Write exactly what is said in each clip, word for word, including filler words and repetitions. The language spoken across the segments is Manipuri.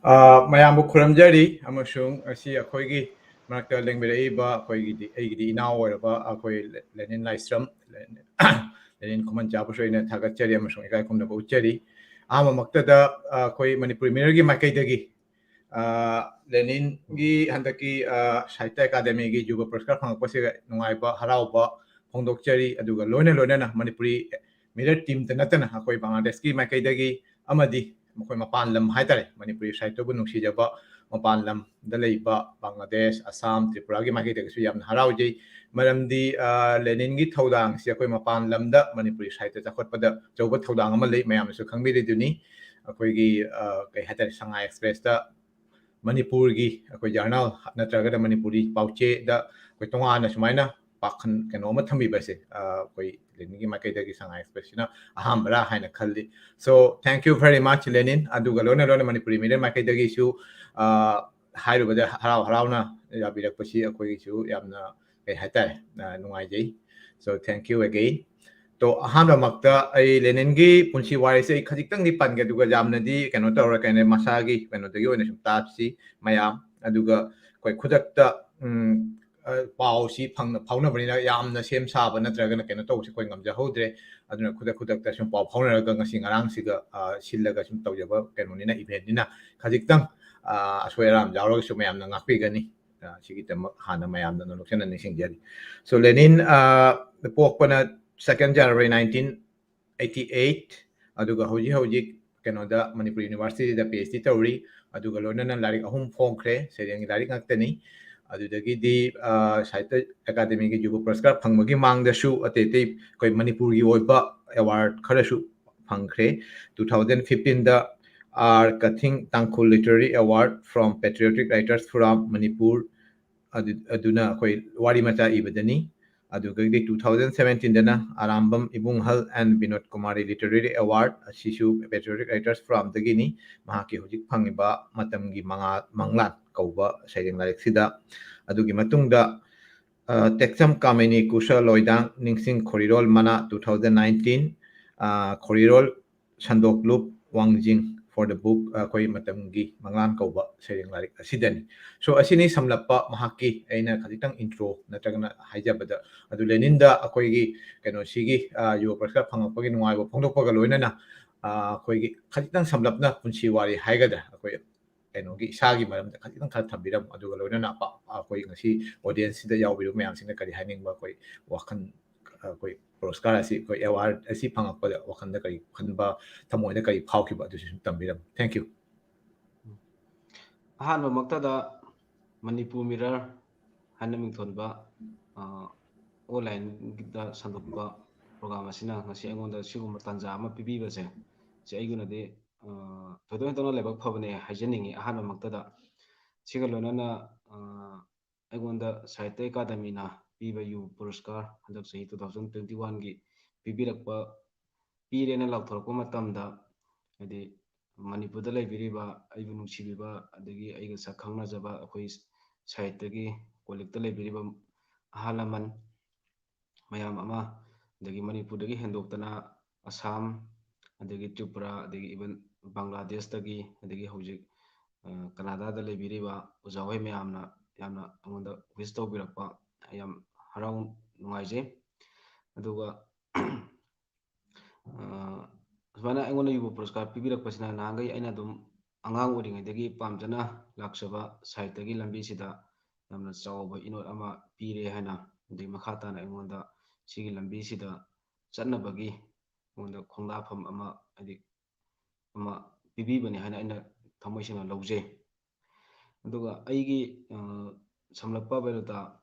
ꯑ, ꯃꯌꯥꯝꯕꯨ ꯈꯨꯔꯨꯝꯖꯔꯤ, ꯑꯃꯁꯨꯡ ꯉꯁꯤ ꯑꯩꯈꯣꯏꯒꯤ ꯃꯔꯛꯇ ꯂꯦꯡꯕꯤꯔꯛꯏꯕ ꯑꯩꯈꯣꯏꯒꯤꯗꯤ, ꯑꯩꯒꯤꯗꯤ ꯏꯅꯥꯎ ꯑꯣꯏꯔꯕ ꯑꯩꯈꯣꯏ ꯂꯦ-, ꯂꯦꯅꯤꯟ ꯂꯥꯏꯁ꯭ꯔꯝ, ꯂꯦ-, ꯂꯦꯅꯤꯟ ꯈꯨꯃꯟꯆꯥꯕꯨꯁꯨ ꯑꯩꯅ ꯊꯥꯒꯠꯆꯔꯤ ꯑꯃꯁꯨꯡ ꯏꯀꯥꯏ ꯈꯨꯝꯅꯕ ꯎꯠꯆꯔꯤ꯫ ꯑꯍꯥꯟꯕꯃꯛꯇꯗ, ꯑ, ꯑꯩꯈꯣꯏ ꯃꯅꯤꯄꯨꯔꯤ ꯃꯤꯔꯔꯒꯤ ꯃꯥꯏꯀꯩꯗꯒꯤ, ꯑ, ꯂꯦꯅꯤꯟꯒꯤ ꯍꯟꯗꯛꯀꯤ, ꯑ, ꯁꯥꯍꯤꯇ꯭ꯌ ꯑꯦꯀꯥꯗꯃꯤꯒꯤ ꯖꯨꯕ ꯄꯨꯔꯁꯀꯥꯔ ꯐꯪꯉꯛꯄꯁꯤꯗ ꯅꯨꯡꯉꯥꯏꯕ, ꯍꯔꯥꯎꯕ ꯐꯣꯡꯗꯣꯛꯆꯔꯤ꯫ ꯑꯗꯨꯒ ꯂꯣꯏꯅ ꯂꯣꯏꯅꯅ ꯃꯅꯤꯄꯨꯔꯤ ꯃꯤꯔꯔ ꯇꯤꯝꯇ ꯅꯠꯇꯅ ꯑꯩꯈꯣꯏ ꯕꯪꯒ꯭ꯂꯥꯗꯦꯁꯀꯤ ꯃꯥꯏꯀꯩꯗꯒꯤ ꯑꯃꯗꯤ ꯃꯈꯣꯏ ꯃꯄꯥꯟ ꯂꯝ ꯍꯥꯏꯇꯥꯔꯦ, ꯃꯅꯤꯄꯨꯔꯤ ꯁꯥꯍꯤꯇ꯭ꯌꯕꯨ ꯅꯨꯡꯁꯤꯖꯕ ꯃꯄꯥꯟ ꯂꯝꯗ ꯂꯩꯕ ꯕꯪꯒ꯭ꯂꯥꯗꯦꯁ, ꯑꯁꯥꯝ, ꯇ꯭ꯔꯤꯄꯨꯔꯥꯒꯤ ꯃꯥꯏꯀꯩꯗꯒꯤꯁꯨ ꯌꯥꯝꯅ ꯍꯔꯥꯎꯖꯩ꯫ ꯃꯔꯝꯗꯤ, ꯑ, ꯂꯦꯅꯤꯟꯒꯤ ꯊꯧꯗꯥꯡꯁꯤ ꯑꯩꯈꯣꯏ ꯃꯄꯥꯟ ꯂꯝꯗ ꯃꯅꯤꯄꯨꯔꯤ ꯁꯥꯍꯤꯇ꯭ꯌ ꯆꯥꯎꯈꯠꯄꯗ ꯑꯆꯧꯕ ꯊꯧꯗꯥꯡ ꯑꯃ ꯂꯩ, ꯃꯌꯥꯝꯅꯁꯨ ꯈꯪꯕꯤꯔꯤꯗꯨꯅꯤ꯫ ꯑꯩꯈꯣꯏꯒꯤ, ꯑ, ꯀꯩ ꯍꯥꯏꯇꯥꯔꯦ, ꯁꯉꯥꯏ ꯑꯦꯛꯁꯄ꯭ꯔꯦꯁꯇ ꯃꯅꯤꯄꯨꯔꯒꯤ ꯑꯩꯈꯣꯏ ꯖꯔꯅꯦꯜ ꯅꯠꯇ꯭ꯔꯒꯅ ꯃꯅꯤꯄꯨꯔꯤ ꯄꯥꯎꯆꯦꯗ ꯑꯩꯈꯣꯏ ꯇꯣꯉꯥꯟꯅ ꯁꯨꯃꯥꯏꯅ ꯄꯥꯈꯟ ꯀꯩꯅꯣ ꯑꯃ ꯊꯝꯕꯤꯕꯁꯦ, ꯑ, ꯑꯩꯈꯣꯏ ꯂꯦꯅꯤꯟꯒꯤ ꯃꯥꯏꯀꯩꯗꯒꯤ ꯁꯉꯥꯏ ꯑꯦꯛꯁꯄ꯭ꯔꯦꯁꯁꯤꯅ ꯑꯍꯥꯟꯕꯔꯥ ꯍꯥꯏꯅ ꯈꯜꯂꯤ꯫ So, thank you very much, ꯂꯦꯅꯤꯟ꯫ ꯑꯗꯨꯒ ꯂꯣꯏꯅ ꯂꯣꯏꯅ ꯃꯅꯤꯄꯨꯔꯤ ꯃꯤꯔꯔ ꯃꯥꯏꯀꯩꯗꯒꯤꯁꯨ, ꯑ, ꯍꯥꯏꯔꯨꯕꯗ ꯍꯔꯥꯎ ꯍꯔꯥꯎꯅ ꯌꯥꯕꯤꯔꯛꯄꯁꯤ ꯑꯩꯈꯣꯏꯒꯤꯁꯨ ꯌꯥꯝꯅ, ꯀꯩ ꯍꯥꯏꯇꯥꯔꯦ, ꯑ, ꯅꯨꯡꯉꯥꯏꯖꯩ꯫ So, thank you again꯫ ꯇꯣ, ꯑꯍꯥꯟꯕꯃꯛꯇ ꯑꯩ ꯂꯦꯅꯤꯟꯒꯤ ꯄꯨꯟꯁꯤ ꯋꯥꯔꯤꯁꯦ ꯑꯩ ꯈꯖꯤꯛꯇꯪꯗꯤ ꯄꯟꯒꯦ, ꯑꯗꯨꯒ ꯌꯥꯝꯅꯗꯤ ꯀꯩꯅꯣ ꯇꯧꯔ ꯀꯩꯅꯣ ꯃꯁꯥꯒꯤ ꯀꯩꯅꯣꯗꯒꯤ ꯑꯣꯏꯅ ꯁꯨꯝ ꯇꯥꯁꯤ ꯃꯌꯥꯝ꯫ ꯑꯗꯨꯒ ꯑꯩꯈꯣꯏ ꯈꯨꯗꯛꯇ, ꯎꯝ, ꯑ, ꯄꯥꯎꯁꯤ ꯐꯪꯅ-, ꯐꯥꯎꯅꯕꯅꯤꯅ ꯌꯥꯝꯅ ꯁꯦꯝ ꯁꯥꯕ ꯅꯠꯇ꯭ꯔꯒꯅ ꯀꯩꯅꯣ ꯇꯧꯕꯁꯦ ꯑꯩꯈꯣꯏ ꯉꯝꯖꯍꯧꯗ꯭ꯔꯦ꯫ ꯑꯗꯨꯅ ꯈꯨꯗꯛ ꯈꯨꯗꯛꯇ ꯁꯨꯝ ꯄꯥꯎ ꯐꯥꯎꯅꯔꯒ ꯉꯁꯤ ꯉꯔꯥꯡꯁꯤꯒ, ꯑ, ꯁꯤꯜꯂꯒ ꯁꯨꯝ ꯇꯧꯖꯕ ꯀꯩꯅꯣꯅꯤꯅ, ꯏꯚꯦꯟꯠꯅꯤꯅ ꯈꯖꯤꯛꯇꯪ, ꯑ, ꯑꯁꯣꯏ ꯑꯔꯥꯟ ꯌꯥꯎꯔꯒꯁꯨ ꯃꯌꯥꯝꯅ ꯉꯥꯛꯄꯤꯒꯅꯤ꯫ ꯑ, ꯁꯤꯒꯤꯗꯃꯛ ꯍꯥꯟꯅ ꯃꯌꯥꯝꯗ ꯅꯣꯂꯨꯛꯆꯅ ꯅꯤꯡꯁꯤꯡꯖꯔꯤ꯫ So, ꯂꯦꯅꯤꯟ, ꯑ, ꯄꯣꯛꯄꯅ second January nineteen eighty eight, ꯑꯗꯨꯒ ꯍꯧꯖꯤꯛ ꯍꯧꯖꯤꯛ ꯀꯩꯅꯣꯗ ꯃꯅꯤꯄꯨꯔ ꯌꯨꯅꯤꯚꯔꯁꯤꯇꯤꯗ ꯄꯤ ꯑꯩꯆ ꯗꯤ ꯇꯧꯔꯤ꯫ ꯑꯗꯨꯒ ꯂꯣꯏꯅꯅ ꯂꯥꯏꯔꯤꯛ ꯑꯍꯨꯝ ꯐꯣꯡꯈ꯭ꯔꯦ, ꯁꯩꯔꯦꯡꯒꯤ ꯂꯥꯏꯔꯤꯛ ꯉꯥꯛꯇꯅꯤ꯫ ꯑꯗꯨꯗꯒꯤꯗꯤ, ꯑ, ꯁꯥꯍꯤꯇ꯭ꯌ ꯑꯦꯀꯥꯗꯃꯤꯒꯤ ꯖꯨꯕ ꯄꯨꯔꯁꯀꯥꯔ ꯐꯪꯕꯒꯤ ꯃꯥꯡꯗꯁꯨ ꯑꯇꯩ ꯑꯇꯩ ꯑꯩꯈꯣꯏ ꯃꯅꯤꯄꯨꯔꯒꯤ ꯑꯣꯏꯕ ꯑꯦꯋꯥꯔꯗ ꯈꯔꯁꯨ ꯐꯪꯈ꯭ꯔꯦ꯫ Two thousand fifteen the R Kathing Tangkhul Literary Award from Patriotic Writers Forum Manipur, ꯑꯗꯨ, ꯑꯗꯨꯅ ꯑꯩꯈꯣꯏ ꯋꯥꯔꯤ ꯃꯆꯥ ꯏꯕꯗꯅꯤ꯫ ꯑꯗꯨꯗꯒꯤꯗꯤ two thousand seventeen ꯗꯅ Arambam ꯏꯕꯨꯡꯍꯜ and Vinod Kumari Literary Award, ꯑꯁꯤꯁꯨ Patriotic Writers Forum ꯗꯒꯤꯅꯤ꯫ ꯃꯍꯥꯛꯀꯤ ꯍꯧꯖꯤꯛ ꯐꯪꯉꯤꯕ ꯃꯇꯝꯒꯤ ꯃꯉꯥ-, ꯃꯪꯂꯥꯟ ꯀꯧꯕ ꯁꯩꯔꯦꯡ ꯂꯥꯏꯔꯤꯛꯁꯤꯗ꯫ ꯑꯗꯨꯒꯤ ꯃꯇꯨꯡꯗ, ꯑ, ꯇꯦꯛꯆꯝ ꯀꯥꯃꯤꯅꯤ ꯀꯨꯁ ꯂꯣꯏꯗꯥꯡ ꯅꯤꯡꯁꯤꯡ ꯈꯣꯔꯤꯔꯣꯜ ꯃꯅꯥ two thousand nineteen, ꯑ, ꯈꯣꯔꯤꯔꯣꯜ ꯁꯟꯗꯣꯛꯂꯨꯞ ꯋꯥꯡꯖꯤꯡ for the book, ꯑꯩꯈꯣꯏ ꯃꯇꯝꯒꯤ ꯃꯉꯥꯟ ꯀꯧꯕ ꯁꯩꯔꯦꯡ ꯂꯥꯏꯔꯤꯛ ꯑꯁꯤꯗꯅꯤ꯫ So ꯑꯁꯤꯅꯤ ꯁꯝꯂꯞꯄ ꯃꯍꯥꯛꯀꯤ ꯑꯩꯅ ꯈꯖꯤꯛꯇꯪ intro ꯅꯠꯇ꯭ꯔꯒꯅ ꯍꯥꯏꯖꯕꯗ꯫ ꯑꯗꯨ ꯂꯦꯅꯤꯟꯗ ꯑꯩꯈꯣꯏꯒꯤ ꯀꯩꯅꯣꯁꯤꯒꯤ, ꯑ, ꯌꯨꯕ ꯄꯨꯔꯁꯀꯥꯔ ꯐꯪꯉꯛꯄꯒꯤ ꯅꯨꯡꯉꯥꯏꯕ ꯐꯣꯡꯗꯣꯛꯄꯒ ꯂꯣꯏꯅꯅ, ꯑ, ꯑꯩꯈꯣꯏꯒꯤ ꯈꯖꯤꯛꯇꯪ ꯁꯝꯂꯞꯅ ꯄꯨꯟꯁꯤ ꯋꯥꯔꯤ ꯍꯥꯏꯒꯗ꯭ꯔꯥ, ꯑꯩꯈꯣꯏ ꯀꯩꯅꯣꯒꯤ ꯏꯁꯥꯒꯤ ꯃꯔꯝꯗ ꯈꯖꯤꯛꯇꯪ ꯈꯔ ꯊꯝꯕꯤꯔꯝꯃꯨ, ꯑꯗꯨꯒ ꯂꯣꯏꯅꯅ ꯑꯄꯥ-, ꯑꯩꯈꯣꯏ ꯉꯁꯤ audience ꯁꯤꯗ ꯌꯥꯎꯕꯤꯔꯤꯕ ꯃꯌꯥꯝꯁꯤꯅ ꯀꯔꯤ ꯍꯥꯏꯅꯤꯡꯕ, ꯑꯩꯈꯣꯏ ꯋꯥꯈꯜ, ꯑꯩꯈꯣꯏ ꯄꯨꯔꯁꯀꯥꯔ ꯑꯁꯤ, ꯑꯩꯈꯣꯏ award ꯑꯁꯤ ꯐꯪꯉꯛꯄꯗ ꯋꯥꯈꯜꯗ ꯀꯔꯤ ꯈꯟꯕ, ꯊꯃꯣꯏꯗ ꯀꯔꯤ ꯐꯥꯎꯈꯤꯕ, ꯑꯗꯨꯁꯨ ꯁꯨꯝ ꯊꯝꯕꯤꯔꯝꯃꯨ꯫ Thank you. ꯑꯍꯥꯟꯕꯃꯛꯇꯗ ꯃꯅꯤꯄꯨꯔ ꯃꯤꯔꯔ ꯍꯥꯏꯅ ꯃꯤꯡꯊꯣꯟꯕ, ꯑ, online ꯗ ꯁꯟꯗꯣꯛꯄ program ꯑꯁꯤꯅ ꯉꯁꯤ ꯑꯩꯉꯣꯟꯗ ꯁꯤꯒꯨꯝꯕ ꯇꯥꯟꯖꯥ ꯑꯃ ꯄꯤꯕꯤꯕꯁꯦ, ꯁꯤ ꯑꯩꯒꯤ ꯑꯣꯏꯅꯗꯤ, ꯑ, ꯊꯣꯏꯗꯣꯛ ꯍꯦꯟꯗꯣꯛꯅ ꯂꯥꯏꯕꯛ ꯐꯕꯅꯦ ꯍꯥꯏꯖꯅꯤꯡꯉꯤ꯫ ꯑꯍꯥꯟꯕꯃꯛꯇꯗ ꯁꯤꯒ ꯂꯣꯏꯅꯅ, ꯑ, ꯑꯩꯉꯣꯟꯗ ꯁꯥꯍꯤꯇ꯭ꯌ ꯑꯦꯀꯥꯗꯃꯤꯅ ꯄꯤꯕ ꯌꯨ ꯄꯨꯔꯁꯀꯥꯔ ꯍꯟꯗꯛ ꯆꯍꯤ two thousand twenty one ꯒꯤ ꯄꯤꯕꯤꯔꯛꯄ, ꯄꯤꯔꯦꯅ ꯂꯥꯎꯊꯣꯔꯛꯄ ꯃꯇꯝꯗ, ꯍꯥꯏꯗꯤ ꯃꯅꯤꯄꯨꯔꯗ ꯂꯩꯕꯤꯔꯤꯕ ꯑꯩꯕꯨ ꯅꯨꯡꯁꯤꯕꯤꯕ, ꯑꯗꯒꯤ ꯑꯩꯒ ꯁꯛ ꯈꯪꯅꯖꯕ ꯑꯩꯈꯣꯏ ꯁꯥꯍꯤꯇ꯭ꯌꯒꯤ ꯀꯣꯂꯤꯛꯇ ꯂꯩꯕꯤꯔꯤꯕ ꯑꯍꯜ ꯂꯃꯟ ꯃꯌꯥꯝ ꯑꯃ, ꯑꯗꯒꯤ ꯃꯅꯤꯄꯨꯔꯗꯒꯤ ꯍꯦꯟꯗꯣꯛꯇꯅ ꯑꯁꯥꯝ, ꯑꯗꯒꯤ ꯇ꯭ꯔꯤꯄꯨꯔꯥ, ꯑꯗꯒꯤ even ꯕꯪꯒ꯭ꯂꯥꯗꯦꯁꯇꯒꯤ, ꯑꯗꯒꯤ ꯍꯧꯖꯤꯛ, ꯑ, ꯀꯅꯥꯗꯥꯗ ꯂꯩꯕꯤꯔꯤꯕ ꯑꯣꯖꯥ ꯍꯣꯏ ꯃꯌꯥꯝꯅ ꯌꯥꯝꯅ ꯑꯩꯉꯣꯟꯗ wish ꯇꯧꯕꯤꯔꯛꯄ, ꯌꯥꯝ ꯍꯔꯥꯎ ꯅꯨꯡꯉꯥꯏꯖꯩ꯫ ꯑꯗꯨꯒ, ꯑ, ꯁꯨꯃꯥꯏꯅ ꯑꯩꯉꯣꯟꯗ ꯌꯨꯕ ꯄꯨꯔꯁꯀꯥꯔ ꯄꯤꯕꯤꯔꯛꯄꯁꯤꯅ ꯅꯍꯥꯟꯈꯩ ꯑꯩꯅ ꯑꯗꯨꯝ ꯑꯉꯥꯡ ꯑꯣꯏꯔꯤꯉꯩꯗꯒꯤ ꯄꯥꯝꯖꯅ ꯂꯥꯛꯆꯕ ꯁꯥꯍꯤꯇ꯭ꯌꯒꯤ ꯂꯝꯕꯤꯁꯤꯗ ꯌꯥꯝꯅ ꯆꯥꯎꯕ ꯏꯅꯣꯠ ꯑꯃ ꯄꯤꯔꯦ ꯍꯥꯏꯅ, ꯑꯗꯩ ꯃꯈꯥ ꯇꯥꯅ ꯑꯩꯉꯣꯟꯗ ꯁꯤꯒꯤ ꯂꯝꯕꯤꯁꯤꯗ ꯆꯠꯅꯕꯒꯤ ꯑꯩꯉꯣꯟꯗ ꯈꯣꯡꯗꯥꯐꯝ ꯑꯃ, ꯍꯥꯏꯗꯤ ꯑꯃ ꯄꯤꯕꯤꯕꯅꯤ ꯍꯥꯏꯅ ꯑꯩꯅ ꯊꯃꯣꯏ ꯁꯦꯡꯅ ꯂꯧꯖꯩ꯫ ꯑꯗꯨꯒ ꯑꯩꯒꯤ, ꯑ, ꯁꯝꯂꯞꯄ biography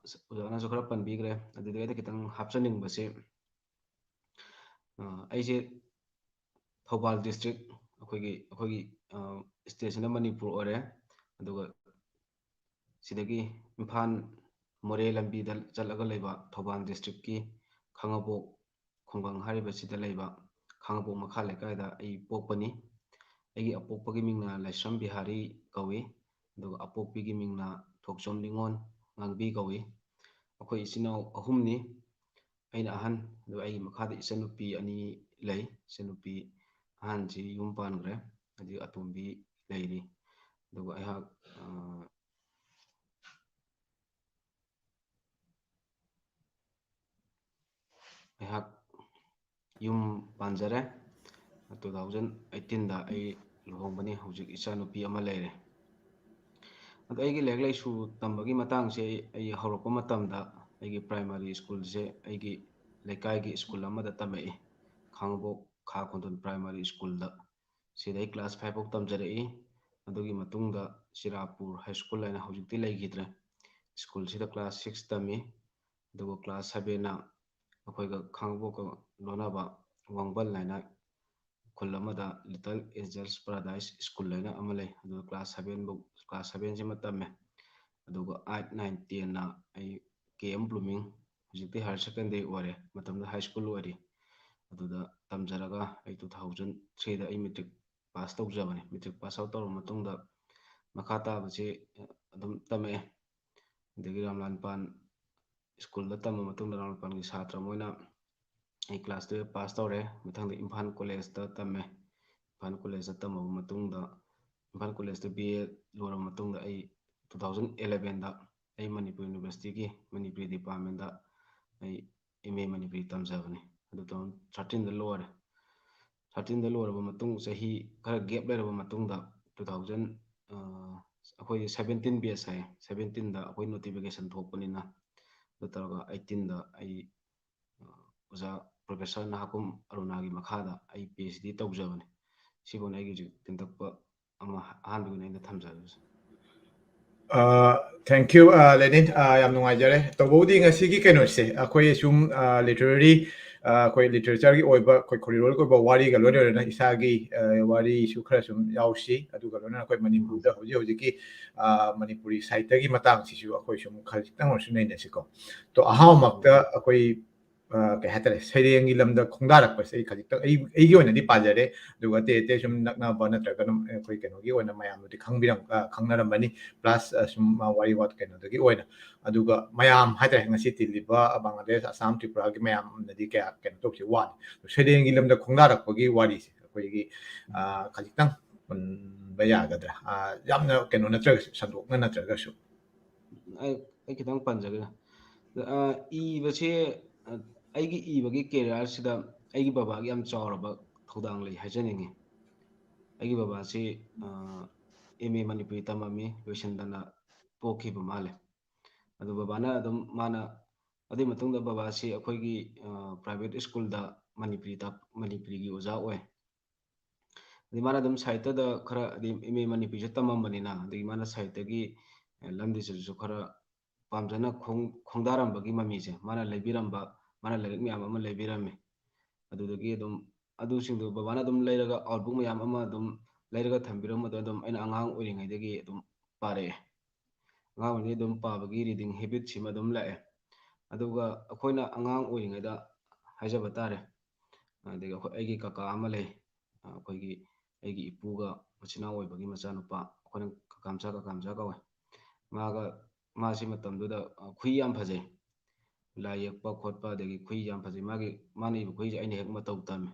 ꯑꯣꯖꯥꯅꯁꯨ ꯈꯔ ꯄꯟꯕꯤꯈ꯭ꯔꯦ, ꯑꯗꯨꯗꯒꯤ ꯑꯩꯅ ꯈꯤꯇꯪ ꯍꯥꯞꯆꯅꯤꯡꯕꯁꯦ, ꯑ, ꯑꯩꯁꯦ ꯊꯧꯕꯥꯜ district, ꯑꯩꯈꯣꯏꯒꯤ, ꯑꯩꯈꯣꯏꯒꯤ, ꯑ, state ꯁꯤꯅ ꯃꯅꯤꯄꯨꯔ ꯑꯣꯏꯔꯦ꯫ ꯑꯗꯨꯒ ꯁꯤꯗꯒꯤ ꯏꯝꯐꯥꯜ ꯃꯣꯔꯦ ꯂꯝꯕꯤꯗ ꯆꯠꯂꯒ ꯂꯩꯕ ꯊꯧꯕꯥꯜ district ꯀꯤ ꯈꯥꯉꯕꯣꯛ ꯈꯨꯡꯒꯪ ꯍꯥꯏꯔꯤꯕꯁꯤꯗ ꯂꯩꯕ ꯈꯥꯉꯕꯣꯛ ꯃꯈꯥ ꯂꯩꯀꯥꯏꯗ ꯑꯩ ꯄꯣꯛꯄꯅꯤ꯫ ꯑꯩꯒꯤ ꯑꯄꯣꯛꯄꯒꯤ ꯃꯤꯡꯅ ꯂꯥꯏꯁ꯭ꯔꯝ ꯕꯤꯍꯥꯔꯤ ꯀꯧꯏ, ꯑꯗꯨꯒ ꯑꯄꯣꯛꯄꯤꯒꯤ ꯃꯤꯡꯅ ꯊꯣꯛꯆꯣꯝ ꯅꯤꯉꯣꯜ ꯉꯥꯡꯕꯤ ꯀꯧꯏ꯫ ꯑꯩꯈꯣꯏ ꯏꯆꯤꯟ ꯏꯅꯥꯎ ꯑꯍꯨꯝꯅꯤ꯫ ꯑꯩꯅ ꯑꯍꯟ, ꯑꯗꯨꯒ ꯑꯩꯒꯤ ꯃꯈꯥꯗ ꯏꯆꯟꯅꯨꯄꯤ ꯑꯅꯤ ꯂꯩ꯫ ꯏꯆꯟꯅꯨꯄꯤ ꯑꯍꯟꯁꯤ ꯌꯨꯝ ꯄꯥꯟꯈ꯭ꯔꯦ, ꯑꯗꯒꯤ ꯑꯇꯣꯝꯕꯤ ꯂꯩꯔꯤ꯫ ꯑꯗꯨꯒ ꯑꯩꯍꯥꯛ ꯑ, ꯑꯩꯍꯥꯛ ꯌꯨꯝ ꯄꯥꯟꯖꯔꯦ꯫ Two thousand eighteen ꯗ ꯑꯩ ꯂꯨꯍꯣꯡꯕꯅꯤ꯫ ꯍꯧꯖꯤꯛ ꯏꯆꯥꯅꯨꯄꯤ ꯑꯃ ꯂꯩꯔꯦ꯫ ꯑꯗꯣ ꯑꯩꯒꯤ ꯂꯥꯏꯔꯤꯛ ꯂꯥꯏꯁꯨ ꯇꯝꯕꯒꯤ ꯃꯇꯥꯡꯁꯦ ꯑꯩ, ꯑꯩ ꯍꯧꯔꯛꯄ ꯃꯇꯝꯗ ꯑꯩꯒꯤ primary school ꯁꯦ ꯑꯩꯒꯤ ꯂꯩꯀꯥꯏꯒꯤ school ꯑꯃꯗ ꯇꯝꯃꯛꯏ, ꯈꯥꯡꯉꯕꯣꯛ ꯈꯥ ꯈꯣꯟꯗꯣꯟ primary school ꯗ꯫ ꯁꯤꯗ ꯑꯩ class five ꯐꯥꯎ ꯇꯝꯖꯔꯛꯏ꯫ ꯑꯗꯨꯒꯤ ꯃꯇꯨꯡꯗ ꯆꯤꯔꯥꯄꯨꯔ High School ꯍꯥꯏꯅ ꯍꯧꯖꯤꯛꯇꯤ ꯂꯩꯈꯤꯗ꯭ꯔꯦ, school ꯁꯤꯗ class six ꯇꯝꯃꯤ꯫ ꯑꯗꯨꯒ class seven ꯅ ꯑꯩꯈꯣꯏꯒ ꯈꯥꯡꯉꯕꯣꯛꯀ ꯂꯣꯟꯅꯕ ꯋꯥꯡꯕꯜ ꯍꯥꯏꯅ ꯈꯨꯜ ꯑꯃꯗ Little Angels Paradise School ꯍꯥꯏꯅ ꯑꯃ ꯂꯩ꯫ ꯑꯗꯨꯗ class seven ꯐꯥꯎ, class seven ꯁꯤꯃ ꯇꯝꯃꯦ꯫ ꯑꯗꯨꯒ eight, nine, ten ꯅ ꯑꯩ K M Blooming, ꯍꯧꯖꯤꯛꯇꯤ higher secondary ꯑꯣꯏꯔꯦ, ꯃꯇꯝꯗꯨꯗ high school ꯑꯣꯏꯔꯤ, ꯑꯗꯨꯗ ꯇꯝꯖꯔꯒ ꯑꯩ two thousand three ꯗ ꯑꯩ matric pass ꯇꯧꯖꯕꯅꯤ꯫ Matric pass out ꯇꯧꯔꯕ ꯃꯇꯨꯡꯗ ꯃꯈꯥ ꯇꯥꯕꯁꯤ ꯑꯗꯨꯝ ꯇꯝꯃꯛꯑꯦ꯫ ꯑꯗꯒꯤ ꯔꯥꯝꯂꯥꯟꯄꯥꯟ school ꯗ ꯇꯝꯕ ꯃꯇꯨꯡꯗ ꯔꯥꯝꯂꯥꯟꯄꯥꯟꯒꯤ ꯁꯥꯇ꯭ꯔ ꯑꯃ ꯑꯣꯏꯅ ꯑꯩ class twelve pass ꯇꯧꯔꯦ꯫ ꯃꯊꯪꯗ ꯏꯝꯐꯥꯜ College ꯇ ꯇꯝꯃꯦ꯫ ꯏꯝꯐꯥꯜ College ꯇ ꯇꯝꯃꯕ ꯃꯇꯨꯡꯗ, ꯏꯝꯐꯥꯜ College ꯇ B A ꯂꯣꯏꯔꯕ ꯃꯇꯨꯡꯗ ꯑꯩ two thousand eleven ꯗ ꯑꯩ ꯃꯅꯤꯄꯨꯔ University ꯒꯤ ꯃꯅꯤꯄꯨꯔꯤ department ꯇ ꯑꯩ M A ꯃꯅꯤꯄꯨꯔꯤ ꯇꯝꯖꯕꯅꯤ꯫ ꯑꯗꯨ two thousand thirteen ꯗ ꯂꯣꯏꯔꯦ꯫ Thirteen ꯗ ꯂꯣꯏꯔꯕ ꯃꯇꯨꯡ ꯆꯍꯤ ꯈꯔ gap ꯂꯩꯔꯕ ꯃꯇꯨꯡꯗ two thousand, ꯑ, ꯑꯩꯈꯣꯏ seventeen batch ꯍꯥꯏꯌꯦ, seventeen ꯗ ꯑꯩꯈꯣꯏ notification ꯊꯣꯛꯄꯅꯤꯅ, ꯑꯗꯨ ꯇꯧꯔꯒ eighteen ꯗ ꯑꯩ, ꯑ, ꯑꯣꯖꯥ Professor ꯅꯍꯥꯀꯨꯝ ꯑꯔꯨꯅꯥꯒꯤ ꯃꯈꯥꯗ ꯑꯩ PhD ꯇꯧꯖꯕꯅꯤ꯫ ꯁꯤꯕꯨꯅꯤ ꯑꯩꯒꯤ ꯍꯧꯖꯤꯛ ꯇꯦꯟꯇꯛꯄ ꯑꯃ ꯑꯍꯥꯟꯕꯒꯤ ꯑꯣꯏꯅ ꯑꯩꯅ ꯊꯝꯖꯔꯤꯕꯁꯦ꯫ ꯑ, thank you, ꯑ, ꯂꯦꯅꯤꯟ꯫ ꯑ, ꯌꯥꯝ ꯅꯨꯡꯉꯥꯏꯖꯔꯦ꯫ ꯇꯧꯕꯕꯨꯗꯤ ꯉꯁꯤꯒꯤ ꯀꯩꯅꯣꯁꯦ, ꯑꯩꯈꯣꯏ ꯁꯨꯝ, ꯑ, literary, ꯑ, ꯑꯩꯈꯣꯏ literature ꯒꯤ ꯑꯣꯏꯕ, ꯑꯩꯈꯣꯏ ꯈꯣꯔꯤꯔꯣꯜꯒꯤ ꯑꯣꯏꯕ ꯋꯥꯔꯤꯒ ꯂꯣꯏꯅ ꯂꯣꯏꯅꯅ ꯏꯁꯥꯒꯤ, ꯑ, ꯋꯥꯔꯤꯁꯨ ꯈꯔ ꯁꯨꯝ ꯌꯥꯎꯁꯤ꯫ ꯑꯗꯨꯒ ꯂꯣꯏꯅꯅ ꯑꯩꯈꯣꯏ ꯃꯅꯤꯄꯨꯔꯗ ꯍꯧꯖꯤꯛ ꯍꯧꯖꯤꯛꯀꯤ, ꯑ, ꯃꯅꯤꯄꯨꯔꯤ ꯁꯥꯍꯤꯇ꯭ꯌꯒꯤ ꯃꯇꯥꯡꯁꯤꯁꯨ ꯑꯩꯈꯣꯏ ꯁꯨꯝ ꯈꯖꯤꯛꯇꯪ ꯑꯣꯏꯔꯁꯨ ꯅꯩꯅꯁꯤꯀꯣ꯫ ꯇꯣ, ꯑꯍꯥꯟꯕꯃꯛꯇ ꯑꯩꯈꯣꯏ, ꯑ, ꯀꯩ ꯍꯥꯏꯇꯥꯔꯦ, ꯁꯩꯔꯦꯡꯒꯤ ꯂꯝꯗ ꯈꯣꯡꯗꯥꯔꯛꯄꯁꯦ ꯑꯩ ꯈꯖꯤꯛꯇꯪ, ꯑꯩ, ꯑꯩꯒꯤ ꯑꯣꯏꯅꯗꯤ ꯄꯥꯖꯔꯦ, ꯑꯗꯨꯒ ꯑꯇꯩ ꯑꯇꯩ ꯁꯨꯝ ꯅꯛꯅꯕ ꯅꯠꯇ꯭ꯔꯒꯅ ꯑꯩꯈꯣꯏ ꯀꯩꯅꯣꯒꯤ ꯑꯣꯏꯅ ꯃꯌꯥꯝꯅꯗꯤ ꯈꯪꯕꯤꯔꯝ-, ꯑ, ꯈꯪꯅꯔꯝꯃꯅꯤ꯫ Plus, ꯑ, ꯁꯨꯝ, ꯑ, ꯋꯥꯔꯤ ꯋꯥ ꯀꯩꯅꯣꯗꯒꯤ ꯑꯣꯏꯅ꯫ ꯑꯗꯨꯒ ꯃꯌꯥꯝ ꯍꯥꯏꯇꯥꯔꯦ, ꯉꯁꯤ ꯇꯤꯜꯂꯤꯕ, ꯑ, ꯕꯪꯒ꯭ꯂꯥꯗꯦꯁ, ꯑꯁꯥꯝ, ꯇ꯭ꯔꯤꯄꯨꯔꯥꯒꯤ ꯃꯌꯥꯝꯅꯗꯤ ꯀꯌꯥ ꯀꯩꯅꯣ ꯇꯧꯕꯁꯦ ꯋꯥꯠꯂꯤ꯫ ꯁꯩꯔꯦꯡꯒꯤ ꯂꯝꯗ ꯈꯣꯡꯗꯥꯔꯛꯄꯒꯤ ꯋꯥꯔꯤꯁꯦ ꯑꯩꯈꯣꯏꯒꯤ, ꯑ, ꯈꯖꯤꯛꯇꯪ ꯄꯟꯕ ꯌꯥꯒꯗ꯭ꯔꯥ? ꯑ, ꯌꯥꯝꯅ ꯀꯩꯅꯣ ꯅꯠꯇ꯭ꯔꯒꯁꯨ, ꯁꯟꯗꯣꯛꯅ ꯅꯠꯇ꯭ꯔꯒꯁꯨ꯫ ꯑꯩ ꯑꯩ ꯈꯤꯇꯪ ꯄꯟꯖꯒꯦ꯫ ꯑ, ꯏꯕꯁꯦ, ꯑ, ꯑꯩꯒꯤ ꯏꯕꯒꯤ ꯀꯦꯔꯤꯌꯔꯁꯤꯗ ꯑꯩꯒꯤ ꯕꯕꯥꯒꯤ ꯌꯥꯝ ꯆꯥꯎꯔꯕ ꯊꯧꯗꯥꯡ ꯂꯩ ꯍꯥꯏꯖꯅꯤꯡꯉꯤ꯫ ꯑꯩꯒꯤ ꯕꯕꯥꯁꯤ, ꯑ, ꯑꯦꯝ ꯑꯦ ꯃꯅꯤꯄꯨꯔꯤ ꯇꯝꯃꯝꯃꯤ, ꯂꯣꯏꯁꯤꯟꯗꯅ ꯄꯣꯛꯈꯤꯕ ꯃꯥꯜꯂꯦ꯫ ꯑꯗꯨ ꯕꯕꯥꯅ ꯑꯗꯨꯝ ꯃꯥꯅ, ꯑꯗꯨꯒꯤ ꯃꯇꯨꯡꯗ ꯕꯕꯥꯁꯤ ꯑꯩꯈꯣꯏꯒꯤ, ꯑ, ꯄ꯭ꯔꯥꯏꯚꯦꯠ ꯁ꯭ꯀꯨꯜꯗ ꯃꯅꯤꯄꯨꯔꯤ ꯇꯥꯛ-, ꯃꯅꯤꯄꯨꯔꯤꯒꯤ ꯑꯣꯖꯥ ꯑꯣꯏ꯫ ꯑꯗꯩ ꯃꯥꯅ ꯑꯗꯨꯝ ꯁꯥꯍꯤꯇ꯭ꯌꯗ ꯈꯔ, ꯑꯗꯩ ꯑꯦꯝ ꯑꯦ ꯃꯅꯤꯄꯨꯔꯤꯁꯨ ꯇꯝꯃꯝꯕꯅꯤꯅ, ꯑꯗꯒꯤ ꯃꯥꯅ ꯁꯥꯍꯤꯇ꯭ꯌꯒꯤ, ꯑ, ꯂꯝꯕꯤꯁꯤꯗꯁꯨ ꯈꯔ ꯄꯥꯝꯖꯅ ꯈꯣꯡ-, ꯈꯣꯡꯗꯥꯔꯝꯕꯒꯤ ꯃꯃꯤꯁꯦ, ꯃꯥꯅ ꯂꯩꯕꯤꯔꯝꯕ, ꯃꯥꯅ ꯂꯥꯏꯔꯤꯛ ꯃꯌꯥꯝ ꯑꯃ ꯂꯩꯕꯤꯔꯝꯃꯤ꯫ ꯑꯗꯨꯗꯒꯤ ꯑꯗꯨꯝ ꯑꯗꯨꯁꯤꯡꯗꯨ ꯕꯕꯥꯅ ꯑꯗꯨꯝ ꯂꯩꯔꯒ, ꯑꯥꯎꯠꯕꯨꯛ ꯃꯌꯥꯝ ꯑꯃ ꯑꯗꯨꯝ ꯂꯩꯔꯒ ꯊꯝꯕꯤꯔꯝꯕꯗꯣ ꯑꯗꯨꯝ ꯑꯩꯅ ꯑꯉꯥꯡ ꯑꯣꯏꯔꯤꯉꯩꯗꯒꯤ ꯑꯗꯨꯝ ꯄꯥꯔꯛꯑꯦ꯫ ꯑꯉꯥꯡ ꯑꯣꯏꯔꯤꯉꯩ ꯑꯗꯨꯝ ꯄꯥꯕꯒꯤ ꯔꯤꯗꯤꯡ ꯍꯦꯕꯤꯠꯁꯤꯃ ꯑꯗꯨꯝ ꯂꯥꯛꯑꯦ꯫ ꯑꯗꯨꯒ ꯑꯩꯈꯣꯏꯅ ꯑꯉꯥꯡ ꯑꯣꯏꯔꯤꯉꯩꯗ ꯍꯥꯏꯖꯕ ꯇꯥꯔꯦ, ꯑꯗꯒꯤ ꯑꯩꯈꯣꯏ, ꯑꯩꯒꯤ ꯀꯀꯥ ꯑꯃ ꯂꯩ, ꯑꯩꯈꯣꯏꯒꯤ, ꯑꯩꯒꯤ ꯏꯄꯨꯒ ꯃꯆꯤꯟ ꯃꯅꯥꯎ ꯑꯣꯏꯕꯒꯤ ꯃꯆꯥꯅꯨꯄꯥ, ꯑꯩꯈꯣꯏꯅ ꯀꯀꯥ ꯃꯆꯥ, ꯀꯀꯥ ꯃꯆꯥ ꯀꯧꯋꯦ꯫ ꯃꯥꯒ, ꯃꯥꯁꯤ ꯃꯇꯝꯗꯨꯗ, ꯑ, ꯈꯨꯏ ꯌꯥꯝ ꯐꯖꯩ, ꯂꯥꯏ ꯌꯦꯛꯄ ꯈꯣꯠꯄ, ꯑꯗꯒꯤ ꯈꯨꯏ ꯌꯥꯝ ꯐꯖꯩ꯫ ꯃꯥꯒꯤ, ꯃꯥꯅ ꯏꯕ ꯈꯨꯏꯁꯦ ꯑꯩꯅ ꯍꯦꯛ ꯃꯇꯧ ꯇꯝꯃꯦ꯫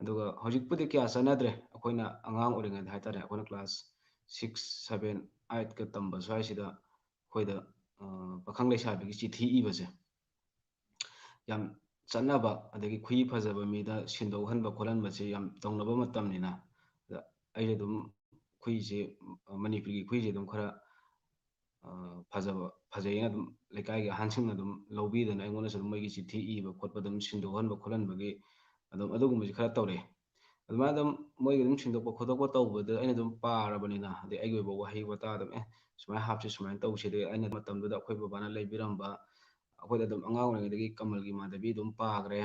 ꯑꯗꯨꯒ ꯍꯧꯖꯤꯛꯄꯨꯗꯤ ꯀꯌꯥ ꯆꯠꯅꯗ꯭ꯔꯦ, ꯑꯩꯈꯣꯏꯅ ꯑꯉꯥꯡ ꯑꯣꯏꯔꯤꯉꯩꯗ ꯍꯥꯏꯇꯥꯔꯦ, ꯑꯩꯈꯣꯏꯅ ꯀ꯭ꯂꯥꯁ ꯁꯤꯛꯁ, ꯁꯚꯦꯟ, ꯑꯥꯏꯠꯀ ꯇꯝꯕ ꯁ꯭ꯋꯥꯏꯁꯤꯗ ꯑꯩꯈꯣꯏꯗ, ꯑ, ꯄꯥꯈꯪ ꯂꯩꯁꯥꯕꯤꯒꯤ ꯆꯤꯊꯤ ꯏꯕꯁꯦ ꯌꯥꯝ ꯆꯠꯅꯕ, ꯑꯗꯒꯤ ꯈꯨꯏ ꯐꯖꯕ ꯃꯤꯗ ꯁꯤꯟꯗꯣꯛꯍꯟꯕ ꯈꯣꯠꯍꯟꯕꯁꯦ ꯌꯥꯝ ꯇꯧꯅꯕ ꯃꯇꯝꯅꯤꯅ, ꯑꯗ ꯑꯩꯁꯨ ꯑꯗꯨꯝ ꯈꯨꯏꯁꯦ, ꯑ, ꯃꯅꯤꯄꯨꯔꯤꯒꯤ ꯈꯨꯏꯁꯦ ꯑꯗꯨꯝ ꯈꯔ, ꯑ, ꯐꯖꯕ, ꯐꯖꯩꯅ ꯑꯗꯨꯝ ꯂꯩꯀꯥꯏꯒꯤ ꯑꯍꯟꯁꯤꯡꯅ ꯑꯗꯨꯝ ꯂꯧꯕꯤꯗꯅ ꯑꯩꯉꯣꯟꯗꯁꯨ ꯑꯗꯨꯝ ꯃꯣꯏꯒꯤ ꯆꯤꯊꯤ ꯏꯕ ꯈꯣꯠꯄ ꯑꯗꯨꯝ ꯁꯤꯟꯗꯣꯛꯍꯟꯕ ꯈꯣꯠꯍꯟꯕꯒꯤ ꯑꯗꯨꯝ ꯑꯗꯨꯒꯨꯝꯕꯁꯦ ꯈꯔ ꯇꯧꯔꯛꯑꯦ꯫ ꯑꯗꯨꯃꯥꯏꯅ ꯑꯗꯨꯝ ꯃꯣꯏꯒꯤ ꯑꯗꯨꯝ ꯁꯤꯟꯗꯣꯛꯄ ꯈꯣꯠꯇꯣꯛꯄ ꯇꯧꯕꯗ ꯑꯩꯅ ꯑꯗꯨꯝ ꯄꯥꯔꯕꯅꯤꯅ, ꯑꯗꯩ ꯑꯩꯒꯤ ꯑꯣꯏꯕ ꯋꯥꯍꯩ ꯋꯥꯇꯥ ꯑꯗꯨꯝ, "ꯑꯦ, ꯁꯨꯃꯥꯏꯅ ꯍꯥꯞꯁꯤ, ꯁꯨꯃꯥꯏꯅ ꯇꯧꯁꯤ", ꯑꯗꯩ ꯑꯩꯅ ꯃꯇꯝꯗꯨꯗ ꯑꯩꯈꯣꯏ ꯕꯕꯥꯅ ꯂꯩꯕꯤꯔꯝꯕ, ꯑꯩꯈꯣꯏꯗ ꯑꯗꯨꯝ ꯑꯉꯥꯡ ꯑꯣꯏꯔꯤꯉꯩꯗꯒꯤ ꯀꯃꯜꯒꯤ ꯃꯥꯙꯕꯤ ꯑꯗꯨꯝ ꯄꯥꯈ꯭ꯔꯦ,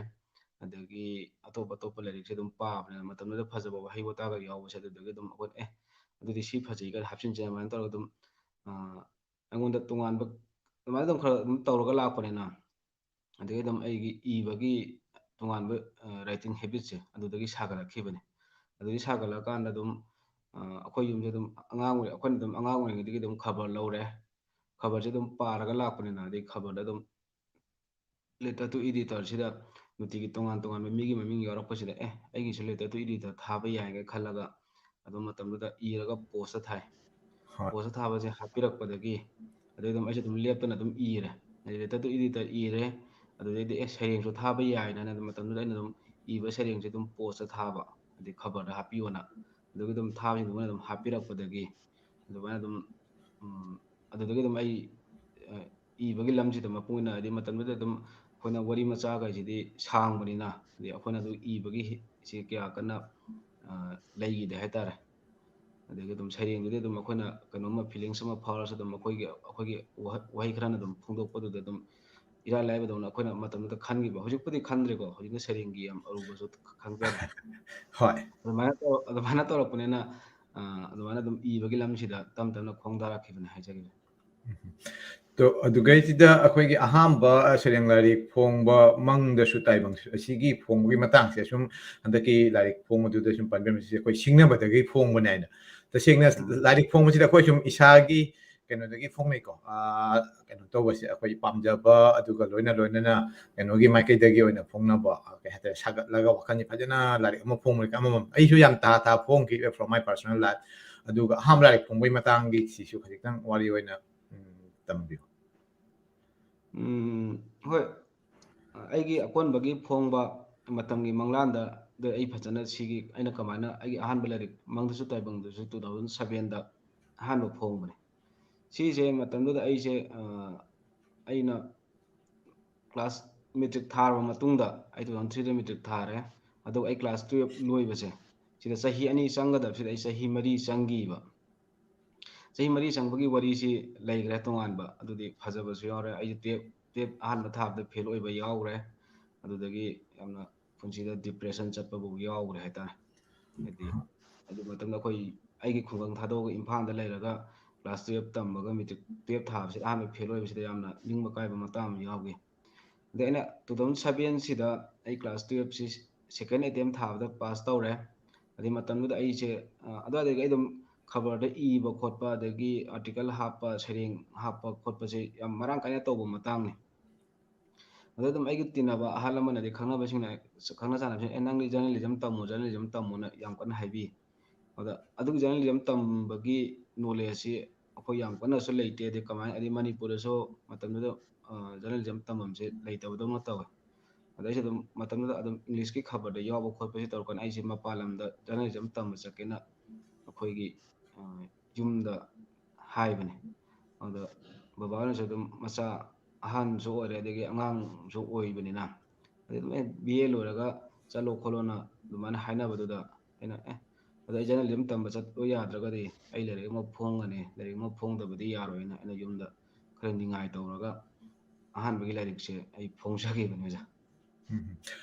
ꯑꯗꯒꯤ ꯑꯇꯣꯞ ꯑꯇꯣꯞꯄ ꯂꯥꯏꯔꯤꯛꯁꯦ ꯑꯗꯨꯝ ꯄꯥꯕꯅꯤꯅ ꯃꯇꯝꯗꯨꯗ ꯐꯖꯕ ꯋꯥꯍꯩ ꯋꯥꯇꯥꯒ ꯌꯥꯎꯕꯁꯦ, ꯑꯗꯨꯗꯒꯤ ꯑꯗꯨꯝ ꯑꯩꯈꯣꯏ, "ꯑꯦ, ꯑꯗꯨꯗꯤ ꯁꯤ ꯐꯖꯩꯒ ꯍꯥꯞꯆꯤꯟꯁꯦ", ꯑꯗꯨꯃꯥꯏꯅ ꯇꯧꯔꯒ ꯑꯗꯨꯝ, ꯑ, ꯑꯩꯉꯣꯟꯗ ꯇꯣꯉꯥꯟꯕ ꯑꯗꯨꯃꯥꯏꯅ ꯑꯗꯨꯝ ꯈꯔ ꯑꯗꯨꯝ ꯇꯧꯔꯒ ꯂꯥꯛꯄꯅꯤꯅ, ꯑꯗꯒꯤ ꯑꯗꯨꯝ ꯑꯩꯒꯤ ꯏꯕꯒꯤ ꯇꯣꯉꯥꯟꯕ, ꯑ, ꯔꯥꯏꯇꯤꯡ ꯍꯦꯕꯤꯠꯁꯦ ꯑꯗꯨꯗꯒꯤ ꯁꯥꯒꯠꯂꯛꯈꯤꯕꯅꯦ꯫ ꯑꯗꯨꯗꯒꯤ ꯁꯥꯒꯠꯂꯛꯑꯀꯥꯟꯗ ꯑꯗꯨꯝ, ꯑ, ꯑꯩꯈꯣꯏ ꯌꯨꯝꯁꯦ ꯑꯗꯨꯝ ꯑꯉꯥꯡ ꯑꯣꯏ-, ꯑꯩꯈꯣꯏꯅ ꯑꯗꯨꯝ ꯑꯉꯥꯡ ꯑꯣꯏꯔꯤꯉꯩꯗꯒꯤ ꯑꯗꯨꯝ ꯈꯕꯔ ꯂꯧꯔꯦ꯫ ꯈꯕꯔꯁꯦ ꯑꯗꯨꯝ ꯄꯥꯔꯒ ꯂꯥꯛꯄꯅꯤꯅ, ꯑꯗꯩ ꯈꯕꯔꯗ ꯑꯗꯨꯝ letter to editorꯁꯤꯗ ꯅꯨꯡꯇꯤꯒꯤ ꯇꯣꯉꯥꯟ ꯇꯣꯉꯥꯟꯕ ꯃꯤꯒꯤ ꯃꯃꯤꯡ ꯌꯥꯎꯔꯛꯄꯁꯤꯗ, "ꯑꯦ, ꯑꯩꯒꯤꯁꯨ letter to editor ꯊꯥꯕ ꯌꯥꯏꯒ" ꯈꯜꯂꯒ, ꯑ, ꯑꯗꯨꯝ ꯃꯇꯝꯗꯨꯗ ꯏꯔꯒ ꯄꯣꯁꯇ ꯊꯥꯏ꯫ ꯍꯣꯏ꯫ ꯄꯣꯁꯇ ꯊꯥꯕꯁꯦ ꯍꯥꯄꯤꯔꯛꯄꯗꯒꯤ ꯑꯗꯩ ꯑꯗꯨꯝ ꯑꯩꯁꯨ ꯑꯗꯨꯝ ꯂꯦꯞꯇꯅ ꯑꯗꯨꯝ ꯏꯔꯦ꯫ ꯂꯦꯇꯔ ꯇꯨ ꯏꯗꯤꯇꯔ ꯏꯔꯦ꯫ ꯑꯗꯨꯗꯩꯗꯤ ꯑꯦ ꯁꯩꯔꯦꯡꯁꯨ ꯊꯥꯕ ꯌꯥꯏꯅ ꯑꯗꯨꯝ ꯃꯇꯝꯗꯨꯗ ꯑꯩꯅ ꯑꯗꯨꯝ ꯏꯕ ꯁꯩꯔꯦꯡꯁꯦ ꯑꯗꯨꯝ ꯄꯣꯁꯇ ꯊꯥꯕ, ꯍꯥꯏꯗꯤ ꯈꯕꯔꯗ ꯍꯥꯞꯄꯤꯌꯣꯅ꯫ ꯑꯗꯨꯒꯤ ꯑꯗꯨꯝ ꯊꯥꯕꯁꯤꯡꯗꯨ ꯃꯣꯏꯅ ꯑꯗꯨꯝ ꯍꯥꯞꯄꯤꯔꯛꯄꯗꯒꯤ ꯑꯗꯨꯃꯥꯏꯅ ꯑꯗꯨꯝ, ꯎꯝ, ꯑꯗꯨꯗꯒꯤ ꯑꯗꯨꯝ ꯑꯩ, ꯑ, ꯏꯕꯒꯤ ꯂꯝꯁꯤꯗ ꯃꯄꯨꯡ ꯑꯣꯏꯅ, ꯍꯥꯏꯗꯤ ꯃꯇꯝꯗꯨꯗ ꯑꯗꯨꯝ ꯑꯩꯈꯣꯏꯅ ꯋꯥꯔꯤ ꯃꯆꯥꯈꯩꯁꯤꯗꯤ ꯁꯥꯡꯕꯅꯤꯅ, ꯍꯥꯏꯗꯤ ꯑꯩꯈꯣꯏꯅ ꯑꯗꯨ ꯏꯕꯒꯤ ꯍꯤ-, ꯁꯤ ꯀꯌꯥ ꯀꯟꯅ, ꯑ, ꯂꯩꯈꯤꯗꯦ ꯍꯥꯏꯇꯥꯔꯦ꯫ ꯑꯗꯒꯤ ꯑꯗꯨꯝ ꯁꯩꯔꯦꯡꯗꯨꯗꯤ ꯑꯗꯨꯝ ꯑꯩꯈꯣꯏꯅ ꯀꯩꯅꯣꯝꯃ feelings ꯑꯃ ꯐꯥꯎꯔꯁꯨ ꯑꯗꯨꯝ ꯑꯩꯈꯣꯏꯒꯤ, ꯑꯩꯈꯣꯏꯒꯤ ꯋꯥꯍ-, ꯋꯥꯍꯩ ꯈꯔꯅ ꯑꯗꯨꯝ ꯐꯣꯡꯗꯣꯛꯄꯗꯨꯗ ꯑꯗꯨꯝ ꯏꯔꯥꯏ ꯂꯥꯏꯕꯗꯧꯅ ꯑꯩꯈꯣꯏꯅ ꯃꯇꯝꯗꯨꯗ ꯈꯟꯈꯤꯕ꯫ ꯍꯧꯖꯤꯛꯄꯨꯗꯤ ꯈꯟꯗ꯭ꯔꯦꯀꯣ, ꯍꯧꯖꯤꯛꯅ ꯁꯩꯔꯦꯡꯒꯤ ꯌꯥꯝ ꯑꯔꯨꯕꯁꯨ ꯈꯪꯖꯔꯦ꯫ ꯍꯣꯏ꯫ ꯑꯗꯨꯃꯥꯏꯅ ꯇꯧ-, ꯑꯗꯨꯃꯥꯏꯅ ꯇꯧꯔꯛꯄꯅꯤꯅ, ꯑ, ꯑꯗꯨꯃꯥꯏꯅ ꯑꯗꯨꯝ ꯏꯕꯒꯤ ꯂꯝꯁꯤꯗ ꯇꯞ ꯇꯞꯅ ꯈꯣꯡꯗꯥꯔꯛꯈꯤꯕꯅꯦ ꯍꯥꯏꯖꯒꯦ꯫ ꯑꯗꯣ ꯑꯗꯨꯒꯩꯁꯤꯗ ꯑꯩꯈꯣꯏꯒꯤ ꯑꯍꯥꯟꯕ ꯁꯩꯔꯦꯡ ꯂꯥꯏꯔꯤꯛ ꯐꯣꯡꯕ ꯃꯪꯗꯁꯨ ꯇꯥꯏꯕꯪ ꯑꯁꯤꯒꯤ ꯐꯣꯡꯕꯒꯤ ꯃꯇꯥꯡꯁꯦ ꯁꯨꯝ ꯍꯟꯗꯛꯀꯤ ꯂꯥꯏꯔꯤꯛ ꯐꯣꯡꯕꯗꯨꯗ ꯁꯨꯝ ꯄꯟꯕꯤꯔꯝꯃꯤꯁꯦ ꯑꯩꯈꯣꯏ ꯁꯤꯡꯅꯕꯗꯒꯤ ꯐꯣꯡꯕꯅꯦ ꯍꯥꯏꯅ꯫ ꯇꯁꯦꯡꯅ ꯎꯝ꯫ ꯂꯥꯏꯔꯤꯛ ꯐꯣꯡꯕꯁꯤꯗ ꯑꯩꯈꯣꯏ ꯁꯨꯝ ꯏꯁꯥꯒꯤ ꯀꯩꯅꯣꯗꯒꯤ ꯐꯣꯡꯅꯩꯀꯣ꯫ ꯑꯥ, ꯀꯩꯅꯣ ꯇꯧꯕꯁꯦ ꯑꯩꯈꯣꯏ ꯄꯥꯝꯖꯕ ꯑꯗꯨꯒ ꯂꯣꯏꯅ ꯂꯣꯏꯅꯅ ꯀꯩꯅꯣꯒꯤ ꯃꯥꯏꯀꯩꯗꯒꯤ ꯑꯣꯏꯅ ꯐꯣꯡꯅꯕ, ꯑ, ꯀꯩ ꯍꯥꯏꯇꯥꯔꯦ, ꯁꯥꯒꯠꯂꯒ ꯋꯥꯈꯜꯁꯦ ꯐꯖꯅ ꯂꯥꯏꯔꯤꯛ ꯑꯃ ꯐꯣꯡꯕꯅꯤ ꯑꯃꯃꯝ꯫ ꯑꯩꯁꯨ ꯌꯥꯝ ꯊꯥ ꯊꯥ ꯐꯣꯡꯈꯤ from my personal life꯫ ꯑꯗꯨꯒ ꯑꯍꯥꯟꯕ ꯂꯥꯏꯔꯤꯛ ꯐꯣꯡꯕꯒꯤ ꯃꯇꯥꯡꯒꯤ ꯁꯤꯁꯨ ꯈꯖꯤꯛꯇꯪ ꯋꯥꯔꯤ ꯑꯣꯏꯅ, ꯎꯝ, ꯇꯝꯕꯤꯌꯨ꯫ ꯎꯝ, ꯍꯣꯏ꯫ ꯑ, ꯑꯩꯒꯤ ꯑꯀꯣꯟꯕꯒꯤ ꯐꯣꯡꯕ ꯃꯇꯝꯒꯤ ꯃꯪꯂꯥꯟꯗ ꯑꯩ ꯐꯖꯅ ꯁꯤꯒꯤ ꯑꯩꯅ ꯀꯃꯥꯏꯅ ꯑꯩꯒꯤ ꯑꯍꯥꯟꯕ ꯂꯥꯏꯔꯤꯛ ꯃꯪꯗꯁꯨ ꯇꯥꯏꯕꯪꯗꯁꯨ two thousand sevenꯗ ꯑꯍꯥꯟꯕ ꯐꯣꯡꯕꯅꯦ꯫ ꯁꯤꯁꯦ ꯃꯇꯝꯗꯨꯗ ꯑꯩꯁꯦ, ꯑ, ꯑꯩꯅ class matric ꯊꯥꯔꯕ ꯃꯇꯨꯡꯗ, ꯑꯩ two thousand threeꯗ matric ꯊꯥꯔꯦ꯫ ꯑꯗꯨꯒ ꯑꯩ class twelve ꯂꯣꯏꯕꯁꯦ, ꯁꯤꯗ ꯆꯍꯤ ꯑꯅꯤ ꯆꯪꯒꯗꯕꯁꯤꯗ ꯑꯩ ꯆꯍꯤ ꯃꯔꯤ ꯆꯪꯈꯤꯕ꯫ ꯆꯍꯤ ꯃꯔꯤ ꯆꯪꯕꯒꯤ ꯋꯥꯔꯤꯁꯤ ꯂꯩꯈ꯭ꯔꯦ ꯇꯣꯉꯥꯟꯕ, ꯑꯗꯨꯗꯤ ꯐꯖꯕꯁꯨ ꯌꯥꯎꯔꯦ꯫ ꯑꯩꯁꯦ twelve, twelve ꯑꯍꯥꯟꯕ ꯊꯥꯕꯗ fail ꯑꯣꯏꯕ ꯌꯥꯎꯈ꯭ꯔꯦ꯫ ꯑꯗꯨꯗꯒꯤ ꯌꯥꯝꯅ ꯄꯨꯟꯁꯤꯗ depression ꯆꯠꯄꯕꯨ ꯌꯥꯎꯈ꯭ꯔꯦ ꯍꯥꯏꯇꯥꯔꯦ꯫ ꯍꯥꯏꯗꯤ ꯑꯗꯨ ꯃꯇꯝꯗ ꯑꯩꯈꯣꯏ, ꯑꯩꯒꯤ ꯈꯨꯡꯒꯪ ꯊꯥꯗꯣꯛꯑꯒ ꯏꯝꯐꯥꯜꯗ ꯂꯩꯔꯒ class twelve ꯇꯝꯕꯒ matric twelve ꯊꯥꯕꯁꯤꯗ ꯑꯍꯥꯟꯕ fail ꯑꯣꯏꯕꯁꯤꯗ ꯌꯥꯝꯅ ꯅꯤꯡꯕ ꯀꯥꯏꯕ ꯃꯇꯥꯡ ꯑꯃ ꯌꯥꯎꯈꯤ꯫ ꯑꯗꯩ ꯑꯩꯅ two thousand sevenꯁꯤꯗ ꯑꯩ class twelveꯁꯤ second attempt ꯊꯥꯕꯗ pass ꯇꯧꯔꯦ꯫ ꯑꯗꯩ ꯃꯇꯝꯗꯨꯗ ꯑꯩꯁꯦ, ꯑ, ꯑꯗꯨꯋꯥꯏꯗꯒꯤ ꯑꯩ ꯑꯗꯨꯝ ꯈꯕꯔꯗ ꯏꯕ ꯈꯣꯠꯄ, ꯑꯗꯒꯤ article ꯍꯥꯞꯄ, ꯁꯩꯔꯦꯡ ꯍꯥꯞꯄ ꯈꯣꯠꯄꯁꯦ ꯌꯥꯝ ꯃꯔꯥꯡ ꯀꯥꯏꯅ ꯇꯧꯕ ꯃꯇꯥꯡꯅꯤ꯫ ꯑꯗ ꯑꯗꯨꯝ ꯑꯩꯒꯤ ꯇꯤꯟꯅꯕ ꯑꯍꯜ ꯂꯃꯟ ꯑꯗꯩ ꯈꯪꯅꯕꯁꯤꯡꯅ, ꯈꯪꯅ ꯆꯥꯟꯅꯕꯁꯤꯡꯅ, "ꯑꯦ, ꯅꯪꯗꯤ journalism ꯇꯝꯃꯣ, journalism ꯇꯝꯃꯣꯅ" ꯌꯥꯝ ꯀꯟꯅ ꯍꯥꯏꯕꯤ꯫ ꯑꯗ ꯑꯗꯨꯒꯤ journalism ꯇꯝꯕꯒꯤ knowledge ꯑꯁꯤ ꯑꯩꯈꯣꯏ ꯌꯥꯝ ꯀꯟꯅꯁꯨ ꯂꯩꯇꯦ꯫ ꯑꯗꯩ ꯀꯃꯥꯏꯅ, ꯑꯗꯩ ꯃꯅꯤꯄꯨꯔꯗꯁꯨ ꯃꯇꯝꯗꯨꯗ journalism ꯇꯝꯐꯝꯁꯦ ꯂꯩꯇꯕꯗꯧꯅ ꯇꯧꯋꯦ꯫ ꯑꯗ ꯑꯩꯁꯦ ꯑꯗꯨꯝ ꯃꯇꯝꯗꯨꯗ ꯑꯗꯨꯝ English ꯀꯤ ꯈꯕꯔꯗ ꯌꯥꯎꯕ ꯈꯣꯠꯄꯁꯦ ꯇꯧꯔꯀꯥꯟꯗ ꯑꯩꯁꯦ ꯃꯄꯥꯟ ꯂꯝꯗ journalism ꯇꯝꯕ ꯆꯠꯀꯦꯅ ꯑꯩꯈꯣꯏꯒꯤ ꯌꯨꯝꯗ ꯍꯥꯏꯕꯅꯦ꯫ ꯑꯗ ꯕꯕꯥꯅꯁꯨ ꯑꯗꯨꯝ ꯃꯆꯥ ꯑꯍꯟꯁꯨ ꯑꯣꯏꯔꯦ, ꯑꯗꯒꯤ ꯑꯉꯥꯡꯁꯨ ꯑꯣꯏꯕꯅꯤꯅ, ꯑꯗꯩ ꯑꯗꯨꯝ ꯑꯦ ꯕꯤ ꯑꯦ ꯂꯣꯏꯔꯒ ꯆꯠꯂꯣ ꯈꯣꯠꯂꯣꯅ ꯑꯗꯨꯃꯥꯏꯅ ꯍꯥꯏꯅꯕꯗꯨꯗ ꯑꯩꯅ ꯑꯦ ꯑꯗꯣ ꯑꯩ journalism ꯇꯝꯕ ꯆꯠꯄ ꯌꯥꯗ꯭ꯔꯒꯗꯤ ꯑꯩ ꯂꯥꯏꯔꯤꯛ ꯑꯃ ꯐꯣꯡꯒꯅꯤ, ꯂꯥꯏꯔꯤꯛ ꯑꯃ ꯐꯣꯡꯗꯕꯗꯤ ꯌꯥꯔꯣꯏꯅ ꯑꯩꯅ ꯌꯨꯝꯗ ꯈꯔ ꯅꯤꯡꯉꯥꯏ ꯇꯧꯔꯒ ꯑꯍꯥꯟꯕꯒꯤ ꯂꯥꯏꯔꯤꯛꯁꯦ ꯑꯩ ꯐꯣꯡꯖꯈꯤꯕꯅꯦ ꯑꯣꯖꯥ꯫ ꯎꯝ꯫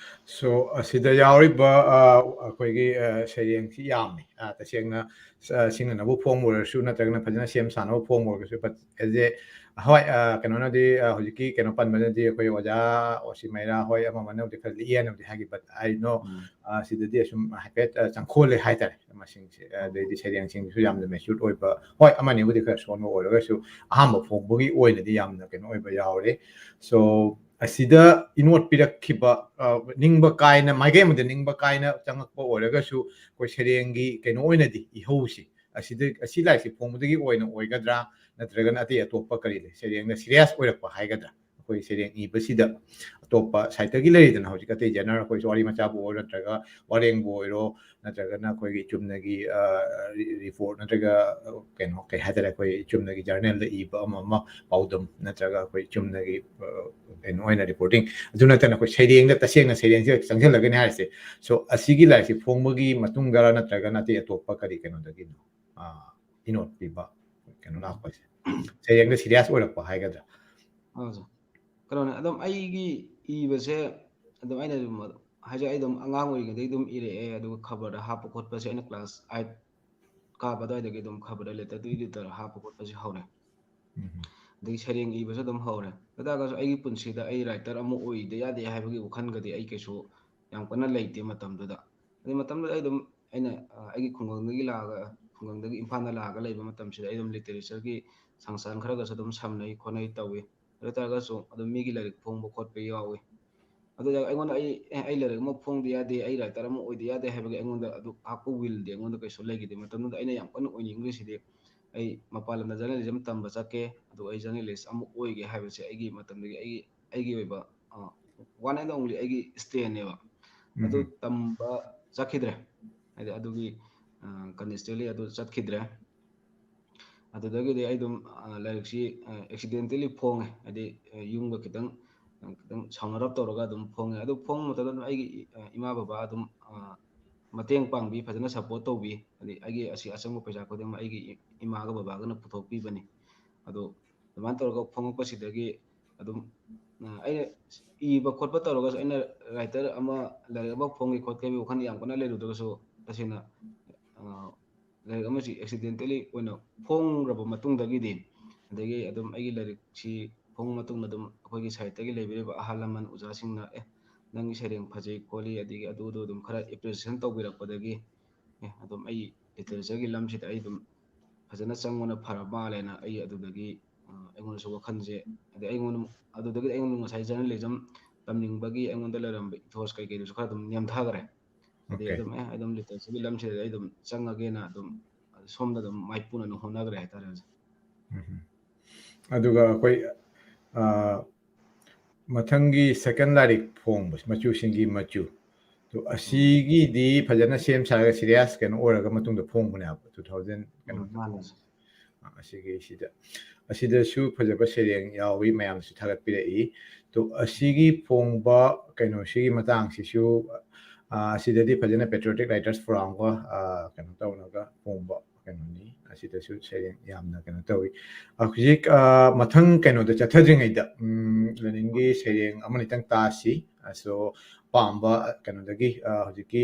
So, ꯑꯁꯤꯗ ꯌꯥꯎꯔꯤꯕ, ꯑ, ꯑꯩꯈꯣꯏꯒꯤ, ꯑ, ꯁꯩꯔꯦꯡꯁꯤ ꯌꯥꯝꯃꯤ꯫ ꯑ, ꯇꯁꯦꯡꯅ, ꯑ, ꯁꯤꯡꯅꯅꯕ ꯐꯣꯡꯕ ꯑꯣꯏꯔꯁꯨ ꯅꯠꯇ꯭ꯔꯒꯅ ꯐꯖꯅ ꯁꯦꯝ ꯁꯥꯅꯕ ꯐꯣꯡꯕ ꯑꯣꯏꯔꯒꯁꯨ, but as a, ꯍꯣꯏ, ꯑ, ꯀꯩꯅꯣꯅꯗꯤ, ꯑ, ꯍꯧꯖꯤꯛꯀꯤ ꯀꯩꯅꯣ ꯄꯟꯕꯅꯗꯤ ꯑꯩꯈꯣꯏ ꯑꯣꯖꯥ ꯑꯣꯁꯤ ꯃꯩꯔꯥ ꯍꯣꯏ ꯑꯃ ꯑꯃꯅꯕꯨꯗꯤ ꯈꯔ ꯂꯤꯛꯑꯦꯅꯕꯨꯗꯤ ꯍꯥꯏꯈꯤ, but I know, ꯎꯝ꯫ ꯑ, ꯁꯤꯗꯗꯤ ꯑꯁꯨꯝ ꯍꯥꯏꯐꯦꯠ, ꯑ, ꯆꯪꯈꯣꯜꯂꯦ ꯍꯥꯏꯇꯥꯔꯦ ꯃꯁꯤꯡꯁꯦ꯫ ꯑꯗꯩꯗꯤ ꯁꯩꯔꯦꯡꯁꯤꯡꯁꯨ ꯌꯥꯝꯅ matured ꯑꯣꯏꯕ, ꯍꯣꯏ, ꯑꯃꯅꯤꯕꯨꯗꯤ ꯈꯔ ꯁꯣꯟꯕ ꯑꯣꯏꯔꯒꯁꯨ ꯑꯍꯥꯟꯕ ꯐꯣꯡꯕꯒꯤ ꯑꯣꯏꯅꯗꯤ ꯌꯥꯝꯅ ꯀꯩꯅꯣ ꯑꯣꯏꯕ ꯌꯥꯎꯔꯦ꯫ So, ꯑꯁꯤꯗ ꯏꯅꯣꯠ ꯄꯤꯔꯛꯈꯤꯕ, ꯑ, ꯅꯤꯡꯕ ꯀꯥꯏꯅ, ꯃꯥꯏꯀꯩ ꯑꯃꯗ ꯅꯤꯡꯕ ꯀꯥꯏꯅ ꯆꯪꯉꯛꯄ ꯑꯣꯏꯔꯒꯁꯨ, ꯑꯩꯈꯣꯏ ꯁꯩꯔꯦꯡꯒꯤ ꯀꯩꯅꯣ ꯑꯣꯏꯅꯗꯤ, ꯏꯍꯧꯁꯤ ꯑꯁꯤꯗ, ꯑꯁꯤ ꯂꯥꯏꯔꯤꯛꯁꯤ ꯐꯣꯡꯕꯗꯒꯤ ꯑꯣꯏꯅ ꯑꯣꯏꯒꯗ꯭ꯔꯥ, ꯅꯠꯇ꯭ꯔꯒꯅ ꯑꯇꯩ ꯑꯇꯣꯞꯄ ꯀꯔꯤ ꯂꯩ? ꯁꯩꯔꯦꯡꯅ serious ꯑꯣꯏꯔꯛꯄ ꯍꯥꯏꯒꯗ꯭ꯔꯥ? ꯑꯩꯈꯣꯏ ꯁꯩꯔꯦꯡ ꯏꯕꯁꯤꯗ ꯑꯇꯣꯞꯄ side ꯇꯒꯤ ꯂꯩꯔꯤꯗꯅ, ꯍꯧꯖꯤꯛ ꯑꯇꯩ genre ꯑꯩꯈꯣꯏ ꯋꯥꯔꯤ ꯃꯆꯥꯕꯨ ꯑꯣꯏꯔꯣ, ꯅꯠꯇ꯭ꯔꯒ ꯋꯥꯔꯦꯡꯕꯨ ꯑꯣꯏꯔꯣ, ꯅꯠꯇ꯭ꯔꯒꯅ ꯑꯩꯈꯣꯏꯒꯤ ꯆꯨꯝꯅꯒꯤ, ꯑ, ꯔꯤ-, report ꯅꯠꯇ꯭ꯔꯒ, ꯑ, ꯀꯩꯅꯣ, ꯀꯩ ꯍꯥꯏꯇꯥꯔꯦ, ꯑꯩꯈꯣꯏ ꯆꯨꯝꯅꯒꯤ journal ꯗ ꯏꯕ ꯑꯃ ꯑꯃ, ꯄꯥꯎꯗꯝ ꯅꯠꯇ꯭ꯔꯒ ꯑꯩꯈꯣꯏ ꯆꯨꯝꯅꯒꯤ, ꯑ, ꯀꯩꯅꯣ ꯑꯣꯏꯅ reporting, ꯑꯗꯨ ꯅꯠꯇꯅ ꯑꯩꯈꯣꯏ ꯁꯩꯔꯦꯡꯗ, ꯇꯁꯦꯡꯅ ꯁꯩꯔꯦꯡꯁꯤꯗ ꯆꯪꯁꯤꯜꯂꯒꯅꯤ ꯍꯥꯏꯔꯤꯁꯦ꯫ So, ꯑꯁꯤꯒꯤ ꯂꯥꯏꯔꯤꯛꯁꯤ ꯐꯣꯡꯕꯒꯤ ꯃꯇꯨꯡꯗꯔ ꯅꯠꯇ꯭ꯔꯒꯅ ꯑꯇꯩ ꯑꯇꯣꯞꯄ ꯀꯔꯤ ꯀꯩꯅꯣꯗꯒꯤꯅꯣ, ꯑ, ꯏꯅꯣꯠ ꯄꯤꯕ ꯀꯩꯅꯣ ꯂꯥꯛꯄꯁꯦ? ꯁꯩꯔꯦꯡꯗ serious ꯑꯣꯏꯔꯛꯄ ꯍꯥꯏꯒꯗ꯭ꯔꯥ? ꯑꯥ, ꯁꯥꯔ꯫ ꯀꯩꯅꯣꯅꯦ, ꯑꯗꯨꯝ ꯑꯩꯒꯤ ꯏꯕꯁꯦ ꯑꯗꯨꯝ ꯑꯩꯅ ꯑꯗꯨꯝ ꯍꯥꯏꯁꯦ, ꯑꯩ ꯑꯗꯨꯝ ꯑꯉꯥꯡ ꯑꯣꯏꯔꯤꯉꯩꯗꯒꯤ ꯑꯗꯨꯝ ꯏꯔꯛꯑꯦ, ꯑꯗꯨꯒ ꯈꯕꯔꯗ ꯍꯥꯞꯄ ꯈꯣꯠꯄꯁꯦ ꯑꯩꯅ class eight ꯀꯥꯕ ꯑꯗꯨꯋꯥꯏꯗꯒꯤ ꯑꯗꯨꯝ ꯈꯕꯔꯗ letter to editor ꯍꯥꯞꯄ ꯈꯣꯠꯄꯁꯦ ꯍꯧꯔꯦ꯫ ꯎꯝ꯫ ꯑꯗꯒꯤ ꯁꯩꯔꯦꯡ ꯏꯕꯁꯨ ꯑꯗꯨꯝ ꯍꯧꯔꯦ꯫ ꯑꯗꯨ ꯇꯥꯔꯒꯁꯨ ꯑꯩꯒꯤ ꯄꯨꯟꯁꯤꯗ ꯑꯩ writer ꯑꯃ ꯑꯣꯏꯗ ꯌꯥꯗꯦ ꯍꯥꯏꯕꯒꯤ ꯋꯥꯈꯜꯒꯗꯤ ꯑꯩ ꯀꯩꯁꯨ ꯌꯥꯝ ꯀꯟꯅ ꯂꯩꯇꯦ ꯃꯇꯝꯗꯨꯗ꯫ ꯑꯗꯩ ꯃꯇꯝꯗꯨꯗ ꯑꯩ ꯑꯗꯨꯝ, ꯑꯩꯅ, ꯑ, ꯑꯩꯒꯤ ꯈꯨꯡꯒꯪꯗꯒꯤ ꯂꯥꯛꯑꯒ, ꯈꯨꯡꯒꯪꯗꯒꯤ ꯏꯝꯐꯥꯜꯗ ꯂꯥꯛꯑꯒ ꯂꯩꯕ ꯃꯇꯝꯁꯤꯗ ꯑꯩ ꯑꯗꯨꯝ literature ꯒꯤ ꯁꯪꯁꯊꯥꯟ ꯈꯔꯒꯁꯨ ꯑꯗꯨꯝ ꯁꯝꯅꯩ ꯈꯣꯠꯅꯩ ꯇꯧꯏ꯫ ꯑꯗꯨ ꯑꯣꯏ ꯇꯥꯔꯒꯁꯨ ꯑꯗꯨꯝ ꯃꯤꯒꯤ ꯂꯥꯏꯔꯤꯛ ꯐꯣꯡꯕ ꯈꯣꯠꯄ ꯌꯥꯎꯏ꯫ ꯑꯗꯨꯗ ꯑꯩꯉꯣꯟꯗ ꯑꯩ ꯑꯦ ꯑꯩ ꯂꯥꯏꯔꯤꯛ ꯑꯃ ꯐꯣꯡꯗ ꯌꯥꯗꯦ, ꯑꯩ ꯔꯥꯏꯇꯔ ꯑꯃ ꯑꯣꯏꯗ ꯌꯥꯗꯦ ꯍꯥꯏꯕꯒꯤ ꯑꯩꯉꯣꯟꯗ ꯑꯗꯨ ꯍꯥꯞꯄ ꯋꯤꯜꯗꯤ ꯑꯩꯉꯣꯟꯗ ꯀꯩꯁꯨ ꯂꯩꯈꯤꯗꯦ꯫ ꯃꯇꯝꯗꯨꯗ ꯑꯩꯅ ꯌꯥꯝ ꯀꯟꯅ ꯑꯣꯏꯅꯤꯡꯈ꯭ꯔꯤꯁꯤꯗꯤ ꯑꯩ ꯃꯄꯥꯟ ꯂꯝꯗ ꯖꯔꯅꯦꯂꯤꯖꯝ ꯇꯝꯕ ꯆꯠꯀꯦ, ꯑꯗꯨꯒ ꯑꯩ ꯖꯔꯅꯦꯂꯤꯁ ꯑꯃ ꯑꯣꯏꯒꯦ ꯍꯥꯏꯕꯁꯦ ꯑꯩꯒꯤ ꯃꯇꯝꯗꯨꯒꯤ ꯑꯩꯒꯤ ꯑꯩꯒꯤ ꯑꯣꯏꯕ ꯋꯥꯟ ꯑꯦꯟ ꯑꯣꯡꯂꯤ ꯑꯩꯒꯤ ꯁ꯭ꯇꯦꯅꯦꯕ꯫ ꯑꯗꯨ ꯇꯝꯕ ꯆꯠꯈꯤꯗ꯭ꯔꯦ꯫ ꯍꯥꯏꯗꯤ ꯑꯗꯨꯒꯤ ꯀꯟꯗꯤꯁꯅꯦꯜꯂꯤ ꯑꯗꯨ ꯆꯠꯈꯤꯗ꯭ꯔꯦ꯫ ꯑꯗꯨꯗꯒꯤꯗꯤ ꯑꯩ ꯑꯗꯨꯝ ꯂꯥꯏꯔꯤꯛꯁꯤ ꯑꯦꯛꯁꯤꯗꯦꯟꯇꯦꯜꯂꯤ ꯐꯣꯡꯉꯦ꯫ ꯍꯥꯏꯗꯤ ꯌꯨꯝꯒ ꯈꯤꯇꯪ ꯈꯤꯇꯪ ꯁꯥꯎꯅꯔꯞ ꯇꯧꯔꯒ ꯑꯗꯨꯝ ꯐꯣꯡꯉꯦ꯫ ꯑꯗꯨ ꯐꯣꯡꯕ ꯃꯇꯝꯗ ꯑꯗꯨꯝ ꯑꯩꯒꯤ ꯏꯃꯥ ꯕꯕꯥ ꯑꯗꯨꯝ ꯃꯇꯦꯡ ꯄꯥꯡꯕꯤ, ꯐꯖꯅ ꯁꯞꯄꯣꯔꯠ ꯇꯧꯕꯤ꯫ ꯍꯥꯏꯗꯤ ꯑꯩꯒꯤ ꯑꯁꯤ ꯑꯆꯪꯕ ꯄꯩꯁꯥ ꯈꯨꯗꯤꯡꯃꯛ ꯑꯩꯒꯤ ꯏꯃꯥꯒ ꯕꯕꯥꯒꯅ ꯄꯨꯊꯣꯛꯄꯤꯕꯅꯤ꯫ ꯑꯗꯣ ꯑꯗꯨꯃꯥꯏꯅ ꯇꯧꯔꯒ ꯐꯣꯡꯉꯛꯄꯁꯤꯗꯒꯤ ꯑꯗꯨꯝ ꯑꯩꯅ ꯏꯕ ꯈꯣꯠꯄ ꯇꯧꯔꯒꯁꯨ, ꯑꯩꯅ ꯔꯥꯏꯇꯔ ꯑꯃ, ꯂꯥꯏꯔꯤꯛ ꯑꯃ ꯐꯣꯡꯒꯦ ꯈꯣꯠꯀꯦ ꯍꯥꯏꯕꯒꯤ ꯋꯥꯈꯜ ꯌꯥꯝ ꯀꯟꯅ ꯂꯩꯔꯨꯗ꯭ꯔꯒꯁꯨ, ꯇꯁꯦꯡꯅ ꯂꯥꯏꯔꯤꯛ ꯑꯃꯁꯤ ꯑꯦꯛꯁꯤꯗꯦꯟꯇꯦꯜꯂꯤ ꯑꯣꯏꯅ ꯐꯣꯡꯈ꯭ꯔꯕ ꯃꯇꯨꯡꯗꯒꯤꯗꯤ, ꯑꯗꯒꯤ ꯑꯗꯨꯝ ꯑꯩꯒꯤ ꯂꯥꯏꯔꯤꯛꯁꯤ ꯐꯣꯡꯕ ꯃꯇꯨꯡꯗ ꯑꯗꯨꯝ ꯑꯩꯈꯣꯏꯒꯤ ꯁꯥꯏꯠꯇꯒꯤ ꯂꯩꯕꯤꯔꯤꯕ ꯑꯍꯜ ꯂꯃꯟ ꯑꯣꯖꯥꯁꯤꯡꯅ "ꯑꯦ, ꯅꯪꯒꯤ ꯁꯩꯔꯦꯡ ꯐꯖꯩ ꯈꯣꯠꯂꯤ" ꯑꯗꯒꯤ ꯑꯗꯨꯗꯣ ꯑꯗꯨꯝ ꯈꯔ ꯑꯦꯄ꯭ꯔꯤꯁꯤꯌꯦꯁꯟ ꯇꯧꯕꯤꯔꯛꯄꯗꯒꯤ, "ꯑꯦ, ꯑꯗꯨꯝ ꯑꯩ ꯂꯤꯇꯔꯦꯆꯔꯒꯤ ꯂꯝꯁꯤꯗ ꯑꯩ ꯑꯗꯨꯝ ꯐꯖꯅ ꯆꯪꯕꯅ ꯐꯔ ꯃꯥꯜꯂꯦꯅ" ꯑꯩ ꯑꯗꯨꯗꯒꯤ ꯑꯩꯉꯣꯟꯗꯁꯨ ꯋꯥꯈꯜꯁꯦ, ꯑꯗꯩ ꯑꯩꯉꯣꯟꯗ ꯑꯗꯨꯗꯒꯤ ꯑꯩꯉꯣꯟꯗ ꯉꯁꯥꯏ ꯖꯔꯅꯦꯂꯤꯖꯝ ꯇꯝꯅꯤꯡꯕꯒꯤ ꯑꯩꯉꯣꯟꯗ ꯂꯩꯔꯝꯕ ꯏꯊꯣꯁ ꯀꯩꯀꯩꯗꯨꯁꯨ ꯈꯔ ꯑꯗꯨꯝ ꯅꯦꯝꯊꯈ꯭ꯔꯦ꯫ ꯑꯗꯩ ꯑꯗꯨꯝ ꯑꯦ ꯑꯗꯨꯝ ꯂꯤꯇꯔꯦꯆꯔꯒꯤ ꯂꯝꯁꯤꯗ ꯑꯩ ꯑꯗꯨꯝ ꯆꯪꯉꯒꯦꯅ ꯑꯗꯨꯝ ꯁꯣꯝꯗ ꯑꯗꯨꯝ ꯃꯥꯏꯄꯨꯅꯅ ꯍꯣꯠꯅꯈ꯭ꯔꯦ ꯍꯥꯏꯇꯥꯔꯦ ꯑꯣꯖꯥ꯫ ꯑꯗꯨꯒ ꯑꯩꯈꯣꯏ ꯃꯊꯪꯒꯤ ꯁꯦꯀꯦꯟ ꯂꯥꯏꯔꯤꯛ ꯐꯣꯡꯕꯁꯦ, ꯃꯆꯨꯁꯤꯡꯒꯤ ꯃꯆꯨ, ꯑꯗꯣ ꯑꯁꯤꯒꯤꯗꯤ ꯐꯖꯅ ꯁꯦꯝ ꯁꯥꯔꯒ ꯁꯤꯔꯤꯌꯁ ꯀꯩꯅꯣ ꯑꯣꯏꯔꯒ ꯃꯇꯨꯡꯗ ꯐꯣꯡꯕꯅꯦꯕ, ꯇꯨ ꯊꯥꯎꯖꯟ ꯀꯩꯅꯣ, ꯑꯁꯤꯒꯤꯁꯤꯗ꯫ ꯑꯁꯤꯗꯁꯨ ꯐꯖꯕ ꯁꯩꯔꯦꯡ ꯌꯥꯎꯏ, ꯃꯌꯥꯝꯅꯁꯨ ꯊꯥꯒꯠꯄꯤꯔꯛꯏ꯫ ꯑꯗꯣ ꯑꯁꯤꯒꯤ ꯐꯣꯡꯕ ꯀꯩꯅꯣꯁꯤꯒꯤ ꯃꯇꯥꯡꯁꯤꯁꯨ, ꯑꯁꯤꯗꯗꯤ ꯐꯖꯅ Patriotic Writers Forumꯒ ꯀꯩꯅꯣ ꯇꯧꯅꯒ ꯐꯣꯡꯕ ꯀꯩꯅꯣꯅꯤ꯫ ꯑꯁꯤꯗꯁꯨ ꯁꯩꯔꯦꯡ ꯌꯥꯝꯅ ꯀꯩꯅꯣ ꯇꯧꯏ꯫ ꯍꯧꯖꯤꯛ ꯃꯊꯪ ꯀꯩꯅꯣꯗ ꯆꯠꯊꯗ꯭ꯔꯤꯉꯩꯗ ꯂꯦꯅꯤꯟꯒꯤ ꯁꯩꯔꯦꯡ ꯑꯃꯅꯤꯇꯪ ꯇꯥꯁꯤ꯫ ꯑꯁꯣ ꯄꯥꯝꯕ ꯀꯩꯅꯣꯗꯒꯤ, ꯍꯧꯖꯤꯛꯀꯤ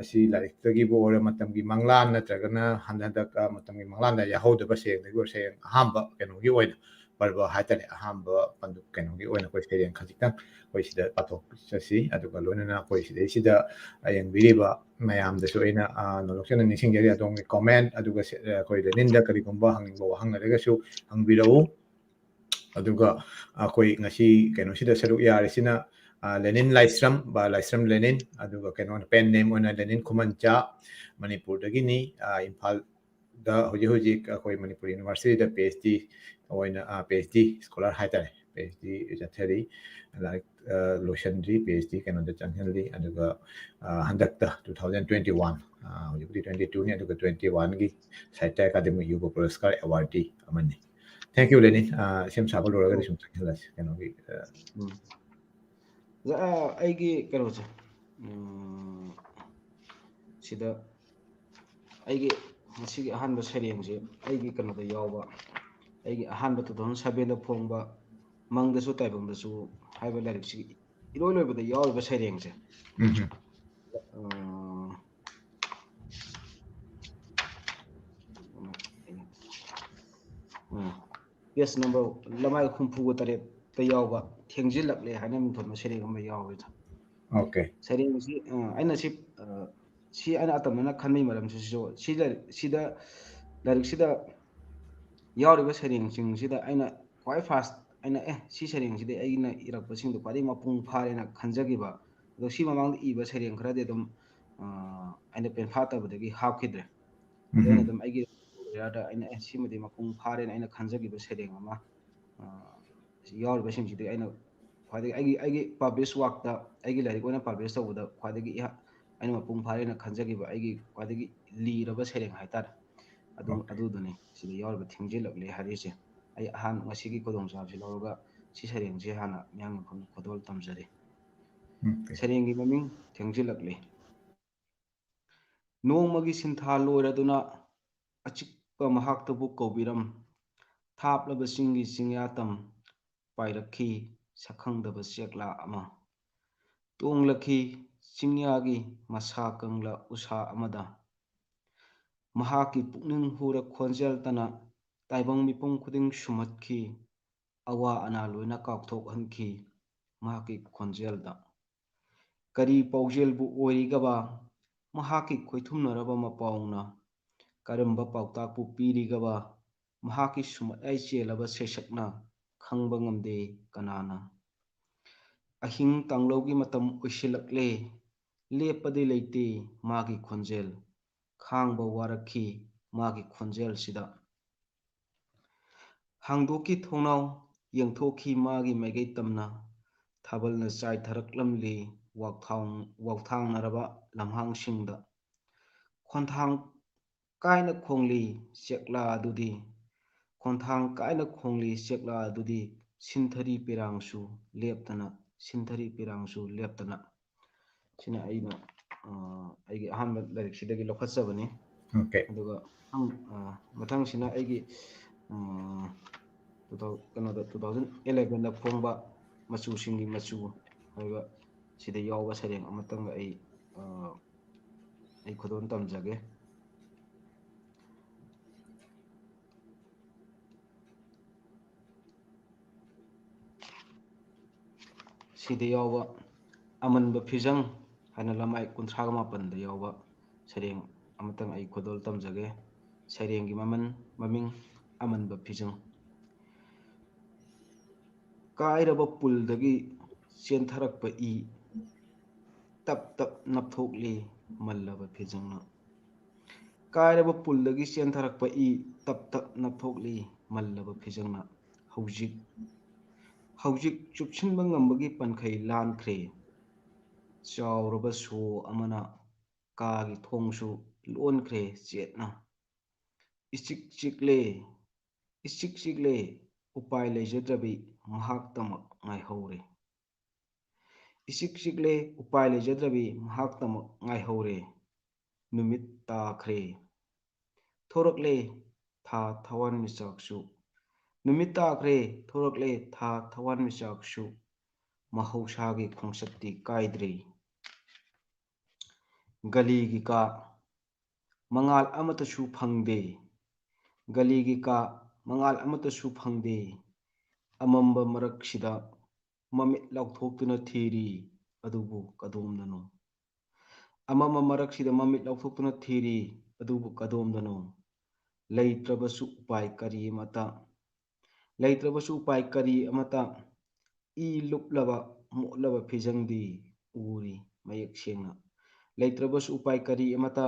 ꯑꯁꯤ ꯂꯥꯏꯔꯤꯛꯇꯒꯤꯕꯨ ꯑꯣꯏꯔꯣ, ꯃꯇꯝꯒꯤ ꯃꯪꯂꯥꯟ ꯅꯠꯇ꯭ꯔꯒꯅ ꯍꯟꯗꯛ ꯍꯟꯗꯛ ꯃꯇꯝꯒꯤ ꯃꯪꯂꯥꯟꯗ ꯌꯥꯎꯍꯧꯗꯕ ꯁꯩꯔꯦꯡꯗꯒꯤ ꯑꯣꯏꯔꯣ, ꯁꯩꯔꯦꯡ ꯑꯍꯥꯟꯕ ꯀꯩꯅꯣꯒꯤ ꯑꯣꯏꯅ ꯄꯔꯕ ꯍꯥꯏꯇꯥꯔꯦ, ꯑꯍꯥꯟꯕ ꯀꯩꯅꯣꯒꯤ ꯑꯣꯏꯅ ꯑꯩꯈꯣꯏ ꯁꯩꯔꯦꯡ ꯈꯖꯤꯛꯇꯪ ꯑꯩꯈꯣꯏ ꯁꯤꯗ ꯄꯥꯊꯣꯛꯆꯁꯤ꯫ ꯑꯗꯨꯒ ꯂꯣꯏꯅꯅ ꯑꯩꯈꯣꯏ ꯁꯤꯗꯩꯁꯤꯗ ꯌꯦꯡꯕꯤꯔꯤꯕ ꯃꯌꯥꯝꯗꯁꯨ ꯑꯩꯅ ꯅꯣꯂꯣꯛꯆꯅ ꯅꯤꯡꯁꯤꯡꯖꯔꯤ꯫ ꯑꯗꯣꯝꯒꯤ ꯀꯣꯃꯦꯟ ꯑꯗꯨꯒ ꯑꯩꯈꯣꯏ ꯂꯦꯅꯤꯟꯗ ꯀꯔꯤꯒꯨꯝꯕ ꯍꯪꯅꯤꯡꯕ ꯋꯥꯍꯪ ꯂꯩꯔꯒꯁꯨ ꯍꯪꯕꯤꯔꯛꯎ꯫ ꯑꯗꯨꯒ ꯑꯩꯈꯣꯏ ꯉꯁꯤ ꯀꯩꯅꯣꯁꯤꯗ ꯁꯔꯨꯛ ꯌꯥꯔꯤꯁꯤꯅ ꯂꯦꯅꯤꯟ ꯂꯥꯏꯁ꯭ꯔꯝ, ꯕ ꯂꯥꯏꯁ꯭ꯔꯝ ꯂꯦꯅꯤꯟ, ꯑꯗꯨꯒ ꯀꯩꯅꯣ, ꯄꯦꯟ ꯅꯦꯝ ꯑꯣꯏꯅ ꯂꯦꯅꯤꯟ ꯈꯨꯃꯟꯆꯥ, ꯃꯅꯤꯄꯨꯔꯗꯒꯤꯅꯤ꯫ ꯏꯝꯐꯥꯜꯗ ꯍꯧꯖꯤꯛ ꯍꯧꯖꯤꯛ ꯑꯩꯈꯣꯏ ꯃꯅꯤꯄꯨꯔ ꯌꯨꯅꯤꯚꯔꯁꯤꯇꯤꯗ ꯄꯤ ꯑꯩꯆ ꯗꯤ ꯑꯣꯏꯅ, ꯄꯤ ꯑꯩꯆ ꯗꯤ ꯁ꯭ꯀꯣꯂꯔ ꯍꯥꯏꯇꯥꯔꯦ, ꯄꯤ ꯑꯩꯆ ꯗꯤ ꯆꯠꯊꯔꯤ꯫ ꯂꯥꯏꯔꯤꯛ ꯂꯣꯏꯁꯤꯟꯗ꯭ꯔꯤ, ꯄꯤ ꯑꯩꯆ ꯗꯤ ꯀꯩꯅꯣꯗ ꯆꯪꯁꯤꯜꯂꯤ꯫ ꯑꯗꯨꯒ ꯍꯟꯗꯛꯇ ꯇꯨ ꯊꯥꯎꯖꯟ ꯇ꯭ꯋꯦꯟꯇꯤ ꯋꯥꯟ, ꯍꯧꯖꯤꯛꯇꯤ ꯇ꯭ꯋꯦꯟꯇꯤ ꯇꯨꯅꯤ, ꯑꯗꯨꯒ ꯇ꯭ꯋꯦꯟꯇꯤ ꯋꯥꯟꯒꯤ ꯁꯥꯍꯤꯇ꯭ꯌ ꯑꯦꯀꯥꯗꯦꯃꯤ ꯌꯨꯕ ꯄꯨꯔꯁꯀꯥꯔ ꯑꯦꯋꯥꯔꯗꯤ ꯑꯃꯅꯤ꯫ Thank you, ꯂꯦꯅꯤꯟ꯫ ꯁꯦꯝ ꯁꯥꯕ ꯂꯣꯏꯔꯒꯗꯤ ꯁꯨꯝ ꯆꯪꯁꯤꯜꯂꯁꯤ ꯀꯩꯅꯣꯒꯤ꯫ ꯑꯩꯒꯤ ꯀꯩꯅꯣꯁꯦ, ꯁꯤꯗ ꯑꯩꯒꯤ ꯉꯁꯤꯒꯤ ꯑꯍꯥꯟꯕ ꯁꯩꯔꯦꯡꯁꯦ ꯑꯩꯒꯤ ꯀꯩꯅꯣꯗ ꯌꯥꯎꯕ, ꯑꯩꯒꯤ ꯑꯍꯥꯟꯕ ꯇꯨ ꯊꯥꯎꯖꯟ ꯁꯕꯦꯟꯗ ꯐꯣꯡꯕ ꯃꯪꯗꯁꯨ ꯇꯥꯏꯕꯪꯗꯁꯨ ꯍꯥꯏꯕ ꯂꯥꯏꯔꯤꯛꯁꯤꯒꯤ ꯏꯔꯣꯏ ꯂꯣꯏꯕꯗ ꯌꯥꯎꯔꯤꯕ ꯁꯩꯔꯦꯡꯁꯦ꯫ ꯄꯦꯖ ꯅꯝꯕꯔ ꯂꯃꯥꯏ ꯍꯨꯝꯐꯨꯒ ꯇꯔꯦꯠꯇ ꯌꯥꯎꯕ "ꯊꯦꯡꯖꯤꯜꯂꯛꯂꯦ" ꯍꯥꯏꯅ ꯃꯤꯡꯊꯣꯟꯕ ꯁꯩꯔꯦꯡ ꯑꯃ ꯌꯥꯎꯋꯦ꯫ ꯑꯣꯀꯦ꯫ ꯁꯩꯔꯦꯡꯁꯤ ꯑꯩꯅ ꯁꯤ ꯁꯤ ꯑꯩꯅ ꯑꯇꯝꯅꯅ ꯈꯟꯕꯒꯤ ꯃꯔꯝꯁꯤꯁꯨ ꯁꯤ ꯂꯥꯏꯔꯤꯛ ꯁꯤꯗ ꯂꯥꯏꯔꯤꯛꯁꯤꯗ ꯌꯥꯎꯔꯤꯕ ꯁꯩꯔꯦꯡꯁꯤꯡꯁꯤꯗ ꯑꯩꯅ ꯈ꯭ꯋꯥꯏ ꯐꯥꯔꯁ ꯑꯩꯅ ꯑꯦ ꯁꯤ ꯁꯩꯔꯦꯡꯁꯤꯗꯤ ꯑꯩꯅ ꯏꯔꯛꯄꯁꯤꯡꯗꯣ ꯈ꯭ꯋꯥꯏꯗꯒꯤ ꯃꯄꯨꯡ ꯐꯥꯔꯦꯅ ꯈꯟꯖꯈꯤꯕ꯫ ꯑꯗꯣ ꯁꯤ ꯃꯃꯥꯡꯗ ꯏꯕ ꯁꯩꯔꯦꯡ ꯈꯔꯗꯤ ꯑꯗꯨꯝ ꯑꯩꯅ ꯄꯦꯟꯐꯥꯠꯇꯕꯗꯒꯤ ꯍꯥꯞꯈꯤꯗ꯭ꯔꯦ꯫ ꯑꯗꯣ ꯑꯩꯅ ꯑꯗꯨꯝ ꯑꯩꯒꯤ ꯂꯣꯌꯔꯗ ꯑꯩꯅ ꯑꯦ ꯁꯤꯃꯗꯤ ꯃꯄꯨꯡ ꯐꯥꯔꯦꯅ ꯑꯩꯅ ꯈꯟꯖꯈꯤꯕ ꯁꯩꯔꯦꯡ ꯑꯃ ꯌꯥꯎꯔꯤꯕꯁꯤꯡꯁꯤꯗꯤ ꯑꯩꯅ ꯈ꯭ꯋꯥꯏꯗꯒꯤ ꯑꯩꯒꯤ ꯑꯩꯒꯤ ꯄꯕ꯭ꯂꯤꯁ ꯋꯥꯛꯇ ꯑꯩꯒꯤ ꯂꯥꯏꯔꯤꯛ ꯑꯣꯏꯅ ꯄꯕ꯭ꯂꯤꯁ ꯇꯧꯕꯗ ꯈ꯭ꯋꯥꯏꯗꯒꯤ ꯑꯩꯅ ꯃꯄꯨꯡ ꯐꯥꯔꯦꯅ ꯈꯟꯖꯈꯤꯕ ꯑꯩꯒꯤ ꯈ꯭ꯋꯥꯏꯗꯒꯤ ꯂꯤꯔꯕ ꯁꯩꯔꯦꯡ ꯍꯥꯏꯇꯥꯔꯦ꯫ ꯑꯗꯨ ꯑꯗꯨꯗꯨꯅꯤ ꯁꯤꯗ ꯌꯥꯎꯔꯤꯕ "ꯊꯦꯡꯖꯤꯜꯂꯛꯂꯦ" ꯍꯥꯏꯔꯤꯁꯦ꯫ ꯑꯩ ꯑꯍꯥꯟꯕ ꯉꯁꯤꯒꯤ ꯈꯨꯗꯣꯡꯆꯥꯕꯁꯤ ꯂꯧꯔꯒ ꯁꯤ ꯁꯩꯔꯦꯡꯁꯦ ꯍꯥꯟꯅ ꯃꯤꯌꯥꯝꯒꯤ ꯃꯐꯝꯗ ꯈꯨꯗꯣꯜ ꯇꯝꯖꯔꯤ꯫ ꯁꯩꯔꯦꯡꯒꯤ ꯃꯃꯤꯡ "ꯊꯦꯡꯖꯤꯜꯂꯛꯂꯦ"꯫ ꯅꯣꯡꯃꯒꯤ ꯁꯤꯟꯊꯥ ꯂꯣꯏꯔꯗꯨꯅ ꯑꯆꯤꯛꯄ ꯃꯍꯥꯛꯇꯕꯨ ꯀꯧꯕꯤꯔꯝ ꯊꯥꯞꯂꯕ ꯆꯤꯡꯒꯤ ꯆꯤꯡꯌꯥ ꯇꯝ ꯄꯥꯏꯔꯛꯈꯤ ꯁꯛꯈꯪꯗꯕ ꯆꯦꯛꯂꯥ ꯑꯃ꯫ ꯇꯣꯡꯂꯛꯈꯤ ꯆꯤꯡꯌꯥꯒꯤ ꯃꯁꯥ ꯀꯪꯂ ꯎꯁꯥ ꯑꯃꯗ꯫ ꯃꯍꯥꯛꯀꯤ ꯄꯨꯛꯅꯤꯡ ꯍꯨꯔ ꯈꯣꯟꯖꯦꯜꯇꯅ ꯇꯥꯏꯕꯪ ꯃꯤꯄꯨꯝ ꯈꯨꯗꯤꯡ ꯁꯨꯝꯍꯠꯈꯤ꯫ ꯑꯋꯥ ꯑꯅꯥ ꯂꯣꯏꯅ ꯀꯥꯎꯊꯣꯛꯍꯟꯈꯤ ꯃꯍꯥꯛꯀꯤ ꯈꯣꯟꯖꯦꯜꯗ꯫ ꯀꯔꯤ ꯄꯥꯎꯖꯦꯜꯕꯨ ꯑꯣꯏꯔꯤꯒꯕ ꯃꯍꯥꯛꯀꯤ ꯈꯣꯏꯊꯨꯝꯅꯔꯕ ꯃꯄꯥꯎꯅ? ꯀꯔꯝꯕ ꯄꯥꯎꯇꯥꯛꯄꯨ ꯄꯤꯔꯤꯒꯕ ꯃꯍꯥꯛꯀꯤ ꯁꯨꯝꯍꯠ ꯆꯦꯜꯂꯕ ꯁꯩꯁꯛꯅ? ꯈꯪꯕ ꯉꯝꯗꯦ ꯀꯅꯥꯅ꯫ ꯑꯍꯤꯡ ꯇꯥꯡꯂꯧꯒꯤ ꯃꯇꯝ ꯑꯣꯏꯁꯤꯜꯂꯛꯂꯦ꯫ ꯂꯦꯞꯄꯗꯤ ꯂꯩꯇꯦ ꯃꯥꯒꯤ ꯈꯣꯟꯖꯦꯜ꯫ ꯈꯥꯡꯕ ꯋꯥꯔꯛꯈꯤ ꯃꯥꯒꯤ ꯈꯣꯟꯖꯦꯜꯁꯤꯗ꯫ ꯍꯥꯡꯗꯣꯛꯈꯤ ꯊꯣꯡꯅꯥꯎ, ꯌꯦꯡꯊꯣꯛꯈꯤ ꯃꯥꯒꯤ ꯃꯥꯏꯀꯩ ꯇꯝꯅ꯫ ꯊꯥꯕꯜꯅ ꯆꯥꯏꯊꯔꯛꯂꯝꯂꯤ ꯋꯥꯛꯊꯥꯡ-, ꯋꯥꯛꯊꯥꯡꯅꯔꯕ ꯂꯝꯍꯥꯡꯁꯤꯡꯗ꯫ ꯈꯣꯟꯊꯥꯡ ꯀꯥꯏꯅ ꯈꯣꯡꯂꯤ ꯆꯦꯛꯂꯥ ꯑꯗꯨꯗꯤ, ꯈꯣꯟꯊꯥꯡ ꯀꯥꯏꯅ ꯈꯣꯡꯂꯤ ꯆꯦꯛꯂꯥ ꯑꯗꯨꯗꯤ, ꯁꯤꯟꯊꯔꯤ ꯄꯤꯔꯥꯡꯁꯨ ꯂꯦꯞꯇꯅ, ꯁꯤꯟꯊꯔꯤ ꯄꯤꯔꯥꯡꯁꯨ ꯂꯦꯞꯇꯅ꯫ ꯁꯤꯅ ꯑꯩꯅ, ꯑ, ꯑꯩꯒꯤ ꯑꯍꯥꯟꯕ ꯂꯥꯏꯔꯤꯛꯁꯤꯗꯒꯤ ꯂꯧꯈꯠꯆꯕꯅꯤ꯫ Okay. ꯑꯗꯨꯒ ꯃꯊꯪ, ꯑ, ꯃꯊꯪꯁꯤꯅ ꯑꯩꯒꯤ, ꯑ, two thou-, ꯀꯩꯅꯣꯗ, two thousand eleven ꯗ ꯐꯣꯡꯕ ꯃꯆꯨꯁꯤꯡꯒꯤ ꯃꯆꯨ ꯍꯥꯏꯕ ꯁꯤꯗ ꯌꯥꯎꯕ ꯁꯩꯔꯦꯡ ꯑꯃꯇꯪꯒ ꯑꯩ, ꯑ, ꯑꯩ ꯈꯨꯗꯣꯜ ꯇꯝꯖꯒꯦ꯫ ꯁꯤꯗ ꯌꯥꯎꯕ ꯑꯃꯟꯕ ꯐꯤꯖꯪ ꯍꯥꯏꯅ ꯂꯃꯥꯏ ꯀꯨꯟꯊ꯭ꯔꯥꯒ ꯃꯥꯄꯟꯗ ꯌꯥꯎꯕ ꯁꯩꯔꯦꯡ ꯑꯃꯇꯪ ꯑꯩ ꯈꯨꯗꯣꯜ ꯇꯝꯖꯒꯦ꯫ ꯁꯩꯔꯦꯡꯒꯤ ꯃꯃꯟ, ꯃꯃꯤꯡ ꯑꯃꯟꯕ ꯐꯤꯖꯪ꯫ ꯀꯥꯏꯔꯕ ꯄꯨꯜꯗꯒꯤ ꯆꯦꯟꯊꯔꯛꯄ ꯏ ꯇꯞ ꯇꯞ ꯅꯞꯊꯣꯛꯂꯤ ꯃꯜꯂꯕ ꯐꯤꯖꯪꯅ꯫ ꯀꯥꯏꯔꯕ ꯄꯨꯜꯗꯒꯤ ꯆꯦꯟꯊꯔꯛꯄ ꯏ ꯇꯞ ꯇꯞ ꯅꯞꯊꯣꯛꯂꯤ ꯃꯜꯂꯕ ꯐꯤꯖꯪꯅ꯫ ꯍꯧꯖꯤꯛ, ꯍꯧꯖꯤꯛ ꯆꯨꯞꯁꯤꯟꯕ ꯉꯝꯕꯒꯤ ꯄꯟꯈꯩ ꯂꯥꯟꯈ꯭ꯔꯦ꯫ ꯆꯥꯎꯔꯕ ꯁꯣ ꯑꯃꯅ ꯀꯥꯒꯤ ꯊꯣꯡꯁꯨ ꯂꯣꯟꯈ꯭ꯔꯦ ꯆꯦꯠꯅ꯫ ꯏꯆꯤꯛ ꯆꯤꯛꯂꯦ, ꯏꯆꯤꯛ ꯆꯤꯛꯂꯦ, ꯎꯄꯥꯏ ꯂꯩꯖꯗ꯭ꯔꯕꯤ ꯃꯍꯥꯛꯇꯃꯛ ꯉꯥꯏꯍꯧꯔꯦ꯫ ꯏꯆꯤꯛ ꯆꯤꯛꯂꯦ, ꯎꯄꯥꯏ ꯂꯩꯖꯗ꯭ꯔꯕꯤ ꯃꯍꯥꯛꯇꯃꯛ ꯉꯥꯏꯍꯧꯔꯦ꯫ ꯅꯨꯃꯤꯠ ꯇꯥꯈ꯭ꯔꯦ꯫ ꯊꯣꯔꯛꯂꯦ ꯊꯥ ꯊꯋꯥꯟꯃꯤꯆꯥꯛꯁꯨ꯫ ꯅꯨꯃꯤꯠ ꯇꯥꯈ꯭ꯔꯦ, ꯊꯣꯔꯛꯂꯦ ꯊꯥ ꯊꯋꯥꯟꯃꯤꯆꯥꯛꯁꯨ꯫ ꯃꯍꯧꯁꯥꯒꯤ ꯈꯣꯡꯆꯠꯇꯤ ꯀꯥꯏꯗ꯭ꯔꯤ꯫ ꯒꯂꯤꯒꯤ ꯀꯥ ꯃꯉꯥꯜ ꯑꯃꯠꯇꯁꯨ ꯐꯪꯗꯦ꯫ ꯒꯂꯤꯒꯤ ꯀꯥ ꯃꯉꯥꯜ ꯑꯃꯠꯇꯁꯨ ꯐꯪꯗꯦ꯫ ꯑꯃꯝꯕ ꯃꯔꯛꯁꯤꯗ ꯃꯃꯤꯠ ꯂꯥꯎꯊꯣꯛꯇꯨꯅ ꯊꯤꯔꯤ, ꯑꯗꯨꯕꯨ ꯀꯗꯣꯝꯗꯅꯣ? ꯑꯃꯝꯕ ꯃꯔꯛꯁꯤꯗ ꯃꯃꯤꯠ ꯂꯥꯎꯊꯣꯛꯇꯨꯅ ꯊꯤꯔꯤ, ꯑꯗꯨꯕꯨ ꯀꯗꯣꯝꯗꯅꯣ? ꯂꯩꯇ꯭ꯔꯕꯁꯨ ꯎꯄꯥꯏ ꯀꯔꯤ ꯑꯃꯠꯇ, ꯂꯩꯇ꯭ꯔꯕꯁꯨ ꯎꯄꯥꯏ ꯀꯔꯤ ꯑꯃꯠꯇ꯫ ꯏ ꯂꯨꯞꯂꯕ ꯃꯣꯠꯂꯕ ꯐꯤꯖꯪꯗꯤ ꯎꯔꯤ ꯃꯌꯦꯛ ꯁꯦꯡꯅ꯫ ꯂꯩꯇ꯭ꯔꯕꯁꯨ ꯎꯄꯥꯏ ꯀꯔꯤ ꯑꯃꯠꯇ,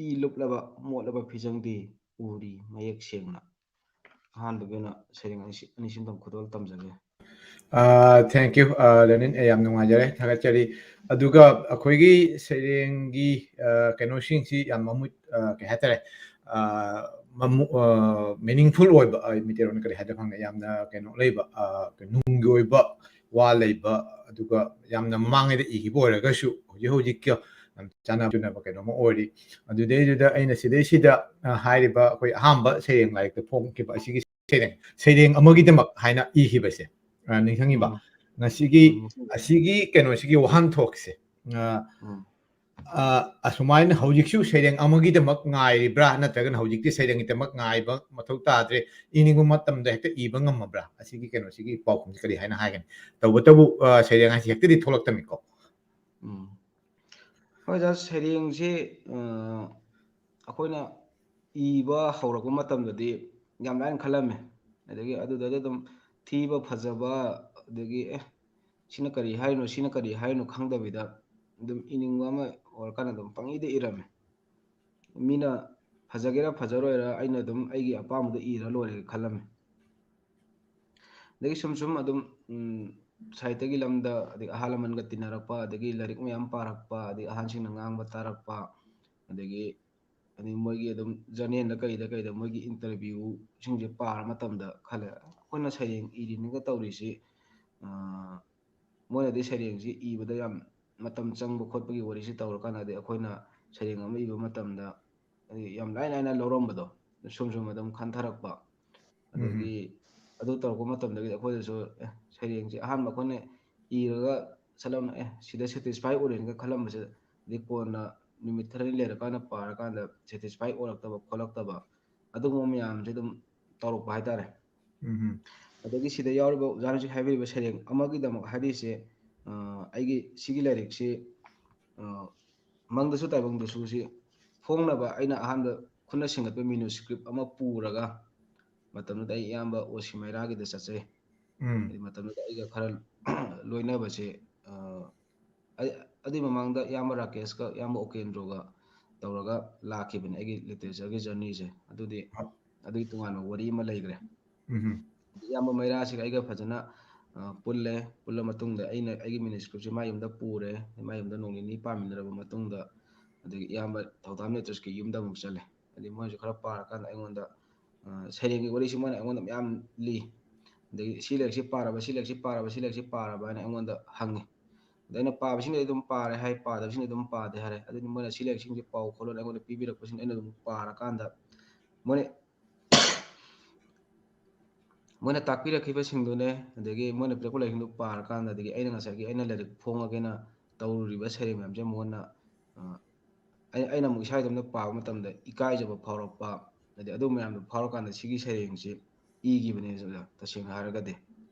ꯏ ꯂꯨꯞꯂꯕ ꯃꯣꯠꯂꯕ ꯐꯤꯖꯪꯗꯤ ꯎꯔꯤ ꯃꯌꯦꯛ ꯁꯦꯡꯅ꯫ ꯑꯍꯥꯟꯕꯒꯤ ꯑꯣꯏꯅ ꯁꯩꯔꯦꯡ ꯑꯅꯤꯁꯤ, ꯑꯅꯤꯁꯤꯝꯇꯪ ꯈꯨꯗꯣꯜ ꯇꯝꯖꯒꯦ꯫ ꯊꯦꯡꯀ꯭ꯌꯨ ꯂꯦꯅꯤꯟ, ꯑꯩ ꯌꯥꯝ ꯅꯨꯡꯉꯥꯏꯖꯔꯦ, ꯊꯥꯒꯠꯆꯔꯤ꯫ ꯑꯗꯨꯒ ꯑꯩꯈꯣꯏꯒꯤ ꯁꯩꯔꯦꯡꯒꯤ ꯀꯩꯅꯣꯁꯤꯡꯁꯤ ꯌꯥꯝ ꯃꯃꯨꯠ, ꯀꯩ ꯍꯥꯏꯇꯥꯔꯦ, ꯃꯤꯅꯤꯡꯐꯨꯜ ꯑꯣꯏꯕ, ꯃꯩꯇꯩꯂꯣꯟꯗ ꯀꯔꯤ ꯍꯥꯏꯗꯣꯏꯅꯣ ꯈꯪꯗꯦ, ꯌꯥꯝꯅ ꯀꯩꯅꯣ ꯂꯩꯕ, ꯅꯨꯡꯒꯤ ꯑꯣꯏꯕ ꯋꯥ ꯂꯩꯕ, ꯑꯗꯨꯒ ꯌꯥꯝꯅ ꯃꯃꯥꯡꯉꯩꯗ ꯏꯈꯤꯕ ꯑꯣꯏꯔꯒꯁꯨ ꯍꯧꯖꯤꯛ ꯍꯧꯖꯤꯛꯀ ꯌꯥꯝ ꯆꯥꯟꯅꯕ ꯀꯩꯅꯣꯝꯃ ꯑꯣꯏꯔꯤ꯫ ꯑꯗꯨꯗꯩꯗꯨꯗ ꯑꯩꯅ ꯁꯤꯗꯩꯁꯤꯗ ꯍꯥꯏꯔꯤꯕ ꯑꯩꯈꯣꯏ ꯑꯍꯥꯟꯕ ꯁꯩꯔꯦꯡ ꯂꯥꯏꯔꯤꯛꯇ ꯐꯣꯡꯈꯤꯕ ꯑꯁꯤꯒꯤ ꯁꯩꯔꯦꯡ, ꯁꯩꯔꯦꯡ ꯑꯃꯒꯤꯗꯃꯛ ꯍꯥꯏꯅ ꯏꯈꯤꯕꯁꯦ, ꯅꯤꯡꯁꯤꯡꯉꯤꯕ? ꯉꯁꯤꯒꯤ, ꯑꯁꯤꯒꯤ ꯀꯩꯅꯣꯁꯤꯒꯤ ꯋꯥꯍꯟꯊꯣꯛꯁꯦ ꯑꯁꯨꯃꯥꯏꯅ ꯍꯧꯖꯤꯛꯁꯨ ꯁꯩꯔꯦꯡ ꯑꯃꯒꯤꯗꯃꯛ ꯉꯥꯏꯔꯤꯕ꯭ꯔꯥ, ꯅꯠꯇ꯭ꯔꯒꯅ ꯍꯧꯖꯤꯛꯇꯤ ꯁꯩꯔꯦꯡꯒꯤꯗꯃꯛ ꯉꯥꯏꯕ ꯃꯊꯧ ꯇꯥꯗ꯭ꯔꯦ, ꯏꯅꯤꯡꯕ ꯃꯇꯝꯗ ꯍꯦꯛꯇ ꯏꯕ ꯉꯝꯃꯕ꯭ꯔꯥ? ꯑꯁꯤꯒꯤ ꯀꯩꯅꯣꯁꯤꯒꯤ ꯄꯥꯎꯈꯨꯝꯁꯤ ꯀꯔꯤ ꯍꯥꯏꯅ ꯍꯥꯏꯒꯅꯤ? ꯇꯧꯕꯇꯕꯨ ꯁꯩꯔꯦꯡ ꯍꯥꯏꯁꯤ ꯍꯦꯛꯇꯗꯤ ꯊꯣꯛꯂꯛꯇꯕꯅꯤꯀꯣ꯫ ꯎꯝ, ꯍꯣꯏ, ꯁꯩꯔꯦꯡꯁꯤ ꯑꯩꯈꯣꯏꯅ ꯏꯕ ꯍꯧꯔꯛꯄ ꯃꯇꯝꯗꯗꯤ ꯌꯥꯝ ꯂꯥꯏꯅ ꯈꯜꯂꯝꯃꯦ꯫ ꯑꯗꯒꯤ ꯑꯗꯨꯗꯗꯤ ꯑꯗꯨꯝ ꯊꯤꯕ ꯐꯖꯕ, ꯑꯗꯒꯤ ꯑꯦ, ꯁꯤꯅ ꯀꯔꯤ ꯍꯥꯏꯔꯤꯅꯣ, ꯁꯤꯅ ꯀꯔꯤ ꯍꯥꯏꯔꯤꯅꯣ ꯈꯪꯗꯕꯤꯗ ꯑꯗꯨꯝ ꯏꯅꯤꯡꯕ ꯑꯃ ꯑꯣꯏꯔꯀꯥꯟꯗ ꯑꯗꯨꯝ ꯄꯪꯏꯗ ꯏꯔꯝꯃꯦ꯫ ꯃꯤꯅ ꯐꯖꯒꯦꯔꯥ ꯐꯖꯔꯣꯏꯔꯥ, ꯑꯩꯅ ꯑꯗꯨꯝ ꯑꯩꯒꯤ ꯑꯄꯥꯝꯕꯗꯣ ꯏꯔ ꯂꯣꯏꯔꯦ ꯈꯜꯂꯝꯃꯦ꯫ ꯑꯗꯒꯤ ꯁꯨꯝ ꯁꯨꯝ ꯑꯗꯨꯝ ꯁꯥꯍꯤꯇ꯭ꯌꯒꯤ ꯂꯝꯗ, ꯑꯗꯒꯤ ꯑꯍꯜ ꯂꯃꯟꯒ ꯇꯤꯟꯅꯔꯛꯄ, ꯑꯗꯒꯤ ꯂꯥꯏꯔꯤꯛ ꯃꯌꯥꯝ ꯄꯥꯔꯛꯄ, ꯑꯗꯒꯤ ꯑꯍꯟꯁꯤꯡꯅ ꯉꯥꯡꯕ ꯇꯥꯔꯛꯄ, ꯑꯗꯒꯤ ꯑꯗꯩ ꯃꯣꯏꯒꯤ ꯑꯗꯨꯝ ꯖꯔꯅꯦꯜꯗ ꯀꯩꯗ ꯀꯩꯗ ꯃꯣꯏꯒꯤ ꯏꯟꯇꯔꯚ꯭ꯌꯨꯁꯤꯡꯁꯦ ꯄꯥꯔ ꯃꯇꯝꯗ ꯈꯜꯂꯦ, ꯑꯩꯈꯣꯏꯅ ꯁꯩꯔꯦꯡ ꯏꯔꯤꯅꯤꯒ ꯇꯧꯔꯤꯁꯤ, ꯃꯣꯏꯅꯗꯤ ꯁꯩꯔꯦꯡꯁꯤ ꯏꯕꯗ ꯌꯥꯝ ꯃꯇꯝ ꯆꯪꯕ ꯈꯣꯠꯄꯒꯤ ꯋꯥꯔꯤꯁꯤ ꯇꯧꯔꯀꯥꯟꯗꯗꯤ ꯑꯩꯈꯣꯏꯅ ꯁꯩꯔꯦꯡ ꯑꯃ ꯏꯕ ꯃꯇꯝꯗ ꯌꯥꯝ ꯂꯥꯏ ꯂꯥꯏꯅ ꯂꯧꯔꯝꯕꯗꯣ, ꯁꯨꯝ ꯁꯨꯝ ꯑꯗꯨꯝ ꯈꯟꯊꯔꯛꯄ꯫ ꯑꯗꯒꯤ ꯑꯗꯨ ꯇꯧꯔꯛꯄ ꯃꯇꯝꯗꯒꯤ ꯑꯩꯈꯣꯏꯗꯁꯨ, ꯑꯦ, ꯁꯩꯔꯦꯡꯁꯦ ꯑꯍꯥꯟꯕ ꯑꯩꯈꯣꯏꯅ ꯏꯔꯒ ꯁꯠ ꯂꯥꯎꯅ, ꯑꯦ, ꯁꯤꯗ ꯁꯦꯇꯤꯁꯐꯥꯏ ꯑꯣꯏꯔꯦꯅꯒ ꯈꯜꯂꯝꯕꯁꯦ, ꯑꯗꯩ ꯀꯣꯟꯅ ꯅꯨꯃꯤꯠ ꯈꯔꯅꯤ ꯂꯩꯔꯀꯥꯟꯗ ꯄꯥꯔꯀꯥꯟꯗ ꯁꯦꯇꯤꯁꯐꯥꯏ ꯑꯣꯏꯔꯛꯇꯕ ꯈꯣꯠꯂꯛꯇꯕ, ꯑꯗꯨꯒꯨꯝꯕ ꯃꯌꯥꯝꯁꯦ ꯑꯗꯨꯝ ꯇꯧꯔꯛꯄ ꯍꯥꯏꯇꯥꯔꯦ꯫ ꯑꯗꯒꯤ ꯁꯤꯗ ꯌꯥꯎꯔꯤꯕ ꯑꯣꯖꯥꯅ ꯍꯧꯖꯤꯛ ꯍꯥꯏꯕꯤꯔꯤꯕ ꯁꯩꯔꯦꯡ ꯑꯃꯒꯤꯗꯃꯛ ꯍꯥꯏꯔꯤꯁꯦ, ꯑꯩꯒꯤ ꯁꯤꯒꯤ ꯂꯥꯏꯔꯤꯛꯁꯤ ꯃꯪꯗꯁꯨ ꯇꯥꯏꯕꯪꯗꯁꯨ ꯁꯤ ꯐꯣꯡꯅꯕ ꯑꯩꯅ ꯑꯍꯥꯟꯕ ꯈꯨꯠꯅ ꯁꯦꯝꯒꯠꯄ ꯃꯦꯅꯨꯁꯀ꯭ꯔꯤꯞ ꯑꯃ ꯄꯨꯔꯒ ꯃꯇꯝꯗꯨꯗ ꯑꯩ ꯏꯌꯥꯝꯕ ꯑꯣ ꯁꯤ ꯃꯩꯔꯥꯒꯤꯗ ꯆꯠꯆꯩ꯫ ꯎꯝ ꯍꯥꯏꯗꯤ ꯃꯇꯝꯗꯨꯗ ꯑꯩꯒ ꯈꯔ ꯂꯣꯏꯅꯕꯁꯦ, ꯑ, ꯑꯩ, ꯑꯗꯨꯏ ꯃꯃꯥꯡꯗ ꯏꯌꯥꯝꯕ ꯔꯥꯀꯦꯁꯀ ꯏꯌꯥꯝꯕ ꯎꯀꯦꯟꯗ꯭ꯔꯣꯒ ꯇꯧꯔꯒ ꯂꯥꯛꯈꯤꯕꯅꯦ ꯑꯩꯒꯤ ꯂꯤꯇꯔꯦꯆꯔꯒꯤ ꯖꯔꯅꯤꯁꯦ꯫ ꯑꯗꯨꯗꯤ ꯑꯗꯨꯒꯤ ꯇꯣꯉꯥꯟꯕ ꯋꯥꯔꯤ ꯑꯃ ꯂꯩꯈ꯭ꯔꯦ꯫ ꯎꯝ ꯏꯌꯥꯝꯕ ꯃꯩꯔꯥꯁꯤꯒ ꯑꯩꯒ ꯐꯖꯅ, ꯑ, ꯄꯨꯜꯂꯦ꯫ ꯄꯨꯜꯂ ꯃꯇꯨꯡꯗ ꯑꯩꯅ ꯑꯩꯒꯤ ꯃꯦꯅꯨꯁꯀ꯭ꯔꯤꯞꯁꯦ ꯃꯥ ꯌꯨꯝꯗ ꯄꯨꯔꯦ꯫ ꯃꯥ ꯌꯨꯝꯗ ꯅꯣꯡ ꯅꯤꯅꯤ ꯄꯥꯃꯤꯟꯅꯔꯕ ꯃꯇꯨꯡꯗ, ꯑꯗꯒꯤ ꯏꯌꯥꯝꯕ ꯊꯧꯗꯥꯝ ꯂꯤꯇꯔꯦꯆꯔꯒꯤ ꯌꯨꯝꯗ ꯑꯃꯨꯛ ꯆꯠꯂꯦ꯫ ꯑꯗꯩ ꯃꯣꯏꯁꯨ ꯈꯔ ꯄꯥꯔꯀꯥꯟꯗ ꯑꯩꯉꯣꯟꯗ, ꯑ, ꯁꯩꯔꯦꯡꯒꯤ ꯋꯥꯔꯤꯁꯤ ꯃꯣꯏꯅ ꯑꯩꯉꯣꯟꯗ ꯃꯌꯥꯝ ꯂꯤ꯫ ꯑꯗꯒꯤ "ꯁꯤ ꯂꯥꯏꯔꯤꯛꯁꯤ ꯄꯥꯔꯕ, ꯁꯤ ꯂꯥꯏꯔꯤꯛꯁꯤ ꯄꯥꯔꯕ, ꯁꯤ ꯂꯥꯏꯔꯤꯛꯁꯤ ꯄꯥꯔꯕ?" ꯍꯥꯏꯅ ꯑꯩꯉꯣꯟꯗ ꯍꯪꯉꯤ꯫ ꯑꯗ ꯑꯩꯅ ꯄꯥꯕꯁꯤꯡꯗꯤ ꯑꯗꯨꯝ ꯄꯥꯔꯦ ꯍꯥꯏ, ꯄꯥꯗꯕꯁꯤꯡꯗꯤ ꯑꯗꯨꯝ ꯄꯥꯗꯦ ꯍꯥꯏꯔꯦ꯫ ꯑꯗꯨꯗꯤ ꯃꯣꯏꯅ "ꯁꯤ ꯂꯥꯏꯔꯤꯛꯁꯤꯡꯁꯤ ꯄꯥꯎ" ꯈꯣꯠꯂꯣꯅ ꯑꯩꯉꯣꯟꯗ ꯄꯤꯕꯤꯔꯛꯄꯁꯤꯡ ꯑꯩꯅ ꯑꯗꯨꯝ ꯄꯥꯔꯀꯥꯟꯗ ꯃꯣꯏꯅ ꯃꯣꯏꯅ ꯇꯥꯛꯄꯤꯔꯛꯈꯤꯕꯁꯤꯡꯗꯨꯅꯦ, ꯑꯗꯒꯤ ꯃꯣꯏꯅ ꯄꯤꯔꯛꯄ ꯂꯥꯏꯔꯤꯛꯁꯤꯡꯗꯨ ꯄꯥꯔꯀꯥꯟꯗ, ꯑꯗꯒꯤ ꯑꯩꯅ ꯉꯁꯥꯏꯒꯤ ꯑꯩꯅ ꯂꯥꯏꯔꯤꯛ ꯐꯣꯡꯉꯒꯦꯅ ꯇꯧꯔꯨꯔꯤꯕ ꯁꯩꯔꯦꯡ ꯃꯌꯥꯝꯁꯦ ꯃꯉꯣꯟꯗ, ꯑ, ꯑꯩ-, ꯑꯩꯅ ꯑꯃꯨꯛ ꯏꯁꯥ ꯏꯇꯣꯝꯇ ꯄꯥꯕ ꯃꯇꯝꯗ ꯏꯀꯥꯏꯖꯕ ꯐꯥꯎꯔꯛꯄ, ꯍꯥꯏꯗꯤ ꯑꯗꯨ ꯃꯌꯥꯝꯗꯣ ꯐꯥꯎꯔꯀꯥꯟꯗ ꯁꯤꯒꯤ ꯁꯩꯔꯦꯡꯁꯤ ꯏꯈꯤꯕꯅꯦ ꯑꯣꯖꯥ, ꯇꯁꯦꯡꯅ ꯍꯥꯏꯔꯒꯗꯤ꯫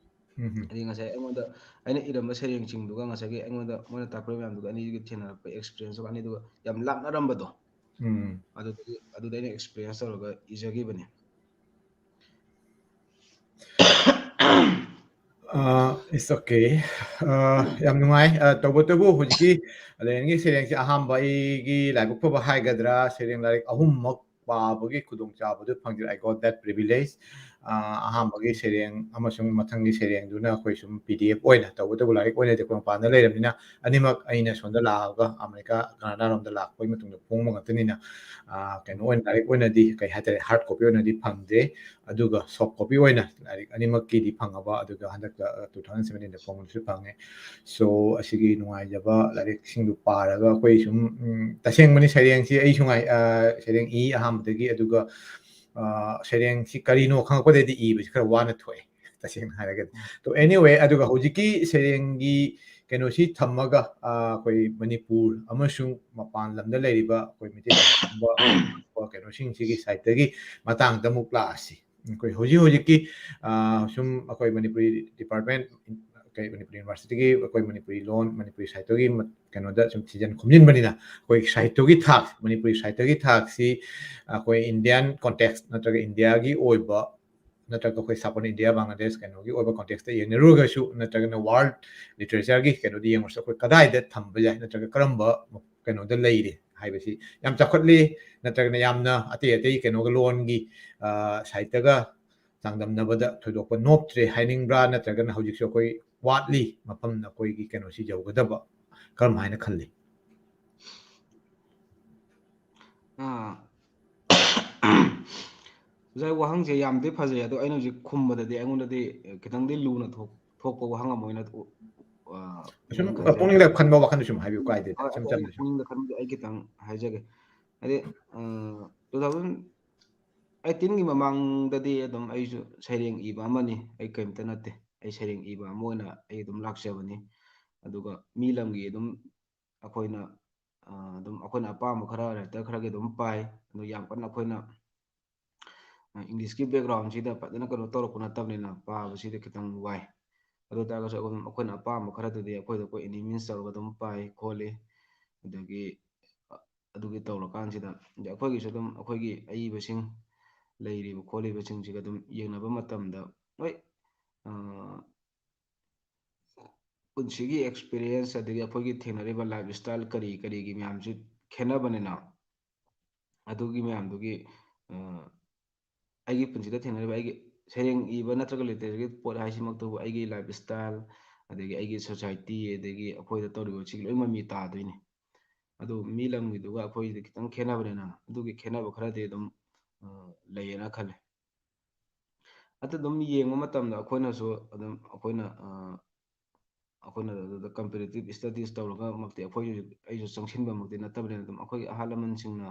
ꯎꯝ ꯍꯥꯏꯗꯤ ꯉꯁꯥꯏ ꯑꯩꯉꯣꯟꯗ, ꯑꯩꯅ ꯏꯔꯝꯕ ꯁꯩꯔꯦꯡꯁꯤꯡꯗꯨꯒ ꯉꯁꯥꯏꯒꯤ ꯑꯩꯉꯣꯟꯗ ꯃꯣꯏꯅ ꯇꯥꯛꯄꯤꯔꯤꯕ ꯃꯌꯥꯝꯗꯨꯒ ꯑꯅꯤꯗꯨꯒꯤ ꯊꯦꯡꯅꯔꯛꯄ experience ꯑꯅꯤꯗꯨꯒ ꯌꯥꯝ ꯂꯥꯞꯅꯔꯝꯕꯗꯣ, ꯎꯝ ꯑꯗꯨꯗꯒꯤ, ꯑꯗꯨꯗ ꯑꯩꯅ experience ꯇꯧꯔꯒ ꯏꯖꯈꯤꯕꯅꯦ꯫ ꯑ, it's okay. ꯑ, ꯌꯥꯝ ꯅꯨꯡꯉꯥꯏ꯫ ꯑ, ꯇꯧꯕꯇꯕꯨ ꯍꯧꯖꯤꯛꯀꯤ ꯂꯦꯅꯤꯟꯒꯤ ꯁꯩꯔꯦꯡꯁꯦ ꯑꯍꯥꯟꯕ ꯑꯩꯒꯤ ꯂꯥꯏꯕꯛ ꯐꯕ ꯍꯥꯏꯒꯗ꯭ꯔꯥ, ꯁꯩꯔꯦꯡ ꯂꯥꯏꯔꯤꯛ ꯑꯍꯨꯝꯃꯛ ꯄꯥꯕꯒꯤ ꯈꯨꯗꯣꯡꯆꯥꯕꯗꯨ ꯐꯪꯖꯔꯦ꯫ I got that privilege. ꯑ, ꯑꯍꯥꯟꯕꯒꯤ ꯁꯩꯔꯦꯡ ꯑꯃꯁꯨꯡ ꯃꯊꯪꯒꯤ ꯁꯩꯔꯦꯡꯗꯨꯅ ꯑꯩꯈꯣꯏ ꯁꯨꯝ P D F ꯑꯣꯏꯅ, ꯇꯧꯕꯇꯕꯨ ꯂꯥꯏꯔꯤꯛ ꯑꯣꯏꯅꯗꯤ ꯑꯩꯈꯣꯏ ꯃꯄꯥꯟꯗ ꯂꯩꯔꯕꯅꯤꯅ, ꯑꯅꯤꯃꯛ ꯑꯩꯅ ꯁꯣꯝꯗ ꯂꯥꯛꯑꯒ ꯑꯃꯦꯔꯤꯀꯥ, ꯀꯅꯥꯗꯥꯔꯣꯝꯗ ꯂꯥꯛꯄꯒꯤ ꯃꯇꯨꯡꯗ ꯐꯣꯡꯕ ꯉꯥꯛꯇꯅꯤꯅ, ꯑ, ꯀꯩꯅꯣ ꯑꯣꯏꯅ, ꯂꯥꯏꯔꯤꯛ ꯑꯣꯏꯅꯗꯤ, ꯀꯩ ꯍꯥꯏꯇꯥꯔꯦ, hard copy ꯑꯣꯏꯅꯗꯤ ꯐꯪꯗꯦ꯫ ꯑꯗꯨꯒ soft copy ꯑꯣꯏꯅ ꯂꯥꯏꯔꯤꯛ ꯑꯅꯤꯃꯛꯀꯤꯗꯤ ꯐꯪꯉꯕ, ꯑꯗꯨꯒ ꯍꯟꯗꯛꯇ, ꯑ, two thousand seventeen ꯐꯣꯡꯕꯗꯨꯁꯨ ꯐꯪꯉꯦ꯫ So, ꯑꯁꯤꯒꯤ ꯅꯨꯡꯉꯥꯏꯖꯕ ꯂꯥꯏꯔꯤꯛꯁꯤꯡꯗꯨ ꯄꯥꯔꯒ ꯑꯩꯈꯣꯏ ꯁꯨꯝ, ꯎꯝ, ꯇꯁꯦꯡꯕꯅꯤ, ꯁꯩꯔꯦꯡꯁꯤ ꯑꯩꯁꯨ ꯉꯥꯏ-, ꯑ, ꯁꯩꯔꯦꯡ ꯏ ꯑꯍꯥꯟꯕꯗꯒꯤ, ꯑꯗꯨꯒ, ꯑ, ꯁꯩꯔꯦꯡꯁꯤ ꯀꯔꯤꯅꯣ ꯈꯪꯉꯛꯄꯗꯩꯗꯤ ꯏꯕꯁꯤ ꯈꯔ ꯋꯥꯅ ꯊꯣꯛꯑꯦ, ꯇꯁꯦꯡꯅ ꯍꯥꯏꯔꯒꯗꯤ꯫ So, anyway, ꯑꯗꯨꯒ ꯍꯧꯖꯤꯛꯀꯤ ꯁꯩꯔꯦꯡꯒꯤ ꯀꯩꯅꯣꯁꯤ ꯊꯝꯃꯒ, ꯑ, ꯑꯩꯈꯣꯏ ꯃꯅꯤꯄꯨꯔ ꯑꯃꯁꯨꯡ ꯃꯄꯥꯟ ꯂꯝꯗ ꯂꯩꯔꯤꯕ ꯑꯩꯈꯣꯏ ꯃꯩꯇꯩ ꯀꯩꯅꯣꯁꯤꯡ ꯁꯤꯒꯤ ꯁꯥꯏꯠꯇꯒꯤ ꯃꯇꯥꯡꯗ ꯑꯃꯨꯛ ꯂꯥꯛꯑꯁꯤ꯫ ꯑꯩꯈꯣꯏ ꯍꯧꯖꯤꯛ ꯍꯧꯖꯤꯛꯀꯤ, ꯑ, ꯁꯨꯝ ꯑꯩꯈꯣꯏ ꯃꯅꯤꯄꯨꯔꯤ department, ꯀꯩ, ꯃꯅꯤꯄꯨꯔꯤ universityꯒꯤ ꯑꯩꯈꯣꯏ ꯃꯅꯤꯄꯨꯔꯤ ꯂꯣꯟ, ꯃꯅꯤꯄꯨꯔꯤ ꯁꯥꯍꯤꯇ꯭ꯌꯒꯤ ꯃ-, ꯀꯩꯅꯣꯗ ꯁꯨꯝ ꯊꯤꯖꯤꯟ ꯈꯣꯝꯖꯤꯟꯕꯅꯤꯅ, ꯑꯩꯈꯣꯏ ꯁꯥꯍꯤꯇ꯭ꯌꯒꯤ ꯊꯥꯛ, ꯃꯅꯤꯄꯨꯔꯤ ꯁꯥꯍꯤꯇ꯭ꯌꯒꯤ ꯊꯥꯛꯁꯤ ꯑꯩꯈꯣꯏ Indian context ꯅꯠꯇ꯭ꯔꯒ ꯏꯟꯗꯤꯌꯥꯒꯤ ꯑꯣꯏꯕ ꯅꯠꯇ꯭ꯔꯒ ꯑꯩꯈꯣꯏ ꯁꯥꯄꯣꯟ ꯏꯟꯗꯤꯌꯥ ꯕꯪꯒ꯭ꯂꯥꯗꯦꯁ ꯀꯩꯅꯣꯒꯤ ꯑꯣꯏꯕ ꯀꯣꯟꯇꯦꯛꯁꯇ ꯌꯦꯡꯅꯔꯨꯔꯒꯁꯨ, ꯅꯠꯇ꯭ꯔꯒꯅ ꯋꯥꯔꯜ ꯂꯤꯇꯔꯦꯆꯔꯒꯤ ꯀꯩꯅꯣꯗ ꯌꯦꯡꯉꯨꯔꯁꯨ, ꯑꯩꯈꯣꯏ ꯀꯗꯥꯏꯗ ꯊꯝꯕ ꯌꯥꯏ, ꯅꯠꯇ꯭ꯔꯒ ꯀꯔꯝꯕ ꯀꯩꯅꯣꯗ ꯂꯩꯔꯤ ꯍꯥꯏꯕꯁꯤ ꯌꯥꯝ ꯆꯥꯎꯈꯠꯂꯤ, ꯅꯠꯇ꯭ꯔꯒꯅ ꯌꯥꯝꯅ ꯑꯇꯩ ꯑꯇꯩ ꯀꯩꯅꯣꯒ ꯂꯣꯟꯒꯤ ꯁꯥꯍꯤꯇ꯭ꯌꯒ ꯆꯥꯡꯗꯝꯅꯕꯗ ꯊꯣꯏꯗꯣꯛꯄ ꯅꯣꯞꯇ꯭ꯔꯦ ꯍꯥꯏꯅꯤꯡꯕ꯭ꯔꯥ, ꯅꯠꯇ꯭ꯔꯒꯅ ꯍꯧꯖꯤꯛꯁꯨ ꯑꯩꯈꯣꯏ ꯋꯥꯠꯂꯤ, ꯃꯐꯝ ꯑꯩꯈꯣꯏꯒꯤ ꯀꯩꯅꯣꯁꯤ ꯌꯧꯒꯗꯕ ꯀꯔꯝ ꯍꯥꯏꯅ ꯈꯜꯂꯤ? ꯑꯥ, ꯑꯣꯖꯥ, ꯋꯥꯍꯪꯁꯦ ꯌꯥꯝꯗꯤ ꯐꯖꯩ, ꯑꯗꯣ ꯑꯩꯅ ꯍꯧꯖꯤꯛ ꯈꯨꯝꯕꯗꯗꯤ ꯑꯩꯉꯣꯟꯗꯗꯤ ꯈꯤꯇꯪꯗꯤ ꯂꯨꯅ ꯊꯣꯛ- ꯊꯣꯛꯄ ꯋꯥꯍꯪ ꯑꯃ ꯑꯣꯏꯅ ꯎ- ꯑ, ꯁꯨꯝ ꯎꯕ ꯍꯥꯏꯇꯥꯔꯦ꯫ ꯄꯨꯛꯅꯤꯡꯗ ꯈꯟꯕ ꯋꯥꯈꯜꯗ ꯁꯨꯝ ꯍꯥꯏꯕꯤꯌꯨ, ꯀꯥꯏꯗꯦ꯫ ꯍꯣꯏ, ꯏꯆꯝ ꯑꯗꯣ ꯆꯝꯅ ꯑꯩ ꯁꯨꯝ꯫ ꯄꯨꯛꯅꯤꯡꯗ ꯈꯟꯕꯗꯣ ꯑꯩ ꯈꯤꯇꯪ ꯍꯥꯏꯖꯒꯦ꯫ ꯍꯥꯏꯗꯤ, ꯇꯨ ꯊꯥꯎꯖꯟ ꯑꯩꯠꯇꯤꯟꯒꯤ ꯃꯃꯥꯡꯗꯗꯤ ꯑꯗꯨꯝ ꯑꯩꯁꯨ ꯁꯩꯔꯦꯡ ꯏꯕ ꯑꯃꯅꯤ, ꯑꯩ ꯀꯔꯤꯝꯇ ꯅꯠꯇꯦ꯫ ꯑꯩ ꯁꯩꯔꯦꯡ ꯏꯕ ꯑꯃ ꯑꯣꯏꯅ ꯑꯩ ꯑꯗꯨꯝ ꯂꯥꯛꯆꯕꯅꯤ꯫ ꯑꯗꯨꯒ ꯃꯤ ꯂꯝꯒꯤ ꯑꯗꯨꯝ ꯑꯩꯈꯣꯏꯅ, ꯑ, ꯑꯗꯨꯝ ꯑꯩꯈꯣꯏꯅ ꯑꯄꯥꯝꯕ ꯈꯔ, ꯔꯥꯏꯇꯔ ꯈꯔꯒꯤ ꯑꯗꯨꯝ ꯄꯥꯏ꯫ ꯑꯗꯨ ꯌꯥꯝ ꯀꯟꯅ ꯑꯩꯈꯣꯏꯅ, ꯑ, ꯏꯪꯂꯤꯁꯀꯤ ꯕꯦꯛꯒ꯭ꯔꯥꯎꯟꯁꯤꯗ ꯐꯖꯅ ꯀꯩꯅꯣ ꯇꯧꯔꯛꯄ ꯅꯠꯇꯕꯅꯤꯅ ꯄꯥꯕꯁꯤꯗ ꯈꯤꯇꯪ ꯋꯥꯏ꯫ ꯑꯗꯨ ꯑꯣꯏ ꯇꯥꯔꯒꯁꯨ ꯑꯗꯨꯝ ꯑꯩꯈꯣꯏꯅ ꯑꯄꯥꯝꯕ ꯈꯔꯗꯨꯗꯤ ꯑꯩꯈꯣꯏꯗ ꯑꯩꯈꯣꯏ ꯑꯦꯅꯤ ꯃꯤꯟꯁ ꯇꯧꯔꯒ ꯑꯗꯨꯝ ꯄꯥꯏ ꯈꯣꯠꯂꯤ꯫ ꯑꯗꯒꯤ, ꯑ, ꯑꯗꯨꯒꯤ ꯇꯧꯔꯀꯥꯟꯁꯤꯗ, ꯑꯗ ꯑꯩꯈꯣꯏꯒꯤꯁꯨ ꯑꯗꯨꯝ ꯑꯩꯈꯣꯏꯒꯤ ꯑꯏꯕꯁꯤꯡ ꯂꯩꯔꯤꯕ ꯈꯣꯠꯂꯤꯕꯁꯤꯡꯁꯤꯒ ꯑꯗꯨꯝ ꯌꯦꯡꯅꯕ ꯃꯇꯝꯗ, ꯍꯣꯏ, ꯑ, ꯄꯨꯟꯁꯤꯒꯤ ꯑꯦꯛꯁꯄꯤꯔꯤꯌꯦꯟꯁ, ꯑꯗꯒꯤ ꯑꯩꯈꯣꯏꯒꯤ ꯊꯦꯡꯅꯔꯤꯕ ꯂꯥꯏꯐ ꯏꯁꯇꯥꯏꯜ ꯀꯔꯤ ꯀꯔꯤꯒꯤ ꯃꯌꯥꯝꯁꯤ ꯈꯦꯠꯅꯕꯅꯤꯅ, ꯑꯗꯨꯒꯤ ꯃꯌꯥꯝꯗꯨꯒꯤ, ꯑ, ꯑꯩꯒꯤ ꯄꯨꯟꯁꯤꯗ ꯊꯦꯡꯅꯔꯤꯕ ꯑꯩꯒꯤ ꯁꯩꯔꯦꯡ ꯏꯕ ꯅꯠꯇ꯭ꯔꯒ ꯂꯤꯇꯔꯦꯆꯔꯒꯤ ꯄꯣꯠ ꯍꯥꯏꯁꯤꯃꯛꯇꯕꯨ ꯑꯩꯒꯤ ꯂꯥꯏꯐ ꯏꯁꯇꯥꯏꯜ, ꯑꯗꯒꯤ ꯑꯩꯒꯤ ꯁꯣꯁꯥꯏꯇꯤ, ꯑꯗꯒꯤ ꯑꯩꯈꯣꯏꯗ ꯇꯧꯔꯤꯕ ꯁꯤꯒꯤ ꯂꯣꯏ ꯃꯃꯤ ꯇꯥꯗꯣꯏꯅꯤ꯫ ꯑꯗꯨ ꯃꯤ ꯂꯝꯒꯤꯗꯨꯒ ꯑꯩꯈꯣꯏꯁꯤꯗꯤ ꯈꯤꯇꯪ ꯈꯦꯠꯅꯕꯅꯤꯅ, ꯑꯗꯨꯒꯤ ꯈꯦꯠꯅꯕ ꯈꯔꯗꯤ ꯑꯗꯨꯝ, ꯑ, ꯂꯩꯌꯦꯅ ꯈꯜꯂꯦ꯫ ꯑꯗꯨ ꯑꯗꯨꯝ ꯌꯦꯡꯕ ꯃꯇꯝꯗ ꯑꯩꯈꯣꯏꯅꯁꯨ ꯑꯗꯨꯝ ꯑꯩꯈꯣꯏꯅ, ꯑ, ꯑꯩꯈꯣꯏꯅ ꯑꯗꯨꯗ ꯀꯝꯄꯦꯔꯦꯇꯤꯞ ꯏꯁꯇꯗꯤꯁ ꯇꯧꯔꯒꯃꯛꯇꯤ ꯑꯩꯈꯣꯏꯁꯨ, ꯑꯩꯁꯨ ꯆꯪꯁꯤꯟꯕꯃꯛꯇꯤ ꯅꯠꯇꯕꯅꯤꯅ, ꯑꯗꯨꯝ ꯑꯩꯈꯣꯏꯒꯤ ꯑꯍꯜ ꯂꯃꯟꯁꯤꯡꯅ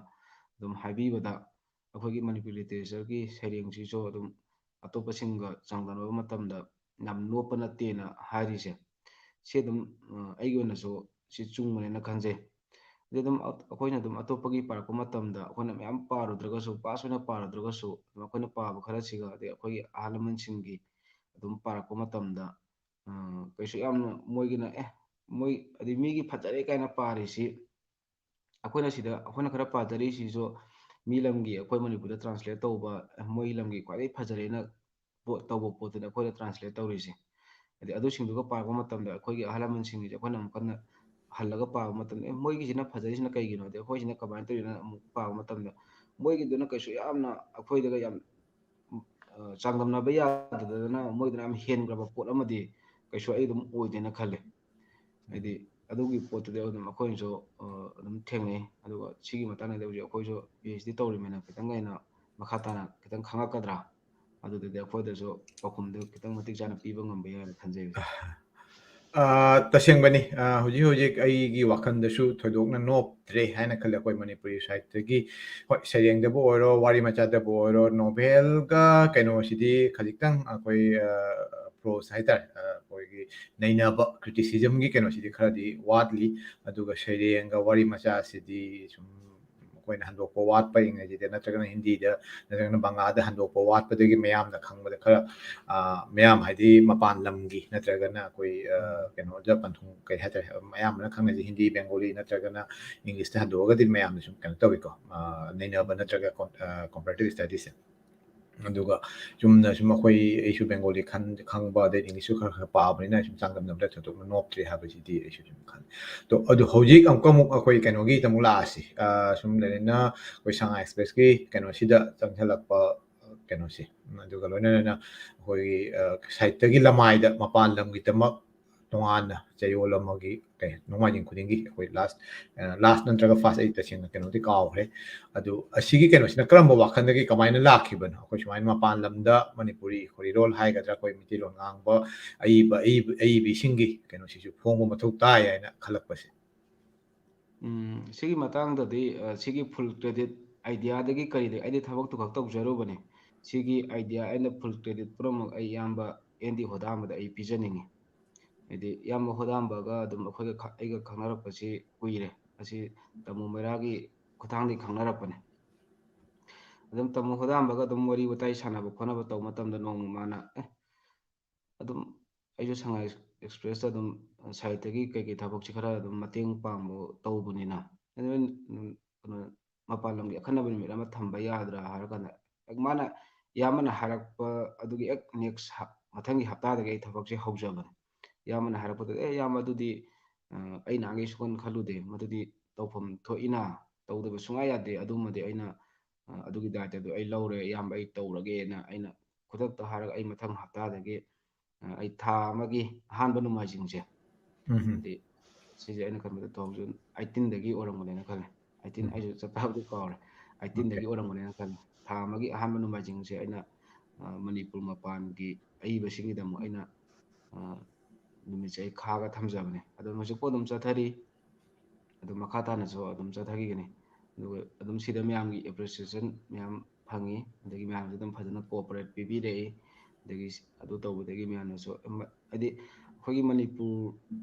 ꯑꯗꯨꯝ ꯍꯥꯏꯕꯤꯕꯗ ꯑꯩꯈꯣꯏꯒꯤ ꯃꯅꯤꯄꯨꯔꯤ ꯂꯤꯇꯔꯦꯆꯔꯒꯤ ꯁꯩꯔꯦꯡꯁꯤꯁꯨ ꯑꯗꯨꯝ ꯑꯇꯣꯞꯄꯁꯤꯡꯒ ꯆꯥꯡꯗꯝꯅꯕ ꯃꯇꯝꯗ ꯌꯥꯝ ꯅꯣꯞꯄ ꯅꯠꯇꯦꯅ ꯍꯥꯏꯔꯤꯁꯦ꯫ ꯁꯤ ꯑꯗꯨꯝ, ꯑ, ꯑꯩꯒꯤ ꯑꯣꯏꯅꯁꯨ ꯁꯤ ꯆꯨꯝꯕꯅꯦꯅ ꯈꯟꯖꯩ꯫ ꯑꯗꯩ ꯑꯗꯨꯝ ꯑ-, ꯑꯩꯈꯣꯏꯅ ꯑꯗꯨꯝ ꯑꯇꯣꯞꯄꯒꯤ ꯄꯥꯔꯛꯄ ꯃꯇꯝꯗ ꯑꯩꯈꯣꯏꯅ ꯃꯌꯥꯝ ꯄꯥꯔꯨꯗ꯭ꯔꯒꯁꯨ, ꯄꯥꯁ ꯑꯣꯏꯅ ꯄꯥꯔꯨꯗ꯭ꯔꯒꯁꯨ, ꯑꯗꯨꯝ ꯑꯩꯈꯣꯏꯅ ꯄꯥꯕ ꯈꯔꯁꯤꯒ, ꯑꯗꯩ ꯑꯩꯈꯣꯏꯒꯤ ꯑꯍꯜ ꯂꯃꯟꯁꯤꯡꯒꯤ ꯑꯗꯨꯝ ꯄꯥꯔꯛꯄ ꯃꯇꯝꯗ, ꯑ, ꯀꯩꯁꯨ ꯌꯥꯝꯅ ꯃꯣꯏꯒꯤꯅ, "ꯑꯦ, ꯃꯣꯏ, ꯑꯗꯩ ꯃꯤꯒꯤ ꯐꯖꯔꯦ" ꯀꯥꯏꯅ ꯄꯥꯔꯤꯁꯤ, ꯑꯩꯈꯣꯏꯅ ꯁꯤꯗ, ꯑꯩꯈꯣꯏꯅ ꯈꯔ ꯄꯥꯖꯔꯤꯁꯤꯁꯨ ꯃꯤ ꯂꯝꯒꯤ, ꯑꯩꯈꯣꯏ ꯃꯅꯤꯄꯨꯔꯗ ꯇ꯭ꯔꯥꯟꯁꯂꯦꯠ ꯇꯧꯕ, "ꯑꯦ, ꯃꯣꯏ ꯂꯝꯒꯤ ꯈ꯭ꯋꯥꯏꯗꯒꯤ ꯐꯖꯔꯦꯅ" ꯄꯣꯠ ꯇꯧꯕ ꯄꯣꯠꯇꯨꯅꯤ ꯑꯩꯈꯣꯏꯅ ꯇ꯭ꯔꯥꯟꯁꯂꯦꯠ ꯇꯧꯔꯤꯁꯦ꯫ ꯍꯥꯏꯗꯤ ꯑꯗꯨꯁꯤꯡꯗꯨꯒ ꯄꯥꯔꯛꯄ ꯃꯇꯝꯗ ꯑꯩꯈꯣꯏꯒꯤ ꯑꯍꯜ ꯂꯃꯟꯁꯤꯡꯒꯤꯁꯦ ꯑꯩꯈꯣꯏꯅ ꯑꯃꯨꯛ ꯀꯟꯅ ꯍꯜꯂꯒ ꯄꯥꯕ ꯃꯇꯝꯗ, "ꯑꯦ, ꯃꯣꯏꯒꯤꯁꯤꯅ ꯐꯖꯩꯁꯤꯅ ꯀꯩꯒꯤꯅꯣ?" ꯍꯥꯏꯗꯤ ꯑꯩꯈꯣꯏꯁꯤꯅ ꯀꯃꯥꯏꯅ ꯇꯧꯔꯤꯅꯣ ꯑꯃꯨꯛ ꯄꯥꯕ ꯃꯇꯝꯗ, ꯃꯣꯏꯒꯤꯗꯨꯅ ꯀꯩꯁꯨ ꯌꯥꯝꯅ ꯑꯩꯈꯣꯏꯗꯒ ꯌꯥꯝ, ꯑ, ꯆꯥꯡꯗꯝꯅꯕ ꯌꯥꯗꯗꯅ ꯃꯣꯏꯗꯨꯅ ꯌꯥꯝ ꯍꯦꯟꯈ꯭ꯔꯕ ꯄꯣꯠ ꯑꯃꯗꯤ ꯀꯩꯁꯨ ꯑꯩ ꯑꯗꯨꯝ ꯑꯣꯏꯗꯦꯅ ꯈꯜꯂꯦ꯫ ꯍꯥꯏꯗꯤ ꯑꯗꯨꯒꯤ ꯄꯣꯠꯇꯨꯗꯤ ꯑꯗꯨꯝ ꯑꯩꯈꯣꯏꯅꯁꯨ, ꯑ, ꯑꯗꯨꯝ ꯊꯦꯡꯅꯩ꯫ ꯑꯗꯨꯒ ꯁꯤꯒꯤ ꯃꯇꯥꯡꯗꯗꯤ ꯍꯧꯖꯤꯛ ꯑꯩꯈꯣꯏꯁꯨ ꯄꯤ ꯑꯩꯆ ꯗꯤ ꯇꯧꯔꯤꯕꯅꯤꯅ ꯈꯤꯇꯪ ꯍꯦꯟꯅ ꯃꯈꯥ ꯇꯥꯅ ꯈꯤꯇꯪ ꯈꯪꯉꯛꯀꯗ꯭ꯔꯥ, ꯑꯗꯨꯗꯗꯤ ꯑꯩꯈꯣꯏꯗꯁꯨ ꯄꯥꯎꯈꯨꯝꯗꯨ ꯈꯤꯇꯪ ꯃꯇꯤꯛ ꯆꯥꯅ ꯄꯤꯕ ꯉꯝꯕ ꯌꯥꯏꯅ ꯈꯟꯖꯩ ꯍꯧꯖꯤꯛ꯫ ꯑ, ꯇꯁꯦꯡꯕꯅꯤ꯫ ꯑ, ꯍꯧꯖꯤꯛ ꯍꯧꯖꯤꯛ ꯑꯩꯒꯤ ꯋꯥꯈꯜꯗꯁꯨ ꯊꯣꯏꯗꯣꯛꯅ ꯅꯣꯞꯇ꯭ꯔꯦ ꯍꯥꯏꯅ ꯈꯜꯂꯦ꯫ ꯑꯩꯈꯣꯏ ꯃꯅꯤꯄꯨꯔꯤ ꯁꯥꯍꯤꯇ꯭ꯌꯒꯤ, ꯍꯣꯏ, ꯁꯩꯔꯦꯡꯗꯕꯨ ꯑꯣꯏꯔꯣ, ꯋꯥꯔꯤ ꯃꯆꯥꯗꯕꯨ ꯑꯣꯏꯔꯣ, ꯅꯣꯚꯦꯜꯒ ꯀꯩꯅꯣꯁꯤꯗꯤ ꯈꯖꯤꯛꯇꯪ ꯑꯩꯈꯣꯏ, ꯑ, ꯄ꯭ꯔꯣꯁ ꯍꯥꯏꯇꯥꯔꯦ, ꯑ, ꯑꯩꯈꯣꯏꯒꯤ ꯅꯩꯅꯕ, ꯀ꯭ꯔꯤꯇꯤꯁꯤꯖꯝꯒꯤ ꯀꯩꯅꯣꯁꯤꯗꯤ ꯈꯔꯗꯤ ꯋꯥꯠꯂꯤ꯫ ꯑꯗꯨꯒ ꯁꯩꯔꯦꯡꯒ ꯋꯥꯔꯤ ꯃꯆꯥꯁꯤꯗꯤ ꯁꯨꯝ ꯑꯩꯈꯣꯏꯅ ꯍꯟꯗꯣꯛꯄ ꯋꯥꯠꯄ, ꯏꯪꯔꯦꯖꯤꯗ ꯅꯠꯇ꯭ꯔꯒꯅ ꯍꯤꯟꯗꯤꯗ ꯅꯠꯇ꯭ꯔꯒꯅ ꯕꯪꯒꯥꯗ ꯍꯟꯗꯣꯛꯄ ꯋꯥꯠꯄꯗꯒꯤ ꯃꯌꯥꯝꯅ ꯈꯪꯕꯗ ꯈꯔ, ꯑ, ꯃꯌꯥꯝ ꯍꯥꯏꯗꯤ ꯃꯄꯥꯟ ꯂꯝꯒꯤ ꯅꯠꯇ꯭ꯔꯒꯅ ꯑꯩꯈꯣꯏ, ꯑ, ꯎꯝ꯫ ꯀꯩꯅꯣꯗ ꯄꯟꯊꯨꯡ, ꯀꯩ ꯍꯥꯏꯇꯥꯔꯦ, ꯑꯌꯥꯝꯕꯅ ꯈꯪꯅꯩꯁꯦ ꯍꯤꯟꯗꯤ, ꯕꯦꯡꯒꯣꯂꯤ ꯅꯠꯇ꯭ꯔꯒꯅ ꯏꯪꯂꯤꯁꯇ ꯍꯟꯗꯣꯛꯑꯒꯗꯤ ꯃꯌꯥꯝꯅ ꯁꯨꯝ ꯀꯩꯅꯣ ꯇꯧꯏꯀꯣ, ꯑ, ꯅꯩꯅꯕ ꯅꯠꯇ꯭ꯔꯒ ꯀꯣꯝ-, ꯑ, ꯀꯣꯝꯄꯔꯦꯇꯤꯞ ꯁ꯭ꯇꯗꯤꯁꯁꯦ꯫ ꯑꯗꯨꯒ ꯆꯨꯝꯅ ꯁꯨꯝ ꯑꯩꯈꯣꯏ, ꯑꯩꯁꯨ ꯕꯦꯡꯒꯣꯂꯤ ꯈꯟ-, ꯈꯪꯕ, ꯑꯗꯩ ꯏꯪꯂꯤꯁꯁꯨ ꯈꯔ ꯈꯔ ꯄꯥꯕꯅꯤꯅ ꯁꯨꯝ ꯆꯥꯡꯗꯝꯅꯕꯗ ꯊꯣꯏꯗꯣꯛꯅ ꯅꯣꯞꯇ꯭ꯔꯤ ꯍꯥꯏꯕꯁꯤꯗꯤ ꯑꯩꯁꯨ ꯁꯨꯝ ꯈꯜꯂꯤ꯫ ꯑꯗꯣ, ꯑꯗꯨ ꯍꯧꯖꯤꯛ ꯑꯃꯨꯛꯀ ꯑꯃꯨꯛ ꯑꯩꯈꯣꯏ ꯀꯩꯅꯣꯒꯤꯗ ꯑꯃꯨꯛ ꯂꯥꯛꯑꯁꯤ꯫ ꯑ, ꯁꯨꯝ ꯂꯩꯔꯦꯅ ꯑꯩꯈꯣꯏ ꯁꯉꯥꯏ ꯑꯦꯛꯁꯄ꯭ꯔꯦꯁꯀꯤ ꯀꯩꯅꯣꯁꯤꯗ ꯆꯪꯁꯤꯜꯂꯛꯄ ꯀꯩꯅꯣꯁꯦ, ꯑꯗꯨꯒ ꯂꯣꯏꯅꯅ ꯑꯩꯈꯣꯏꯒꯤ, ꯑ, ꯁꯥꯍꯤꯇ꯭ꯌꯒꯤ ꯂꯃꯥꯏꯗ ꯃꯄꯥꯟ ꯂꯝꯒꯤꯗꯃꯛ ꯇꯣꯉꯥꯟꯅ ꯆꯌꯣꯜ ꯑꯃꯒꯤ, ꯀꯩ, ꯅꯣꯡꯃꯥꯏꯖꯤꯡ ꯈꯨꯗꯤꯡꯒꯤ ꯑꯩꯈꯣꯏ ꯂꯥꯁ, ꯑ, ꯂꯥꯁ ꯅꯠꯇ꯭ꯔꯒ ꯐꯥꯔꯁ, ꯑꯩ ꯇꯁꯦꯡꯅ ꯀꯩꯅꯣꯗꯤ ꯀꯥꯎꯈ꯭ꯔꯦ꯫ ꯑꯗꯨ ꯑꯁꯤꯒꯤ ꯀꯩꯅꯣꯁꯤꯅ ꯀꯔꯝꯕ ꯋꯥꯈꯜꯗꯒꯤ ꯀꯃꯥꯏꯅ ꯂꯥꯛꯈꯤꯕꯅꯣ? ꯑꯩꯈꯣꯏ ꯁꯨꯃꯥꯏꯅ ꯃꯄꯥꯟ ꯂꯝꯗ ꯃꯅꯤꯄꯨꯔꯤ ꯈꯣꯔꯤꯔꯣꯜ ꯍꯥꯏꯒꯗ꯭ꯔꯥ, ꯑꯩꯈꯣꯏ ꯃꯩꯇꯩꯂꯣꯟ ꯉꯥꯡꯕ ꯑꯏꯕ, ꯑꯏꯕ, ꯑꯏꯕꯤꯁꯤꯡꯒꯤ ꯀꯩꯅꯣꯁꯤꯁꯨ ꯐꯣꯡꯕ ꯃꯊꯧ ꯇꯥꯏ ꯍꯥꯏꯅ ꯈꯜꯂꯛꯄꯁꯦ꯫ ꯎꯝ, ꯁꯤꯒꯤ ꯃꯇꯥꯡꯗꯗꯤ, ꯑ, ꯁꯤꯒꯤ ꯐꯨꯜ ꯀ꯭ꯔꯦꯗꯤꯠ ꯑꯥꯏꯗꯤꯌꯥꯗꯒꯤ ꯀꯔꯤꯗꯒꯤ ꯑꯩꯗꯤ ꯊꯕꯛꯇꯨ ꯈꯛ ꯇꯧꯖꯔꯨꯕꯅꯦ꯫ ꯁꯤꯒꯤ ꯑꯥꯏꯗꯤꯌꯥ ꯑꯩꯅ ꯐꯨꯜ ꯀ꯭ꯔꯦꯗꯤꯠ ꯄꯨꯝꯅꯃꯛ ꯑꯩ ꯏꯌꯥꯝꯕ ꯑꯦꯟ ꯗꯤ ꯍꯣꯗꯥꯝꯕꯗ ꯑꯩ ꯄꯤꯖꯅꯤꯡꯉꯤ꯫ ꯍꯥꯏꯗꯤ ꯏꯌꯥꯝꯕ ꯍꯣꯗꯥꯝꯕꯒ ꯑꯗꯨꯝ ꯑꯩꯈꯣꯏꯒ ꯈ-, ꯑꯩꯒ ꯈꯪꯅꯔꯛꯄꯁꯤ ꯀꯨꯏꯔꯦ꯫ ꯑꯁꯤ ꯇꯥꯃꯣ ꯃꯩꯔꯥꯒꯤ ꯈꯨꯠꯊꯥꯡꯗꯒꯤ ꯈꯪꯅꯔꯛꯄꯅꯦ꯫ ꯑꯗꯨꯝ ꯇꯥꯃꯣ ꯍꯣꯗꯥꯝꯕꯒ ꯑꯗꯨꯝ ꯋꯥꯔꯤ ꯋꯥꯇꯥꯏ ꯁꯥꯟꯅꯕ ꯈꯣꯠꯅꯕ ꯇꯧꯕ ꯃꯇꯝꯗ ꯅꯣꯡꯃ ꯃꯥꯅ, "ꯑꯦ, ꯑꯗꯨꯝ ꯑꯩꯁꯨ ꯁꯉꯥꯏ ꯑꯦꯛꯁꯄ꯭ꯔꯦꯁꯇ ꯑꯗꯨꯝ ꯁꯥꯍꯤꯇ꯭ꯌꯒꯤ ꯀꯩꯀꯩ ꯊꯕꯛꯁꯦ ꯈꯔ ꯑꯗꯨꯝ ꯃꯇꯦꯡ ꯄꯥꯡꯕ ꯇꯧꯕꯅꯤꯅ, ꯑꯗꯨ ꯅꯣꯏ, ꯎꯝ, ꯀꯩꯅꯣ, ꯃꯄꯥꯟ ꯂꯝꯒꯤ ꯑꯈꯟꯅꯕ ꯅꯨꯃꯤꯠ ꯑꯃ ꯊꯝꯕ ꯌꯥꯗ꯭ꯔꯥ?" ꯍꯥꯏꯔꯀꯥꯟꯗ, ꯃꯥꯅ ꯏꯌꯥꯝꯕꯅ ꯍꯥꯏꯔꯛꯄ ꯑꯗꯨꯒꯤ ꯍꯦꯛ next ꯍꯞ-, ꯃꯊꯪꯒꯤ ꯍꯞꯇꯥꯗꯒꯤ ꯑꯩ ꯊꯕꯛꯁꯦ ꯍꯧꯖꯕꯅꯦ꯫ ꯏꯌꯥꯝꯕꯅ ꯍꯥꯏꯔꯛꯄꯗ, "ꯑꯦ, ꯏꯌꯥꯝꯕ, ꯑꯗꯨꯗꯤ, ꯑ, ꯑꯩ ꯅꯍꯥꯟꯒꯩ ꯁꯨꯡꯈꯟ ꯈꯜꯂꯨꯗꯦ, ꯃꯗꯨꯗꯤ ꯇꯧꯐꯝ ꯊꯣꯛꯏꯅ, ꯇꯧꯗꯕ ꯁꯨꯡꯌꯥ ꯌꯥꯗꯦ, ꯑꯗꯨꯃꯗꯤ ꯑꯩꯅ, ꯑ, ꯑꯗꯨꯒꯤ ꯗꯥꯏꯇꯗꯨ ꯑꯩ ꯂꯧꯔꯦ, ꯏꯌꯥꯝꯕ, ꯑꯩ ꯇꯧꯔꯒꯦꯅ" ꯑꯩꯅ ꯈꯨꯗꯛꯇ ꯍꯥꯏꯔꯒ, ꯑꯩ ꯃꯊꯪ ꯍꯞꯇꯥꯗꯒꯤ, ꯑ, ꯑꯩ ꯊꯥ ꯑꯃꯒꯤ ꯑꯍꯥꯟꯕ ꯅꯣꯡꯃꯥꯏꯖꯤꯡꯁꯦ, ꯎꯝ꯫ ꯍꯥꯏꯗꯤ ꯁꯤꯁꯦ ꯑꯩꯅ ꯈꯟꯕꯗ two thousand eighteen ꯗꯒꯤ ꯑꯣꯏꯔꯝꯒꯅꯦꯅ ꯈꯜꯂꯦ꯫ Eighteen, ꯎꯝ꯫ ꯑꯩꯁꯨ ꯆꯞ ꯆꯥꯕꯗꯤ ꯀꯥꯎꯔꯦ꯫ Eighteen ꯗꯒꯤ ꯑꯣꯏꯔꯝꯒꯅꯦꯅ ꯈꯜꯂꯦ꯫ ꯊꯥ ꯑꯃꯒꯤ ꯑꯍꯥꯟꯕ ꯅꯣꯡꯃꯥꯏꯖꯤꯡꯁꯦ ꯑꯩꯅ, ꯑ, ꯃꯅꯤꯄꯨꯔ ꯃꯄꯥꯟꯒꯤ ꯑꯏꯕꯁꯤꯡꯒꯤꯗꯃꯛ ꯑꯩꯅ, ꯑ, ꯅꯨꯃꯤꯠꯁꯦ ꯑꯩ ꯈꯥꯛꯑꯒ ꯊꯝꯖꯕꯅꯦ꯫ ꯑꯗꯣ ꯍꯧꯖꯤꯛꯄꯨ ꯑꯗꯨꯝ ꯆꯠꯊꯔꯤ꯫ ꯑꯗꯨꯝ ꯃꯈꯥ ꯇꯥꯅꯁꯨ ꯑꯗꯨꯝ ꯆꯠꯊꯈꯤꯒꯅꯤ꯫ ꯑꯗꯨꯒ ꯑꯗꯨꯝ ꯁꯤꯗ ꯃꯌꯥꯝꯒꯤ appreciation ꯃꯌꯥꯝ ꯐꯪꯉꯤ, ꯑꯗꯒꯤ ꯃꯌꯥꯝꯁꯨ ꯑꯗꯨꯝ ꯐꯖꯅ cooperate ꯄꯤꯕꯤꯔꯛꯏ, ꯑꯗꯒꯤ ꯑꯗꯨ ꯇꯧꯕꯗꯒꯤ ꯃꯌꯥꯝꯅꯁꯨ ꯑꯃ-, ꯍꯥꯏꯗꯤ ꯑꯩꯈꯣꯏꯒꯤ ꯃꯅꯤꯄꯨꯔ,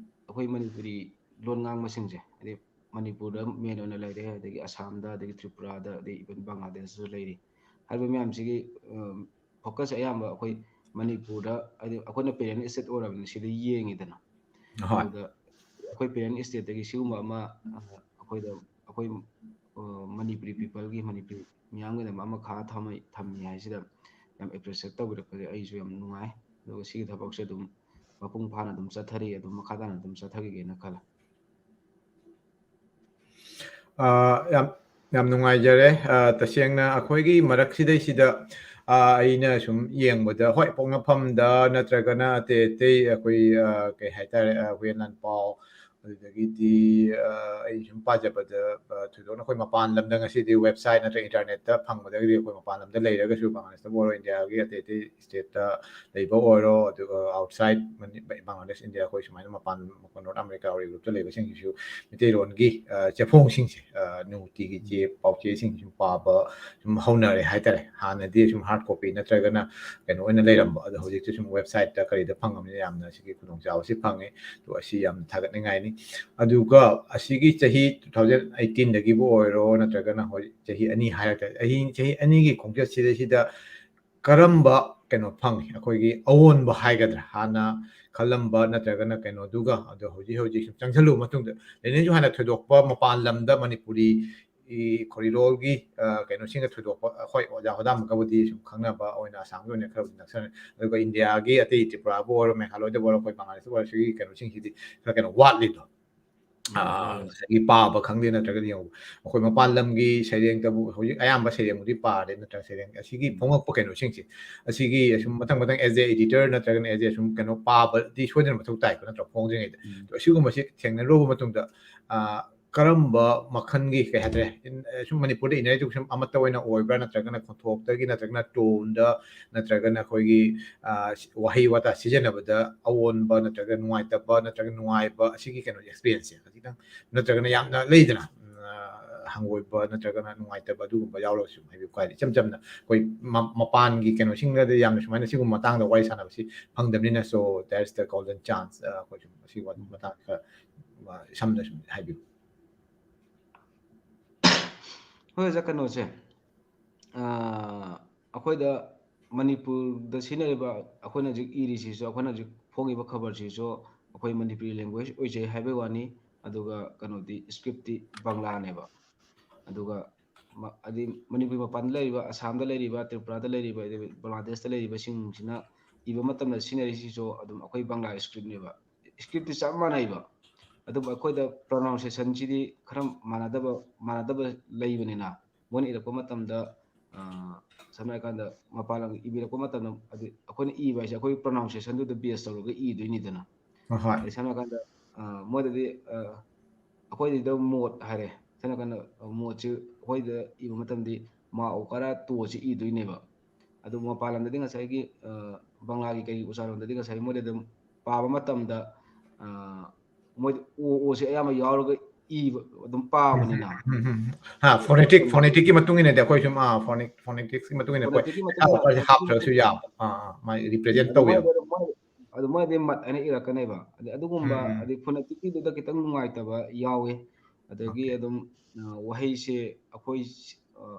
ꯑꯩꯈꯣꯏ ꯃꯅꯤꯄꯨꯔꯤ ꯂꯣꯟ ꯉꯥꯡꯕꯁꯤꯡꯁꯦ, ꯍꯥꯏꯗꯤ ꯃꯅꯤꯄꯨꯔꯗ main ꯑꯣꯏꯅ ꯂꯩꯔꯦ, ꯑꯗꯒꯤ ꯑꯁꯥꯝꯗ, ꯑꯗꯒꯤ ꯇ꯭ꯔꯤꯄꯨꯔꯥꯗ, ꯑꯗꯒꯤ even ꯕꯪꯒ꯭ꯂꯥꯗꯦꯁꯇꯁꯨ ꯂꯩꯔꯤ꯫ ꯍꯥꯏꯔꯤꯕ ꯃꯌꯥꯝꯁꯤꯒꯤ, ꯑ, focus ꯑꯌꯥꯝꯕ ꯑꯩꯈꯣꯏ ꯃꯅꯤꯄꯨꯔꯗ, ꯍꯥꯏꯗꯤ ꯑꯩꯈꯣꯏꯅ parent state ꯑꯣꯏꯔꯕꯅꯤꯅ ꯁꯤꯗ ꯌꯦꯡꯉꯤꯗꯅ꯫ ꯍꯣꯏ꯫ ꯑꯗꯨꯗ ꯑꯩꯈꯣꯏ parent stateꯇꯒꯤ ꯁꯤꯒꯨꯝꯕ ꯑꯃ, ꯑ, ꯑꯩꯈꯣꯏꯗ, ꯑꯩꯈꯣꯏ, ꯑ, ꯃꯅꯤꯄꯨꯔꯤ peopleꯒꯤ, ꯃꯅꯤꯄꯨꯔꯤ ꯃꯤꯌꯥꯝꯒꯤꯗꯃꯛ ꯑꯃ ꯈꯥꯛꯑ ꯊꯝꯃꯤ, ꯊꯝꯃꯤ ꯍꯥꯏꯁꯤꯗ ꯌꯥꯝ appreciate ꯇꯧꯕꯤꯔꯛꯄꯁꯦ ꯑꯩꯁꯨ ꯌꯥꯝ ꯅꯨꯡꯉꯥꯏ꯫ ꯑꯗꯨꯒ ꯁꯤꯒꯤ ꯊꯕꯛꯁꯦ ꯑꯗꯨꯝ ꯃꯄꯨꯡ ꯐꯥꯅ ꯑꯗꯨꯝ ꯆꯠꯊꯔꯤ, ꯑꯗꯨꯝ ꯃꯈꯥ ꯇꯥꯅ ꯑꯗꯨꯝ ꯆꯠꯊꯈꯤꯒꯦꯅ ꯈꯜꯂꯦ꯫ ꯑ, ꯌꯥꯝ, ꯌꯥꯝ ꯅꯨꯡꯉꯥꯏꯖꯔꯦ꯫ ꯑ, ꯇꯁꯦꯡꯅ ꯑꯩꯈꯣꯏꯒꯤ ꯃꯔꯛꯁꯤꯗꯩꯁꯤꯗ, ꯑ, ꯑꯩꯅ ꯁꯨꯝ ꯌꯦꯡꯕꯗ, ꯍꯣꯏ, ꯄꯣꯛꯅꯐꯝꯗ ꯅꯠꯇ꯭ꯔꯒꯅ ꯑꯇꯩ ꯑꯇꯩ ꯑꯩꯈꯣꯏ, ꯑ, ꯀꯩ ꯍꯥꯏꯇꯥꯔꯦ, ꯑ, ꯍꯨꯏꯌꯦꯟ ꯂꯥꯟꯄꯥꯎ, ꯑꯗꯨꯗꯒꯤꯗꯤ, ꯑ, ꯑꯩ ꯁꯨꯝ ꯄꯥꯖꯕꯗ, ꯑ, ꯊꯣꯏꯗꯣꯛꯅ ꯑꯩꯈꯣꯏ ꯃꯄꯥꯟ ꯂꯝꯗ ꯉꯁꯤꯗꯤ website ꯅꯠꯇ꯭ꯔꯒ internetꯇ ꯐꯪꯕꯗꯒꯤꯗꯤ ꯑꯩꯈꯣꯏ ꯃꯄꯥꯟ ꯂꯝꯗ ꯂꯩꯔꯒꯁꯨ ꯕꯪꯒ꯭ꯂꯥꯗꯦꯁꯇꯕꯨ ꯑꯣꯏꯔꯣ, ꯏꯟꯗꯤꯌꯥꯒꯤ ꯑꯇꯩ ꯑꯇꯩ stateꯇ ꯂꯩꯕ ꯑꯣꯏꯔꯣ, ꯑꯗꯨꯒ outside ꯃꯅꯤ-, ꯕꯪꯒ꯭ꯂꯥꯗꯦꯁ, ꯏꯟꯗꯤꯌꯥ, ꯑꯩꯈꯣꯏ ꯁꯨꯃꯥꯏꯅ ꯃꯄꯥꯟ North America Europeꯇ ꯂꯩꯕꯁꯤꯡꯁꯤꯁꯨ ꯃꯩꯇꯩꯂꯣꯟꯒꯤ, ꯑ, ꯆꯦꯐꯣꯡꯁꯤꯡꯁꯦ, ꯑ, ꯅꯨꯡꯇꯤꯒꯤ ꯆꯦ, ꯄꯥꯎꯆꯦꯁꯤꯡ ꯁꯨꯝ ꯄꯥꯕ ꯁꯨꯝ ꯍꯧꯅꯔꯦ ꯍꯥꯏꯇꯥꯔꯦ꯫ ꯍꯥꯟꯅꯗꯤ ꯁꯨꯝ hard copy ꯅꯠꯇ꯭ꯔꯒꯅ ꯀꯩꯅꯣ ꯑꯣꯏꯅ ꯂꯩꯔꯝꯕ, ꯑꯗꯣ ꯍꯧꯖꯤꯛꯇꯤ ꯁꯨꯝ websiteꯇ ꯀꯔꯤꯗ ꯐꯪꯉꯕꯅꯤꯅ ꯌꯥꯝꯅ ꯁꯤꯒꯤ ꯈꯨꯗꯣꯡꯆꯥꯕꯁꯤ ꯐꯪꯉꯦ꯫ ꯑꯗꯣ ꯑꯁꯤ ꯌꯥꯝ ꯊꯥꯒꯠꯅꯤꯡꯉꯥꯏꯅꯤ꯫ ꯑꯗꯨꯒ ꯑꯁꯤꯒꯤ ꯆꯍꯤ two thousand eighteenꯗꯒꯤꯕꯨ ꯑꯣꯏꯔꯣ, ꯅꯠꯇ꯭ꯔꯒꯅ ꯍꯧꯖꯤꯛ ꯆꯍꯤ ꯑꯅꯤ ꯍꯥꯏꯔꯛꯇꯥꯔꯦ, ꯑꯍꯤ-, ꯆꯍꯤ ꯑꯅꯤꯒꯤ ꯈꯣꯡꯆꯠꯁꯤꯗꯩꯁꯤꯗ ꯀꯔꯝꯕ ꯀꯩꯅꯣ ꯐꯪꯉꯤ? ꯑꯩꯈꯣꯏꯒꯤ ꯑꯑꯣꯟꯕ ꯍꯥꯏꯒꯗ꯭ꯔꯥ, ꯍꯥꯟꯅ ꯈꯜꯂꯝꯕ ꯅꯠꯇ꯭ꯔꯒꯅ ꯀꯩꯅꯣꯗꯨꯒ, ꯑꯗꯣ ꯍꯧꯖꯤꯛ ꯍꯧꯖꯤꯛ ꯁꯨꯝ ꯆꯪꯁꯤꯜꯂꯨꯕ ꯃꯇꯨꯡꯗ, ꯂꯦꯅꯤꯟꯁꯨ ꯍꯥꯟꯅ ꯊꯣꯏꯗꯣꯛꯄ ꯃꯄꯥꯟ ꯂꯝꯗ ꯃꯅꯤꯄꯨꯔꯤ ꯈꯣꯔꯤꯂꯣꯜꯒꯤ ꯀꯩꯅꯣꯁꯤꯡꯒ ꯊꯣꯏꯗꯣꯛꯄ, ꯑꯩꯈꯣꯏ ꯑꯣꯖꯥ ꯍꯣꯗꯥꯃꯒꯕꯨꯗꯤ ꯁꯨꯝ ꯈꯪꯅꯕ ꯑꯣꯏꯅ ꯑꯁꯥꯝꯒꯤ ꯑꯣꯏꯅ ꯈꯔꯕꯨꯗꯤ ꯅꯛꯁꯟꯅꯩ꯫ ꯑꯗꯨꯒ ꯏꯟꯗꯤꯌꯥꯒꯤ ꯑꯇꯩ ꯇ꯭ꯔꯤꯄꯨꯔꯥꯕꯨ ꯑꯣꯏꯔꯣ, ꯃꯦꯘꯥꯂꯌꯗꯕꯨ ꯑꯣꯏꯔꯣ, ꯑꯩꯈꯣꯏ ꯕꯪꯒ꯭ꯂꯥꯗꯦꯁꯇꯕꯨ ꯑꯣꯏꯔꯣ, ꯁꯤꯒꯤ ꯀꯩꯅꯣꯁꯤꯡꯁꯤꯗꯤ ꯈꯔ ꯀꯩꯅꯣ ꯋꯥꯠꯂꯤꯗꯣ꯫ ꯉꯁꯥꯏꯒꯤ ꯄꯥꯕ ꯈꯪꯗꯦ, ꯅꯠꯇ꯭ꯔꯒꯗꯤ ꯌꯦꯡꯉꯨ, ꯑꯩꯈꯣꯏ ꯃꯄꯥꯟ ꯂꯝꯒꯤ ꯁꯩꯔꯦꯡꯗꯕꯨ ꯍꯧꯖꯤꯛ ꯑꯌꯥꯝꯕ ꯁꯩꯔꯦꯡꯕꯨꯗꯤ ꯄꯥꯔꯦ, ꯅꯠꯇ꯭ꯔꯒ ꯁꯩꯔꯦꯡ ꯑꯁꯤꯒꯤ ꯐꯣꯡꯉꯛꯄ ꯀꯩꯅꯣꯁꯤꯡꯁꯦ, ꯑꯁꯤꯒꯤ ꯑꯁꯨꯝ ꯃꯊꯪ ꯃꯊꯪ as a editor ꯅꯠꯇ꯭ꯔꯒꯅ as a ꯁꯨꯝ ꯀꯩꯅꯣ ꯄꯥꯕꯗꯤ ꯁꯣꯏꯗꯅ ꯃꯊꯧ ꯇꯥꯏꯀꯣ, ꯅꯠꯇ꯭ꯔꯥ? ꯐꯣꯡꯗ꯭ꯔꯤꯉꯩꯗ꯫ ꯑꯗꯣ ꯑꯁꯤꯒꯨꯝꯕꯁꯤ ꯊꯦꯡꯅꯔꯨꯕ ꯃꯇꯨꯡꯗ ꯀꯔꯝꯕ ꯃꯈꯜꯒꯤ, ꯀꯩ ꯍꯥꯏꯇꯥꯔꯦ, ꯁꯨꯝ ꯃꯅꯤꯄꯨꯔꯗ ꯏꯅꯔꯤꯁꯦ ꯁꯨꯝ ꯑꯃꯠꯇ ꯑꯣꯏꯅ ꯑꯣꯏꯕ꯭ꯔꯥ, ꯅꯠꯇ꯭ꯔꯒꯅ ꯈꯣꯟꯊꯣꯛꯇꯒꯤ, ꯅꯠꯇ꯭ꯔꯒꯅ ꯇꯣꯟꯗ, ꯅꯠꯇ꯭ꯔꯒꯅ ꯑꯩꯈꯣꯏꯒꯤ ꯋꯥꯍꯩ ꯋꯥꯇꯥ ꯁꯤꯖꯤꯟꯅꯕꯗ ꯑꯑꯣꯟꯕ ꯅꯠꯇ꯭ꯔꯒ ꯅꯨꯡꯉꯥꯏꯇꯕ ꯅꯠꯇ꯭ꯔꯒ ꯅꯨꯡꯉꯥꯏꯕ, ꯑꯁꯤꯒꯤ ꯀꯩꯅꯣ ꯑꯦꯛꯁꯄꯤꯔꯤꯌꯦꯟꯁꯁꯦ ꯈꯤꯇꯪ, ꯅꯠꯇ꯭ꯔꯒꯅ ꯌꯥꯝꯅ ꯂꯩꯗꯅ, ꯍꯪꯒꯣꯏꯕ ꯅꯠꯇ꯭ꯔꯒꯅ ꯅꯨꯡꯉꯥꯏꯇꯕ ꯑꯗꯨꯒꯨꯝꯕ ꯌꯥꯎꯔꯒꯁꯨ ꯍꯥꯏꯕꯤꯌꯨ꯫ ꯀꯥꯏꯗꯤ ꯏꯆꯝ ꯆꯝꯅ ꯑꯩꯈꯣꯏ ꯃꯄꯥꯟꯒꯤ ꯀꯩꯅꯣꯁꯤꯡꯗꯗꯤ ꯌꯥꯝꯅ ꯁꯨꯃꯥꯏꯅ ꯁꯤꯒꯨꯝꯕ ꯃꯇꯥꯡꯗ ꯋꯥꯔꯤ ꯁꯥꯟꯅꯕꯁꯤ ꯐꯪꯗꯕꯅꯤꯅ, so that's the golden chance꯫ ꯑꯩꯈꯣꯏ ꯁꯨꯝ ꯑꯁꯤꯒꯤ ꯃꯇꯥꯡꯗ ꯈꯔ ꯁꯝꯅ ꯁꯨꯝ ꯍꯥꯏꯕꯤꯌꯨ꯫ ꯍꯣꯏ ꯑꯣꯖꯥ, ꯀꯩꯅꯣꯁꯦ, ꯑꯩꯈꯣꯏꯗ ꯃꯅꯤꯄꯨꯔꯗ ꯁꯤꯖꯤꯟꯅꯔꯤꯕ, ꯑꯩꯈꯣꯏꯅ ꯍꯧꯖꯤꯛ ꯏꯔꯤꯁꯤꯁꯨ, ꯑꯩꯈꯣꯏꯅ ꯍꯧꯖꯤꯛ ꯐꯣꯡꯉꯤꯕ ꯈꯕꯔꯁꯤꯁꯨ ꯑꯩꯈꯣꯏ ꯃꯅꯤꯄꯨꯔꯤ language ꯑꯣꯏꯖꯩ ꯍꯥꯏꯕꯩ ꯋꯥꯅꯤ꯫ ꯑꯗꯨꯒ ꯀꯩꯅꯣꯗꯤ, scriptꯇꯤ ꯕꯪꯂꯥꯅꯦꯕ꯫ ꯑꯗꯨꯒ ꯍꯥꯏꯗꯤ ꯃꯅꯤꯄꯨꯔ ꯃꯄꯥꯟꯗ ꯂꯩꯔꯤꯕ, ꯑꯁꯥꯝꯗ ꯂꯩꯔꯤꯕ, ꯇ꯭ꯔꯤꯄꯨꯔꯥꯗ ꯂꯩꯔꯤꯕ, ꯑꯗꯩ ꯕꯪꯒ꯭ꯂꯥꯗꯦꯁꯇ ꯂꯩꯔꯤꯕꯁꯤꯡꯁꯤꯅ ꯏꯕ ꯃꯇꯝꯗ ꯁꯤꯖꯤꯟꯅꯔꯤꯁꯤꯁꯨ ꯑꯗꯨꯝ ꯑꯩꯈꯣꯏ ꯕꯪꯒ꯭ꯂꯥ scriptꯅꯦꯕ꯫ Scriptꯇꯤ ꯆꯞ ꯃꯥꯟꯅꯩꯕ, ꯑꯗꯨꯕꯨ ꯑꯩꯈꯣꯏꯗ pronunciationꯁꯤꯗꯤ ꯈꯔ ꯃꯥꯟꯅꯗꯕ ꯃꯥꯟꯅꯗꯕ ꯂꯩꯕꯅꯤꯅ, ꯃꯣꯏꯅ ꯏꯔꯛꯄ ꯃꯇꯝꯗ, ꯁꯝꯅ ꯍꯥꯏꯔꯀꯥꯟꯗ, ꯃꯄꯥꯟ ꯂꯝꯒꯤ ꯏꯕꯤꯔꯛꯄ ꯃꯇꯝꯗ, ꯑꯗꯨ ꯑꯩꯈꯣꯏꯅ ꯏꯕ ꯍꯥꯏꯁꯦ ꯑꯩꯈꯣꯏꯒꯤ pronunciationꯗꯨꯗ base ꯇꯧꯔꯒ ꯏꯗꯣꯏꯅꯤꯗꯅ꯫ ꯑꯗꯩ ꯁꯝꯅ ꯍꯥꯏꯔꯀꯥꯟꯗ, ꯃꯣꯏꯗꯗꯤ ꯑꯩꯈꯣꯏꯗ ꯃꯣꯠ ꯍꯥꯏꯔꯦ, ꯁꯝꯅ ꯍꯥꯏꯔꯀꯥꯟꯗ ꯃꯣꯠꯁꯤ ꯑꯩꯈꯣꯏꯗ ꯏꯕ ꯃꯇꯝꯗꯤ ꯃꯥ ꯎꯀꯥꯔꯥ ꯇꯣꯁꯤ ꯏꯗꯣꯏꯅꯦꯕ꯫ ꯑꯗꯨ ꯃꯄꯥꯟ ꯂꯝꯗꯗꯤ ꯉꯁꯥꯏꯒꯤ ꯕꯪꯂꯥꯒꯤ ꯀꯩꯒꯤ ꯎꯆꯥꯔꯣꯟꯗꯗꯤ ꯉꯁꯥꯏ ꯃꯣꯏꯗ ꯑꯗꯨꯝ ꯄꯥꯕ ꯃꯇꯝꯗ ꯃꯣꯏꯗꯤ ꯑꯣ ꯑꯣꯁꯦ ꯑꯌꯥꯝꯕ ꯌꯥꯎꯔꯒ ꯏꯕ ꯑꯗꯨꯝ ꯄꯥꯕꯅꯤꯅ꯫ ꯐꯣꯅꯦꯇꯤꯛ ꯐꯣꯅꯦꯇꯤꯛꯀꯤ ꯃꯇꯨꯡ ꯏꯟꯅꯗꯤ ꯑꯩꯈꯣꯏ ꯁꯨꯝ ꯐꯣꯅꯦꯇꯤꯛꯁꯤ ꯃꯇꯨꯡ ꯏꯟꯅ ꯑꯩꯈꯣꯏ ꯐꯣꯅꯦꯇꯤꯛꯀꯤ ꯃꯇꯨꯡ ꯏꯟꯅ ꯍꯥꯞꯇ꯭ꯔꯒꯁꯨ ꯌꯥꯕ꯫ ꯃꯥꯏ ꯔꯤꯄ꯭ꯔꯦꯖꯦꯟ ꯇꯧꯋꯦꯕ꯫ ꯑꯗꯨ ꯃꯣꯏꯗꯤ ꯃꯠ ꯍꯥꯏꯅ ꯏꯔꯛꯀꯅꯦꯕ꯫ ꯑꯗꯩ ꯑꯗꯨꯒꯨꯝꯕ ꯑꯗꯩ ꯐꯣꯅꯦꯇꯤꯛꯀꯤꯗꯨꯗ ꯈꯤꯇꯪ ꯅꯨꯡꯉꯥꯏꯇꯕ ꯌꯥꯎꯋꯦ꯫ ꯑꯗꯒꯤ ꯑꯗꯨꯝ ꯋꯥꯍꯩꯁꯦ ꯑꯩꯈꯣꯏ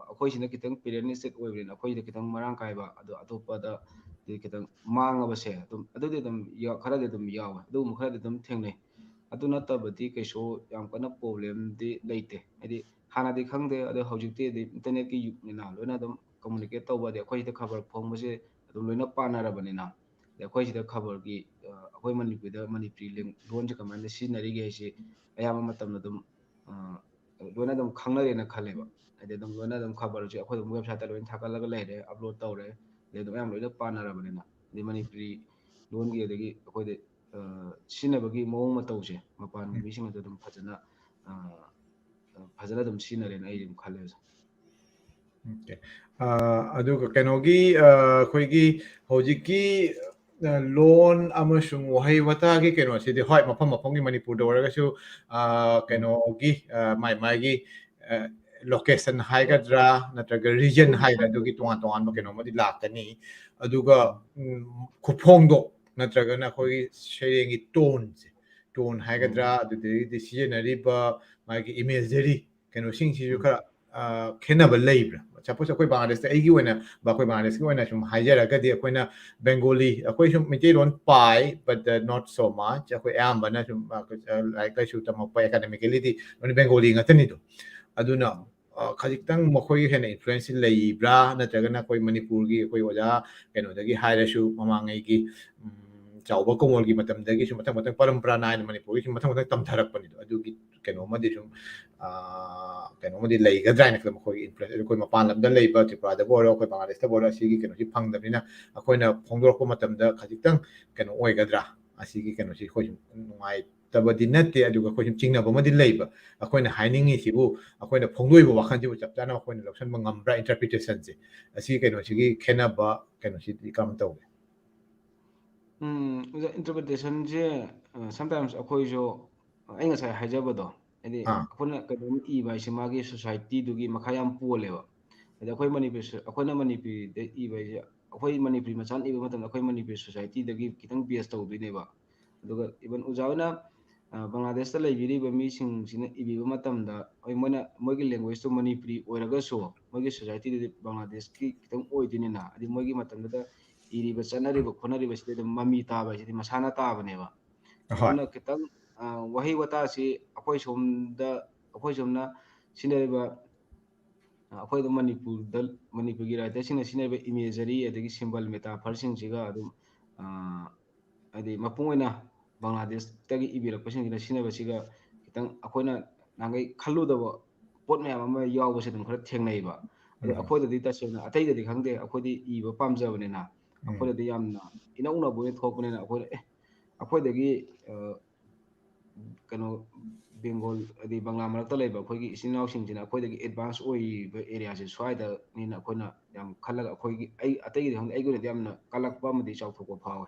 ꯑꯩꯈꯣꯏꯁꯤꯅ ꯈꯤꯇꯪ ꯄꯦꯔꯦꯟ ꯁ꯭ꯇꯦꯠ ꯑꯣꯏꯕꯅꯤꯅ ꯑꯩꯈꯣꯏꯁꯤꯗ ꯈꯤꯇꯪ ꯃꯔꯥꯡ ꯀꯥꯏꯕ, ꯑꯗꯣ ꯑꯇꯣꯞꯄꯗꯗꯤ ꯈꯤꯇꯪ ꯃꯥꯡꯉꯕꯁꯦ ꯑꯗꯨꯝ ꯑꯗꯨꯗꯤ ꯑꯗꯨꯝ ꯈꯔꯗꯤ ꯑꯗꯨꯝ ꯌꯥꯎꯋꯦ, ꯑꯗꯨꯒꯨꯝꯕ ꯈꯔꯗꯤ ꯑꯗꯨꯝ ꯊꯦꯡꯅꯩ꯫ ꯑꯗꯨ ꯅꯠꯇꯕꯗꯤ ꯀꯩꯁꯨ ꯌꯥꯝ ꯀꯟꯅ problemꯗꯤ ꯂꯩꯇꯦ꯫ ꯍꯥꯏꯗꯤ ꯍꯥꯟꯅꯗꯤ ꯈꯪꯗꯦ, ꯑꯗꯣ ꯍꯧꯖꯤꯛꯇꯤ ꯑꯗꯩ internetꯀꯤ ꯌꯨꯒꯅꯤꯅ ꯂꯣꯏꯅ ꯑꯗꯨꯝ communicate ꯇꯧꯕ, ꯑꯗꯩ ꯑꯩꯈꯣꯏ ꯁꯤꯗ ꯈꯕꯔ ꯐꯣꯡꯕꯁꯦ ꯑꯗꯨꯝ ꯂꯣꯏꯅ ꯄꯥꯅꯔꯕꯅꯤꯅ, ꯑꯗꯩ ꯑꯩꯈꯣꯏ ꯁꯤꯗ ꯈꯕꯔꯒꯤ, ꯑ, ꯑꯩꯈꯣꯏ ꯃꯅꯤꯄꯨꯔꯗ ꯃꯅꯤꯄꯨꯔꯤ ꯂꯦꯡ-, ꯂꯣꯟꯁꯦ ꯀꯃꯥꯏꯅ ꯁꯤꯖꯤꯟꯅꯔꯤꯒꯦ ꯍꯥꯏꯁꯤ ꯑꯌꯥꯝꯕ ꯃꯇꯝꯗ ꯑꯗꯨꯝ, ꯑ, ꯂꯣꯏꯅ ꯑꯗꯨꯝ ꯈꯪꯅꯔꯦꯅ ꯈꯜꯂꯦꯕ꯫ ꯍꯥꯏꯗꯤ ꯑꯗꯨꯝ ꯂꯣꯏꯅ ꯑꯗꯨꯝ ꯈꯕꯔꯁꯦ ꯑꯩꯈꯣꯏ ꯑꯗꯨꯝ websiteꯇ ꯂꯣꯏꯅ ꯊꯥꯒꯠꯂꯒ ꯂꯩꯔꯦ, upload ꯇꯧꯔꯦ, ꯑꯗꯩ ꯑꯗꯨꯝ ꯑꯌꯥꯝꯕ ꯂꯣꯏꯅ ꯄꯥꯅꯔꯕꯅꯤꯅ꯫ ꯑꯗꯩ ꯃꯅꯤꯄꯨꯔꯤ ꯂꯣꯟꯒꯤ ꯑꯗꯒꯤ ꯑꯩꯈꯣꯏꯗ, ꯑ, ꯁꯤꯖꯤꯟꯅꯕꯒꯤ ꯃꯑꯣꯡ ꯃꯇꯧꯁꯦ ꯃꯄꯥꯟꯒꯤ ꯎꯝ꯫ ꯃꯤꯁꯤꯡꯅꯁꯨ ꯑꯗꯨꯝ ꯐꯖꯅ, ꯑ, ꯑ, ꯐꯖꯅ ꯑꯗꯨꯝ ꯁꯤꯖꯤꯟꯅꯔꯦꯅ ꯑꯩ ꯑꯗꯨꯝ ꯈꯜꯂꯦ ꯑꯣꯖꯥ꯫ Okay. ꯑ, ꯑꯗꯨꯒ ꯀꯩꯅꯣꯒꯤ, ꯑ, ꯑꯩꯈꯣꯏꯒꯤ ꯍꯧꯖꯤꯛꯀꯤ, ꯑ, ꯂꯣꯟ ꯑꯃꯁꯨꯡ ꯋꯥꯍꯩ ꯋꯥꯇꯥꯒꯤ ꯀꯩꯅꯣꯁꯤꯗꯤ, ꯍꯣꯏ, ꯃꯐꯝ ꯃꯐꯝꯒꯤ ꯃꯅꯤꯄꯨꯔꯗ ꯑꯣꯏꯔꯒꯁꯨ, ꯑ, ꯎꯝ꯫ ꯀꯩꯅꯣꯒꯤ, ꯑ, ꯃꯥꯏ ꯃꯥꯏꯒꯤ, ꯑ, location ꯍꯥꯏꯒꯗ꯭ꯔꯥ ꯅꯠꯇ꯭ꯔꯒ region ꯎꯝ꯫ ꯍꯥꯏꯒꯗ꯭ꯔꯥ, ꯑꯗꯨꯒꯤ ꯇꯣꯉꯥꯟ ꯇꯣꯉꯥꯟꯕ ꯀꯩꯅꯣꯃꯗꯤ ꯂꯥꯛꯀꯅꯤ꯫ ꯑꯗꯨꯒ, ꯎꯝ꯫ ꯎꯝ, ꯈꯨꯐꯣꯡꯗꯣꯛ ꯅꯠꯇ꯭ꯔꯒꯅ ꯑꯩꯈꯣꯏꯒꯤ ꯁꯩꯔꯦꯡꯒꯤ toneꯁꯦ, tone ꯍꯥꯏꯒꯗ꯭ꯔꯥ, ꯎꯝ꯫ ꯑꯗꯨꯗꯒꯤꯗꯤ ꯁꯤꯖꯤꯟꯅꯔꯤꯕ ꯃꯥꯒꯤ imagery ꯀꯩꯅꯣꯁꯤꯡꯁꯤꯁꯨ ꯎꯝ꯫ ꯈꯔ, ꯑ, ꯈꯦꯠꯅꯕ ꯂꯩꯕ꯭ꯔꯥ? Suppose ꯑꯩꯈꯣꯏ ꯕꯪꯒ꯭ꯂꯥꯗꯦꯁꯇ, ꯑꯩꯒꯤ ꯑꯣꯏꯅ, ꯑꯩꯈꯣꯏ ꯕꯪꯒ꯭ꯂꯥꯗꯦꯁꯀꯤ ꯑꯣꯏꯅ ꯁꯨꯝ ꯍꯥꯏꯖꯔꯒꯗꯤ, ꯑꯩꯈꯣꯏꯅ Bengali, ꯑꯩꯈꯣꯏ ꯁꯨꯝ ꯃꯩꯇꯩꯂꯣꯟ ꯄꯥꯏ, but, uh, not so much. ꯑꯩꯈꯣꯏ ꯑꯌꯥꯝꯕꯅ ꯁꯨꯝ, ꯑ, ꯑ, ꯂꯥꯏꯔꯤꯛ ꯂꯥꯏꯁꯨ ꯇꯝꯃꯛꯄ academicallyꯗꯤ ꯂꯣꯏꯅ Bengaliꯉꯥꯛꯇꯅꯤꯗꯣ꯫ ꯑꯗꯨꯅ, ꯑ, ꯈꯖꯤꯛꯇꯪ ꯃꯈꯣꯏꯒꯤ ꯍꯦꯟꯅ influence ꯂꯩꯕ꯭ꯔꯥ? ꯅꯠꯇ꯭ꯔꯒꯅ ꯑꯩꯈꯣꯏ ꯃꯅꯤꯄꯨꯔꯒꯤ ꯑꯩꯈꯣꯏ ꯑꯣꯖꯥ ꯀꯩꯅꯣꯗꯒꯤ ꯍꯥꯏꯔꯁꯨ, ꯃꯃꯥꯡꯉꯩꯒꯤ, ꯎꯝ, ꯆꯥꯎꯕ ꯀꯃꯜꯒꯤ ꯃꯇꯝꯗꯒꯤꯁꯨ ꯃꯊꯪ ꯃꯊꯪ ꯄꯔꯝꯄꯔꯥ ꯅꯥꯏꯅ ꯃꯅꯤꯄꯨꯔꯒꯤꯁꯨ ꯃꯊꯪ ꯃꯊꯪ ꯇꯝꯊꯔꯛꯄꯅꯤꯗꯣ꯫ ꯑꯗꯨꯒꯤ ꯀꯩꯅꯣꯃꯗꯤ ꯁꯨꯝ, ꯑ, ꯀꯩꯅꯣꯃꯗꯤ ꯂꯩꯒꯗ꯭ꯔꯥ ꯍꯥꯏꯅ ꯈꯜꯂꯦ꯫ ꯃꯈꯣꯏꯒꯤ influence, ꯑꯩꯈꯣꯏ ꯃꯄꯥꯟ ꯂꯝꯗ ꯂꯩꯕ, ꯇ꯭ꯔꯤꯄꯨꯔꯥꯗꯕꯨ ꯑꯣꯏꯔꯣ, ꯑꯩꯈꯣꯏ ꯕꯪꯒ꯭ꯂꯥꯗꯦꯁꯇꯕꯨ ꯑꯣꯏꯔꯣ, ꯑꯁꯤꯒꯤ ꯀꯩꯅꯣꯁꯤ ꯐꯪꯗꯕꯅꯤꯅ ꯑꯩꯈꯣꯏꯅ ꯐꯣꯡꯗꯣꯔꯛꯄ ꯃꯇꯝꯗ ꯈꯖꯤꯛꯇꯪ ꯀꯩꯅꯣ ꯑꯣꯏꯒꯗ꯭ꯔꯥ? ꯑꯁꯤꯒꯤ ꯀꯩꯅꯣꯁꯤ ꯑꯩꯈꯣꯏ ꯁꯨꯝ ꯅꯨꯡꯉꯥꯏꯇꯕꯗꯤ ꯅꯠꯇꯦ, ꯑꯗꯨꯒ ꯑꯩꯈꯣꯏ ꯁꯨꯝ ꯆꯤꯡꯅꯕ ꯑꯃꯗꯤ ꯂꯩꯕ꯫ ꯑꯩꯈꯣꯏꯅ ꯍꯥꯏꯅꯤꯡꯉꯤꯁꯤꯕꯨ, ꯑꯩꯈꯣꯏꯅ ꯐꯣꯡꯗꯣꯛꯏꯕ ꯋꯥꯈꯜꯁꯤꯕꯨ ꯆꯞ ꯆꯥꯅ ꯑꯩꯈꯣꯏꯅ ꯂꯧꯁꯟꯕ ꯉꯝꯕ꯭ꯔꯥ? Interpretationꯁꯦ, ꯑꯁꯤꯒꯤ ꯀꯩꯅꯣꯁꯤꯒꯤ ꯈꯦꯠꯅꯕ ꯀꯩꯅꯣꯁꯤꯗꯤ ꯀꯔꯝ ꯇꯧꯒꯦ? ꯎꯝ, ꯑꯣꯖꯥ, interpretationꯁꯦ, ꯑ, sometimes ꯑꯩꯈꯣꯏꯁꯨ, ꯑꯩ ꯉꯁꯥꯏ ꯍꯥꯏꯖꯕꯗꯣ, ꯍꯥꯏꯗꯤ ꯑꯥ꯫ ꯑꯩꯈꯣꯏꯅ ꯀꯩꯅꯣꯝ ꯏꯕ ꯍꯥꯏꯁꯦ ꯃꯥꯒꯤ societyꯗꯨꯒꯤ ꯃꯈꯥ ꯌꯥꯝ ꯄꯣꯜꯂꯦꯕ꯫ ꯍꯥꯏꯗꯤ ꯑꯩꯈꯣꯏ ꯃꯅꯤꯄꯨꯔꯤ ꯁ-, ꯑꯩꯈꯣꯏꯅ ꯃꯅꯤꯄꯨꯔꯤꯗ ꯏꯕ ꯍꯥꯏꯁꯦ, ꯑꯩꯈꯣꯏ ꯃꯅꯤꯄꯨꯔꯤ ꯃꯆꯥꯅ ꯏꯕ ꯃꯇꯝꯗ ꯑꯩꯈꯣꯏ ꯃꯅꯤꯄꯨꯔꯤ societyꯗꯒꯤ ꯈꯤꯇꯪ base ꯇꯧꯗꯣꯏꯅꯦꯕ꯫ ꯑꯗꯨꯒ even ꯑꯣꯖꯥ ꯍꯣꯏꯅ, ꯑ, ꯕꯪꯒ꯭ꯂꯥꯗꯦꯁꯇ ꯂꯩꯕꯤꯔꯤꯕ ꯃꯤꯁꯤꯡꯁꯤꯅ ꯏꯕꯤꯕ ꯃꯇꯝꯗ, ꯍꯣꯏ, ꯃꯣꯏꯅ, ꯃꯣꯏꯒꯤ languageetꯣ ꯃꯅꯤꯄꯨꯔꯤ ꯑꯣꯏꯔꯒꯁꯨ, ꯃꯣꯏꯒꯤ societyꯗꯗꯤ ꯕꯪꯒ꯭ꯂꯥꯗꯦꯁꯀꯤ ꯈꯤꯇꯪ ꯑꯣꯏꯗꯣꯏꯅꯤꯅ, ꯍꯥꯏꯗꯤ ꯃꯣꯏꯒꯤ ꯃꯇꯝꯗꯨꯗ ꯏꯔꯤꯕ ꯆꯠꯅꯔꯤꯕ ꯈꯣꯠꯅꯔꯤꯕꯁꯤꯗꯤ ꯑꯗꯨꯝ ꯃꯃꯤ ꯇꯥꯕ ꯍꯥꯏꯁꯤꯗꯤ ꯃꯁꯥꯅ ꯇꯥꯕꯅꯦꯕ꯫ ꯍꯣꯏ꯫ ꯑꯗꯨꯅ ꯈꯤꯇꯪ, ꯑ, ꯋꯥꯍꯩ ꯋꯥꯇꯥꯁꯤ ꯑꯩꯈꯣꯏ ꯁꯣꯝꯗ, ꯑꯩꯈꯣꯏ ꯁꯣꯝꯅ ꯁꯤꯖꯤꯟꯅꯔꯤꯕ, ꯑ, ꯑꯩꯈꯣꯏꯗ ꯃꯅꯤꯄꯨꯔꯗ, ꯃꯅꯤꯄꯨꯔꯒꯤ writerꯁꯤꯡꯅ ꯁꯤꯖꯤꯟꯅꯔꯤꯕ imagery ꯑꯗꯒꯤ symbol metaphorꯁꯤꯡꯁꯤꯒ ꯑꯗꯨꯝ, ꯑ, ꯍꯥꯏꯗꯤ ꯃꯄꯨꯡ ꯑꯣꯏꯅ ꯕꯪꯒ꯭ꯂꯥꯗꯦꯁꯇꯒꯤ ꯏꯕꯤꯔꯛꯄꯁꯤꯡꯁꯤꯅ ꯁꯤꯖꯤꯟꯅꯕꯁꯤꯒ ꯈꯤꯇꯪ ꯑꯩꯈꯣꯏꯅ ꯅꯍꯥꯟꯈꯩ ꯈꯜꯂꯨꯗꯕ ꯄꯣꯠ ꯃꯌꯥꯝ ꯑꯃ ꯌꯥꯎꯕꯁꯦ ꯑꯗꯨꯝ ꯈꯔ ꯊꯦꯡꯅꯩꯕ꯫ ꯑꯗꯣ ꯎꯝ꯫ ꯑꯩꯈꯣꯏꯗꯗꯤ ꯇꯁꯦꯡꯅ ꯑꯇꯩꯗꯗꯤ ꯈꯪꯗꯦ, ꯑꯩꯈꯣꯏꯗꯤ ꯏꯕ ꯄꯥꯝꯖꯕꯅꯤꯅ ꯎꯝ꯫ ꯑꯩꯈꯣꯏꯗꯗꯤ ꯌꯥꯝꯅ ꯏꯅꯧꯅꯧꯕ ꯑꯣꯏꯅ ꯊꯣꯛꯄꯅꯤꯅ ꯑꯩꯈꯣꯏꯅ, ꯑꯦ, ꯑꯩꯈꯣꯏꯗꯒꯤ, ꯑ, ꯀꯩꯅꯣ, ꯕꯦꯡꯒꯣꯜ, ꯍꯥꯏꯗꯤ ꯕꯪꯒ꯭ꯂꯥ ꯃꯔꯛꯇ ꯂꯩꯕ ꯑꯩꯈꯣꯏꯒꯤ ꯏꯆꯤꯟ ꯏꯅꯥꯎꯁꯤꯡꯁꯤꯅ ꯑꯩꯈꯣꯏꯗꯒꯤ advance ꯑꯣꯏꯕ areaꯁꯦ ꯁ꯭ꯋꯥꯏꯗꯅꯤꯅ ꯑꯩꯈꯣꯏꯅ ꯌꯥꯝ ꯈꯜꯂꯒ ꯑꯩꯈꯣꯏꯒꯤ, ꯑꯩ ꯑꯇꯩꯒꯤꯗꯤ ꯈꯪꯗꯦ, ꯑꯩꯒꯤ ꯑꯣꯏꯅꯗꯤ ꯌꯥꯝꯅ ꯀꯜꯂꯛꯄ ꯑꯃꯗꯤ ꯆꯥꯎꯊꯣꯛꯄ ꯐꯥꯎꯋꯦ꯫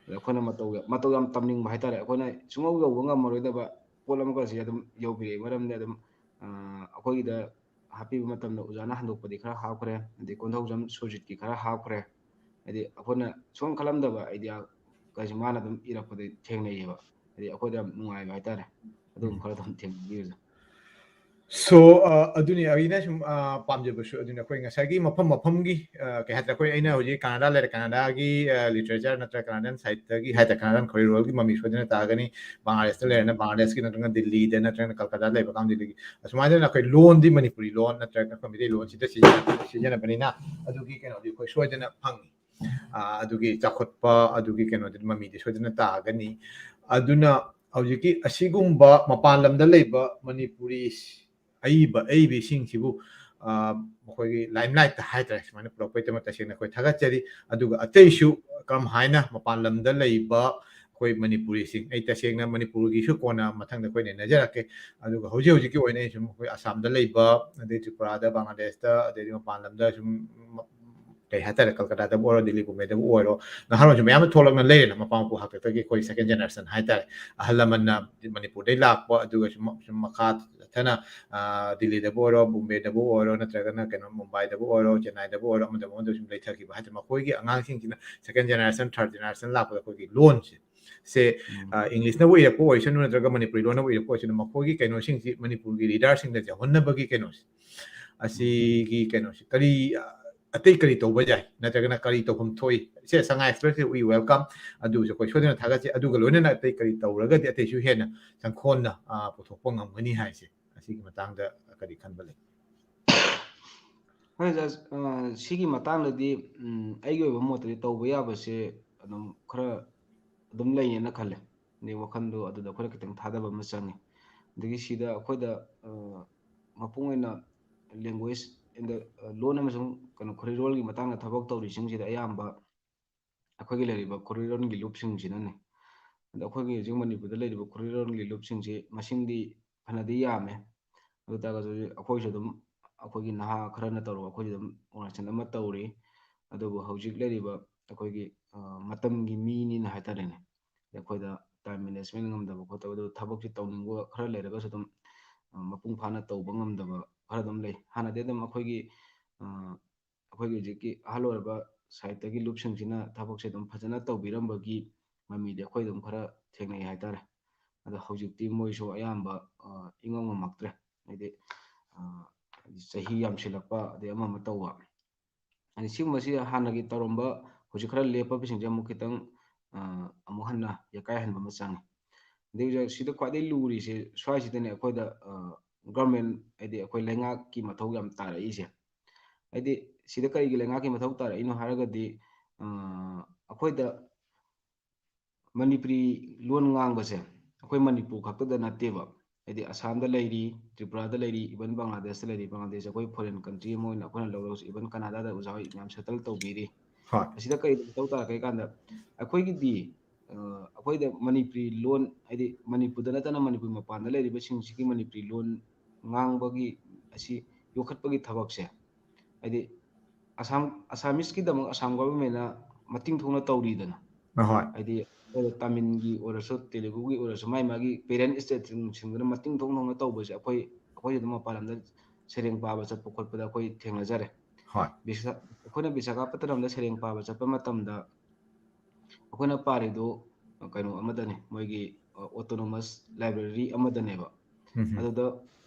ꯑꯗ ꯑꯩꯈꯣꯏꯅ ꯃꯇꯧ ꯌꯥꯝ, ꯃꯇꯧ ꯌꯥꯝ ꯇꯝꯅꯤꯡꯕ ꯍꯥꯏꯇꯥꯔꯦ꯫ ꯑꯩꯈꯣꯏꯅ ꯁꯨꯡꯌꯧ ꯌꯧꯕ ꯉꯝꯃꯔꯣꯏꯗꯕ ꯄꯣꯠ ꯑꯃꯒꯁꯦ ꯑꯗꯨꯝ ꯌꯧꯕꯤꯔꯛꯑꯦ꯫ ꯃꯔꯝꯗꯤ ꯑꯗꯨꯝ, ꯑ, ꯑꯩꯈꯣꯏꯒꯤꯗ ꯍꯥꯞꯄꯤꯕ ꯃꯇꯝꯗ ꯑꯣꯖꯥꯅ ꯍꯟꯗꯣꯛꯄꯗꯤ ꯈꯔ ꯍꯥꯞꯈ꯭ꯔꯦ, ꯑꯗꯩ ꯀꯣꯟꯊꯧꯖꯝ ꯁꯨꯔꯖꯤꯠꯀꯤ ꯈꯔ ꯍꯥꯞꯈ꯭ꯔꯦ꯫ ꯍꯥꯏꯗꯤ ꯑꯩꯈꯣꯏꯅ ꯁꯨꯡꯈꯟ ꯈꯜꯂꯝꯗꯕ ideaꯒꯁꯦ ꯃꯥꯅ ꯑꯗꯨꯝ ꯏꯔꯛꯄꯗ ꯊꯦꯡꯅꯩꯌꯦꯕ꯫ ꯍꯥꯏꯗꯤ ꯑꯩꯈꯣꯏꯗ ꯌꯥꯝ ꯅꯨꯡꯉꯥꯏꯕ ꯍꯥꯏꯇꯥꯔꯦ꯫ ꯑꯗꯨꯒꯨꯝꯕ ꯎꯝ꯫ ꯈꯔ ꯑꯗꯨꯝ ꯊꯦꯡꯅꯕꯤꯌꯨ ꯑꯣꯖꯥ꯫ So, ꯑ, ꯑꯗꯨꯅꯤ ꯑꯩꯅ ꯁꯨꯝ, ꯑ, ꯄꯥꯝꯖꯕꯁꯨ ꯑꯗꯨꯅꯤ꯫ ꯑꯩꯈꯣꯏ ꯉꯁꯥꯏꯒꯤ ꯃꯐꯝ ꯃꯐꯝꯒꯤ, ꯑ, ꯀꯩ ꯍꯥꯏꯇꯥꯔꯦ, ꯑꯩꯈꯣꯏ, ꯑꯩꯅ ꯍꯧꯖꯤꯛ ꯀꯅꯥꯗꯥ ꯂꯩꯔꯦ, ꯀꯅꯥꯗꯥꯒꯤ, ꯑ, literature ꯅꯠꯇ꯭ꯔꯒ ꯀꯅꯥꯗꯥꯟ ꯁꯥꯍꯤꯇ꯭ꯌꯒꯤ ꯍꯥꯏꯇꯥꯔꯦ, ꯀꯅꯥꯗꯥꯟ ꯈꯣꯔꯤꯔꯣꯜꯒꯤ ꯃꯃꯤ ꯁꯣꯏꯗꯅ ꯇꯥꯒꯅꯤ꯫ ꯕꯪꯒ꯭ꯂꯥꯗꯦꯁꯇ ꯂꯩꯔꯦꯅ ꯕꯪꯒ꯭ꯂꯥꯗꯦꯁꯀꯤ ꯅꯠꯇ꯭ꯔꯒ ꯗꯤꯜꯂꯤꯗ ꯅꯠꯇ꯭ꯔꯒꯅ ꯀꯜꯀꯇꯥꯗ ꯂꯩꯕ ꯀꯥꯡꯕꯨ ꯗꯤꯜꯂꯤꯒꯤ꯫ ꯑꯁꯨꯃꯥꯏꯅ ꯑꯩꯈꯣꯏ ꯂꯣꯟꯗꯤ ꯃꯅꯤꯄꯨꯔꯤ ꯂꯣꯟ ꯅꯠꯇ꯭ꯔꯒ ꯑꯩꯈꯣꯏ ꯃꯩꯇꯩꯂꯣꯟꯁꯤꯗ ꯁꯤꯖꯤꯟꯅ-, ꯁꯤꯖꯤꯟꯅꯕꯅꯤꯅ ꯑꯗꯨꯒꯤ ꯀꯩꯅꯣꯗꯤ ꯑꯩꯈꯣꯏ ꯁꯣꯏꯗꯅ ꯐꯪꯉꯤ꯫ ꯑ, ꯑꯗꯨꯒꯤ ꯆꯥꯎꯈꯠꯄ, ꯑꯗꯨꯒꯤ ꯀꯩꯅꯣꯗꯨꯗꯤ ꯃꯃꯤꯗꯤ ꯁꯣꯏꯗꯅ ꯇꯥꯒꯅꯤ꯫ ꯑꯗꯨꯅ ꯍꯧꯖꯤꯛꯀꯤ ꯑꯁꯤꯒꯨꯝꯕ ꯃꯄꯥꯟ ꯂꯝꯗ ꯂꯩꯕ ꯃꯅꯤꯄꯨꯔꯤ ꯑꯏꯕ, ꯑꯏꯕꯤꯁꯤꯡꯁꯤꯕꯨ, ꯑ, ꯃꯈꯣꯏꯒꯤ limelightꯇ ꯍꯥꯏꯇꯥꯔꯦ, ꯁꯨꯃꯥꯏꯅ ꯄꯨꯔꯛꯄꯒꯤꯗꯃꯛ ꯇꯁꯦꯡꯅ ꯑꯩꯈꯣꯏ ꯊꯥꯒꯠꯆꯔꯤ꯫ ꯑꯗꯨꯒ ꯑꯇꯩꯁꯨ ꯀꯔꯝ ꯍꯥꯏꯅ ꯃꯄꯥꯟ ꯂꯝꯗ ꯂꯩꯕ ꯑꯩꯈꯣꯏ ꯃꯅꯤꯄꯨꯔꯤꯁꯤꯡ, ꯑꯩ ꯇꯁꯦꯡꯅ ꯃꯅꯤꯄꯨꯔꯒꯤꯁꯨ ꯀꯣꯟꯅ ꯃꯊꯪꯗ ꯑꯩꯈꯣꯏ ꯅꯩꯅꯖꯔꯛꯀꯦ꯫ ꯑꯗꯨꯒ ꯍꯧꯖꯤꯛ ꯍꯧꯖꯤꯛꯀꯤ ꯑꯣꯏꯅ ꯑꯩ ꯁꯨꯝ ꯑꯩꯈꯣꯏ ꯑꯁꯥꯝꯗ ꯂꯩꯕ, ꯑꯗꯩ ꯇ꯭ꯔꯤꯄꯨꯔꯥꯗ, ꯕꯪꯒ꯭ꯂꯥꯗꯦꯁꯇ, ꯑꯗꯩꯗꯤ ꯃꯄꯥꯟ ꯂꯝꯗ ꯁꯨꯝ ꯀꯩ ꯍꯥꯏꯇꯥꯔꯦ, ꯀꯜꯀꯇꯥꯗꯕꯨ ꯑꯣꯏꯔꯣ, ꯗꯤꯜꯂꯤ ꯕꯣꯝꯕꯦꯗꯕꯨ ꯑꯣꯏꯔꯣ, ꯅꯍꯥꯔꯣꯜꯁꯨ ꯃꯌꯥꯝ ꯑꯃ ꯊꯣꯛꯂꯛꯅ ꯂꯩꯔꯦꯅ, ꯃꯄꯥ ꯃꯄꯨ ꯍꯥꯛꯇꯛꯇꯒꯤ ꯑꯩꯈꯣꯏ second generation ꯍꯥꯏꯇꯥꯔꯦ, ꯑꯍꯜ ꯂꯃꯟꯅ ꯃꯅꯤꯄꯨꯔꯗꯩ ꯂꯥꯛꯄ, ꯑꯗꯨꯒ ꯁꯨꯝ, ꯁꯨꯝ ꯃꯈꯥ ꯆꯠꯊꯅ, ꯑ, ꯗꯤꯜꯂꯤꯗꯕꯨ ꯑꯣꯏꯔꯣ, ꯕꯣꯝꯕꯦꯗꯕꯨ ꯑꯣꯏꯔꯣ, ꯅꯠꯇ꯭ꯔꯒꯅ ꯀꯩꯅꯣ, ꯃꯨꯝꯕꯥꯏꯗꯕꯨ ꯑꯣꯏꯔꯣ, ꯆꯦꯟꯅꯥꯏꯗꯕꯨ ꯑꯣꯏꯔꯣ, ꯑꯃꯗ ꯑꯃꯗ ꯁꯨꯝ ꯂꯩꯊꯈꯤꯕ ꯍꯥꯏꯇꯥꯔꯦ, ꯃꯈꯣꯏꯒꯤ ꯑꯉꯥꯡꯁꯤꯡꯁꯤꯅ second generation, third generation ꯂꯥꯛꯄꯗ ꯑꯩꯈꯣꯏꯒꯤ ꯂꯣꯟꯁꯦ, ꯁꯦ, ꯎꯝ꯫ ꯑ, Englishꯅꯕꯨ ꯏꯔꯛꯄ ꯑꯣꯏꯁꯅꯨ ꯅꯠꯇ꯭ꯔꯒ ꯃꯅꯤꯄꯨꯔꯤ ꯂꯣꯟꯅꯕꯨ ꯏꯔꯛꯄ ꯑꯣꯏꯁꯅꯨ, ꯃꯈꯣꯏꯒꯤ ꯀꯩꯅꯣꯁꯤꯡꯁꯤ ꯃꯅꯤꯄꯨꯔꯒꯤ readerꯁꯤꯡꯗ ꯌꯧꯍꯟꯅꯕꯒꯤ ꯀꯩꯅꯣꯁꯦ, ꯑꯁꯤꯒꯤ ꯀꯩꯅꯣꯁꯦ ꯀꯔꯤ, ꯑ, ꯑꯇꯩ ꯀꯔꯤ ꯇꯧꯕ ꯌꯥꯏ, ꯅꯠꯇ꯭ꯔꯒꯅ ꯀꯔꯤ ꯇꯧꯐꯝ ꯊꯣꯛꯏ? ꯁꯦ, ꯁꯉꯥꯏ ꯑꯦꯛꯁꯄ꯭ꯔꯦꯁꯁꯦ we welcome, ꯑꯗꯨꯁꯨ ꯑꯩꯈꯣꯏ ꯁꯣꯏꯗꯅ ꯊꯥꯒꯠꯁꯤ꯫ ꯑꯗꯨꯒ ꯂꯣꯏꯅꯅ ꯑꯇꯩ ꯀꯔꯤ ꯇꯧꯔꯒꯗꯤ ꯑꯇꯩꯁꯨ ꯍꯦꯟꯅ ꯆꯪꯈꯣꯟꯅ, ꯑ, ꯄꯨꯊꯣꯛꯄ ꯉꯝꯒꯅꯤ ꯍꯥꯏꯁꯦ, ꯑꯁꯤꯒꯤ ꯃꯇꯥꯡꯗ ꯀꯔꯤ ꯈꯟꯕ ꯂꯩ? ꯍꯣꯏ, ꯖꯁ, ꯑ, ꯁꯤꯒꯤ ꯃꯇꯥꯡꯗꯗꯤ, ꯎꯝ, ꯑꯩꯒꯤ ꯑꯣꯏꯕ ꯃꯣꯠꯇꯗꯤ ꯇꯧꯕ ꯌꯥꯕꯁꯦ ꯑꯗꯨꯝ ꯈꯔ ꯑꯗꯨꯝ ꯂꯩꯌꯦꯅ ꯈꯜꯂꯦ꯫ ꯑꯗꯩ ꯋꯥꯈꯜꯗꯣ ꯑꯗꯨꯗ ꯈꯔ ꯈꯤꯇꯪ ꯊꯥꯗꯕ ꯑꯃ ꯆꯪꯉꯤ꯫ ꯑꯗꯒꯤ ꯁꯤꯗ ꯑꯩꯈꯣꯏꯗ, ꯑ, ꯃꯄꯨꯡ ꯑꯣꯏꯅ language in the, ꯑ, ꯂꯣꯟ ꯑꯃꯁꯨꯡ ꯀꯩꯅꯣ ꯈꯣꯔꯤꯔꯣꯜꯒꯤ ꯃꯇꯥꯡꯗ ꯊꯕꯛ ꯇꯧꯔꯤꯁꯤꯡꯁꯤꯗ ꯑꯌꯥꯝꯕ ꯑꯩꯈꯣꯏꯒꯤ ꯂꯩꯔꯤꯕ ꯈꯣꯔꯤꯔꯣꯜꯒꯤ ꯂꯨꯞꯁꯤꯡꯁꯤꯅꯅꯦ꯫ ꯑꯗ ꯑꯩꯈꯣꯏꯒꯤ ꯍꯧꯖꯤꯛ ꯃꯅꯤꯄꯨꯔꯗ ꯂꯩꯔꯤꯕ ꯈꯣꯔꯤꯔꯣꯜꯒꯤ ꯂꯨꯞꯁꯤꯡꯁꯤ ꯃꯁꯤꯡꯗꯤ ꯐꯅꯗꯤ ꯌꯥꯝꯃꯦ꯫ ꯑꯗꯨ ꯇꯥꯔꯒꯁꯨ ꯑꯩꯈꯣꯏꯁꯨ ꯑꯗꯨꯝ, ꯑꯩꯈꯣꯏꯒꯤ ꯅꯍꯥ ꯈꯔꯅ ꯇꯧꯔꯒ ꯑꯩꯈꯣꯏꯁꯨ ꯑꯗꯨꯝ organization ꯑꯃ ꯇꯧꯔꯤ꯫ ꯑꯗꯨꯕꯨ ꯍꯧꯖꯤꯛ ꯂꯩꯔꯤꯕ ꯑꯩꯈꯣꯏꯒꯤ, ꯑ, ꯃꯇꯝꯒꯤ ꯃꯤꯅꯤꯅ ꯍꯥꯏꯇꯥꯔꯦꯅꯦ꯫ ꯑꯩꯈꯣꯏꯗ time management ꯉꯝꯗꯕ ꯈꯣꯠꯇꯕ, ꯑꯗꯨ ꯊꯕꯛꯁꯤ ꯇꯧꯅꯤꯡꯕ ꯈꯔ ꯂꯩꯔꯒꯁꯨ ꯑꯗꯨꯝ, ꯑ, ꯃꯄꯨꯡ ꯐꯥꯅ ꯇꯧꯕ ꯉꯝꯗꯕ ꯈꯔ ꯑꯗꯨꯝ ꯂꯩ꯫ ꯍꯥꯟꯅꯗꯤ ꯑꯗꯨꯝ ꯑꯩꯈꯣꯏꯒꯤ, ꯑ, ꯑꯩꯈꯣꯏꯒꯤ ꯍꯧꯖꯤꯛꯀꯤ ꯑꯍꯜ ꯑꯣꯏꯔꯕ ꯁꯥꯍꯤꯇ꯭ꯌꯒꯤ ꯂꯨꯞꯁꯤꯡꯁꯤꯅ ꯊꯕꯛꯁꯦ ꯑꯗꯨꯝ ꯐꯖꯅ ꯇꯧꯕꯤꯔꯝꯕꯒꯤ ꯃꯃꯤꯗꯤ ꯑꯩꯈꯣꯏ ꯑꯗꯨꯝ ꯈꯔ ꯊꯦꯡꯅꯩ ꯍꯥꯏꯇꯥꯔꯦ꯫ ꯑꯗꯣ ꯍꯧꯖꯤꯛꯇꯤ ꯃꯣꯏꯁꯨ ꯑꯌꯥꯝꯕ, ꯑ, ꯏꯉꯝ ꯉꯝꯃꯛꯇ꯭ꯔꯦ꯫ ꯍꯥꯏꯗꯤ, ꯑ, ꯆꯍꯤ ꯌꯥꯝꯁꯤꯜꯂꯛꯄ, ꯑꯗꯩ ꯑꯃ ꯑꯃ ꯇꯧꯕ꯫ ꯍꯥꯏꯗꯤ ꯁꯤꯒꯨꯝꯕꯁꯤ ꯍꯥꯟꯅꯒꯤ ꯇꯧꯔꯝꯕ, ꯍꯧꯖꯤꯛ ꯈꯔ ꯂꯦꯞꯄꯕꯁꯤꯡꯁꯦ ꯑꯃꯨꯛ ꯈꯤꯇꯪ, ꯑ, ꯑꯃꯨꯛ ꯍꯟꯅ ꯌꯥꯀꯥꯏꯍꯟꯕ ꯑꯃ ꯆꯪꯉꯤ꯫ ꯑꯗꯩ ꯍꯧꯖꯤꯛ ꯁꯤꯗ ꯈ꯭ꯋꯥꯏꯗꯒꯤ ꯂꯨꯔꯤꯁꯦ ꯁ꯭ꯋꯥꯏꯁꯤꯗꯅꯦ ꯑꯩꯈꯣꯏꯗ, ꯑ, government, ꯍꯥꯏꯗꯤ ꯑꯩꯈꯣꯏ ꯂꯩꯉꯥꯛꯀꯤ ꯃꯊꯧ ꯌꯥꯝ ꯇꯥꯔꯛꯏꯁꯦ꯫ ꯍꯥꯏꯗꯤ ꯁꯤꯗ ꯀꯔꯤꯒꯤ ꯂꯩꯉꯥꯛꯀꯤ ꯃꯊꯧ ꯇꯥꯔꯛꯏꯅꯣ ꯍꯥꯏꯔꯒꯗꯤ, ꯑ, ꯑꯩꯈꯣꯏꯗ ꯃꯅꯤꯄꯨꯔꯤ ꯂꯣꯟ ꯉꯥꯡꯕꯁꯦ ꯑꯩꯈꯣꯏ ꯃꯅꯤꯄꯨꯔ ꯈꯛꯇꯗ ꯅꯠꯇꯦꯕ꯫ ꯍꯥꯏꯗꯤ ꯑꯁꯥꯝꯗ ꯂꯩꯔꯤ, ꯇ꯭ꯔꯤꯄꯨꯔꯥꯗ ꯂꯩꯔꯤ, even ꯕꯪꯒ꯭ꯂꯥꯗꯦꯁꯇ ꯂꯩꯔꯤ꯫ ꯕꯪꯒ꯭ꯂꯥꯗꯦꯁ ꯑꯩꯈꯣꯏ foreign country ꯑꯃ ꯑꯣꯏꯅ ꯑꯩꯈꯣꯏꯅ ꯂꯧꯔꯒꯁꯨ, even ꯀꯅꯥꯗꯥꯗ ꯑꯣꯖꯥ ꯍꯣꯏ ꯃꯌꯥꯝ settle ꯇꯧꯕꯤꯔꯤ꯫ ꯍꯣꯏ꯫ ꯑꯁꯤꯗ ꯀꯔꯤ ꯃꯊꯧ ꯇꯥꯔꯛꯀꯦ ꯀꯥꯟꯗ ꯑꯩꯈꯣꯏꯒꯤꯗꯤ, ꯑ, ꯑꯩꯈꯣꯏꯗ ꯃꯅꯤꯄꯨꯔꯤ ꯂꯣꯟ, ꯍꯥꯏꯗꯤ ꯃꯅꯤꯄꯨꯔꯗ ꯅꯠꯇꯅ ꯃꯅꯤꯄꯨꯔ ꯃꯄꯥꯟꯗ ꯂꯩꯔꯤꯕꯁꯤꯡꯁꯤꯒꯤ ꯃꯅꯤꯄꯨꯔꯤ ꯂꯣꯟ ꯉꯥꯡꯕꯒꯤ, ꯑꯁꯤ ꯌꯣꯛꯈꯠꯄꯒꯤ ꯊꯕꯛꯁꯦ, ꯍꯥꯏꯗꯤ ꯑꯁꯥꯝ, ꯑꯁꯥꯃꯤꯁꯀꯤꯗꯃꯛ ꯑꯁꯥꯝ governmentꯅ ꯃꯇꯤꯡ ꯊꯣꯛꯅ ꯇꯧꯔꯤꯗꯅ꯫ ꯑꯍꯣꯏ꯫ ꯍꯥꯏꯗꯤ ꯑꯩꯈꯣꯏꯗ ꯇꯥꯃꯤꯜꯒꯤ ꯑꯣꯏꯔꯁꯨ, ꯇꯦꯂꯨꯒꯨꯒꯤ ꯑꯣꯏꯔꯁꯨ, ꯃꯥꯏ ꯃꯥꯒꯤ parent stateꯁꯤꯡꯗꯨꯅ ꯃꯇꯤꯡ ꯊꯣꯛꯅ ꯇꯧꯕꯁꯦ ꯑꯩꯈꯣꯏ, ꯑꯩꯈꯣꯏ ꯑꯗꯨꯝ ꯃꯄꯥꯟ ꯂꯝꯗ ꯁꯩꯔꯦꯡ ꯄꯥꯕ ꯆꯠꯄ ꯈꯣꯠꯄꯗ ꯑꯩꯈꯣꯏ ꯊꯦꯡꯅꯖꯔꯦ꯫ ꯍꯣꯏ꯫ ꯕꯤꯁꯥ-, ꯑꯩꯈꯣꯏꯅ ꯕꯤꯁꯥꯈꯥꯄꯠꯇꯅꯝꯗ ꯁꯩꯔꯦꯡ ꯄꯥꯕ ꯆꯠꯄ ꯃꯇꯝꯗ ꯑꯩꯈꯣꯏꯅ ꯄꯥꯔꯤꯗꯨ ꯀꯩꯅꯣ ꯑꯃꯗꯅꯤ, ꯃꯣꯏꯒꯤ, ꯑ, autonomous library ꯑꯃꯗꯅꯦꯕ꯫ ꯎꯝ ꯍꯝ꯫ ꯑꯗꯨꯗ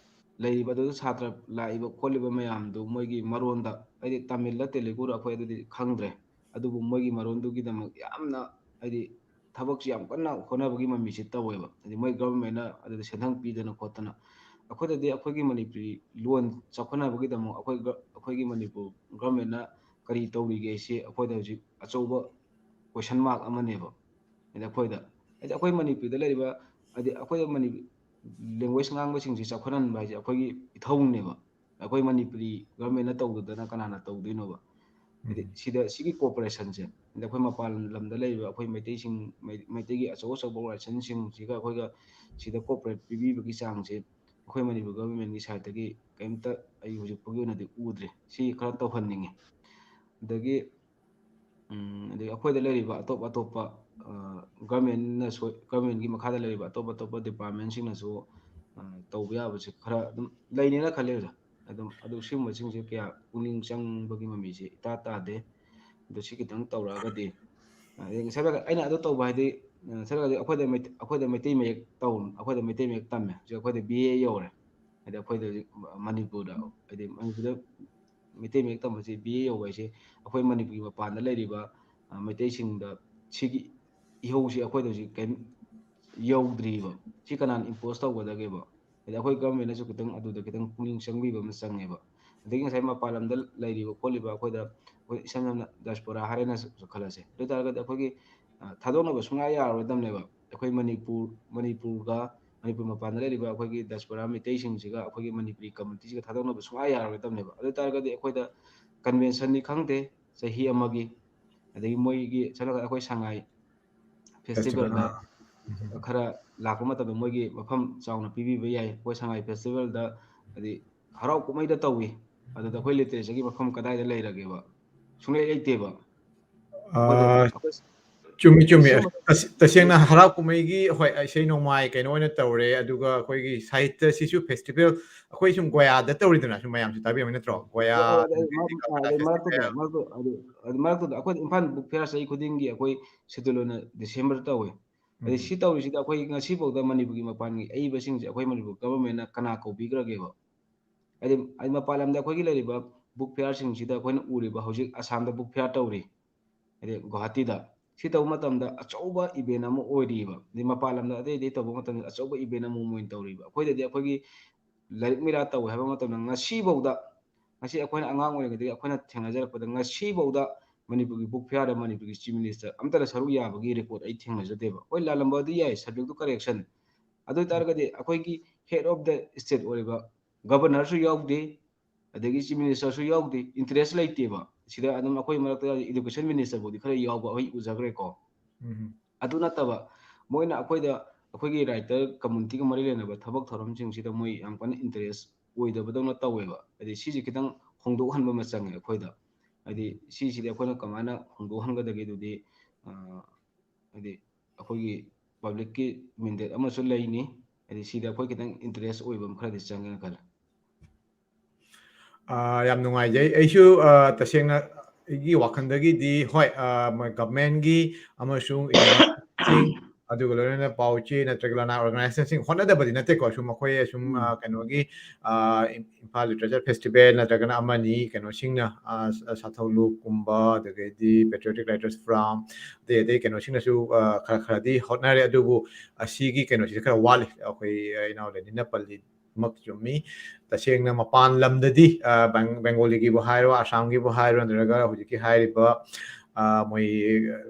ꯂꯩꯔꯤꯕ, ꯑꯗꯨꯗ ꯁꯥꯇ꯭ꯔ ꯂꯥꯛꯏꯕ ꯈꯣꯠꯂꯤꯕ ꯃꯌꯥꯝꯗꯨ ꯃꯣꯏꯒꯤ ꯃꯔꯣꯟꯗ ꯍꯥꯏꯗꯤ ꯇꯥꯃꯤꯜꯂ ꯇꯦꯂꯨꯒꯨꯔ ꯑꯩꯈꯣꯏ ꯑꯗꯨꯗꯤ ꯈꯪꯗ꯭ꯔꯦ꯫ ꯑꯗꯨꯕꯨ ꯃꯣꯏꯒꯤ ꯃꯔꯣꯟꯗꯨꯒꯤꯗꯃꯛ ꯌꯥꯝꯅ ꯍꯥꯏꯗꯤ ꯊꯕꯛꯁꯤ ꯌꯥꯝ ꯀꯟꯅ ꯍꯣꯠꯅꯕꯒꯤ ꯃꯃꯤꯁꯤ ꯇꯧꯋꯦꯕ꯫ ꯍꯥꯏꯗꯤ ꯃꯣꯏ ꯒꯚꯔꯟꯃꯦꯟꯅ ꯑꯗꯨꯗ ꯁꯦꯟꯊꯪ ꯄꯤꯗꯅ ꯈꯣꯠꯇꯅ꯫ ꯑꯩꯈꯣꯏꯗꯗꯤ ꯑꯩꯈꯣꯏꯒꯤ ꯃꯅꯤꯄꯨꯔꯤ ꯂꯣꯟ ꯆꯥꯎꯈꯠꯅꯕꯒꯤꯗꯃꯛ ꯑꯩꯈꯣꯏ ꯒ-, ꯑꯩꯈꯣꯏꯒꯤ ꯃꯅꯤꯄꯨꯔ ꯒꯚꯔꯟꯃꯦꯟꯅ ꯀꯔꯤ ꯇꯧꯔꯤꯒꯦ ꯁꯤ ꯑꯩꯈꯣꯏꯗ ꯍꯧꯖꯤꯛ ꯑꯆꯧꯕ ꯀꯣꯏꯁꯟ ꯃꯥꯔꯛ ꯑꯃꯅꯦꯕ꯫ ꯍꯥꯏꯗꯤ ꯑꯩꯈꯣꯏꯗ, ꯍꯥꯏꯗꯤ ꯑꯩꯈꯣꯏ ꯃꯅꯤꯄꯨꯔꯗ ꯂꯩꯔꯤꯕ, ꯍꯥꯏꯗꯤ ꯑꯩꯈꯣꯏꯗ ꯃꯅꯤ-, ꯂꯦꯡꯒ꯭ꯋꯦꯖ ꯉꯥꯡꯕꯁꯤꯡꯁꯤ ꯆꯥꯎꯈꯠꯍꯟꯕ ꯍꯥꯏꯁꯦ ꯑꯩꯈꯣꯏꯒꯤ ꯏꯊꯧꯅꯦꯕ꯫ ꯑꯩꯈꯣꯏ ꯃꯅꯤꯄꯨꯔꯤ ꯒꯚꯔꯟꯃꯦꯟꯅ ꯇꯧꯗꯗꯅ ꯀꯅꯥꯅ ꯇꯧꯗꯣꯏꯅꯣꯕ? ꯍꯥꯏꯗꯤ ꯎꯝ꯫ ꯁꯤꯗ, ꯁꯤꯒꯤ ꯀꯣꯑꯣꯄꯔꯦꯁꯟꯁꯦ, ꯑꯗ ꯑꯩꯈꯣꯏ ꯃꯄꯥꯟ ꯂꯝꯗ ꯂꯩꯔꯤꯕ ꯑꯩꯈꯣꯏ ꯃꯩꯇꯩꯁꯤꯡ, ꯃꯩ-, ꯃꯩꯇꯩꯒꯤ ꯑꯆꯧ ꯑꯆꯧꯕ ꯑꯣꯔꯒꯅꯥꯏꯖꯦꯁꯟꯁꯤꯡꯁꯤꯒ ꯑꯩꯈꯣꯏꯒ ꯁꯤꯗ ꯀꯣꯑꯣꯄꯔꯦꯠ ꯄꯤꯕꯤꯕꯒꯤ ꯆꯥꯡꯁꯦ ꯑꯩꯈꯣꯏ ꯃꯅꯤꯄꯨꯔ ꯒꯚꯔꯟꯃꯦꯟꯒꯤ ꯁꯥꯏꯠꯇꯒꯤ ꯀꯔꯤꯝꯇ ꯑꯩ ꯍꯧꯖꯤꯛ ꯐꯥꯎꯒꯤ ꯑꯣꯏꯅꯗꯤ ꯎꯗ꯭ꯔꯤ꯫ ꯁꯤ ꯈꯔ ꯇꯧꯍꯟꯅꯤꯡꯉꯤ꯫ ꯑꯗꯒꯤ, ꯎꯝ, ꯑꯗꯒꯤ ꯑꯩꯈꯣꯏꯗ ꯂꯩꯔꯤꯕ ꯑꯇꯣꯞ ꯑꯇꯣꯞꯄ, ꯑ, ꯒꯚꯔꯟꯃꯦꯟꯅꯁꯨ, ꯒꯚꯔꯟꯃꯦꯟꯒꯤ ꯃꯈꯥꯗ ꯂꯩꯔꯤꯕ ꯑꯇꯣꯞ ꯑꯇꯣꯞꯄ ꯗꯤꯄꯥꯔꯠꯃꯦꯟꯁꯤꯡꯅꯁꯨ, ꯑ, ꯇꯧꯕ ꯌꯥꯕꯁꯦ ꯈꯔ ꯑꯗꯨꯝ ꯂꯩꯅꯤꯅ ꯈꯜꯂꯦ ꯑꯣꯖꯥ꯫ ꯑꯗꯨꯝ ꯑꯗꯨ ꯁꯤꯒꯨꯝꯕꯁꯤꯡꯁꯦ ꯀꯌꯥ ꯄꯨꯛꯅꯤꯡ ꯆꯪꯕꯒꯤ ꯃꯃꯤꯁꯦ ꯏꯇꯥ ꯇꯥꯗꯦ꯫ ꯑꯗꯨ ꯁꯤ ꯈꯤꯇꯪ ꯇꯧꯔꯛꯑꯒꯗꯤ, ꯑꯗꯩ ꯉꯁꯥꯏ ꯑꯩꯅ ꯑꯗꯨ ꯇꯧꯕ ꯍꯥꯏꯗꯤ, ꯑ, ꯉꯁꯥꯏ ꯑꯩꯈꯣꯏꯗ ꯃꯩ-, ꯑꯩꯈꯣꯏꯗ ꯃꯩꯇꯩ ꯃꯌꯦꯛ ꯇꯧ-, ꯑꯩꯈꯣꯏꯗ ꯃꯩꯇꯩ ꯃꯌꯦꯛ ꯇꯝꯃꯦ꯫ ꯍꯧꯖꯤꯛ ꯑꯩꯈꯣꯏꯗ ꯕꯤ ꯑꯦ ꯌꯧꯔꯦ꯫ ꯍꯥꯏꯗꯤ ꯑꯩꯈꯣꯏꯗ ꯍꯧꯖꯤꯛ ꯃꯅꯤꯄꯨꯔꯗ, ꯍꯥꯏꯗꯤ ꯃꯅꯤꯄꯨꯔꯗ ꯃꯩꯇꯩ ꯃꯌꯦꯛ ꯇꯝꯕꯁꯤ ꯕꯤ ꯑꯦ ꯌꯧꯕ ꯍꯥꯏꯁꯦ ꯑꯩꯈꯣꯏ ꯃꯅꯤꯄꯨꯔꯒꯤ ꯃꯄꯥꯟꯗ ꯂꯩꯔꯤꯕ, ꯑ, ꯃꯩꯇꯩꯁꯤꯡꯗ ꯁꯤꯒꯤ ꯏꯍꯧꯁꯤ ꯑꯩꯈꯣꯏꯗ ꯍꯧꯖꯤꯛ ꯀꯔꯤꯝ ꯌꯧꯗ꯭ꯔꯤꯕ꯫ ꯁꯤ ꯀꯅꯥꯅ ꯏꯝꯄꯣꯁ ꯇꯧꯒꯗꯒꯦꯕ? ꯍꯥꯏꯗꯤ ꯑꯩꯈꯣꯏ ꯒꯚꯔꯟꯃꯦꯟꯅꯁꯨ ꯈꯤꯇꯪ ꯑꯗꯨꯗ ꯈꯤꯇꯪ ꯄꯨꯛꯅꯤꯡ ꯆꯪꯕꯤꯕ ꯑꯃ ꯆꯪꯉꯦꯕ꯫ ꯑꯗꯒꯤ ꯉꯁꯥꯏ ꯃꯄꯥꯟ ꯂꯝꯗ ꯂꯩꯔꯤꯕ ꯈꯣꯠꯂꯤꯕ ꯑꯩꯈꯣꯏꯗ, ꯑꯩꯈꯣꯏ ꯏꯁꯝ ꯁꯝꯅ ꯗꯥꯏꯁꯄꯣꯔꯥ ꯍꯥꯏꯔꯦꯅ ꯈꯜꯂꯁꯦ꯫ ꯑꯗꯨ ꯑꯣꯏ ꯇꯥꯔꯒꯗꯤ ꯑꯩꯈꯣꯏꯒꯤ, ꯑ, ꯊꯥꯗꯣꯛꯅꯕ ꯁꯨꯡꯌꯥ ꯌꯥꯔꯔꯣꯏꯗꯕꯅꯦꯕ꯫ ꯑꯩꯈꯣꯏ ꯃꯅꯤꯄꯨꯔ, ꯃꯅꯤꯄꯨꯔꯒ ꯃꯅꯤꯄꯨꯔ ꯃꯄꯥꯟꯗ ꯂꯩꯔꯤꯕ ꯑꯩꯈꯣꯏꯒꯤ ꯗꯥꯏꯁꯄꯣꯔꯥ ꯃꯩꯇꯩꯁꯤꯡꯁꯤꯒ ꯑꯩꯈꯣꯏꯒꯤ ꯃꯅꯤꯄꯨꯔꯤ ꯀꯝꯃꯨꯅꯤꯇꯤꯁꯤꯒ ꯊꯥꯗꯣꯛꯅꯕ ꯁꯨꯡꯌꯥ ꯌꯥꯔꯔꯣꯏꯗꯕꯅꯦꯕ꯫ ꯑꯗꯨ ꯑꯣꯏ ꯇꯥꯔꯒꯗꯤ ꯑꯩꯈꯣꯏꯗ ꯀꯟꯚꯦꯟꯁꯟꯅꯤ ꯈꯪꯗꯦ, ꯆꯍꯤ ꯑꯃꯒꯤ, ꯑꯗꯒꯤ ꯃꯣꯏꯒꯤ ꯁꯝꯅ ꯍꯥꯏꯔꯕꯗ ꯑꯩꯈꯣꯏ ꯁꯉꯥꯏ ꯐꯦꯁꯇꯤꯚꯦꯜꯗ ꯐꯦꯁꯇꯤꯚꯦꯜ, ꯑꯥ꯫ ꯎꯝ꯫ ꯈꯔ ꯂꯥꯛꯄ ꯃꯇꯝꯗ ꯃꯣꯏꯒꯤ ꯃꯐꯝ ꯆꯥꯎꯅ ꯄꯤꯕꯤꯕ ꯌꯥꯏ꯫ ꯑꯩꯈꯣꯏ ꯁꯉꯥꯏ ꯐꯦꯁꯇꯤꯚꯦꯜꯗ ꯍꯥꯏꯗꯤ ꯍꯔꯥꯎ ꯀꯨꯝꯍꯩꯗ ꯇꯧꯏ, ꯑꯗꯨꯗ ꯑꯩꯈꯣꯏ ꯂꯤꯇꯔꯦꯆꯔꯒꯤ ꯃꯐꯝ ꯀꯗꯥꯏꯗ ꯂꯩꯔꯒꯦꯕ? ꯁꯨꯡꯂꯩ ꯂꯩꯇꯦꯕ꯫ ꯑꯩꯈꯣꯏꯗ, ꯑꯥ, ꯑꯩꯈꯣꯏ ꯆꯨꯝꯃꯤ, ꯆꯨꯝꯃꯤ꯫ ꯁꯤꯒꯨꯝꯕ ꯇꯁ-, ꯇꯁꯦꯡꯅ ꯍꯔꯥꯎ ꯀꯨꯝꯍꯩꯒꯤ, ꯍꯣꯏ, ꯏꯁꯩ ꯅꯣꯡꯃꯥꯏ ꯀꯩꯅꯣ ꯑꯣꯏꯅ ꯇꯧꯔꯦ, ꯑꯗꯨꯒ ꯑꯩꯈꯣꯏꯒꯤ ꯁꯥꯍꯤꯇ꯭ꯌꯁꯤꯁꯨ ꯐꯦꯁꯇꯤꯚꯦꯜ, ꯑꯩꯈꯣꯏ ꯁꯨꯝ ꯒꯣꯌꯥꯗ ꯇꯧꯔꯤꯗꯅ, ꯁꯨꯝ ꯃꯌꯥꯝꯁꯨ ꯇꯥꯕꯤꯔꯝꯒꯅꯤ ꯅꯠꯇ꯭ꯔꯣ? ꯒꯣꯌꯥ, ꯍꯣꯏ, ꯍꯣꯏ, ꯑꯗꯩ ꯑꯗꯒꯤ ꯃꯔꯛ-, ꯀꯪꯂꯥ ꯑꯗꯩ ꯃꯔꯛꯇꯨꯗ, ꯐꯦꯁꯇꯤꯚꯦꯜ꯫ ꯃꯔꯛꯇꯨ-, ꯑꯗꯨ, ꯑꯗꯨ ꯃꯔꯛꯇꯨꯗ ꯑꯩꯈꯣꯏ ꯏꯝꯐꯥꯜ ꯕꯨꯛ ꯐꯤꯌꯔ ꯆꯍꯤ ꯈꯨꯗꯤꯡꯒꯤ ꯑꯩꯈꯣꯏ ꯁꯦꯗꯨꯜ ꯑꯣꯏꯅ ꯗꯤꯁꯦꯝꯕꯔꯗ ꯇꯧꯋꯦ꯫ ꯑꯗꯩ ꯎꯝ꯫ ꯁꯤ ꯇꯧꯔꯤꯁꯤꯗ ꯑꯩꯈꯣꯏ ꯉꯁꯤꯐꯥꯎꯗ ꯃꯅꯤꯄꯨꯔꯒꯤ ꯃꯄꯥꯟꯒꯤ ꯑꯏꯕꯁꯤꯡꯁꯦ ꯑꯩꯈꯣꯏ ꯃꯅꯤꯄꯨꯔ ꯒꯚꯔꯟꯃꯦꯟꯅ ꯀꯅꯥ ꯀꯧꯕꯤꯈ꯭ꯔꯒꯦꯕ? ꯍꯥꯏꯗꯤ, ꯍꯥꯏꯗꯤ ꯃꯄꯥꯟ ꯂꯝꯗ ꯑꯩꯈꯣꯏꯒꯤ ꯂꯩꯔꯤꯕ book fair ꯁꯤꯡꯁꯤꯗ ꯑꯩꯈꯣꯏꯅ ꯎꯔꯤꯕ ꯍꯧꯖꯤꯛ ꯑꯁꯥꯝꯗ book fair ꯇꯧꯔꯤ, ꯍꯥꯏꯗꯤ ꯒꯨꯋꯥꯍꯥꯇꯤꯗ꯫ ꯁꯤ ꯇꯧꯕ ꯃꯇꯝꯗ ꯑꯆꯧꯕ event ꯑꯃ ꯑꯣꯏꯔꯤꯕ, ꯑꯗꯩ ꯃꯄꯥꯟ ꯂꯝꯗ ꯑꯇꯩ ꯑꯇꯩ ꯇꯧꯕ ꯃꯇꯝꯗ ꯑꯆꯧꯕ event ꯑꯃ ꯑꯣꯏꯅ ꯇꯧꯔꯤꯕ꯫ ꯑꯩꯈꯣꯏꯗꯗꯤ ꯑꯩꯈꯣꯏꯒꯤ ꯂꯥꯏꯔꯤꯛ ꯃꯦꯂꯥ ꯇꯧꯋꯦ ꯍꯥꯏꯕ ꯃꯇꯝꯗ ꯉꯁꯤꯐꯥꯎꯗ, ꯉꯁꯤ ꯑꯩꯈꯣꯏꯅ ꯑꯉꯥꯡ ꯑꯣꯏꯔꯤꯉꯩꯗꯒꯤ ꯑꯩꯈꯣꯏꯅ ꯊꯦꯡꯅꯖꯔꯛꯄꯗ ꯉꯁꯤꯐꯥꯎꯗ ꯃꯅꯤꯄꯨꯔꯒꯤ book fairꯗ ꯃꯅꯤꯄꯨꯔꯒꯤ chief minister ꯑꯝꯇꯅ ꯁꯔꯨꯛ ꯌꯥꯕꯒꯤ record ꯑꯩ ꯊꯦꯡꯅꯖꯗꯦꯕ꯫ ꯍꯣꯏ, ꯂꯥꯜꯂꯝꯕꯗꯤ ꯌꯥꯏ, subjectꯇꯨ correction꯫ ꯑꯗꯨ ꯑꯣꯏ ꯇꯥꯔꯒꯗꯤ ꯑꯩꯈꯣꯏꯒꯤ head of the state ꯑꯣꯏꯔꯤꯕ governorꯁꯨ ꯌꯥꯎꯗꯦ, ꯑꯗꯒꯤ chief ministerꯁꯨ ꯌꯥꯎꯗꯦ, interest ꯂꯩꯇꯦꯕ꯫ ꯁꯤꯗ ꯑꯗꯨꯝ ꯑꯩꯈꯣꯏ ꯃꯔꯛꯇ education ministerꯕꯨꯗꯤ ꯈꯔ ꯌꯥꯎꯕ ꯑꯩ ꯎꯖꯈ꯭ꯔꯦꯀꯣ꯫ ꯎꯝ꯫ ꯑꯗꯨ ꯅꯠꯇꯕ ꯃꯣꯏꯅ ꯑꯩꯈꯣꯏꯗ, ꯑꯩꯈꯣꯏꯒꯤ writer communityꯒ ꯃꯔꯤ ꯂꯩꯅꯕ ꯊꯕꯛ ꯊꯧꯔꯝꯁꯤꯡꯁꯤꯗ ꯃꯣꯏ ꯌꯥꯝ ꯀꯟꯅ interest ꯑꯣꯏꯗꯕꯗꯧꯅ ꯇꯧꯋꯦꯕ꯫ ꯍꯥꯏꯗꯤ ꯁꯤꯁꯦ ꯈꯤꯇꯪ ꯍꯣꯡꯗꯣꯛꯍꯟꯕ ꯑꯃ ꯆꯪꯉꯦ ꯑꯩꯈꯣꯏꯗ꯫ ꯍꯥꯏꯗꯤ ꯁꯤꯁꯤꯗꯤ ꯑꯩꯈꯣꯏꯅ ꯀꯃꯥꯏꯅ ꯍꯣꯡꯗꯣꯛꯍꯟꯒꯗꯒꯦ ꯑꯗꯨꯗꯤ, ꯑ, ꯍꯥꯏꯗꯤ ꯑꯩꯈꯣꯏꯒꯤ publicꯀꯤ mandate ꯑꯃꯁꯨ ꯂꯩꯅꯤ꯫ ꯍꯥꯏꯗꯤ ꯁꯤꯗ ꯑꯩꯈꯣꯏ ꯈꯤꯇꯪ interest ꯑꯣꯏꯕ ꯑꯃ ꯈꯔꯗꯤ ꯆꯪꯉꯦꯅ ꯈꯜꯂꯦ꯫ ꯑꯥ, ꯌꯥꯝ ꯅꯨꯡꯉꯥꯏꯖꯩ꯫ ꯑꯩꯁꯨ, ꯑꯥ, ꯇꯁꯦꯡꯅ ꯑꯩꯒꯤ ꯋꯥꯈꯜꯗꯒꯤꯗꯤ, ꯍꯣꯏ, ꯑꯥ, ꯃꯣꯏ governmentꯀꯤ ꯑꯃꯁꯨꯡ ꯁꯤꯡ, ꯑꯗꯨꯒ ꯂꯣꯏꯅꯅ ꯄꯥꯎ ꯆꯦ ꯅꯠꯇ꯭ꯔꯒ ꯂꯅꯥꯏ organizationꯁꯤꯡ ꯍꯣꯠꯅꯗꯕꯗꯤ ꯅꯠꯇꯦꯀꯣ, ꯁꯨꯝ ꯑꯩꯈꯣꯏ ꯁꯨꯝ, ꯎꯝ꯫ ꯑꯥ, ꯀꯩꯅꯣꯒꯤ, ꯑꯥ, ꯏꯝ-, ꯏꯝꯐꯥꯜ Literature Festival ꯅꯠꯇ꯭ꯔꯒꯅ ꯑꯃꯅꯤ ꯀꯩꯅꯣꯁꯤꯡꯅ, ꯑꯥ, ꯁ-, ꯁꯥꯊꯧꯂꯨꯞꯀꯨꯝꯕ, ꯑꯗꯒꯤꯗꯤ Patriotic Writers Forum, ꯑꯇꯩ ꯑꯇꯩ ꯀꯩꯅꯣꯁꯤꯡꯅꯁꯨ, ꯑꯥ, ꯈꯔ ꯈꯔꯗꯤ ꯍꯣꯠꯅꯔꯦ, ꯑꯗꯨꯕꯨ ꯑꯁꯤꯒꯤ ꯀꯩꯅꯣꯁꯤꯗꯤ ꯈꯔ ꯋꯥꯠꯂꯤ꯫ ꯑꯩꯈꯣꯏ, ꯑꯥ, ꯏꯅꯥꯎ ꯂꯦꯅꯤꯟꯅ ꯄꯜꯂꯤ ꯃꯛ ꯆꯨꯝꯃꯤ꯫ ꯇꯁꯦꯡꯅ ꯃꯄꯥꯟ ꯂꯝꯗꯗꯤ, ꯑ, ꯕꯦꯡ-, ꯕꯦꯡꯒꯣꯂꯤꯒꯤꯕꯨ ꯍꯥꯏꯔꯣ, ꯑꯁꯥꯝꯒꯤꯕꯨ ꯍꯥꯏꯔꯣ, ꯅꯠꯇ꯭ꯔꯒ ꯍꯧꯖꯤꯛꯀꯤ ꯍꯥꯏꯔꯤꯕ, ꯑ, ꯃꯣꯏ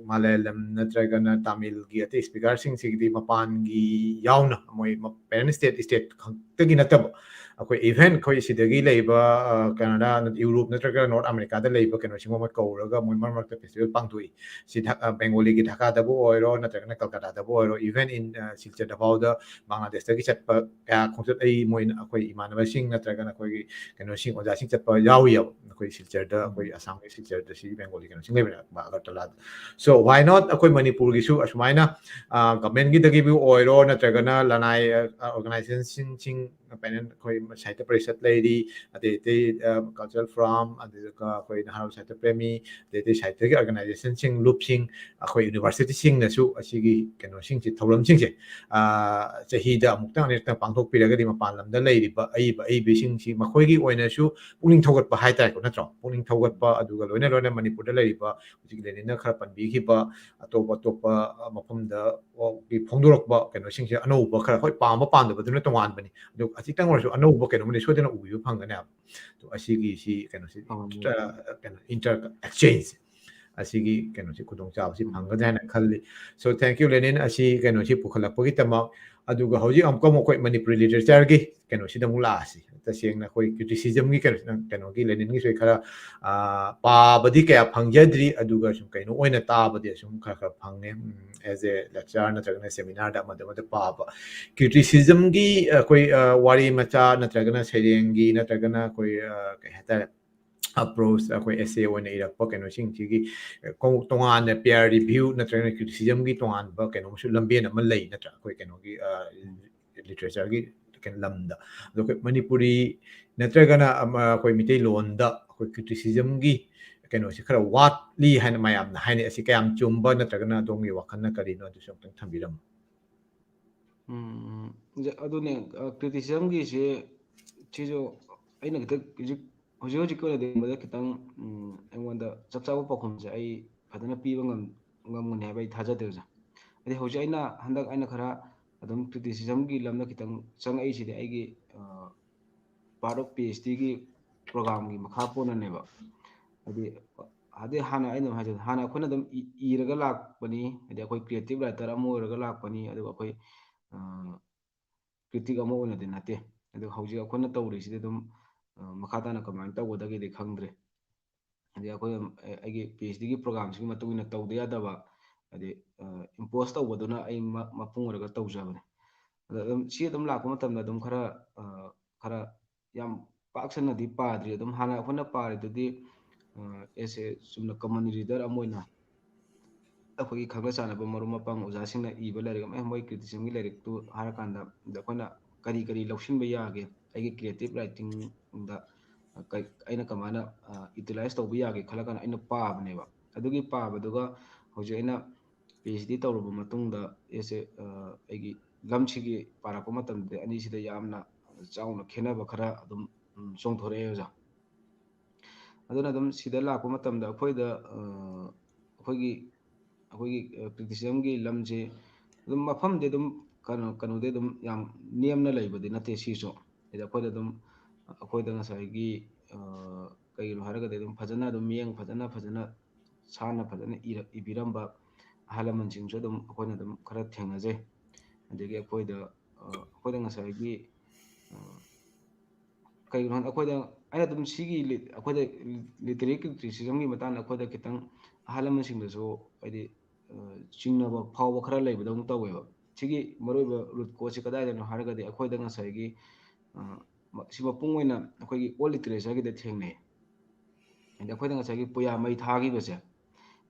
ꯃꯂꯌꯥꯂꯝ ꯅꯠꯇ꯭ꯔꯒꯅ ꯇꯥꯃꯤꯜꯒꯤ ꯑꯇꯩ speakerꯁꯤꯡꯁꯤꯒꯤꯗꯤ ꯃꯄꯥꯟꯒꯤ ꯌꯥꯎꯅ ꯃꯣꯏ ꯃ-, parent state, state ꯈꯛꯇꯒꯤ ꯅꯠꯇꯕ, ꯑꯩꯈꯣꯏ even ꯑꯩꯈꯣꯏ ꯁꯤꯗꯒꯤ ꯂꯩꯕ, ꯑ, ꯀꯅꯥꯗꯥ, ꯌꯨꯔꯣꯞ ꯅꯠꯇ꯭ꯔꯒ North Americaꯗ ꯂꯩꯕ ꯀꯩꯅꯣꯁꯤꯡꯕꯨ ꯃꯣꯏ ꯀꯧꯔꯒ ꯃꯣꯏ ꯃꯔꯛ ꯃꯔꯛꯇ festival ꯄꯥꯡꯊꯣꯛꯏ꯫ ꯁꯤ ꯙ-, ꯑ, ꯕꯦꯡꯒꯣꯂꯤꯒꯤ ꯙꯥꯀꯥꯗꯕꯨ ꯑꯣꯏꯔꯣ, ꯅꯠꯇ꯭ꯔꯒꯅ ꯀꯜꯀꯇꯥꯗꯕꯨ ꯑꯣꯏꯔꯣ, even in, ꯑ, ꯁꯤꯜꯆꯔꯗꯐꯥꯎꯗ ꯕꯪꯒ꯭ꯂꯥꯗꯦꯁꯇꯒꯤ ꯆꯠꯄ ꯀꯌꯥ ꯈꯣꯡꯆꯠ ꯑꯩ ꯃꯣꯏꯅ, ꯑꯩꯈꯣꯏ ꯏꯃꯥꯟꯅꯕꯁꯤꯡ ꯅꯠꯇ꯭ꯔꯒꯅ ꯑꯩꯈꯣꯏꯒꯤ ꯀꯩꯅꯣꯁꯤꯡ, ꯑꯣꯖꯥꯁꯤꯡ ꯆꯠꯄ ꯌꯥꯎꯔꯤꯑꯕ꯫ ꯑꯩꯈꯣꯏ ꯁꯤꯜꯆꯔꯗ, ꯎꯝ꯫ ꯑꯩꯈꯣꯏ ꯑꯁꯥꯝꯒꯤ ꯁꯤꯜꯆꯔꯗ ꯁꯤ ꯕꯦꯡꯒꯣꯂꯤ ꯀꯩꯅꯣꯁꯤꯡ ꯂꯩꯕꯅꯦꯕ, ꯑꯒꯔꯇꯂꯥꯗ꯫ So, why not ꯑꯩꯈꯣꯏ ꯃꯅꯤꯄꯨꯔꯒꯤꯁꯨ ꯑꯁꯨꯃꯥꯏꯅ, ꯑ, governmentꯀꯤꯗꯒꯤꯕꯨ ꯑꯣꯏꯔꯣ, ꯅꯠꯇ꯭ꯔꯒꯅ ꯂꯅꯥꯏ, ꯑ, organizationꯁꯤꯡ, ꯄꯦꯅꯦꯟ ꯑꯩꯈꯣꯏ ꯁꯥꯍꯤꯇ꯭ꯌ ꯄꯔꯤꯁꯠ ꯂꯩꯔꯤ, ꯑꯇꯩ ꯑꯇꯩ ꯀꯜꯆꯔꯦꯜ ꯐꯣꯔꯝ, ꯑꯗꯨꯒ ꯑꯩꯈꯣꯏ ꯅꯍꯥꯔꯣꯜ ꯁꯥꯍꯤꯇ꯭ꯌ ꯄ꯭ꯔꯦꯃꯤ, ꯑꯇꯩ ꯑꯇꯩ ꯁꯥꯍꯤꯇ꯭ꯌꯒꯤ ꯑꯣꯔꯒꯅꯥꯏꯖꯦꯁꯟꯁꯤꯡ, ꯂꯨꯞꯁꯤꯡ, ꯑꯩꯈꯣꯏ ꯌꯨꯅꯤꯚꯔꯁꯤꯇꯤꯁꯤꯡꯅꯁꯨ ꯑꯁꯤꯒꯤ ꯀꯩꯅꯣꯁꯤꯡꯁꯦ, ꯊꯧꯔꯝꯁꯤꯡꯁꯦ ꯆꯍꯤꯗ ꯑꯃꯨꯛꯇꯪ ꯑꯅꯤꯔꯛꯇꯪ ꯄꯥꯡꯊꯣꯛꯄꯤꯔꯒꯗꯤ ꯃꯄꯥꯟ ꯂꯝꯗ ꯂꯩꯔꯤꯕ ꯑꯏꯕ ꯑꯏꯕꯤꯁꯤꯡꯁꯤ ꯃꯈꯣꯏꯒꯤ ꯑꯣꯏꯅꯁꯨ ꯄꯨꯛꯅꯤꯡ ꯊꯧꯒꯠꯄ ꯍꯥꯏꯇꯥꯔꯦꯀꯣ, ꯅꯠꯇ꯭ꯔꯣ? ꯄꯨꯛꯅꯤꯡ ꯊꯧꯒꯠꯄ, ꯑꯗꯨꯒ ꯂꯣꯏꯅ ꯂꯣꯏꯅ ꯃꯅꯤꯄꯨꯔꯗ ꯂꯩꯔꯤꯕ ꯍꯧꯖꯤꯛ ꯂꯦꯅꯤꯟꯅ ꯈꯔ ꯄꯟꯕꯤꯈꯤꯕ ꯑꯇꯣꯞ ꯑꯇꯣꯞꯄ ꯃꯐꯝꯗ ꯐꯣꯡꯗꯣꯔꯛꯄ ꯀꯩꯅꯣꯁꯤꯡꯁꯦ ꯑꯅꯧꯕ ꯈꯔ, ꯍꯣꯏ, ꯄꯥꯝꯕ ꯄꯥꯝꯗꯕꯗꯨꯅ ꯇꯣꯉꯥꯟꯕꯅꯤ, ꯑꯗꯨ ꯈꯖꯤꯛꯇꯪ ꯑꯣꯏꯔꯁꯨ ꯑꯅꯧꯕ ꯀꯩꯅꯣꯝꯃꯗꯤ ꯁꯣꯏꯗꯅ ꯎꯕꯤꯕ ꯐꯪꯒꯅꯦꯕ꯫ ꯑꯗꯣ ꯑꯁꯤꯒꯤꯁꯤ ꯀꯩꯅꯣꯁꯤ, ꯐꯪꯒꯅꯤ꯫ ꯀꯩꯅꯣ, ꯏꯟꯇꯔ ꯑꯦꯛꯁꯆꯦꯟꯖ, ꯑꯁꯤꯒꯤ ꯀꯩꯅꯣꯁꯤ, ꯈꯨꯗꯣꯡꯆꯥꯕꯁꯤ ꯐꯪꯒꯗ꯭ꯔꯥ ꯍꯥꯏꯅ ꯈꯜꯂꯤ꯫ So thank you, ꯂꯦꯅꯤꯟ, ꯑꯁꯤ ꯀꯩꯅꯣꯁꯤ ꯄꯨꯈꯠꯂꯛꯄꯒꯤꯗꯃꯛ꯫ ꯑꯗꯨꯒ ꯍꯧꯖꯤꯛ ꯑꯃꯨꯛꯀ ꯑꯃꯨꯛ ꯑꯩꯈꯣꯏ ꯃꯅꯤꯄꯨꯔꯤ ꯂꯤꯇꯔꯦꯆꯔꯒꯤ ꯀꯩꯅꯣꯁꯤꯗ ꯑꯃꯨꯛ ꯂꯥꯛꯑꯁꯤ꯫ ꯇꯁꯦꯡꯅ ꯑꯩꯈꯣꯏ ꯀ꯭ꯔꯤꯇꯤꯁꯤꯖꯝꯒꯤ ꯀꯩꯅꯣ, ꯀꯩꯅꯣꯒꯤ ꯂꯦꯅꯤꯟꯒꯤꯁꯨ ꯑꯩ ꯈꯔ ꯄꯥꯕꯗꯤ ꯀꯌꯥ ꯐꯪꯖꯗ꯭ꯔꯤ, ꯑꯗꯨꯒ ꯁꯨꯝ ꯀꯩꯅꯣ ꯑꯣꯏꯅ ꯇꯥꯕꯗꯤ ꯑꯁꯨꯝ ꯈꯔ ꯈꯔ ꯐꯪꯉꯦ꯫ ꯑꯦꯖ ꯑꯦ ꯂꯦꯛꯆꯔ ꯅꯠꯇ꯭ꯔꯒꯅ ꯁꯦꯃꯤꯅꯥꯔꯗ ꯑꯃꯗ ꯑꯃꯗ ꯄꯥꯕ꯫ ꯀ꯭ꯔꯤꯇꯤꯁꯤꯖꯝꯒꯤ ꯑꯩꯈꯣꯏ ꯋꯥꯔꯤ ꯃꯆꯥ ꯅꯠꯇ꯭ꯔꯒꯅ ꯁꯩꯔꯦꯡꯒꯤ ꯅꯠꯇ꯭ꯔꯒꯅ ꯑꯩꯈꯣꯏ ꯀꯩ ꯍꯥꯏꯇꯥꯔꯦ, ꯑꯦꯄ꯭ꯔꯣꯆ, ꯑꯩꯈꯣꯏ ꯑꯦꯁꯦ ꯑꯣꯏꯅ ꯏꯔꯛꯄ ꯀꯩꯅꯣꯁꯤꯡꯁꯤꯒꯤ ꯇꯣꯉꯥꯟꯅ ꯄꯤꯌꯔ ꯔꯤꯚ꯭ꯌꯨ ꯅꯠꯇ꯭ꯔꯒꯅ ꯀ꯭ꯔꯤꯇꯤꯁꯤꯖꯝꯒꯤ ꯇꯣꯉꯥꯟꯕ ꯀꯩꯅꯣꯝꯁꯨ ꯂꯝꯕꯦꯟ ꯑꯃ ꯂꯩ, ꯅꯠꯇ꯭ꯔꯥ? ꯑꯩꯈꯣꯏ ꯀꯩꯅꯣꯒꯤ ꯂꯤꯇꯔꯦꯆꯔꯒꯤ ꯀꯩꯅꯣ ꯂꯝꯗ꯫ ꯑꯗꯣ ꯑꯩꯈꯣꯏ ꯃꯅꯤꯄꯨꯔꯤ ꯅꯠꯇ꯭ꯔꯒꯅ ꯑꯩꯈꯣꯏ ꯃꯤꯇꯩꯂꯣꯟꯗ ꯑꯩꯈꯣꯏ ꯀ꯭ꯔꯤꯇꯤꯁꯤꯖꯝꯒꯤ ꯀꯩꯅꯣꯁꯤ ꯈꯔ ꯋꯥꯠꯂꯤ ꯍꯥꯏꯅ ꯃꯌꯥꯝꯅ ꯍꯥꯏꯅꯩ꯫ ꯑꯁꯤ ꯀꯌꯥꯝ ꯆꯨꯝꯕ, ꯅꯠꯇ꯭ꯔꯒꯅ ꯑꯗꯣꯝꯒꯤ ꯋꯥꯈꯜꯅ ꯀꯔꯤꯅꯣ, ꯑꯗꯨꯁꯨ ꯑꯃꯨꯛꯇꯪ ꯊꯝꯕꯤꯔꯝꯃꯨ꯫ ꯎꯝ, ꯑꯗꯨꯅꯦ, ꯀ꯭ꯔꯤꯇꯤꯁꯤꯖꯝꯒꯤꯁꯦ ꯁꯤꯁꯨ ꯑꯩꯅ ꯈꯤꯇꯪ ꯍꯧꯖꯤꯛ ꯍꯧꯖꯤꯛ ꯍꯧꯖꯤꯛꯀꯤ ꯑꯣꯏꯅꯗꯤ ꯃꯗꯨ ꯈꯤꯇꯪ ꯑꯩꯉꯣꯟꯗ ꯆꯞ ꯆꯥꯕ ꯄꯥꯎꯈꯨꯝꯁꯦ ꯑꯩ ꯐꯖꯅ ꯄꯤꯕ ꯉꯝꯒꯅꯤ ꯍꯥꯏꯕ ꯑꯩ ꯊꯥꯖꯗꯦ ꯑꯣꯖꯥ꯫ ꯍꯥꯏꯗꯤ ꯍꯧꯖꯤꯛ ꯑꯩꯅ ꯍꯟꯗꯛ ꯑꯩꯅ ꯈꯔ ꯑꯗꯨꯝ ꯀ꯭ꯔꯤꯇꯤꯁꯤꯖꯝꯒꯤ ꯂꯝꯗ ꯈꯤꯇꯪ ꯆꯪꯉꯛꯏꯁꯤꯗꯤ ꯑꯩꯒꯤ ꯄꯥꯔꯠ ꯑꯣꯐ ꯄꯤ ꯑꯩꯆ ꯗꯤꯒꯤ ꯄ꯭ꯔꯣꯒꯥꯝꯒꯤ ꯃꯈꯥ ꯄꯣꯟꯅꯅꯦꯕ꯫ ꯍꯥꯏꯗꯤ ꯍꯥꯏꯗꯤ ꯍꯥꯟꯅ ꯑꯩꯅ ꯑꯗꯨꯝ ꯍꯥꯏꯖ ꯍꯥꯟꯅ ꯑꯩꯈꯣꯏꯅ ꯑꯗꯨꯝ ꯏꯔꯒ ꯂꯥꯛꯄꯅꯤ, ꯍꯥꯏꯗꯤ ꯑꯩꯈꯣꯏ ꯀ꯭ꯔꯤꯌꯦꯇꯤꯞ ꯔꯥꯏꯇꯔ ꯑꯃ ꯑꯣꯏꯔꯒ ꯂꯥꯛꯄꯅꯤ, ꯑꯗꯨꯒ ꯑꯩꯈꯣꯏ ꯀ꯭ꯔꯤꯇꯤꯛ ꯑꯃ ꯑꯣꯏꯅꯗꯤ ꯅꯠꯇꯦ꯫ ꯑꯗꯨ ꯍꯧꯖꯤꯛ ꯑꯩꯈꯣꯏꯅ ꯇꯧꯔꯤꯁꯤꯗꯤ ꯑꯗꯨꯝ ꯃꯈꯥ ꯇꯥꯅ ꯀꯃꯥꯏꯅ ꯇꯧꯒꯗꯒꯦꯗꯤ ꯈꯪꯗ꯭ꯔꯦ꯫ ꯍꯥꯏꯗꯤ ꯑꯩꯈꯣꯏ ꯑꯩꯒꯤ ꯄꯤ ꯑꯩꯆ ꯗꯤꯒꯤ ꯄ꯭ꯔꯣꯒꯥꯝꯁꯤꯒꯤ ꯃꯇꯨꯡ ꯏꯟꯅ ꯇꯧꯗ ꯌꯥꯗꯕ, ꯍꯥꯏꯗꯤ ꯏꯝꯄꯣꯁ ꯇꯧꯕꯗꯨꯅ ꯑꯩ ꯃꯄꯨꯡ ꯑꯣꯏꯔꯒ ꯇꯧꯖꯕꯅꯦ꯫ ꯑꯗꯣ ꯑꯗꯨꯝ ꯁꯤ ꯑꯗꯨꯝ ꯂꯥꯛꯄ ꯃꯇꯝꯗ ꯑꯗꯨꯝ ꯈꯔ ꯈꯔ ꯌꯥꯝ ꯄꯥꯛ ꯁꯟꯅꯗꯤ ꯄꯥꯗ꯭ꯔꯤ꯫ ꯑꯗꯨꯝ ꯍꯥꯟꯅ ꯑꯩꯈꯣꯏꯅ ꯄꯥꯔꯤꯗꯨꯗꯤ ꯑꯦꯁ ꯑꯦ ꯆꯨꯝꯅ ꯀꯃꯟ ꯔꯤꯗꯔ ꯑꯃ ꯑꯣꯏꯅ ꯑꯩꯈꯣꯏꯒꯤ ꯈꯪꯅ ꯆꯥꯟꯅꯕ ꯃꯔꯨꯞ ꯃꯄꯥꯡ ꯑꯣꯖꯥꯁꯤꯡꯅ ꯏꯕ ꯂꯥꯏꯔꯤꯛ ꯑꯃ, "ꯑꯦ, ꯃꯣꯏ ꯀ꯭ꯔꯤꯇꯤꯁꯤꯖꯝꯒꯤ ꯂꯥꯏꯔꯤꯛꯇꯨ" ꯍꯥꯏꯔꯀꯥꯟꯗ ꯑꯩꯈꯣꯏꯅ ꯀꯔꯤ ꯀꯔꯤ ꯂꯧꯁꯤꯟꯕ ꯌꯥꯒꯦ, ꯑꯩꯒꯤ ꯀ꯭ꯔꯤꯌꯦꯇꯤꯞ ꯔꯥꯏꯇꯤꯡꯗ ꯑꯩꯅ ꯀꯃꯥꯏꯅ ꯏꯇꯤꯂꯥꯏꯁ ꯇꯧꯕ ꯌꯥꯒꯦ ꯈꯜꯂ ꯀꯥꯟꯗ ꯑꯩꯅ ꯄꯥꯕꯅꯦꯕ꯫ ꯑꯗꯨꯒꯤ ꯄꯥꯕꯗꯨꯒ ꯍꯧꯖꯤꯛ ꯑꯩꯅ ꯄꯤ ꯑꯩꯆ ꯗꯤ ꯇꯧꯔꯕ ꯃꯇꯨꯡꯗ ꯑꯩꯁꯦ ꯑꯩꯒꯤ ꯂꯝꯁꯤꯒꯤ ꯄꯥꯔꯛꯄ ꯃꯇꯝꯗꯗꯤ ꯑꯅꯤꯁꯤꯗ ꯌꯥꯝꯅ ꯆꯥꯎꯅ ꯈꯦꯠꯅꯕ ꯈꯔ ꯑꯗꯨꯝ ꯆꯣꯡꯊꯣꯔꯛꯑꯦ ꯑꯣꯖꯥ꯫ ꯑꯗꯨꯅ ꯑꯗꯨꯝ ꯁꯤꯗ ꯂꯥꯛꯄ ꯃꯇꯝꯗ ꯑꯩꯈꯣꯏꯗ ꯑꯩꯈꯣꯏꯒꯤ ꯑꯩꯈꯣꯏꯒꯤ ꯀ꯭ꯔꯤꯇꯤꯁꯤꯖꯝꯒꯤ ꯂꯝꯁꯦ ꯑꯗꯨꯝ ꯃꯐꯝꯗꯤ ꯑꯗꯨꯝ ꯀꯩꯅꯣ ꯀꯩꯅꯣꯗꯤ ꯑꯗꯨꯝ ꯌꯥꯝ ꯅꯦꯝꯅ ꯂꯩꯕꯗꯤ ꯅꯠꯇꯦ ꯁꯤꯁꯨ꯫ ꯍꯥꯏꯗꯤ ꯑꯩꯈꯣꯏꯗ ꯑꯗꯨꯝ ꯑꯩꯈꯣꯏꯗ ꯉꯁꯥꯏꯒꯤ ꯀꯩꯒꯤꯅꯣ ꯍꯥꯏꯔꯒꯗꯤ ꯑꯗꯨꯝ ꯐꯖꯅ ꯑꯗꯨꯝ ꯃꯤꯠꯌꯦꯡ ꯐꯖꯅ ꯐꯖꯅ ꯁꯥꯟꯅ ꯐꯖꯅ ꯏꯕꯤꯔꯝꯕ ꯑꯍꯜ ꯂꯃꯟꯁꯤꯡꯁꯨ ꯑꯗꯨꯝ ꯑꯩꯈꯣꯏꯅ ꯑꯗꯨꯝ ꯈꯔ ꯊꯦꯡꯅꯖꯩ꯫ ꯑꯗꯒꯤ ꯑꯩꯈꯣꯏꯗ ꯑꯩꯈꯣꯏꯗ ꯉꯁꯥꯏꯒꯤ ꯀꯩꯒꯤꯅꯣ ꯍꯥꯏꯗꯤ ꯑꯩꯈꯣꯏꯗ ꯑꯩꯅ ꯑꯗꯨꯝ ꯁꯤꯒꯤ ꯑꯩꯈꯣꯏꯗ ꯂꯤꯇꯔꯦꯔꯤ ꯀ꯭ꯔꯤꯇꯤꯁꯤꯖꯝꯒꯤ ꯃꯇꯥꯡꯗ ꯑꯩꯈꯣꯏꯗ ꯈꯤꯇꯪ ꯑꯍꯜ ꯂꯃꯟꯁꯤꯡꯗꯁꯨ ꯍꯥꯏꯗꯤ ꯆꯤꯡꯅꯕ ꯐꯥꯎꯕ ꯈꯔ ꯂꯩꯕꯗꯧꯅ ꯇꯧꯋꯦꯕ꯫ ꯁꯤꯒꯤ ꯃꯔꯨꯑꯣꯏꯕ ꯔꯨꯠ ꯀꯣꯁꯁꯦ ꯀꯗꯥꯏꯗꯅꯣ ꯍꯥꯏꯔꯒꯗꯤ ꯑꯩꯈꯣꯏꯗ ꯉꯁꯥꯏꯒꯤ ꯁꯤ ꯃꯄꯨꯡ ꯑꯣꯏꯅ ꯑꯩꯈꯣꯏꯒꯤ ꯑꯣꯜ ꯂꯤꯇꯔꯦꯆꯔꯒꯤꯗ ꯊꯦꯡꯅꯩ꯫ ꯍꯥꯏꯗꯤ ꯑꯩꯈꯣꯏꯗ ꯉꯁꯥꯏꯒꯤ ꯄꯨꯌꯥ ꯃꯩ ꯊꯥꯈꯤꯕꯁꯦ,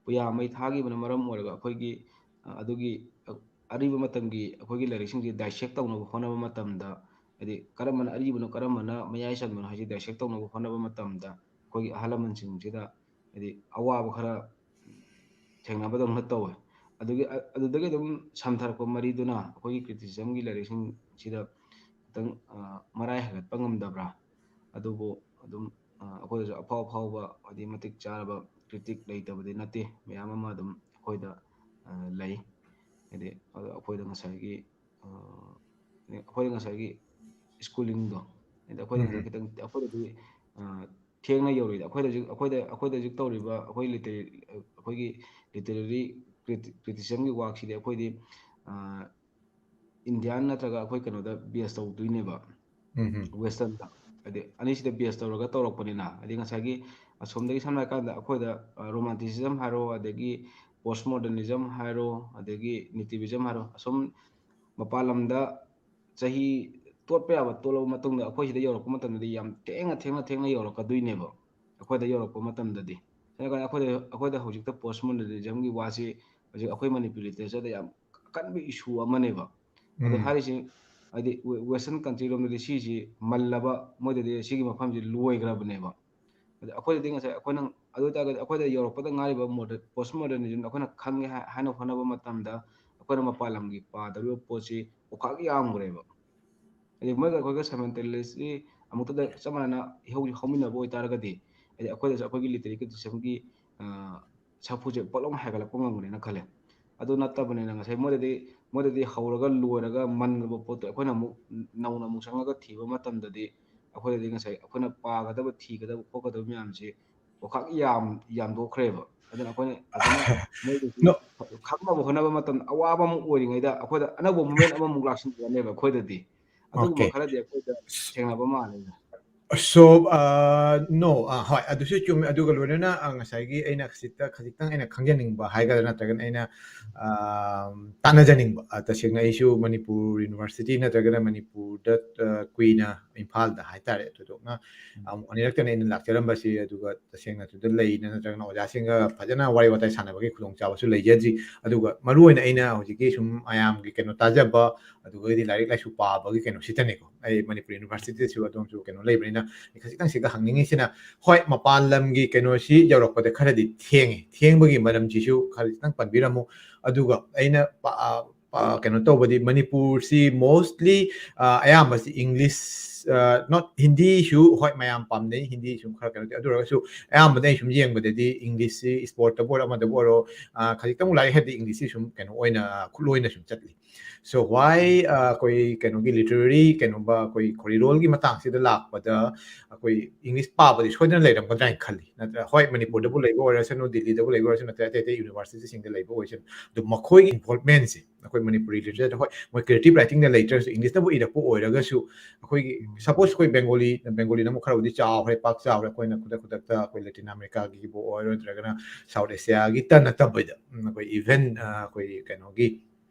ꯄꯨꯌꯥ ꯃꯩ ꯊꯥꯈꯤꯕꯅ ꯃꯔꯝ ꯑꯣꯏꯔꯒ ꯑꯩꯈꯣꯏꯒꯤ ꯑꯗꯨꯒꯤ ꯑꯔꯤꯕ ꯃꯇꯝꯒꯤ ꯑꯩꯈꯣꯏꯒꯤ ꯂꯥꯏꯔꯤꯛꯁꯤꯡꯁꯤ ꯗꯥꯏꯁꯦꯛ ꯇꯧꯅꯕ ꯍꯣꯠꯅꯕ ꯃꯇꯝꯗ, ꯍꯥꯏꯗꯤ ꯀꯔꯝꯕꯅ ꯑꯔꯤꯕꯅꯣ ꯀꯔꯝꯕꯅ ꯃꯌꯥꯏ ꯆꯟꯕꯅꯣ ꯍꯥꯏꯁꯤ ꯗꯥꯏꯁꯦꯛ ꯇꯧꯅꯕ ꯍꯣꯠꯅꯕ ꯃꯇꯝꯗ ꯑꯩꯈꯣꯏꯒꯤ ꯑꯍꯜ ꯂꯃꯟꯁꯤꯡꯁꯤꯗ ꯍꯥꯏꯗꯤ ꯑꯋꯥꯕ ꯈꯔ ꯊꯦꯡꯅꯕꯗꯧꯅ ꯇꯧꯋꯦ꯫ ꯑꯗꯨꯒꯤ ꯑꯗꯨꯗꯒꯤ ꯑꯗꯨꯝ ꯁꯝꯊꯔꯛꯄ ꯃꯔꯤꯗꯨꯅ ꯑꯩꯈꯣꯏꯒꯤ ꯀ꯭ꯔꯤꯇꯤꯁꯤꯖꯝꯒꯤ ꯂꯥꯏꯔꯤꯛꯁꯤꯡꯁꯤꯗ ꯈꯤꯇꯪ ꯃꯔꯥꯏ ꯍꯥꯏꯒꯠꯄ ꯉꯝꯗꯕ꯭ꯔꯥ? ꯑꯗꯨꯕꯨ ꯑꯗꯨꯝ ꯑꯩꯈꯣꯏꯗꯁꯨ ꯑꯐꯥꯎ ꯑꯐꯥꯎꯕ ꯍꯥꯏꯗꯤ ꯃꯇꯤꯛ ꯆꯥꯔꯕ ꯀ꯭ꯔꯤꯇꯤꯛ ꯂꯩꯇꯕꯗꯤ ꯅꯠꯇꯦ, ꯃꯌꯥꯝ ꯑꯃ ꯑꯗꯨꯝ ꯑꯩꯈꯣꯏꯗ ꯂꯩ꯫ ꯍꯥꯏꯗꯤ ꯑꯩꯈꯣꯏꯗ ꯉꯁꯥꯏꯒꯤ ꯑꯩꯈꯣꯏꯗ ꯉꯁꯥꯏꯒꯤ ꯁ꯭ꯀꯨꯂꯤꯡꯗꯣ ꯍꯥꯏꯗꯤ ꯑꯩꯈꯣꯏꯗ ꯉꯁꯥꯏ ꯈꯤꯇꯪ ꯑꯩꯈꯣꯏꯗꯗꯤ ꯊꯦꯡꯅ ꯌꯧꯔꯛꯏꯗ꯫ ꯑꯩꯈꯣꯏꯗ ꯍꯧꯖꯤꯛ ꯑꯩꯈꯣꯏꯗ ꯑꯩꯈꯣꯏꯗ ꯍꯧꯖꯤꯛ ꯇꯧꯔꯤꯕ ꯑꯩꯈꯣꯏ ꯂꯤꯇꯔꯦꯔꯤ ꯑꯩꯈꯣꯏꯒꯤ ꯂꯤꯇꯔꯦꯔꯤ ꯀ꯭ꯔꯤꯇꯤꯁꯤꯖꯝꯒꯤ ꯋꯥꯛꯁꯤꯗꯤ ꯑꯩꯈꯣꯏꯗꯤ ꯏꯟꯗꯤꯌꯥꯟ ꯅꯠꯇ꯭ꯔꯒ ꯑꯩꯈꯣꯏ ꯀꯩꯅꯣꯗ ꯕꯦꯁ ꯇꯧꯗꯣꯏꯅꯦꯕ꯫ ꯋꯦꯁꯇꯔꯟꯗ ꯍꯥꯏꯗꯤ ꯑꯅꯤꯁꯤꯗ ꯕꯦꯁ ꯇꯧꯔꯒ ꯇꯧꯔꯛꯄꯅꯤꯅ ꯍꯥꯏꯗꯤ ꯉꯁꯥꯏꯒꯤ ꯑꯁꯣꯝꯗꯒꯤ ꯁꯝꯅ ꯍꯥꯏꯔꯀꯥꯟꯗ ꯑꯩꯈꯣꯏꯗ ꯔꯣꯃꯥꯟꯇꯤꯁꯤꯖꯝ ꯍꯥꯏꯔꯣ, ꯑꯗꯒꯤ ꯄꯣꯁ ꯃꯣꯗꯔꯅꯤꯖꯝ ꯍꯥꯏꯔꯣ, ꯑꯗꯒꯤ ꯅꯦꯇꯤꯚꯤꯖꯝ ꯍꯥꯏꯔꯣ, ꯑꯁꯣꯝ ꯃꯄꯥꯟ ꯂꯝꯗ ꯆꯍꯤ ꯇꯣꯠꯄ ꯌꯥꯕ ꯇꯣꯠꯂꯕ ꯃꯇꯨꯡꯗ ꯑꯩꯈꯣꯏ ꯁꯤꯗ ꯌꯧꯔꯛꯄ ꯃꯇꯝꯗꯗꯤ ꯌꯥꯝ ꯊꯦꯡꯅ ꯊꯦꯡꯅ ꯊꯦꯡꯅ ꯌꯧꯔꯛꯀꯗꯣꯏꯅꯦꯕ꯫ ꯑꯩꯈꯣꯏꯗ ꯌꯧꯔꯛꯄ ꯃꯇꯝꯗꯗꯤ ꯁꯝꯅ ꯍꯥꯏꯔꯀꯥꯟꯗ ꯑꯩꯈꯣꯏꯗ ꯑꯩꯈꯣꯏꯗ ꯍꯧꯖꯤꯛꯇ ꯄꯣꯁ ꯃꯣꯗꯔꯅꯤꯖꯝꯒꯤ ꯋꯥꯁꯤ ꯍꯧꯖꯤꯛ ꯑꯩꯈꯣꯏ ꯃꯅꯤꯄꯨꯔ ꯂꯤꯇꯔꯦꯆꯔꯗ ꯌꯥꯝ ꯑꯀꯟꯕ ꯏꯁꯨ ꯑꯃꯅꯦꯕ꯫ ꯑꯗꯣ ꯍꯥꯏꯔꯤꯁꯤ ꯍꯥꯏꯗꯤ western country ꯔꯣꯝꯗꯗꯤ ꯁꯤꯁꯤ ꯃꯜꯂꯕ, ꯃꯣꯏꯗꯗꯤ ꯁꯤꯒꯤ ꯃꯐꯝꯁꯤ ꯂꯣꯏꯈ꯭ꯔꯕꯅꯦꯕ꯫ ꯑꯗ ꯑꯩꯈꯣꯏꯗꯗꯤ ꯉꯁꯥꯏ ꯑꯩꯈꯣꯏꯅ, ꯑꯗꯨ ꯑꯣꯏꯇꯥꯔꯒꯗꯤ ꯑꯩꯈꯣꯏꯗ ꯌꯧꯔꯛꯄꯗ ꯉꯥꯏꯔꯤꯕ modern, post modernism ꯑꯩꯈꯣꯏꯅ ꯈꯪꯉꯦ ꯍꯥꯏ-, ꯍꯥꯏꯅ ꯍꯣꯠꯅꯕ ꯃꯇꯝꯗ ꯑꯩꯈꯣꯏꯅ ꯃꯄꯥꯟ ꯂꯝꯒꯤ ꯄꯥꯗꯧꯔꯤꯕ ꯄꯣꯠꯁꯤ ꯑꯣꯈꯥꯛ ꯌꯥꯝꯈ꯭ꯔꯦꯕ꯫ ꯍꯥꯏꯗꯤ ꯃꯣꯏꯒ ꯑꯩꯈꯣꯏꯒ simultaneously ꯑꯃꯨꯛꯇꯗ ꯆꯞ ꯃꯥꯟꯅꯅ ꯏꯍꯧ ꯍꯧꯃꯤꯟꯅꯕ ꯑꯣꯏꯇꯥꯔꯒꯗꯤ, ꯍꯥꯏꯗꯤ ꯑꯩꯈꯣꯏꯗꯁꯨ ꯑꯩꯈꯣꯏꯒꯤ literary criticism ꯒꯤ, ꯑ, ꯁꯥꯐꯨꯁꯦ ꯄꯣꯠꯂꯥꯎ ꯍꯥꯏꯒꯠꯂꯛꯄ ꯉꯝꯒꯅꯤꯅ ꯈꯜꯂꯦ꯫ ꯑꯗꯨ ꯅꯠꯇꯕꯅꯤꯅ ꯉꯁꯥꯏ ꯃꯣꯏꯗꯗꯤ, ꯃꯣꯏꯗꯗꯤ ꯍꯧꯔꯒ ꯂꯣꯏꯔꯒ ꯃꯟꯈ꯭ꯔꯕ ꯄꯣꯠꯇꯣ ꯑꯩꯈꯣꯏꯅ ꯑꯃꯨꯛ ꯅꯧꯅ ꯑꯃꯨꯛ ꯆꯪꯉꯒ ꯊꯤꯕ ꯃꯇꯝꯗꯗꯤ ꯑꯩꯈꯣꯏꯗꯗꯤ ꯉꯁꯥꯏ ꯑꯩꯈꯣꯏꯅ ꯄꯥꯒꯗꯕ, ꯊꯤꯒꯗꯕ, ꯈꯣꯠꯀꯗꯕ ꯃꯌꯥꯝꯁꯦ ꯑꯣꯈꯥꯛ ꯌꯥꯝ, ꯌꯥꯝꯗꯣꯛꯈ꯭ꯔꯦꯕ꯫ ꯑꯗꯨꯅ ꯑꯩꯈꯣꯏꯅ ꯐꯖꯅ ꯃꯣꯏꯗꯁꯨ No. ꯈꯪꯅꯕ ꯍꯣꯠꯅꯕ ꯃꯇꯝꯗ ꯑꯋꯥꯕ ꯑꯃ ꯑꯣꯏꯔꯤꯉꯩꯗ ꯑꯩꯈꯣꯏꯗ ꯑꯅꯧꯕ movement ꯑꯃꯃꯨꯛ ꯂꯥꯛꯁꯤꯟꯗꯣꯏꯅꯦꯕ ꯑꯩꯈꯣꯏꯗꯗꯤ꯫ ꯑꯗꯨꯒꯨꯝꯕ Okay. ꯈꯔꯗꯤ ꯑꯩꯈꯣꯏꯗ ꯊꯦꯡꯅꯕ ꯃꯥꯜꯂꯦ꯫ So, uh, no, uh, ꯍꯣꯏ, ꯑꯗꯨꯁꯨ ꯆꯨꯝꯃꯦ꯫ ꯑꯗꯨꯒ ꯂꯣꯏꯅꯅ, uh, ꯉꯁꯥꯏꯒꯤ ꯑꯩꯅ ꯈꯖꯤꯛꯇ-, ꯈꯖꯤꯛꯇꯪ ꯑꯩꯅ ꯈꯪꯖꯅꯤꯡꯕ ꯍꯥꯏꯒꯗ꯭ꯔꯥ, ꯅꯠꯇ꯭ꯔꯒꯅ ꯑꯩꯅ, um, ꯇꯥꯟꯅꯖꯅꯤꯡꯕ, uh, ꯇꯁꯦꯡꯅ ꯑꯩꯁꯨ ꯃꯅꯤꯄꯨꯔ university ꯅꯠꯇ꯭ꯔꯒꯅ ꯃꯅꯤꯄꯨꯔꯗ, uh, ꯀꯨꯏꯅ ꯏꯝꯐꯥꯜꯗ ꯍꯥꯏꯇꯥꯔꯦ, ꯊꯣꯏꯗꯣꯛꯅ ꯑꯃꯨꯛ ꯑꯅꯤꯔꯛꯇꯅꯤ ꯑꯩꯅ ꯂꯥꯛꯆꯔꯝꯕꯁꯦ꯫ ꯑꯗꯨꯒ ꯇꯁꯦꯡꯅ ꯑꯗꯨꯗ ꯂꯩꯅ ꯅꯠꯇ꯭ꯔꯒꯅ ꯑꯣꯖꯥꯁꯤꯡꯒ ꯐꯖꯅ ꯋꯥꯔꯤ ꯋꯥꯇꯥꯏ ꯁꯥꯟꯅꯕꯒꯤ ꯈꯨꯗꯣꯡꯆꯥꯕꯁꯨ ꯂꯩꯖꯗ꯭ꯔꯤ꯫ ꯑꯗꯨꯒ ꯃꯔꯨꯑꯣꯏꯅ ꯑꯩꯅ ꯍꯧꯖꯤꯛꯀꯤ ꯁꯨꯝ ꯃꯌꯥꯝꯒꯤ ꯀꯩꯅꯣ ꯇꯥꯖꯕ, ꯑꯗꯨꯒꯗꯤ ꯂꯥꯏꯔꯤꯛ ꯂꯥꯏꯁꯨ ꯄꯥꯕꯒꯤ ꯀꯩꯅꯣꯁꯤꯗꯅꯤꯀꯣ꯫ ꯑꯩ ꯃꯅꯤꯄꯨꯔ university ꯗꯁꯨ ꯑꯗꯣꯝꯁꯨ ꯀꯩꯅꯣ ꯂꯩꯕꯅꯤꯅ, ꯑꯩ ꯈꯖꯤꯛꯇꯪ ꯁꯤꯗ ꯍꯪꯅꯤꯡꯉꯤꯁꯤꯅ, ꯍꯣꯏ, ꯃꯄꯥꯟ ꯂꯝꯒꯤ ꯀꯩꯅꯣꯁꯤ ꯌꯧꯔꯛꯄꯗ ꯈꯔꯗꯤ ꯊꯦꯡꯉꯦ꯫ ꯊꯦꯡꯕꯒꯤ ꯃꯔꯝꯁꯤꯁꯨ ꯈꯖꯤꯛꯇꯪ ꯄꯟꯕꯤꯔꯝꯃꯨ꯫ ꯑꯗꯨꯒ ꯑꯩꯅ ꯄ-, ꯑ, ꯄ-, ꯀꯩꯅꯣ ꯇꯧꯕꯗꯤ, ꯃꯅꯤꯄꯨꯔꯁꯤ mostly, ꯑ, ꯑꯌꯥꯝꯕꯁꯤ English, ꯑ, not, ꯍꯤꯟꯗꯤꯁꯨ ꯍꯣꯏ ꯃꯌꯥꯝ ꯄꯥꯝꯅꯩ, ꯍꯤꯟꯗꯤꯁꯨ ꯈꯔ ꯀꯩꯅꯣ ꯇꯧꯏ꯫ ꯑꯗꯨ ꯑꯣꯏꯔꯒꯁꯨ ꯑꯌꯥꯝꯕꯗ ꯑꯩ ꯁꯨꯝ ꯌꯦꯡꯕꯗꯗꯤ English ꯁꯤ sportꯇꯕꯨ ꯑꯣꯏꯔꯣ, ꯑꯃꯗꯕꯨ ꯑꯣꯏꯔꯣ, ꯑ, ꯈꯖꯤꯛꯇꯪ ꯂꯥꯏꯔꯤꯛ ꯍꯩꯔꯗꯤ English ꯁꯤ ꯁꯨꯝ ꯀꯩꯅꯣ ꯑꯣꯏꯅ, ꯈꯨꯠꯂꯣꯏꯅ ꯁꯨꯝ ꯆꯠꯂꯤ꯫ So why, ꯑ, ꯑꯩꯈꯣꯏ ꯀꯩꯅꯣꯒꯤ literary ꯀꯩꯅꯣꯕ, ꯑꯩꯈꯣꯏ ꯈꯣꯔꯤꯔꯣꯜꯒꯤ ꯃꯇꯥꯡꯁꯤꯗ ꯂꯥꯛꯄꯗ ꯑꯩꯈꯣꯏ English ꯄꯥꯕꯗꯤ ꯁꯣꯏꯗꯅ ꯂꯩꯔꯝꯒꯗ꯭ꯔꯥ ꯍꯥꯏꯅ ꯈꯜꯂꯤ꯫ ꯅꯠꯇ꯭ꯔ, ꯍꯣꯏ, ꯃꯅꯤꯄꯨꯔꯗꯕꯨ ꯂꯩꯕ ꯑꯣꯏꯔꯁꯅꯨ, ꯗꯤꯜꯂꯤꯗꯕꯨ ꯂꯩꯕ ꯑꯣꯏꯔꯁꯅꯨ, ꯅꯠꯇ꯭ꯔ ꯑꯇꯩ ꯑꯇꯩ university ꯁꯤꯡꯗ ꯂꯩꯕ ꯑꯣꯏꯔꯁꯅꯨ, ꯑꯗꯨ ꯃꯈꯣꯏꯒꯤ involvement ꯁꯦ ꯑꯩꯈꯣꯏ ꯃꯅꯤꯄꯨꯔꯤ literature ꯗ, ꯍꯣꯏ, ꯃꯣꯏ creative writing ꯗ ꯂꯩꯇ꯭ꯔꯁꯨ, English ꯇꯕꯨ ꯏꯔꯛꯄ ꯑꯣꯏꯔꯒꯁꯨ, ꯑꯩꯈꯣꯏꯒꯤ, suppose ꯑꯩꯈꯣꯏ Bengali, Bengali ꯅ ꯑꯃꯨꯛ ꯈꯔꯕꯨꯗꯤ ꯆꯥꯎꯈ꯭ꯔꯦ, ꯄꯥꯛ ꯆꯥꯎꯈ꯭ꯔꯦ, ꯑꯩꯈꯣꯏꯅ ꯈꯨꯗꯛ ꯈꯨꯗꯛꯇ ꯑꯩꯈꯣꯏ Latin America ꯒꯤꯕꯨ ꯑꯣꯏꯔꯣ, ꯅꯠꯇ꯭ꯔꯒꯅ South Asia ꯒꯤꯇ ꯅꯠꯇꯕꯤꯗ, ꯎꯝ, ꯑꯩꯈꯣꯏ even, ꯑ, ꯑꯩꯈꯣꯏ ꯀꯩꯅꯣꯒꯤ,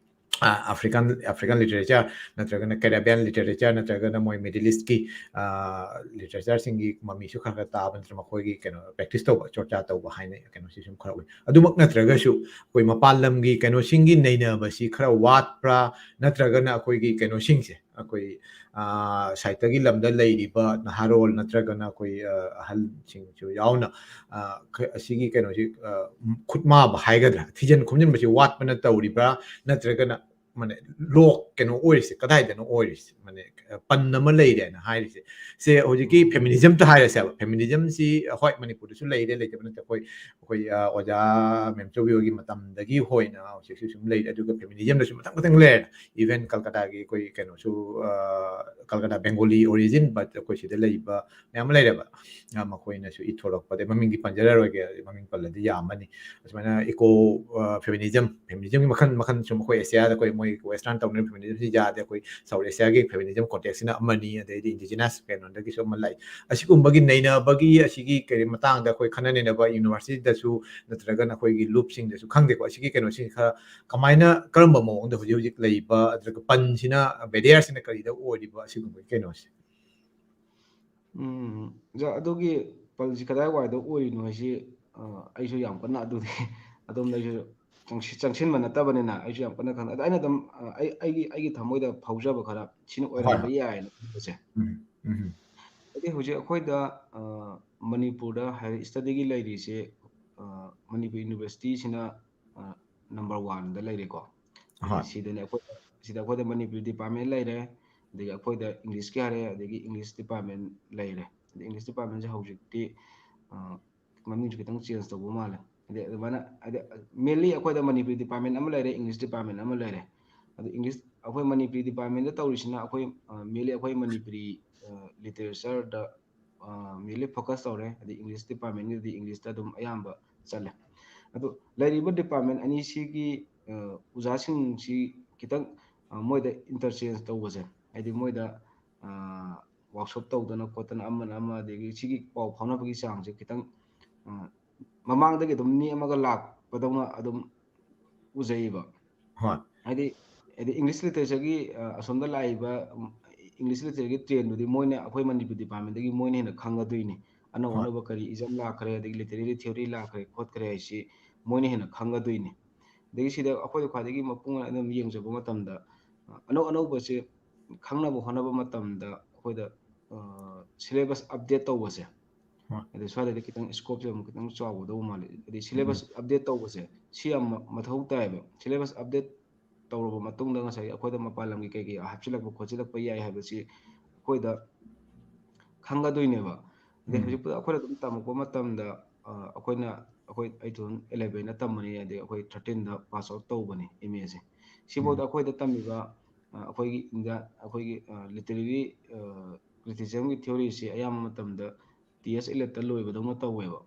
ꯑ, African, African literature, ꯅꯠꯇ꯭ꯔꯒꯅ Caribbean literature, ꯅꯠꯇ꯭ꯔꯒꯅ ꯃꯣꯏ Middle East ꯀꯤ, ꯑ, literature ꯁꯤꯡꯒꯤ ꯃꯃꯤꯁꯨ ꯈꯔ ꯈꯔ ꯇꯥꯕ, ꯅꯠꯇ꯭ꯔꯒ ꯃꯈꯣꯏꯒꯤ ꯀꯩꯅꯣ practice ꯇꯧꯕ, ꯆꯣꯔꯆꯥ ꯇꯧꯕ ꯍꯥꯏꯅ ꯀꯩꯅꯣꯁꯤ ꯁꯨꯝ ꯈꯔ ꯎꯏ꯫ ꯑꯗꯨꯃꯛ ꯅꯠꯇ꯭ꯔꯒꯁꯨ ꯑꯩꯈꯣꯏ ꯃꯄꯥꯟ ꯂꯝꯒꯤ ꯀꯩꯅꯣꯁꯤꯡꯒꯤ ꯅꯩꯅꯕꯁꯤ ꯈꯔ ꯋꯥꯠꯄ꯭ꯔꯥ, ꯅꯠꯇ꯭ꯔꯒꯅ ꯑꯩꯈꯣꯏꯒꯤ ꯀꯩꯅꯣꯁꯤꯡꯁꯦ, ꯑꯩꯈꯣꯏ ꯁꯥꯏꯠꯇꯒꯤ ꯂꯝꯗ ꯂꯩꯔꯤꯕ ꯅꯍꯥꯔꯣꯜ ꯅꯠꯇ꯭ꯔꯒꯅ ꯑꯩꯈꯣꯏ ꯑꯍꯜꯁꯤꯡꯁꯨ ꯌꯥꯎꯅ ꯑꯁꯤꯒꯤ ꯀꯩꯅꯣꯁꯤ ꯈꯨꯠ ꯃꯥꯕ ꯍꯥꯏꯒꯗ꯭ꯔꯥ, ꯊꯤꯖꯤꯟ ꯈꯣꯝꯖꯤꯟꯕꯁꯤ ꯋꯥꯠꯄꯅ ꯇꯧꯔꯤꯕ꯭ꯔꯥ, ꯅꯠꯇ꯭ꯔꯒꯅ ꯃꯥꯅꯦ ꯂꯣꯛ ꯀꯩꯅꯣ ꯑꯣꯏꯔꯤꯁꯦ ꯀꯗꯥꯏꯗꯅꯣ ꯑꯣꯏꯔꯤꯁꯦ? ꯃꯥꯅꯦ ꯄꯟ ꯑꯃ ꯂꯩꯔꯦꯅ ꯍꯥꯏꯔꯤꯁꯦ꯫ ꯁꯦ ꯍꯧꯖꯤꯛꯀꯤ ꯐꯦꯃꯤꯅꯤꯖꯝꯇ ꯍꯥꯏꯔꯁꯦꯕ꯫ ꯐꯦꯃꯤꯅꯤꯖꯝꯁꯤ ꯍꯣꯏ ꯃꯅꯤꯄꯨꯔꯗꯁꯨ ꯂꯩꯔꯦ, ꯂꯩꯇꯕ ꯅꯠꯇꯦ꯫ ꯑꯩꯈꯣꯏ ꯑꯩꯈꯣꯏ ꯑꯣꯖꯥ ꯃꯦꯝꯆꯧꯕꯤ ꯍꯣꯏꯒꯤ ꯃꯇꯝꯗꯒꯤ ꯍꯣꯏꯅ ꯍꯧꯖꯤꯛꯁꯨ ꯁꯨꯝ ꯂꯩꯔꯦ꯫ ꯑꯗꯨꯒ ꯐꯦꯃꯤꯅꯤꯖꯝꯗꯁꯨ ꯃꯊꯪ ꯃꯊꯪ ꯂꯩꯔꯦ꯫ ꯏꯚꯟ ꯀꯜꯀꯇꯥꯒꯤ ꯑꯩꯈꯣꯏ ꯀꯩꯅꯣꯁꯨ ꯀꯜꯀꯇꯥ ꯕꯦꯡꯒꯣꯂꯤ ꯑꯣꯔꯤꯖꯤꯟ, ꯕꯠ ꯑꯩꯈꯣꯏ ꯁꯤꯗ ꯂꯩꯕ ꯃꯌꯥꯝ ꯑꯃ ꯂꯩꯔꯦꯕ꯫ ꯃꯈꯣꯏꯅꯁꯨ ꯏꯊꯣꯔꯛꯄꯗ ꯃꯃꯤꯡꯗꯤ ꯄꯟꯖꯔꯔꯣꯏꯒꯦ, ꯃꯃꯤꯡ ꯄꯜꯂꯗꯤ ꯌꯥꯝꯃꯅꯤ꯫ ꯑꯁꯨꯃꯥꯏꯅ ꯏꯀꯣ ꯐꯦꯃꯤꯅꯤꯖꯝ, ꯐꯦꯃꯤꯅꯤꯖꯝꯒꯤ ꯃꯈꯜ ꯃꯈꯜ ꯁꯨꯝ ꯑꯩꯈꯣꯏ ꯑꯦꯁꯤꯌꯥꯗ ꯑꯩꯈꯣꯏ ꯃꯣꯏ ꯋꯦꯁꯇꯔꯟ ꯇꯧꯅꯔꯤꯕ ꯐꯦꯃꯤꯅꯤꯖꯝꯁꯤ ꯌꯥꯗꯦ, ꯑꯩꯈꯣꯏ ꯁꯥꯎꯠ ꯑꯦꯁꯤꯌꯥꯒꯤ ꯐꯦꯃꯤꯅꯤꯖꯝ ꯀꯣꯟꯇꯦꯛꯁꯁꯤꯅ ꯑꯃꯅꯤ, ꯑꯗꯩꯗꯤ ꯏꯟꯗꯤꯖꯤꯅꯁ ꯀꯩꯅꯣꯗꯒꯤꯁꯨ ꯑꯃ ꯂꯩ꯫ ꯑꯁꯤꯒꯨꯝꯕꯒꯤ ꯅꯩꯅꯕꯒꯤ ꯑꯁꯤꯒꯤ ꯀꯔꯤ ꯃꯇꯥꯡꯗ ꯑꯩꯈꯣꯏ ꯈꯟꯅ ꯅꯩꯅꯕ ꯌꯨꯅꯤꯚꯔꯁꯤꯇꯤꯗꯁꯨ ꯅꯠꯇ꯭ꯔꯒꯅ ꯑꯩꯈꯣꯏꯒꯤ ꯂꯨꯞꯁꯤꯡꯗꯁꯨ ꯈꯪꯗꯦꯀꯣ, ꯑꯁꯤꯒꯤ ꯀꯩꯅꯣꯁꯤ ꯈꯔ ꯀꯃꯥꯏꯅ, ꯀꯔꯝꯕ ꯃꯑꯣꯡꯗ ꯍꯧꯖꯤꯛ ꯍꯧꯖꯤꯛ ꯂꯩꯕ, ꯑꯗꯨꯒ ꯄꯟꯁꯤꯅ, ꯕꯦꯔꯤꯌꯔꯁꯤꯅ ꯀꯔꯤꯗ ꯑꯣꯏꯔꯤꯕ ꯑꯁꯤꯒꯨꯝꯕꯒꯤ ꯀꯩꯅꯣꯁꯦ? ꯎꯝ, ꯑꯣꯖꯥ, ꯑꯗꯨꯒꯤ ꯄꯜꯁꯤ ꯀꯗꯥꯏꯋꯥꯏꯗ ꯑꯣꯏꯔꯤꯅꯣ ꯍꯥꯏꯁꯤ ꯑꯩꯁꯨ ꯌꯥꯝ ꯀꯟꯅ ꯑꯗꯨꯗꯤ ꯑꯗꯣꯝꯗ ꯑꯩꯁꯨ ꯆꯪꯁꯤꯟꯕ ꯅꯠꯇꯕꯅꯤꯅ ꯑꯩꯁꯨ ꯌꯥꯝ ꯀꯟꯅ ꯈꯪꯗꯦ꯫ ꯑꯗꯣ ꯑꯩꯅ ꯑꯗꯨꯝ ꯑꯩ ꯑꯩꯒꯤ ꯑꯩꯒꯤ ꯊꯃꯣꯏꯗ ꯐꯥꯎꯖꯕ ꯈꯔ ꯁꯤꯅ ꯑꯣꯏꯔꯝꯕ ꯌꯥꯏꯅ ꯈꯟꯕꯁꯦ꯫ ꯎꯝ, ꯎꯝ꯫ ꯍꯥꯏꯗꯤ ꯍꯧꯖꯤꯛ ꯑꯩꯈꯣꯏꯗ ꯃꯅꯤꯄꯨꯔꯗ higher studyꯒꯤ ꯂꯩꯔꯤꯁꯦ, ꯃꯅꯤꯄꯨꯔ ꯌꯨꯅꯤꯚꯔꯁꯤꯇꯤꯁꯤꯅ number oneꯗ ꯂꯩꯔꯦꯀꯣ꯫ ꯍꯥꯏꯗꯤ ꯁꯤꯗꯅꯦ ꯑꯩꯈꯣꯏ, ꯁꯤꯗ ꯑꯩꯈꯣꯏꯗ ꯃꯅꯤꯄꯨꯔꯤ department ꯂꯩꯔꯦ, ꯑꯗꯒꯤ ꯑꯩꯈꯣꯏꯗ Englishꯀꯤ ꯍꯥꯏꯔꯦ, ꯑꯗꯒꯤ English department ꯂꯩꯔꯦ꯫ ꯑꯗꯩ English departmentꯁꯦ ꯍꯧꯖꯤꯛꯇꯤ ꯃꯃꯤꯡꯁꯨ ꯈꯤꯇꯪ change ꯇꯧꯕ ꯃꯥꯜꯂꯦ꯫ ꯍꯥꯏꯗꯤ ꯑꯗꯨꯃꯥꯏꯅ ꯍꯥꯏꯗꯤ mainly ꯑꯩꯈꯣꯏꯗ ꯃꯅꯤꯄꯨꯔꯤ department ꯑꯃ ꯂꯩꯔꯦ, English department ꯑꯃ ꯂꯩꯔꯦ꯫ ꯑꯗꯨ English, ꯑꯩꯈꯣꯏ ꯃꯅꯤꯄꯨꯔꯤ departmentꯗ ꯇꯧꯔꯤꯁꯤꯅ ꯑꯩꯈꯣꯏ mainly ꯑꯩꯈꯣꯏ ꯃꯅꯤꯄꯨꯔꯤ literature mainly focus ꯇꯧꯔꯦ꯫ ꯍꯥꯏꯗꯤ English departmentꯒꯤꯗꯤ Englishꯇ ꯑꯗꯨꯝ ꯑꯌꯥꯝꯕ ꯆꯠꯂꯦ꯫ ꯑꯗꯨ ꯂꯩꯔꯤꯕ department ꯑꯅꯤꯁꯤꯒꯤ ꯑꯣꯖꯥꯁꯤꯡꯁꯤ ꯈꯤꯇꯪ ꯃꯣꯏꯗ interchange ꯇꯧꯕꯁꯦ, ꯍꯥꯏꯗꯤ ꯃꯣꯏꯗ workshop ꯇꯧꯗꯅ ꯈꯣꯠꯇꯅ ꯑꯃꯅ ꯑꯃ, ꯑꯗꯒꯤ ꯁꯤꯒꯤ ꯄꯥꯎ ꯐꯥꯎꯅꯕꯒꯤ ꯆꯥꯡꯁꯦ ꯈꯤꯇꯪ ꯃꯃꯥꯡꯗꯒꯤ ꯑꯗꯨꯝ ꯅꯦꯛꯑꯝꯃꯒ ꯂꯥꯛꯄꯗꯧꯅ ꯑꯗꯨꯝ ꯎꯖꯩꯌꯦꯕ꯫ ꯍꯣꯏ꯫ ꯍꯥꯏꯗꯤ, ꯍꯥꯏꯗꯤ English literatureꯒꯤ, ꯑ, ꯑꯁꯣꯝꯗ ꯂꯥꯛꯏꯕ, ꯎꯝ, English literature trendꯗꯨꯗꯤ ꯃꯣꯏꯅ, ꯑꯩꯈꯣꯏ ꯃꯅꯤꯄꯨꯔ departmentꯗꯒꯤ ꯃꯣꯏꯅ ꯍꯦꯟꯅ ꯈꯪꯒꯗꯣꯏꯅꯤ꯫ ꯑꯅꯧ ꯍꯣꯏ꯫ ꯑꯅꯧꯕ ꯀꯔꯤ ism ꯂꯥꯛꯈ꯭ꯔꯦ, ꯑꯗꯒꯤ literary theory ꯂꯥꯛꯈ꯭ꯔꯦ, ꯈꯣꯠꯈ꯭ꯔꯦ ꯍꯥꯏꯁꯤ ꯃꯣꯏꯅ ꯍꯦꯟꯅ ꯈꯪꯒꯗꯣꯏꯅꯤ꯫ ꯑꯗꯒꯤ ꯁꯤꯗ ꯑꯩꯈꯣꯏ ꯈ꯭ꯋꯥꯏꯗꯒꯤ ꯃꯄꯨꯡ ꯑꯣꯏꯅ ꯑꯗꯨꯝ ꯌꯦꯡꯖꯕ ꯃꯇꯝꯗ, ꯑ, ꯑꯅꯧ ꯑꯅꯧꯕꯁꯦ, ꯈꯪꯅꯕ ꯍꯣꯠꯅꯕ ꯃꯇꯝꯗ ꯑꯩꯈꯣꯏꯗ syllabus update ꯇꯧꯕꯁꯦ, ꯍꯣꯏ꯫ ꯑꯗꯩ ꯁ꯭ꯋꯥꯏꯗꯗꯤ ꯈꯤꯇꯪ scope ꯁꯦ ꯑꯃꯨꯛ ꯈꯤꯇꯪ ꯆꯥꯎꯒꯗꯧꯕ ꯃꯥꯜꯂꯤ꯫ ꯑꯗꯩ syllabus update ꯇꯧꯕꯁꯦ ꯁꯤ ꯌꯥꯝ ꯃ- ꯃꯊꯧ ꯇꯥꯏꯌꯦꯕ꯫ Syllabus update ꯇꯧꯔꯕ ꯃꯇꯨꯡꯗ ꯉꯁꯥꯏꯒꯤ ꯑꯩꯈꯣꯏꯗ ꯃꯄꯥꯟ ꯂꯝꯒꯤ ꯀꯩꯀꯩ ꯍꯥꯞꯆꯤꯜꯂꯛꯄ ꯈꯣꯠꯆꯤꯜꯂꯛꯄ ꯌꯥꯏ ꯍꯥꯏꯕꯁꯤ ꯑꯩꯈꯣꯏꯗ ꯈꯪꯒꯗꯣꯏꯅꯦꯕ꯫ ꯑꯗꯩ ꯎꯝ꯫ ꯍꯧꯖꯤꯛꯄꯨꯗ ꯑꯩꯈꯣꯏꯅ ꯑꯗꯨꯝ ꯇꯝꯃꯛꯄ ꯃꯇꯝꯗ ꯑ, ꯑꯩꯈꯣꯏꯅ ꯑꯩꯈꯣꯏ ꯑꯩ two thousand eleven ꯇꯝꯕꯅꯤ, ꯑꯗꯩ ꯑꯩꯈꯣꯏ thirteen pass out ꯇꯧꯕꯅꯤ ꯑꯦꯝ ꯑꯦꯁꯦ꯫ ꯁꯤꯐꯥꯎꯗ ꯎꯝ꯫ ꯑꯩꯈꯣꯏꯗ ꯇꯝꯃꯤꯕ ꯑ, ꯑꯩꯈꯣꯏꯒꯤ ꯏꯟꯗꯤꯌꯥ ꯑꯩꯈꯣꯏꯒꯤ literary criticism ꯒꯤ theory ꯁꯤ ꯑꯌꯥꯝꯕ ꯃꯇꯝꯗ ꯇꯤ ꯑꯦꯁ ꯏꯂꯦꯠꯇ ꯂꯣꯏꯕꯗꯧꯅ ꯇꯧꯋꯦꯕ꯫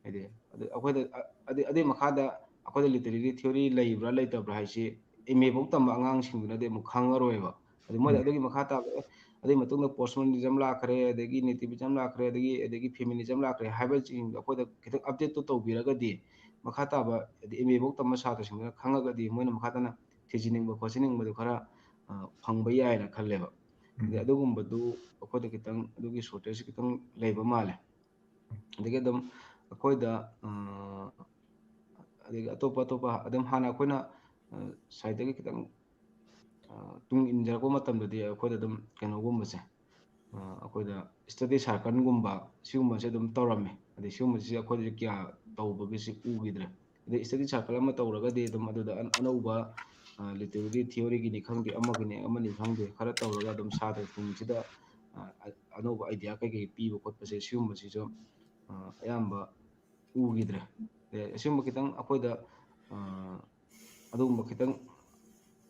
ꯍꯥꯏꯗꯤ ꯑꯗꯨ ꯑꯩꯈꯣꯏꯗ ꯑ, ꯑꯗꯨ ꯑꯗꯨꯒꯤ ꯃꯈꯥꯗ ꯑꯩꯈꯣꯏꯗ literary theory ꯂꯩꯕ꯭ꯔꯥ ꯂꯩꯇꯕ꯭ꯔꯥ ꯍꯥꯏꯁꯤ ꯑꯦꯝ ꯑꯦ ꯐꯧ ꯇꯝꯕ ꯑꯉꯥꯡꯁꯤꯡꯗꯨꯅꯗꯤ ꯑꯃꯨꯛ ꯈꯪꯉꯔꯣꯏꯕ꯫ ꯑꯗꯨ ꯃꯣꯏꯗ ꯎꯝ꯫ ꯑꯗꯨꯒꯤ ꯃꯈꯥ ꯇꯥꯕ ꯑꯦ, ꯑꯗꯨꯒꯤ ꯃꯇꯨꯡꯗ postmodernism ꯂꯥꯛꯈ꯭ꯔꯦ, ꯑꯗꯒꯤ nativism ꯂꯥꯛꯈ꯭ꯔꯦ, ꯑꯗꯒꯤ ꯑꯗꯒꯤ feminism ꯂꯥꯛꯈ꯭ꯔꯦ ꯍꯥꯏꯕꯁꯤꯡꯗꯣ ꯑꯩꯈꯣꯏꯗ ꯈꯤꯇꯪ update ꯇꯣ ꯇꯧꯕꯤꯔꯒꯗꯤ ꯃꯈꯥ ꯇꯥꯕ ꯍꯥꯏꯗꯤ ꯑꯦꯝ ꯑꯦ ꯐꯧ ꯇꯝꯕ ꯁꯥꯇ꯭ꯔꯁꯤꯡꯗꯨꯅ ꯈꯪꯉꯒꯗꯤ ꯃꯣꯏꯅ ꯃꯈꯥ ꯇꯥꯅ ꯊꯤꯖꯤꯟꯅꯤꯡꯕ ꯈꯣꯠꯆꯤꯟꯅꯤꯡꯕꯗꯣ ꯈꯔ ꯑ, ꯐꯪꯕ ꯌꯥꯏꯅ ꯈꯜꯂꯦꯕ꯫ ꯑꯗꯩ ꯎꯝ꯫ ꯑꯗꯨꯒꯨꯝꯕꯗꯨ ꯑꯩꯈꯣꯏꯗ ꯈꯤꯇꯪ ꯑꯗꯨꯒꯤ shortage ꯈꯤꯇꯪ ꯂꯩꯕ ꯃꯥꯜꯂꯦ꯫ ꯑꯗꯒꯤ ꯑꯗꯨꯝ ꯑꯩꯈꯣꯏꯗ ꯑ, ꯑꯗꯒꯤ ꯑꯇꯣꯞꯄ ꯑꯇꯣꯞꯄ ꯑꯗꯨꯝ ꯍꯥꯟꯅ ꯑꯩꯈꯣꯏꯅ ꯑ, ꯁꯥꯏꯠꯇꯒꯤ ꯈꯤꯇꯪ ꯑ, ꯇꯨꯡ ꯏꯟꯖꯔꯛꯄ ꯃꯇꯝꯗꯗꯤ ꯑꯩꯈꯣꯏꯗ ꯑꯗꯨꯝ ꯀꯩꯅꯣꯒꯨꯝꯕꯁꯦ ꯑ, ꯑꯩꯈꯣꯏꯗ study circle ꯒꯨꯝꯕ ꯁꯤꯒꯨꯝꯕꯁꯦ ꯑꯗꯨꯝ ꯇꯧꯔꯝꯃꯦ꯫ ꯑꯗꯩ ꯁꯤꯒꯨꯝꯕꯁꯤ ꯑꯩꯈꯣꯏꯗꯗꯤ ꯀꯌꯥ ꯇꯧꯕꯒꯤꯁꯤ ꯎꯈꯤꯗ꯭ꯔꯦ꯫ ꯑꯗꯩ study circle ꯑꯃ ꯇꯧꯔꯒꯗꯤ ꯑꯗꯨꯝ ꯑꯗꯨꯗ ꯑꯅ- ꯑꯅꯧꯕ ꯑ, literary theory ꯒꯤꯅꯤ ꯈꯪꯗꯦ, ꯑꯃꯒꯤꯅꯤ ꯑꯃꯅꯤ ꯈꯪꯗꯦ, ꯈꯔ ꯇꯧꯔꯒ ꯑꯗꯨꯝ ꯁꯥꯇ꯭ꯔꯁꯤꯡꯁꯤꯗ ꯑ, ꯑ- ꯑꯅꯧꯕ idea ꯀꯩꯀꯩ ꯄꯤꯕ ꯈꯣꯠꯄꯁꯦ ꯁꯤꯒꯨꯝꯕꯁꯤꯁꯨ ꯑ, ꯑꯌꯥꯝꯕ ꯎꯈꯤꯗ꯭ꯔꯦ꯫ ꯑꯗꯩ ꯑꯁꯤꯒꯨꯝꯕ ꯈꯤꯇꯪ ꯑꯩꯈꯣꯏꯗ ꯑ, ꯑꯗꯨꯒꯨꯝꯕ ꯈꯤꯇꯪ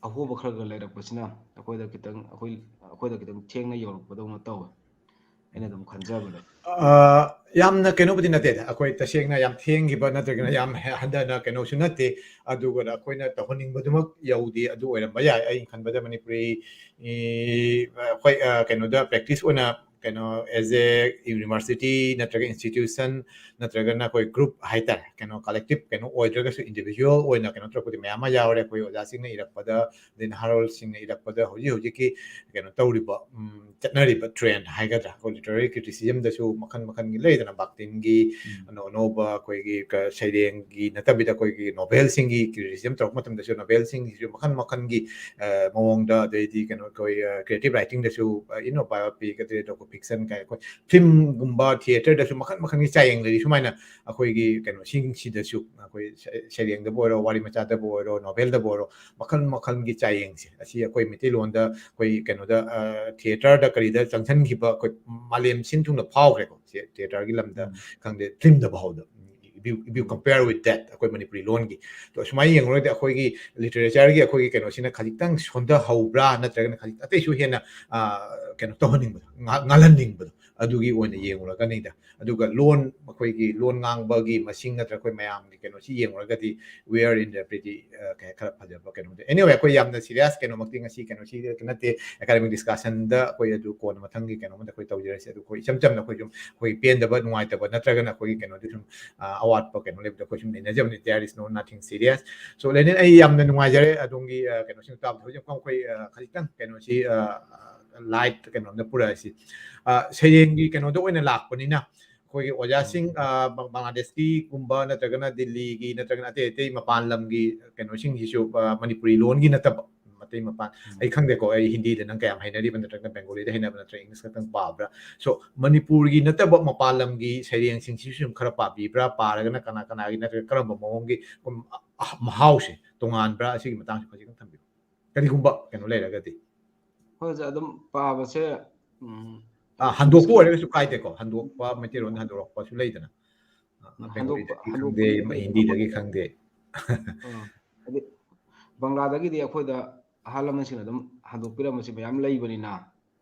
ꯑꯍꯣꯕ ꯈꯔ ꯈꯔ ꯂꯩꯔꯛꯄꯁꯤꯅ ꯑꯩꯈꯣꯏꯗ ꯈꯤꯇꯪ ꯑꯩꯈꯣꯏ ꯑꯩꯈꯣꯏꯗ ꯈꯤꯇꯪ ꯊꯦꯡꯅ ꯌꯧꯔꯛꯄꯗꯧꯅ ꯇꯧꯋꯦ, ꯑꯩꯅ ꯑꯗꯨꯝ ꯈꯟꯖꯕꯗ꯫ ꯑ, ꯌꯥꯝꯅ ꯀꯩꯅꯣꯕꯨꯗꯤ ꯅꯠꯇꯦꯗ, ꯑꯩꯈꯣꯏ ꯇꯁꯦꯡꯅ ꯌꯥꯝ ꯊꯦꯡꯈꯤꯕ ꯅꯠꯇ꯭ꯔꯒꯅ ꯌꯥꯝ ꯍꯦ- ꯍꯟꯊꯅ ꯀꯩꯅꯣꯁꯨ ꯅꯠꯇꯦ꯫ ꯑꯗꯨꯒ ꯑꯩꯈꯣꯏꯅ ꯇꯧꯍꯟꯅꯤꯡꯕꯗꯨꯃꯛ ꯌꯧꯗꯦ꯫ ꯑꯗꯨ ꯑꯣꯏꯔꯝꯕ ꯌꯥꯏ꯫ ꯑꯩꯅ ꯈꯟꯕꯗ ꯃꯅꯤꯄꯨꯔꯤ ꯏ, ꯑꯩꯈꯣꯏ ꯑ, ꯀꯩꯅꯣꯗ practice ꯑꯣꯏꯅ ꯀꯩꯅꯣ, as a university ꯅꯠꯇ꯭ꯔꯒ institution ꯅꯠꯇ꯭ꯔꯒꯅ ꯑꯩꯈꯣꯏ group ꯍꯥꯏꯇꯥꯔꯦ, ꯀꯩꯅꯣ, collective ꯀꯩꯅꯣ ꯑꯣꯏꯗ꯭ꯔꯒꯁꯨ individual ꯑꯣꯏꯅ ꯀꯩꯅꯣ ꯇꯧꯔꯛꯄꯗꯤ ꯃꯌꯥꯝ ꯑꯃ ꯌꯥꯎꯔꯦ꯫ ꯑꯩꯈꯣꯏ ꯑꯣꯖꯥꯁꯤꯡꯅ ꯏꯔꯛꯄꯗ, ꯑꯗꯩ ꯅꯍꯥꯔꯣꯜꯁꯤꯡꯅ ꯏꯔꯛꯄꯗ, ꯍꯧꯖꯤꯛ ꯍꯧꯖꯤꯛꯀꯤ ꯀꯩꯅꯣ ꯇꯧꯔꯤꯕ, ꯎꯝ, ꯆꯠꯅꯔꯤꯕ trend ꯍꯥꯏꯒꯗ꯭ꯔꯥ, ꯑꯩꯈꯣꯏ literary criticismꯗꯁꯨ ꯃꯈꯜ ꯃꯈꯜꯒꯤ ꯂꯩꯗꯅ, ꯕꯥꯛꯇꯤꯟꯒꯤ, ꯎꯝ꯫ ꯑꯅꯧ ꯑꯅꯧꯕ ꯑꯩꯈꯣꯏꯒꯤ ꯀ-, ꯁꯩꯔꯦꯡꯒꯤ ꯅꯠꯇꯕꯤꯗ ꯑꯩꯈꯣꯏꯒꯤ novelꯁꯤꯡꯒꯤ criticism ꯇꯧꯔꯛꯄ ꯃꯇꯝꯗꯁꯨ novelꯁꯤꯡꯁꯤꯁꯨ ꯃꯈꯜ ꯃꯈꯜꯒꯤ, ꯑ, ꯃꯑꯣꯡꯗ, ꯑꯗꯩꯗꯤ ꯀꯩꯅꯣ, ꯑꯩꯈꯣꯏ, ꯑ, creative writingꯗꯁꯨ, ꯑ, ꯏꯅꯣ biopic, ꯑꯗꯩ docufiction ꯀꯥꯏ ꯑꯩꯈꯣꯏ filmꯒꯨꯝꯕ theatreꯗꯁꯨ ꯃꯈꯜ ꯃꯈꯜꯒꯤ ꯆꯥꯌꯦꯡ ꯂꯩꯔꯤ꯫ ꯁꯨꯃꯥꯏꯅ ꯑꯩꯈꯣꯏꯒꯤ ꯀꯩꯅꯣꯁꯤꯡꯁꯤꯗꯁꯨ, ꯑꯩꯈꯣꯏ ꯁꯩ-, ꯁꯩꯔꯦꯡꯗꯕꯨ ꯑꯣꯏꯔꯣ, ꯋꯥꯔꯤ ꯃꯆꯥꯗꯕꯨ ꯑꯣꯏꯔꯣ, novelꯗꯕꯨ ꯑꯣꯏꯔꯣ, ꯃꯈꯜ ꯃꯈꯜꯒꯤ ꯆꯥꯌꯦꯡꯁꯦ ꯑꯁꯤ ꯑꯩꯈꯣꯏ ꯃꯩꯇꯩꯂꯣꯟꯗ, ꯑꯩꯈꯣꯏ ꯀꯩꯅꯣꯗ, ꯑ, theatreꯗ ꯀꯔꯤꯗ ꯆꯪꯁꯤꯟꯈꯤꯕ, ꯑꯩꯈꯣꯏ ꯃꯥꯂꯦꯝ ꯁꯤꯟ ꯊꯨꯡꯅ ꯐꯥꯎꯈ꯭ꯔꯦꯀꯣ꯫ ꯁꯦ-, theatreꯒꯤ ꯂꯝꯗ ꯎꯝ꯫ ꯈꯪꯗꯦ, filmꯗ ꯐꯥꯎꯗ, if you, if you compare with that, ꯑꯩꯈꯣꯏ ꯃꯅꯤꯄꯨꯔꯤ ꯂꯣꯟꯒꯤ꯫ ꯑꯗꯣ ꯁꯨꯃꯥꯏꯅ ꯌꯦꯡꯉꯨꯔꯒꯗꯤ ꯑꯩꯈꯣꯏꯒꯤ literatureꯒꯤ ꯑꯩꯈꯣꯏꯒꯤ ꯀꯩꯅꯣꯁꯤꯅ ꯈꯖꯤꯛꯇꯪ ꯁꯣꯟꯊꯍꯧꯕ꯭ꯔꯥ, ꯅꯠꯇ꯭ꯔꯒꯅ ꯈꯖꯤꯛ ꯑꯇꯩꯁꯨ ꯍꯦꯟꯅ, ꯑ, ꯀꯩꯅꯣ ꯇꯧꯍꯟꯅꯤꯡꯕꯗꯣ, ꯉꯥ-, ꯉꯥꯜꯍꯟꯅꯤꯡꯕꯗꯣ, ꯑꯗꯨꯒꯤ ꯑꯣꯏꯅ ꯌꯦꯡꯉꯨꯔꯒꯅꯤꯗ꯫ ꯑꯗꯨꯒ ꯂꯣꯟ, ꯑꯩꯈꯣꯏꯒꯤ ꯂꯣꯟ ꯉꯥꯡꯕꯒꯤ ꯃꯁꯤꯡ ꯅꯠꯇ꯭ꯔꯒ ꯑꯩꯈꯣꯏ ꯃꯌꯥꯝꯒꯤ ꯀꯩꯅꯣꯁꯤ ꯌꯦꯡꯉꯨꯔꯒꯗꯤ, we are in the pretty, ꯑ, ꯀꯩ-, ꯈꯔ ꯐꯖꯕ ꯀꯩꯅꯣꯗ꯫ Anyway, ꯑꯩꯈꯣꯏ ꯌꯥꯝꯅ serious ꯀꯩꯅꯣꯃꯛꯇꯤ ꯉꯁꯤ ꯀꯩꯅꯣꯁꯤ ꯅꯠꯇꯦ, academic discussionꯗ ꯑꯩꯈꯣꯏ ꯑꯗꯨ ꯀꯣꯟꯅ ꯃꯊꯪꯒꯤ ꯀꯩꯅꯣꯃꯗ ꯑꯩꯈꯣꯏ ꯇꯧꯖꯔꯁꯤ꯫ ꯑꯗꯨ ꯑꯩꯈꯣꯏ ꯏꯆꯝ ꯆꯝꯅ ꯑꯩꯈꯣꯏ ꯁꯨꯝ ꯑꯩꯈꯣꯏ ꯄꯦꯟꯗꯕ, ꯅꯨꯡꯉꯥꯏꯇꯕ ꯅꯠꯇ꯭ꯔꯒꯅ ꯑꯩꯈꯣꯏꯒꯤ ꯀꯩꯅꯣꯗꯤ ꯁꯨꯝ, ꯑ, ꯑꯋꯥꯠꯄ ꯀꯩꯅꯣ ꯂꯩꯕꯗꯣ ꯑꯩꯈꯣꯏ ꯁꯨꯝ ꯅꯩꯅꯖꯕꯅꯤ꯫ There is no nothing serious. So, ꯂꯦꯅꯤꯟ, ꯑꯩ ꯌꯥꯝꯅ ꯅꯨꯡꯉꯥꯏꯖꯔꯦ ꯑꯗꯣꯝꯒꯤ, ꯑ, ꯀꯩꯅꯣꯁꯤꯡ ꯇꯥꯕꯗ꯫ ꯍꯧꯖꯤꯛ ꯑꯃꯨꯛ ꯑꯩꯈꯣꯏ, ꯑ, ꯈꯖꯤꯛꯇꯪ ꯀꯩꯅꯣꯁꯤ, ꯑ, light ꯀꯩꯅꯣꯝꯗ ꯄꯨꯔꯛꯑꯁꯤ꯫ ꯑ, ꯁꯩꯔꯦꯡꯒꯤ ꯀꯩꯅꯣꯗ ꯑꯣꯏꯅ ꯂꯥꯛꯄꯅꯤꯅ, ꯑꯩꯈꯣꯏꯒꯤ ꯑꯣꯖꯥꯁꯤꯡ, ꯎꯝ꯫ ꯑ, ꯕ-, ꯕꯪꯒ꯭ꯂꯥꯗꯦꯁꯀꯤꯒꯨꯝꯕ ꯅꯠꯇ꯭ꯔꯒꯅ ꯗꯤꯜꯂꯤꯒꯤ ꯅꯠꯇ꯭ꯔꯒꯅ ꯑꯇꯩ ꯑꯇꯩ ꯃꯄꯥꯟ ꯂꯝꯒꯤ ꯀꯩꯅꯣꯁꯤꯡꯁꯤꯁꯨ, ꯑ, ꯃꯅꯤꯄꯨꯔꯤ ꯂꯣꯟꯒꯤ ꯅꯠꯇꯕ, ꯃꯇꯩ ꯃꯄꯥꯟ, ꯎꯝ꯫ ꯑꯩ ꯈꯪꯗꯦꯀꯣ, ꯑꯩ ꯍꯤꯟꯗꯤꯗ ꯅꯪ ꯀꯌꯥꯝ ꯍꯩꯅꯔꯤꯕ, ꯅꯠꯇ꯭ꯔꯒꯅ ꯕꯦꯡꯒꯣꯂꯤꯗ ꯍꯩꯅꯕ, ꯅꯠꯇ꯭ꯔꯒ ꯏꯪꯂꯤꯁ ꯈꯛꯇꯪ ꯄꯥꯕ꯭ꯔꯥ? So, ꯃꯅꯤꯄꯨꯔꯒꯤ ꯅꯠꯇꯕ ꯃꯄꯥꯟ ꯂꯝꯒꯤ ꯁꯩꯔꯦꯡꯁꯤꯡꯁꯤꯁꯨ ꯁꯨꯝ ꯈꯔ ꯄꯥꯕꯤꯕ꯭ꯔꯥ? ꯄꯥꯔꯒꯅ ꯀꯅꯥ ꯀꯅꯥꯒꯤ, ꯅꯠꯇ꯭ꯔꯒ ꯀꯔꯝꯕ ꯃꯑꯣꯡꯒꯤ, ꯎꯝ, ꯑ-, ꯑ-, ꯃꯍꯥꯎꯁꯦ ꯇꯣꯉꯥꯟꯕ꯭ꯔꯥ? ꯑꯁꯤꯒꯤ ꯃꯇꯥꯡꯁꯤ ꯈꯖꯤꯛꯇꯪ ꯊꯝꯕꯤꯌꯨ, ꯀꯔꯤꯒꯨꯝꯕ ꯀꯩꯅꯣ ꯂꯩꯔꯒꯗꯤ꯫ ꯍꯣꯏ, ꯑꯣꯖꯥ, ꯑꯗꯨꯝ ꯄꯥꯕꯁꯦ, ꯎꯝ, ꯑꯥ, ꯍꯟꯗꯣꯛꯄ ꯏꯪꯂꯤꯁꯀꯤ ꯑꯣꯏꯔꯒꯁꯨ ꯀꯥꯏꯗꯦꯀꯣ, ꯍꯟꯗꯣꯛꯄ, ꯃꯩꯇꯩꯂꯣꯟꯗ ꯍꯟꯗꯣꯔꯛꯄꯁꯨ ꯂꯩꯗꯅ꯫ ꯑ, ꯎꯝ, ꯍꯟꯗꯣꯛꯄ, ꯕꯦꯡꯒꯣꯂꯤꯗꯒꯤ ꯈꯪꯗꯦ, ꯍꯟꯗꯣꯛꯄꯒꯤ ꯍꯤꯟꯗꯤꯗꯒꯤ ꯈꯪꯗꯦ꯫ ꯑꯥ, ꯍꯥꯏꯗꯤ ꯕꯪꯒ꯭ꯂꯥꯗꯒꯤꯗꯤ ꯑꯩꯈꯣꯏꯗ ꯑꯍꯜ ꯂꯃꯟꯁꯤꯡꯅ ꯑꯗꯨꯝ ꯍꯟꯗꯣꯛꯄꯤꯔꯝꯕꯁꯤ ꯃꯌꯥꯝ ꯂꯩꯕꯅꯤꯅ,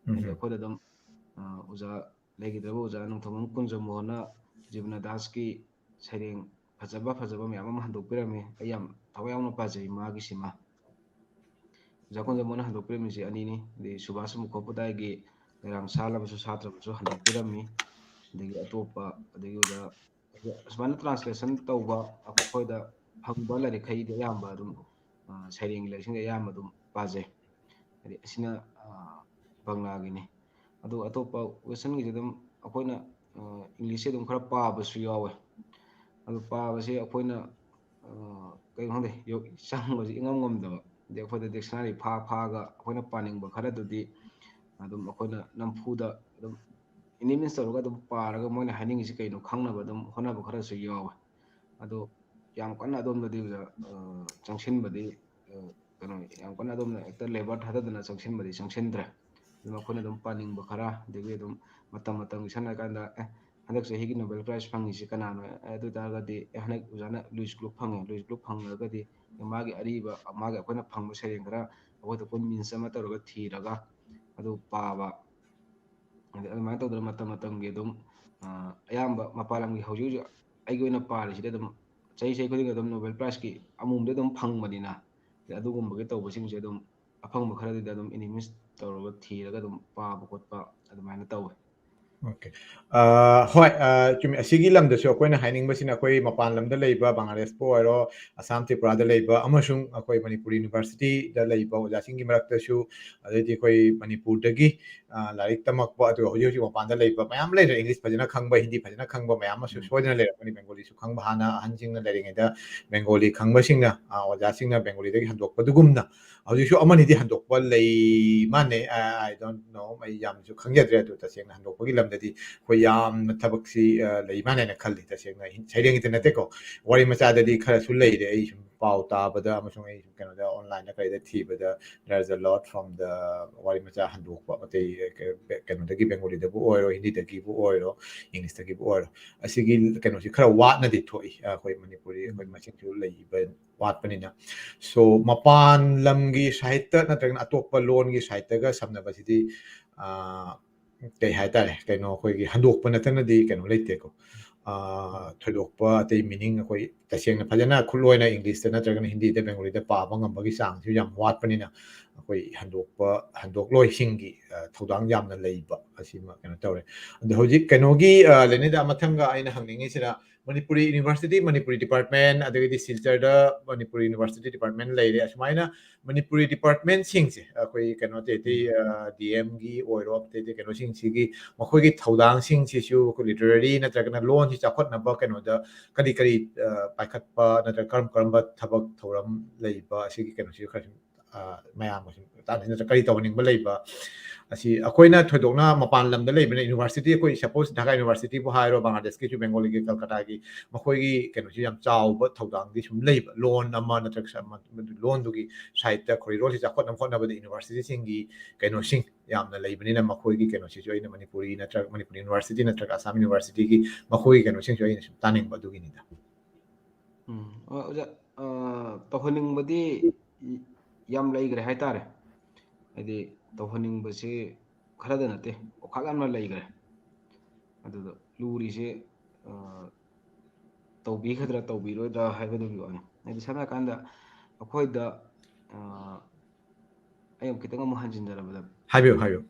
ꯎꯝ꯫ ꯍꯥꯏꯗꯤ ꯑꯩꯈꯣꯏꯗ ꯑꯗꯨꯝ, ꯑ, ꯑꯣꯖꯥ, ꯂꯩꯈꯤꯗ꯭ꯔꯕ ꯑꯣꯖꯥ ꯅꯣꯡꯊꯣꯝꯕꯝ ꯀꯨꯟꯖꯃꯣꯍꯟꯅ ꯖꯤꯕꯅ ꯗꯥꯁꯀꯤ ꯁꯩꯔꯦꯡ ꯐꯖꯕ ꯐꯖꯕ ꯃꯌꯥꯝ ꯑꯃ ꯍꯟꯗꯣꯛꯄꯤꯔꯝꯃꯤ꯫ ꯑꯩ ꯌꯥꯝ ꯊꯋꯥꯏ ꯌꯥꯎꯅ ꯄꯥꯖꯩ ꯃꯥꯒꯤꯁꯤꯃ꯫ ꯑꯣꯖꯥ ꯀꯨꯟꯖꯃꯣꯍꯟꯅ ꯍꯟꯗꯣꯛꯄꯤꯔꯝꯃꯤꯁꯦ ꯑꯅꯤꯅꯤ꯫ ꯑꯗꯩ ꯁꯨꯕꯥꯁ ꯃꯨꯈꯣꯄꯥꯙꯥꯏꯒꯤ ꯂꯩꯔꯥꯡ ꯁꯥꯜꯂꯕꯁꯨ ꯁꯥꯇ꯭ꯔꯕꯁꯨ ꯍꯟꯗꯣꯛꯄꯤꯔꯝꯃꯤ꯫ ꯑꯗꯒꯤ ꯑꯇꯣꯞꯄ, ꯑꯗꯒꯤ ꯑꯣꯖꯥ, ꯁꯨꯃꯥꯏꯅ translation ꯇꯧꯕ ꯑꯩꯈꯣꯏꯗ ꯐꯪꯕ ꯂꯥꯏꯔꯤꯛꯈꯩꯗꯤ ꯑꯌꯥꯝꯕ ꯑꯗꯨꯝ ꯁꯩꯔꯦꯡꯒꯤ ꯂꯥꯏꯔꯤꯛꯁꯤꯡꯗꯤ ꯑꯌꯥꯝꯕ ꯑꯗꯨꯝ ꯄꯥꯖꯩ꯫ ꯍꯥꯏꯗꯤ ꯑꯁꯤꯅ ꯕꯪꯂꯥꯒꯤꯅꯤ꯫ ꯑꯗꯨ ꯑꯇꯣꯞꯄ westernꯒꯤꯁꯦ ꯑꯗꯨꯝ ꯑꯩꯈꯣꯏꯅ Englishꯁꯦ ꯑꯗꯨꯝ ꯈꯔ ꯄꯥꯕꯁꯨ ꯌꯥꯎꯋꯦ꯫ ꯑꯗꯨ ꯄꯥꯕꯁꯦ ꯑꯩꯈꯣꯏꯅ ꯀꯩꯅꯣ ꯈꯪꯗꯦ, ꯆꯪꯕꯁꯦ ꯏꯉꯝ ꯉꯝꯗꯕ꯫ ꯑꯗꯩ ꯑꯩꯈꯣꯏꯗ dictionary ꯐꯥ ꯐꯥꯒ ꯑꯩꯈꯣꯏꯅ ꯄꯥꯅꯤꯡꯕ ꯈꯔꯗꯨꯗꯤ ꯑꯗꯨꯝ ꯑꯩꯈꯣꯏꯅ ꯅꯝꯐꯨꯗ ꯑꯗꯨꯝ any means ꯇꯧꯔꯒ ꯑꯗꯨꯝ ꯄꯥꯔꯒ ꯃꯣꯏꯅ ꯍꯥꯏꯅꯤꯡꯉꯤꯁꯤ ꯀꯩꯅꯣ ꯈꯪꯅꯕ ꯑꯗꯨꯝ ꯍꯣꯠꯅꯕ ꯈꯔꯁꯨ ꯌꯥꯎꯋꯦ꯫ ꯑꯗꯣ ꯌꯥꯝ ꯀꯟꯅ ꯑꯗꯣꯝꯗꯗꯤ ꯑꯣꯖꯥ ꯆꯪꯁꯤꯟꯕꯗꯤ ꯀꯩꯅꯣ, ꯌꯥꯝ ꯀꯟꯅ ꯑꯗꯣꯝꯅ ꯍꯦꯛꯇ labour ꯊꯥꯗꯗꯅ ꯆꯪꯁꯤꯟꯕꯗꯤ ꯆꯪꯁꯤꯟꯗ꯭ꯔꯦ꯫ ꯑꯗꯨꯝ ꯑꯩꯈꯣꯏꯅ ꯑꯗꯨꯝ ꯄꯥꯅꯤꯡꯕ ꯈꯔ, ꯑꯗꯒꯤ ꯑꯗꯨꯝ ꯃꯇꯝ ꯃꯇꯝꯒꯤ ꯁꯝꯅ ꯍꯥꯏꯔꯀꯥꯟꯗ ꯑꯦ ꯍꯟꯗꯛ ꯆꯍꯤꯒꯤ Nobel Prize ꯐꯪꯉꯤꯁꯤ ꯀꯅꯥꯅꯣ? ꯑꯗꯨ ꯑꯣꯏꯇꯥꯔꯒꯗꯤ ꯑꯦ ꯍꯟꯗꯛ ꯑꯣꯖꯥꯅ Louis Glück ꯐꯪꯉꯦ, Louis Glück ꯐꯪꯉꯒꯗꯤ ꯃꯥꯒꯤ ꯑꯔꯤꯕ, ꯃꯥꯒꯤ ꯑꯩꯈꯣꯏꯅ ꯐꯪꯕ ꯁꯩꯔꯦꯡ ꯈꯔ ꯑꯩꯈꯣꯏ convince ꯑꯃ ꯇꯧꯔꯒ ꯊꯤꯔꯒ ꯑꯗꯨ ꯄꯥꯕ꯫ ꯑꯗꯩ ꯑꯗꯨꯃꯥꯏꯅ ꯇꯧꯗꯅ ꯃꯇꯝ ꯃꯇꯝꯒꯤ ꯑꯗꯨꯝ ꯑꯌꯥꯝꯕ ꯃꯄꯥꯟ ꯂꯝꯒꯤ ꯍꯧꯖꯤꯛ ꯍꯧꯖꯤꯛ ꯑꯩꯒꯤ ꯑꯣꯏꯅ ꯄꯥꯔꯤꯁꯤꯗꯤ ꯑꯗꯨꯝ ꯆꯍꯤ ꯆꯍꯤ ꯈꯨꯗꯤꯡꯒꯤ ꯑꯗꯨꯝ Nobel Prizeꯀꯤ ꯑꯃꯨꯛꯇꯤ ꯑꯗꯨꯝ ꯐꯪꯕꯅꯤꯅ ꯑꯗꯨꯒꯨꯝꯕꯒꯤ ꯇꯧꯕꯁꯤꯡꯁꯦ ꯑꯗꯨꯝ ꯑꯐꯪꯕ ꯈꯔꯗꯨꯗ ꯑꯗꯨꯝ any means ꯇꯧꯔꯒ ꯊꯤꯔꯒ ꯑꯗꯨꯝ ꯄꯥꯕ ꯈꯣꯠꯄ ꯑꯗꯨꯃꯥꯏꯅ ꯇꯧꯋꯦ꯫ Okay. ꯍꯣꯏ, ꯆꯨꯝꯃꯤ꯫ ꯑꯁꯤꯒꯤ ꯂꯝꯗꯁꯨ ꯑꯩꯈꯣꯏꯅ ꯍꯥꯏꯅꯤꯡꯕꯁꯤꯅ ꯑꯩꯈꯣꯏ ꯃꯄꯥꯟ ꯂꯝꯗ ꯂꯩꯕ ꯕꯪꯒ꯭ꯂꯥꯗꯦꯁꯄꯨ ꯑꯣꯏꯔꯣ, ꯑꯁꯥꯝ ꯇ꯭ꯔꯤꯄꯨꯔꯥꯗ ꯂꯩꯕ ꯑꯃꯁꯨꯡ ꯑꯩꯈꯣꯏ ꯃꯅꯤꯄꯨꯔ ꯌꯨꯅꯤꯚꯔꯁꯤꯇꯤꯗ ꯂꯩꯕ ꯑꯣꯖꯥꯁꯤꯡꯒꯤ ꯃꯔꯛꯇꯁꯨ, ꯑꯗꯩꯗꯤ ꯑꯩꯈꯣꯏ ꯃꯅꯤꯄꯨꯔꯗꯒꯤ ꯂꯥꯏꯔꯤꯛ ꯇꯝꯃꯛꯄ, ꯑꯗꯨꯒ ꯍꯧꯖꯤꯛ ꯍꯧꯖꯤꯛ ꯃꯄꯥꯟꯗ ꯂꯩꯕ ꯃꯌꯥꯝ ꯂꯩꯔꯦ꯫ English ꯐꯖꯅ ꯈꯪꯕ, ꯍꯤꯟꯗꯤ ꯐꯖꯅ ꯈꯪꯕ ꯃꯌꯥꯝ ꯑꯃꯁꯨ ꯁꯣꯏꯗꯅ ꯂꯩꯔꯝꯒꯅꯤ꯫ Bengaliꯁꯨ ꯈꯪꯕ, ꯍꯥꯟꯅ ꯑꯍꯟꯁꯤꯡꯅ ꯂꯩꯔꯤꯉꯩꯗ Bengali ꯈꯪꯕꯁꯤꯡꯅ, ꯑꯣꯖꯥꯁꯤꯡꯅ Bengaliꯗꯒꯤ ꯍꯟꯗꯣꯛꯄꯗꯨꯒꯨꯝꯅ ꯍꯧꯖꯤꯛꯁꯨ ꯑꯃꯅꯤꯗꯤ ꯍꯟꯗꯣꯛꯄ ꯂꯩ ꯃꯥꯟꯅꯩ꯫ I don't know, ꯑꯩ ꯌꯥꯝꯅꯁꯨ ꯈꯪꯖꯗ꯭ꯔꯦ꯫ ꯑꯗꯨ ꯇꯁꯦꯡꯅ ꯍꯟꯗꯣꯛꯄꯒꯤ ꯂꯝꯗꯗꯤ ꯑꯩꯈꯣꯏ ꯌꯥꯝꯅ ꯊꯕꯛꯁꯤ ꯂꯩ ꯃꯥꯟꯅꯩꯅ ꯈꯜꯂꯤ꯫ ꯇꯁꯦꯡꯅ ꯁꯩꯔꯦꯡꯒꯤꯗ ꯅꯠꯇꯦꯀꯣ, ꯋꯥꯔꯤ ꯃꯆꯥꯗꯗꯤ ꯈꯔꯁꯨ ꯂꯩꯔꯦ꯫ ꯑꯩ ꯁꯨꯝ ꯄꯥꯎ ꯇꯥꯕꯗ ꯑꯃꯁꯨꯡ ꯑꯩ ꯁꯨꯝ ꯀꯩꯅꯣꯗ online ꯀꯩꯗ ꯊꯤꯕꯗ, there's a lot from the ꯋꯥꯔꯤ ꯃꯆꯥ ꯍꯟꯗꯣꯛꯄ, ꯑꯇꯩ ꯀꯩꯅꯣꯗꯒꯤ, Bengaliꯗꯕꯨ ꯑꯣꯏꯔꯣ, ꯍꯤꯟꯗꯤꯗꯒꯤꯕꯨ ꯑꯣꯏꯔꯣ, Englishꯇꯒꯤꯕꯨ ꯑꯣꯏꯔꯣ, ꯑꯁꯤꯒꯤ ꯀꯩꯅꯣꯁꯤ ꯈꯔ ꯋꯥꯠꯅꯗꯤ ꯊꯣꯛꯏ꯫ ꯑꯩꯈꯣꯏ ꯃꯅꯤꯄꯨꯔꯤ ꯑꯩꯈꯣꯏ ꯃꯁꯦꯟꯁꯨ ꯂꯩꯕ ꯋꯥꯠꯄꯅꯤꯅ꯫ So ꯃꯄꯥꯟ ꯂꯝꯒꯤ ꯁꯥꯍꯤꯇ꯭ꯌ ꯅꯠꯇ꯭ꯔꯒꯅ ꯑꯇꯣꯞꯄ ꯂꯣꯟꯒꯤ ꯁꯥꯍꯤꯇ꯭ꯌꯒ ꯁꯝꯅꯕꯁꯤꯗꯤ ꯀꯩ ꯍꯥꯏꯇꯥꯔꯦ, ꯀꯩꯅꯣ, ꯑꯩꯈꯣꯏꯒꯤ ꯍꯟꯗꯣꯛꯄ ꯅꯠꯇꯅꯗꯤ ꯀꯩꯅꯣ ꯂꯩꯇꯦꯀꯣ꯫ ꯑ, ꯊꯣꯏꯗꯣꯛꯄ ꯑꯇꯩ meaning ꯑꯩꯈꯣꯏ ꯇꯁꯦꯡꯅ ꯐꯖꯅ ꯈꯨꯠꯂꯣꯏꯅ English ꯇ ꯅꯠꯇ꯭ꯔꯒꯅ Hindi ꯗ, Bengali ꯗ ꯄꯥꯕ ꯉꯝꯕꯒꯤ ꯆꯥꯡꯁꯨ ꯌꯥꯝ ꯋꯥꯠꯄꯅꯤꯅ, ꯑꯩꯈꯣꯏ ꯍꯟꯗꯣꯛꯄ, ꯍꯟꯗꯣꯛꯂꯣꯏꯁꯤꯡꯒꯤ, ꯑ, ꯊꯧꯗꯥꯡ ꯌꯥꯝꯅ ꯂꯩꯕ ꯑꯁꯤꯃ ꯀꯩꯅꯣ ꯇꯧꯔꯦ꯫ ꯑꯗꯣ ꯍꯧꯖꯤꯛ ꯀꯩꯅꯣꯒꯤ, ꯑ, ꯂꯦꯅꯤꯗ, ꯃꯊꯪꯒ ꯑꯩꯅ ꯍꯪꯅꯤꯡꯉꯤꯁꯤꯅ, ꯃꯅꯤꯄꯨꯔꯤ University, ꯃꯅꯤꯄꯨꯔꯤ department, ꯑꯗꯒꯤꯗꯤ ꯁꯤꯜꯆꯔꯗ ꯃꯅꯤꯄꯨꯔꯤ University department ꯂꯩꯔꯦ꯫ ꯑꯁꯨꯃꯥꯏꯅ ꯃꯅꯤꯄꯨꯔꯤ department ꯁꯤꯡꯁꯦ, ꯑꯩꯈꯣꯏ ꯀꯩꯅꯣ ꯑꯇꯩ ꯑꯇꯩ, ꯎꯝ꯫ ꯑ, D M ꯒꯤ ꯑꯣꯏꯔꯣ, ꯑꯇꯩ ꯑꯇꯩ ꯀꯩꯅꯣꯁꯤꯡꯁꯤꯒꯤ ꯃꯈꯣꯏꯒꯤ ꯊꯧꯗꯥꯡꯁꯤꯡꯁꯤꯁꯨ ꯑꯩꯈꯣꯏ literary ꯅꯠꯇ꯭ꯔꯒꯅ ꯂꯣꯟꯁꯤ ꯆꯥꯎꯈꯠꯅꯕ ꯀꯩꯅꯣꯗ ꯀꯔꯤ ꯀꯔꯤ, ꯑ, ꯄꯥꯏꯈꯠꯄ ꯅꯠꯇ꯭ꯔꯒ ꯀꯔꯝ ꯀꯔꯝꯕ ꯊꯕꯛ ꯊꯧꯔꯝ ꯂꯩꯕ, ꯑꯁꯤꯒꯤ ꯀꯩꯅꯣꯁꯤ ꯈꯔ ꯁꯨꯝ, ꯑ, ꯃꯌꯥꯝꯒ ꯁꯨꯝ ꯇꯥꯟꯅ-, ꯅꯠꯇ꯭ꯔꯒ ꯀꯔꯤ ꯇꯧꯍꯟꯅꯤꯡꯕ ꯂꯩꯕ, ꯑꯁꯤ ꯑꯩꯈꯣꯏꯅ ꯊꯣꯏꯗꯣꯛꯅ ꯃꯄꯥꯟ ꯂꯝꯗ ꯂꯩꯕꯅ, university, ꯑꯩꯈꯣꯏ suppose Dhaka University ꯕꯨ ꯍꯥꯏꯔꯣ, ꯕꯪꯒ꯭ꯂꯥꯗꯦꯁꯀꯤꯁꯨ, ꯕꯦꯡꯒꯣꯂꯤꯒꯤ, ꯀꯜꯀꯇꯥꯒꯤ, ꯃꯈꯣꯏꯒꯤ ꯀꯩꯅꯣꯁꯤ ꯌꯥꯝ ꯆꯥꯎꯕ ꯊꯧꯗꯥꯡꯗꯤ ꯁꯨꯝ ꯂꯩꯕ, ꯂꯣꯟ ꯑꯃ ꯅꯠꯇ꯭ꯔꯒ ꯁ-, ꯑꯃ, ꯂꯣꯟꯗꯨꯒꯤ side ꯇ ꯈꯣꯏꯔꯣꯜꯁꯤ ꯆꯥꯎꯈꯠꯅꯕ ꯍꯣꯠꯅꯕꯗ university ꯁꯤꯡꯒꯤ ꯀꯩꯅꯣꯁꯤꯡ ꯌꯥꯝꯅ ꯂꯩꯕꯅꯤꯅ, ꯃꯈꯣꯏꯒꯤ ꯀꯩꯅꯣꯁꯤꯁꯨ ꯑꯩꯅ ꯃꯅꯤꯄꯨꯔꯤ ꯅꯠꯇ꯭ꯔꯒ ꯃꯅꯤꯄꯨꯔ University ꯅꯠꯇ꯭ꯔꯒ ꯑꯁꯥꯝ University ꯒꯤ ꯃꯈꯣꯏꯒꯤ ꯀꯩꯅꯣꯁꯤꯡꯁꯨ ꯑꯩꯅ ꯁꯨꯝ ꯇꯥꯅꯤꯡꯕ ꯑꯗꯨꯒꯤꯅꯤꯗ꯫ ꯎꯝ, ꯑꯣ, ꯑꯣꯖꯥ, ꯑ, ꯇꯧꯍꯟꯅꯤꯡꯕꯗꯤ ꯌꯥꯝ ꯂꯩꯈ꯭ꯔꯦ ꯍꯥꯏꯇꯥꯔꯦ꯫ ꯍꯥꯏꯗꯤ ꯇꯧꯍꯟꯅꯤꯡꯕꯁꯤ ꯈꯔꯗ ꯅꯠꯇꯦ, ꯑꯣꯈꯥꯛ ꯌꯥꯝꯅ ꯂꯩꯈ꯭ꯔꯦ꯫ ꯑꯗꯨꯗ ꯂꯨꯔꯤꯁꯦ, ꯑ, ꯇꯧꯕꯤꯒꯗ꯭ꯔꯥ ꯇꯧꯕꯤꯔꯣꯏꯗ꯭ꯔꯥ ꯍꯥꯏꯕꯗꯨꯒꯤ ꯋꯥꯅꯤ꯫ ꯍꯥꯏꯗꯤ ꯁꯝꯅ ꯍꯥꯏꯔꯀꯥꯟꯗ ꯑꯩꯈꯣꯏꯗ, ꯑ, ꯑꯩ ꯑꯃꯨꯛ ꯈꯤꯇꯪ ꯑꯃꯨꯛ ꯍꯟꯖꯤꯟꯖꯔꯕꯗ, ꯍꯥꯏꯕꯤꯌꯨ, ꯍꯥꯏꯕꯤꯌꯨ꯫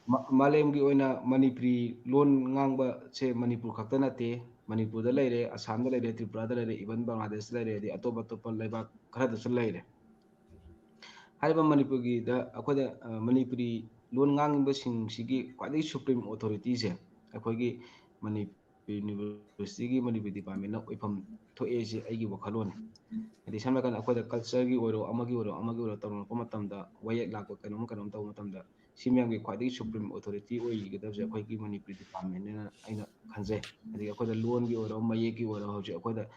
ꯃ-, ꯃꯥꯂꯦꯝꯒꯤ ꯑꯣꯏꯅ ꯃꯅꯤꯄꯨꯔꯤ ꯂꯣꯟ ꯉꯥꯡꯕꯁꯦ ꯃꯅꯤꯄꯨꯔ ꯈꯛꯇ ꯅꯠꯇꯦ, ꯃꯅꯤꯄꯨꯔꯗ ꯂꯩꯔꯦ, ꯑꯁꯥꯝꯗ ꯂꯩꯔꯦ, ꯇ꯭ꯔꯤꯄꯨꯔꯥꯗ ꯂꯩꯔꯦ, even ꯕꯪꯒ꯭ꯂꯥꯗꯦꯁꯇ ꯂꯩꯔꯦ, ꯑꯗꯩ ꯑꯇꯣꯞ ꯑꯇꯣꯞꯄ ꯂꯩꯕꯥꯛ ꯈꯔꯗꯁꯨ ꯂꯩꯔꯦ꯫ ꯍꯥꯏꯔꯤꯕ ꯃꯅꯤꯄꯨꯔꯒꯤꯗ ꯑꯩꯈꯣꯏꯗ, ꯑ, ꯃꯅꯤꯄꯨꯔꯤ ꯂꯣꯟ ꯉꯥꯡꯕꯁꯤꯡꯁꯤꯒꯤ ꯈ꯭ꯋꯥꯏꯗꯒꯤ supreme authority ꯁꯦ ꯑꯩꯈꯣꯏꯒꯤ ꯃꯅꯤ-, University ꯒꯤ ꯃꯅꯤꯄꯨꯔꯤ department ꯅ ꯑꯣꯏꯐꯝ ꯊꯣꯛꯑꯦ ꯁꯤ ꯑꯩꯒꯤ ꯋꯥꯈꯜꯂꯣꯟꯅꯤ꯫ ꯍꯥꯏꯗꯤ ꯁꯝꯅ ꯍꯥꯏꯔꯀꯥꯟꯗ ꯑꯩꯈꯣꯏꯗ culture ꯒꯤ ꯑꯣꯏꯔꯣ, ꯑꯃꯒꯤ ꯑꯣꯏꯔꯣ, ꯑꯃꯒꯤ ꯑꯣꯏꯔꯣ, ꯇꯧꯔꯛꯄ ꯃꯇꯝꯗ, ꯋꯥꯌꯦꯜ ꯂꯥꯛꯄ, ꯀꯩꯅꯣꯝ ꯀꯩꯅꯣꯝ ꯇꯧꯕ ꯃꯇꯝꯗ, ꯁꯤ ꯃꯌꯥꯝꯒꯤ ꯈ꯭ꯋꯥꯏꯗꯒꯤ supreme authority ꯑꯣꯏꯒꯗꯕꯁꯦ ꯑꯩꯈꯣꯏꯒꯤ ꯃꯅꯤꯄꯨꯔꯤ department ꯅꯦꯅ ꯑꯩꯅ ꯈꯟꯖꯩ꯫ ꯑꯗꯒꯤ ꯑꯩꯈꯣꯏꯗ ꯂꯣꯟꯒꯤ ꯑꯣꯏꯔꯣ, ꯃꯌꯦꯛꯀꯤ ꯑꯣꯏꯔꯣ, ꯍꯧꯖꯤꯛ ꯑꯩꯈꯣꯏꯗ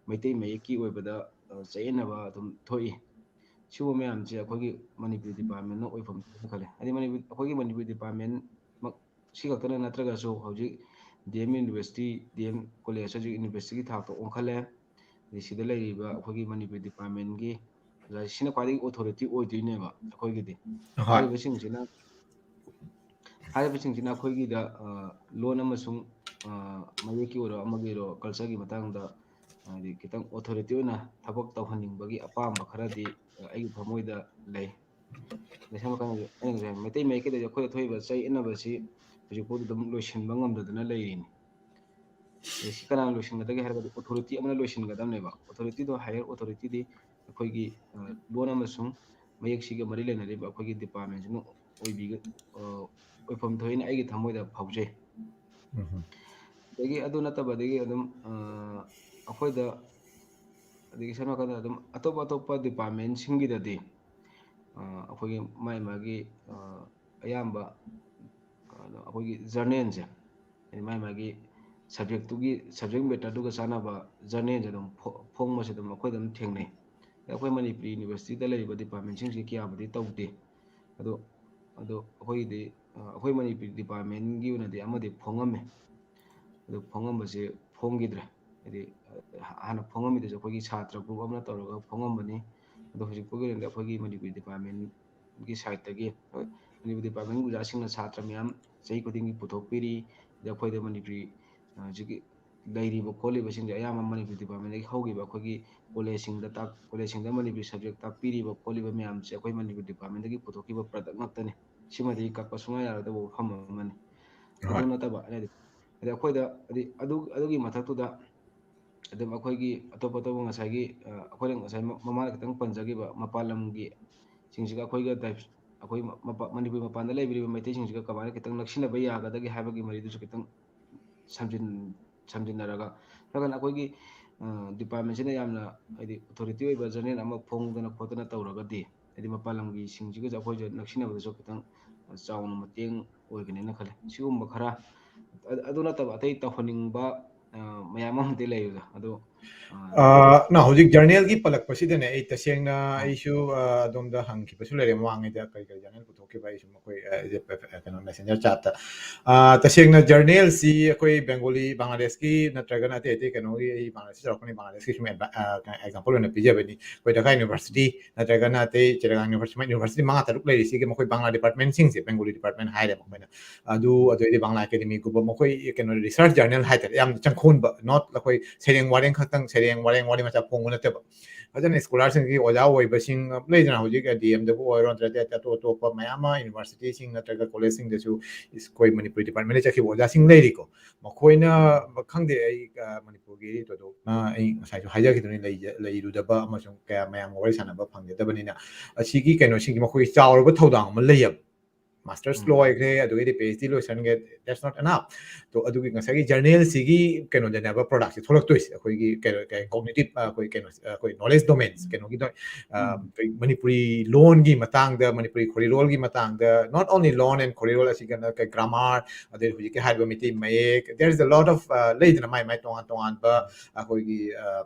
ꯃꯩꯇꯩ ꯃꯌꯦꯛꯀꯤ ꯑꯣꯏꯕꯗ, ꯑ, ꯆꯌꯦꯠꯅꯕ ꯑꯗꯨꯝ ꯊꯣꯛꯏ꯫ ꯁꯤꯒꯨꯝꯕ ꯃꯌꯥꯝꯁꯦ ꯑꯩꯈꯣꯏꯒꯤ ꯃꯅꯤꯄꯨꯔꯤ department ꯅ ꯑꯣꯏꯐꯝ ꯊꯣꯛꯑꯦꯅ ꯈꯜꯂꯦ꯫ ꯍꯥꯏꯗꯤ ꯃꯅꯤꯄꯨꯔ, ꯑꯩꯈꯣꯏꯒꯤ ꯃꯅꯤꯄꯨꯔꯤ department ꯃꯛ ꯁꯤ ꯈꯛꯇꯅ ꯅꯠꯇ꯭ꯔꯒꯁꯨ ꯍꯧꯖꯤꯛ D M University, D M College ꯍꯧꯖꯤꯛ university ꯒꯤ ꯊꯥꯛꯇ ꯑꯣꯟꯈꯠꯂꯦ꯫ ꯑꯗꯩ ꯁꯤꯗ ꯂꯩꯔꯤꯕ ꯑꯩꯈꯣꯏꯒꯤ ꯃꯅꯤꯄꯨꯔꯤ department ꯒꯤ ꯑꯣꯖꯥꯁꯤꯅ ꯈ꯭ꯋꯥꯏꯗꯒꯤ authority ꯑꯣꯏꯗꯣꯏꯅꯦꯕ ꯑꯩꯈꯣꯏꯒꯤꯗꯤ꯫ ꯍꯣꯏ꯫ ꯍꯥꯏꯔꯤꯕꯁꯤꯡꯁꯤꯅ ꯍꯥꯏꯔꯤꯕꯁꯤꯡꯁꯤꯅ ꯑꯩꯈꯣꯏꯒꯤꯗ, ꯑ, ꯂꯣꯟ ꯑꯃꯁꯨꯡ, ꯑ, ꯃꯌꯦꯛꯀꯤ ꯑꯣꯏꯔꯣ, ꯑꯃꯒꯤ ꯑꯣꯏꯔꯣ, ꯀꯜꯆꯔꯒꯤ ꯃꯇꯥꯡꯗ, ꯍꯥꯏꯗꯤ, ꯈꯤꯇꯪ ꯑꯣꯊꯣꯔꯤꯇꯤ ꯑꯣꯏꯅ ꯊꯕꯛ ꯇꯧꯍꯟꯅꯤꯡꯕꯒꯤ ꯑꯄꯥꯝꯕ ꯈꯔꯗꯤ, ꯑ, ꯑꯩꯒꯤ ꯊꯃꯣꯏꯗ ꯂꯩ꯫ ꯑꯗꯩ ꯁꯝꯅ ꯍꯥꯏꯔꯕꯗ, ꯑꯩꯅ ꯉꯁꯥꯏ ꯃꯩꯇꯩ ꯃꯌꯦꯛꯀꯤꯗ ꯑꯩꯈꯣꯏ ꯊꯣꯛꯏꯕ ꯆꯌꯦꯠꯅꯕꯁꯤ ꯍꯧꯖꯤꯛꯐꯥꯎꯗ ꯑꯗꯨꯝ ꯂꯣꯏꯁꯤꯟꯕ ꯉꯝꯗꯗꯅ ꯂꯩꯔꯤꯅꯤ꯫ ꯑꯗꯩ ꯁꯤ ꯀꯅꯥꯅ ꯂꯣꯏꯁꯤꯟꯒꯗꯒꯦ ꯍꯥꯏꯔꯒꯗꯤ, ꯑꯣꯊꯣꯔꯤꯇꯤ ꯑꯃꯅ ꯂꯣꯏꯁꯤꯟꯒꯗꯕꯅꯦꯕ꯫ ꯑꯣꯊꯣꯔꯤꯇꯤꯗꯣ, ꯍꯥꯏꯌꯔ ꯑꯣꯊꯣꯔꯤꯇꯤꯗꯤ ꯑꯩꯈꯣꯏꯒꯤ, ꯑ, ꯂꯣꯟ ꯑꯃꯁꯨꯡ ꯃꯌꯦꯛꯁꯤꯒ ꯃꯔꯤ ꯂꯩꯅꯔꯤꯕ ꯑꯩꯈꯣꯏꯒꯤ ꯗꯤꯄꯥꯔꯠꯃꯦꯟꯁꯤꯅ ꯑꯣꯏꯕꯤꯒ-, ꯑ, ꯑꯣꯏꯐꯝ ꯊꯣꯛꯏꯅ ꯑꯩꯒꯤ ꯊꯃꯣꯏꯗ ꯐꯥꯎꯖꯩ꯫ ꯑꯗꯒꯤ ꯑꯗꯨ ꯅꯠꯇꯕꯗꯒꯤ ꯑꯗꯨꯝ, ꯑ, ꯑꯩꯈꯣꯏꯗ, ꯑꯗꯒꯤ ꯁꯝꯅ ꯍꯥꯏꯔꯕꯗ ꯑꯗꯨꯝ ꯑꯇꯣꯞ ꯑꯇꯣꯞꯄ ꯗꯤꯄꯥꯔꯠꯃꯦꯟꯁꯤꯡꯒꯤꯗꯗꯤ, ꯑ, ꯑꯩꯈꯣꯏꯒꯤ ꯃꯥꯒꯤ ꯃꯥꯒꯤ, ꯑ, ꯑꯌꯥꯝꯕ, ꯑ, ꯑꯩꯈꯣꯏꯒꯤ ꯖꯔꯅꯦꯜꯁꯦ, ꯍꯥꯏꯗꯤ ꯃꯥꯒꯤ ꯃꯥꯒꯤ ꯁꯕꯖꯦꯛꯇꯨꯒꯤ, ꯁꯕꯖꯦꯛ ꯃꯦꯇꯔꯗꯨꯒ ꯆꯥꯟꯅꯕ ꯖꯔꯅꯦꯜꯁꯦ ꯑꯗꯨꯝ ꯐꯣ-, ꯐꯣꯡꯕꯁꯦ ꯑꯗꯨꯝ ꯑꯩꯈꯣꯏ ꯑꯗꯨꯝ ꯊꯦꯡꯅꯩ꯫ ꯑꯗ ꯑꯩꯈꯣꯏ ꯃꯅꯤꯄꯨꯔꯤ ꯌꯨꯅꯤꯚꯔꯁꯤꯇꯤꯗ ꯂꯩꯔꯤꯕ ꯗꯤꯄꯥꯔꯠꯃꯦꯟꯁꯤꯡꯁꯤ ꯀꯌꯥꯕꯨꯗꯤ ꯇꯧꯗꯦ꯫ ꯑꯗꯣ, ꯑꯗꯣ ꯑꯩꯈꯣꯏꯒꯤꯗꯤ, ꯑ, ꯑꯩꯈꯣꯏ ꯃꯅꯤꯄꯨꯔꯤ ꯗꯤꯄꯥꯔꯠꯃꯦꯟꯒꯤ ꯑꯣꯏꯅꯗꯤ ꯑꯃꯗꯤ ꯐꯣꯡꯉꯝꯃꯦ꯫ ꯑꯗꯨ ꯐꯣꯡꯉꯝꯕꯁꯦ ꯐꯣꯡꯈꯤꯗ꯭ꯔꯦ꯫ ꯍꯥꯏꯗꯤ, ꯑ, ꯍꯥꯟꯅ ꯐꯣꯡꯉꯝꯃꯤꯗꯨꯁꯨ ꯑꯩꯈꯣꯏꯒꯤ ꯁꯥꯇ꯭ꯔ ꯒ꯭ꯔꯨꯞ ꯑꯃꯅ ꯇꯧꯔꯒ ꯐꯣꯡꯉꯝꯕꯅꯤ꯫ ꯑꯗꯣ ꯍꯧꯖꯤꯛ ꯐꯥꯎꯒꯤ ꯑꯣꯏꯅꯗꯤ ꯑꯩꯈꯣꯏꯒꯤ ꯃꯅꯤꯄꯨꯔꯤ ꯗꯤꯄꯥꯔꯠꯃꯦꯟꯒꯤ ꯁꯥꯏꯠꯇꯒꯤ, ꯍꯣꯏ, ꯃꯅꯤꯄꯨꯔꯤ ꯗꯤꯄꯥꯔꯠꯃꯦꯟꯒꯤ ꯑꯣꯖꯥꯁꯤꯡꯅ ꯁꯥꯇ꯭ꯔ ꯃꯌꯥꯝ ꯆꯍꯤ ꯈꯨꯗꯤꯡꯒꯤ ꯄꯨꯊꯣꯛꯄꯤꯔꯤ꯫ ꯑꯗ ꯑꯩꯈꯣꯏꯗ ꯃꯅꯤꯄꯨꯔꯤ, ꯑ, ꯍꯧꯖꯤꯛꯀꯤ ꯂꯩꯔꯤꯕ ꯈꯣꯠꯂꯤꯕꯁꯤꯡꯁꯦ ꯑꯌꯥꯝꯕ ꯃꯅꯤꯄꯨꯔꯤ ꯗꯤꯄꯥꯔꯠꯃꯦꯟꯗꯒꯤ ꯍꯧꯈꯤꯕ꯫ ꯑꯩꯈꯣꯏꯒꯤ ꯀꯣꯂꯦꯖꯁꯤꯡꯗ ꯇꯥꯛ-, ꯀꯣꯂꯦꯖꯁꯤꯡꯗ ꯃꯅꯤꯄꯨꯔꯤ ꯁꯕꯖꯦꯛ ꯇꯥꯛꯄꯤꯔꯤꯕ ꯈꯣꯠꯂꯤꯕ ꯃꯌꯥꯝꯁꯦ ꯑꯩꯈꯣꯏ ꯃꯅꯤꯄꯨꯔꯤ ꯗꯤꯄꯥꯔꯠꯃꯦꯟꯗꯒꯤ ꯄꯨꯊꯣꯛꯈꯤꯕ ꯄ꯭ꯔꯗꯛ ꯉꯥꯛꯇꯅꯤ꯫ ꯁꯤꯃꯗꯤ ꯀꯛꯄ ꯁꯨꯡꯌꯥ ꯌꯥꯔꯣꯏꯗꯕ ꯋꯥꯐꯝ ꯑꯃꯅꯤ꯫ ꯑꯗꯨ ꯍꯣꯏ꯫ ꯅꯠꯇꯕ, ꯍꯥꯏꯗꯤ, ꯍꯥꯏꯗꯤ ꯑꯩꯈꯣꯏꯗ, ꯍꯥꯏꯗꯤ ꯑꯗꯨ, ꯑꯗꯨꯒꯤ ꯃꯊꯛꯇꯨꯗ ꯑꯗꯨꯝ ꯑꯩꯈꯣꯏꯒꯤ ꯑꯇꯣꯞ ꯑꯇꯣꯞꯄ ꯉꯁꯥꯏꯒꯤ, ꯑ, ꯑꯩꯈꯣꯏꯅ ꯉꯁꯥꯏ ꯃ-, ꯃꯃꯥꯡꯗ ꯈꯤꯇꯪ ꯄꯟꯖꯈꯤꯕ ꯃꯄꯥꯟ ꯂꯝꯒꯤ ꯁꯤꯡꯁꯤꯒ ꯑꯩꯈꯣꯏꯒ ꯗꯥꯏꯞ-, ꯑꯩꯈꯣꯏ ꯃ-, ꯃꯄꯥ-, ꯃꯅꯤꯄꯨꯔ ꯃꯄꯥꯟꯗ ꯂꯩꯕꯤꯔꯤꯕ ꯃꯩꯇꯩꯁꯤꯡꯁꯤꯒ ꯀꯃꯥꯏꯅ ꯈꯤꯇꯪ ꯅꯛꯁꯤꯟꯅꯕ ꯌꯥꯒꯗꯒꯦ ꯍꯥꯏꯕꯒꯤ ꯃꯔꯤꯗꯨꯁꯨ ꯈꯤꯇꯪ ꯁꯝꯖꯤꯟ-, ꯁꯝꯖꯤꯟꯅꯔꯒ, ꯅꯠꯇ꯭ꯔꯒꯅ ꯑꯩꯈꯣꯏꯒꯤ, ꯑ, ꯗꯤꯄꯥꯔꯠꯃꯦꯟꯁꯤꯅ ꯌꯥꯝꯅ, ꯍꯥꯏꯗꯤ, ꯑꯣꯊꯣꯔꯤꯇꯤ ꯑꯣꯏꯕ ꯖꯔꯅꯦꯜ ꯑꯃ ꯐꯣꯡꯗꯅ ꯈꯣꯠꯇꯅ ꯇꯧꯔꯒꯗꯤ, ꯍꯥꯏꯗꯤ, ꯃꯄꯥꯟ ꯂꯝꯒꯤ ꯁꯤꯡꯁꯤꯒꯁꯨ ꯑꯩꯈꯣꯏꯁꯨ ꯅꯛꯁꯤꯟꯅꯕꯗꯁꯨ ꯈꯤꯇꯪ ꯆꯥꯎꯅ ꯃꯇꯦꯡ ꯑꯣꯏꯒꯅꯦꯅ ꯈꯜꯂꯦ꯫ ꯁꯤꯒꯨꯝꯕ ꯈꯔ, ꯑ-, ꯑꯗꯨ ꯅꯠꯇꯕ ꯑꯇꯩ ꯇꯧꯍꯟꯅꯤꯡꯕ, ꯑ, ꯃꯌꯥꯝ ꯑꯃꯗꯤ ꯂꯩꯕꯗꯣ, ꯑꯗꯣ ꯑ, ꯅ ꯍꯧꯖꯤꯛ ꯖꯔꯅꯦꯜꯒꯤ ꯄꯜꯂꯛꯄꯁꯤꯗꯅꯦ, ꯑꯩ ꯇꯁꯦꯡꯅ ꯑꯩꯁꯨ, ꯑ, ꯑꯗꯣꯝꯗ ꯍꯪꯈꯤꯕꯁꯨ ꯂꯩꯔꯦ ꯃꯃꯥꯡꯉꯩꯗ, ꯀꯔꯤ ꯀꯔꯤ ꯖꯔꯅꯦꯜ ꯄꯨꯊꯣꯛꯈꯤꯕ, ꯑꯩꯁꯨ ꯃꯈꯣꯏ, ꯑ, ꯑ, ꯀꯩꯅꯣ, ꯃꯦꯁꯦꯟꯖꯔ ꯆꯥꯠꯇ꯫ ꯑ, ꯇꯁꯦꯡꯅ ꯖꯔꯅꯦꯜꯁꯤ ꯑꯩꯈꯣꯏ ꯕꯦꯡꯒꯣꯂꯤ, ꯕꯪꯒ꯭ꯂꯥꯗꯦꯁꯀꯤ ꯅꯠꯇ꯭ꯔꯒꯅ ꯑꯇꯩ ꯑꯇꯩ ꯀꯩꯅꯣꯒꯤ, ꯑꯩ ꯕꯪꯒ꯭ꯂꯥꯗꯦꯁꯇ ꯆꯥꯎꯔꯛꯄꯅꯤ, ꯕꯪꯒ꯭ꯂꯥꯗꯦꯁꯀꯤ ꯁꯨꯝ ꯑꯦꯛꯖꯥꯝꯄꯜ ꯑꯣꯏꯅ ꯄꯤꯖꯕꯅꯤ꯫ ꯑꯩꯈꯣꯏ ꯙꯀꯥ ꯌꯨꯅꯤꯚꯔꯁꯤꯇꯤ ꯅꯠꯇ꯭ꯔꯒꯅ ꯑꯇꯩ ꯆꯤꯔꯥꯡ ꯌꯨꯅꯤꯚꯔꯁꯤꯇꯤ, ꯌꯨꯅꯤꯚꯔꯁꯤꯇꯤ ꯃꯉꯥ ꯇꯔꯨꯛ ꯂꯩꯔꯤꯁꯤꯒꯤ ꯃꯈꯣꯏ ꯕꯪꯒ꯭ꯂꯥ ꯗꯤꯄꯥꯔꯠꯃꯦꯟꯁꯤꯡꯁꯦ, ꯕꯦꯡꯒꯣꯂꯤ ꯗꯤꯄꯥꯔꯠꯃꯦꯟ ꯍꯥꯏꯔꯦ ꯃꯈꯣꯏꯅ꯫ ꯑꯗꯨ, ꯑꯗꯨꯗꯩꯗꯤ ꯕꯪꯒ꯭ꯂꯥ ꯑꯦꯀꯥꯗꯃꯤꯒꯨꯝꯕ ꯃꯈꯣꯏ ꯀꯩꯅꯣ ꯔꯤꯁꯔꯁ ꯖꯔꯅꯦꯜ ꯍꯥꯏꯇꯥꯔꯦ, ꯌꯥꯝ ꯆꯪꯈꯣꯟꯕ, not ꯑꯩꯈꯣꯏ ꯁꯩꯔꯦꯡ ꯋꯥꯔꯦꯡ ꯈꯛꯇꯪ, ꯁꯩꯔꯦꯡ ꯋꯥꯔꯦꯡ ꯋꯥꯔꯤ ꯃꯆꯥ ꯐꯣꯡꯕ ꯅꯠꯇꯕ꯫ ꯐꯖꯅ ꯁ꯭ꯀꯣꯂꯥꯔꯁꯤꯡꯒꯤ ꯑꯣꯖꯥ ꯑꯣꯏꯕꯁꯤꯡ ꯂꯩꯗꯅ, ꯍꯧꯖꯤꯛ ꯗꯤ ꯑꯦꯝꯗꯕꯨ ꯑꯣꯏꯔꯣ, ꯅꯠꯇ꯭ꯔꯒ ꯑꯇꯣꯞ ꯑꯇꯣꯞꯄ ꯃꯌꯥꯝ ꯑꯃ ꯌꯨꯅꯤꯚꯔꯁꯤꯇꯤꯁꯤꯡ ꯅꯠꯇ꯭ꯔꯒ ꯀꯣꯂꯦꯖꯁꯤꯡꯗꯁꯨ ꯑꯩꯈꯣꯏ ꯃꯅꯤꯄꯨꯔꯤ ꯗꯤꯄꯥꯔꯠꯃꯦꯟꯗ ꯆꯠꯈꯤꯕ ꯑꯣꯖꯥꯁꯤꯡ ꯂꯩꯔꯤꯀꯣ꯫ ꯃꯈꯣꯏꯅ, ꯈꯪꯗꯦ, ꯑꯩ, ꯑ, ꯃꯅꯤꯄꯨꯔꯒꯤ ꯊꯣꯏꯗꯣꯛꯅ ꯑꯩ ꯉꯁꯥꯏꯁꯨ ꯍꯥꯏꯖꯈꯤꯗꯨꯅꯤ, ꯂꯩꯖ-, ꯂꯩꯔꯨꯗꯕ ꯑꯃꯁꯨꯡ ꯀꯌꯥ ꯃꯌꯥꯝꯒ ꯋꯥꯔꯤ ꯁꯥꯟꯅꯕ ꯐꯪꯖꯗꯕꯅꯤꯅ꯫ ꯑꯁꯤꯒꯤ ꯀꯩꯅꯣꯁꯤꯡꯒꯤ ꯃꯈꯣꯏꯒꯤ ꯆꯥꯎꯔꯕ ꯊꯧꯗꯥꯡ ꯑꯃ ꯂꯩꯌꯦꯕ꯫ Masters um. ꯂꯣꯏꯈ꯭ꯔꯦ, ꯑꯗꯨꯒꯤꯗꯤ ꯄꯤ ꯑꯩꯆ ꯗꯤ ꯂꯣꯏꯁꯟꯒꯦ, that's not enough꯫ ꯇꯣ, ꯑꯗꯨꯒꯤ ꯉꯁꯥꯏꯒꯤ ꯖꯔꯅꯦꯜꯁꯤꯒꯤ ꯀꯩꯅꯣꯗꯅꯦꯕ ꯄ꯭ꯔꯗꯛꯁꯦ ꯊꯣꯛꯂꯛꯇꯣꯏꯁꯦ, ꯑꯩꯈꯣꯏꯒꯤ ꯀꯩꯅꯣ, ꯀꯩ, cognitive, ꯑ, ꯑꯩꯈꯣꯏ ꯀꯩꯅꯣ, ꯑ, ꯑꯩꯈꯣꯏ knowledge domains ꯀꯩꯅꯣꯒꯤꯗꯣ, ꯑ, ꯎꯝ꯫ ꯑꯩꯈꯣꯏ ꯃꯅꯤꯄꯨꯔꯤ ꯂꯣꯟꯒꯤ ꯃꯇꯥꯡꯗ, ꯃꯅꯤꯄꯨꯔꯤ ꯈꯣꯔꯤꯂꯣꯜꯒꯤ ꯃꯇꯥꯡꯗ, not only ꯂꯣꯟ and ꯈꯣꯔꯤꯂꯣꯜ ꯑꯁꯤꯒꯅ ꯀꯩ grammar, ꯑꯗꯩ ꯍꯧꯖꯤꯛꯀꯤ ꯍꯥꯏꯔꯤꯕ ꯃꯩꯇꯩ ꯃꯌꯦꯛ, there is a lot of, ꯑ, ꯂꯩꯗꯅ ꯃꯥꯏ ꯃꯥꯏ ꯇꯣꯉꯥꯟ ꯇꯣꯉꯥꯟꯕ ꯑꯩꯈꯣꯏꯒꯤ, ꯑ,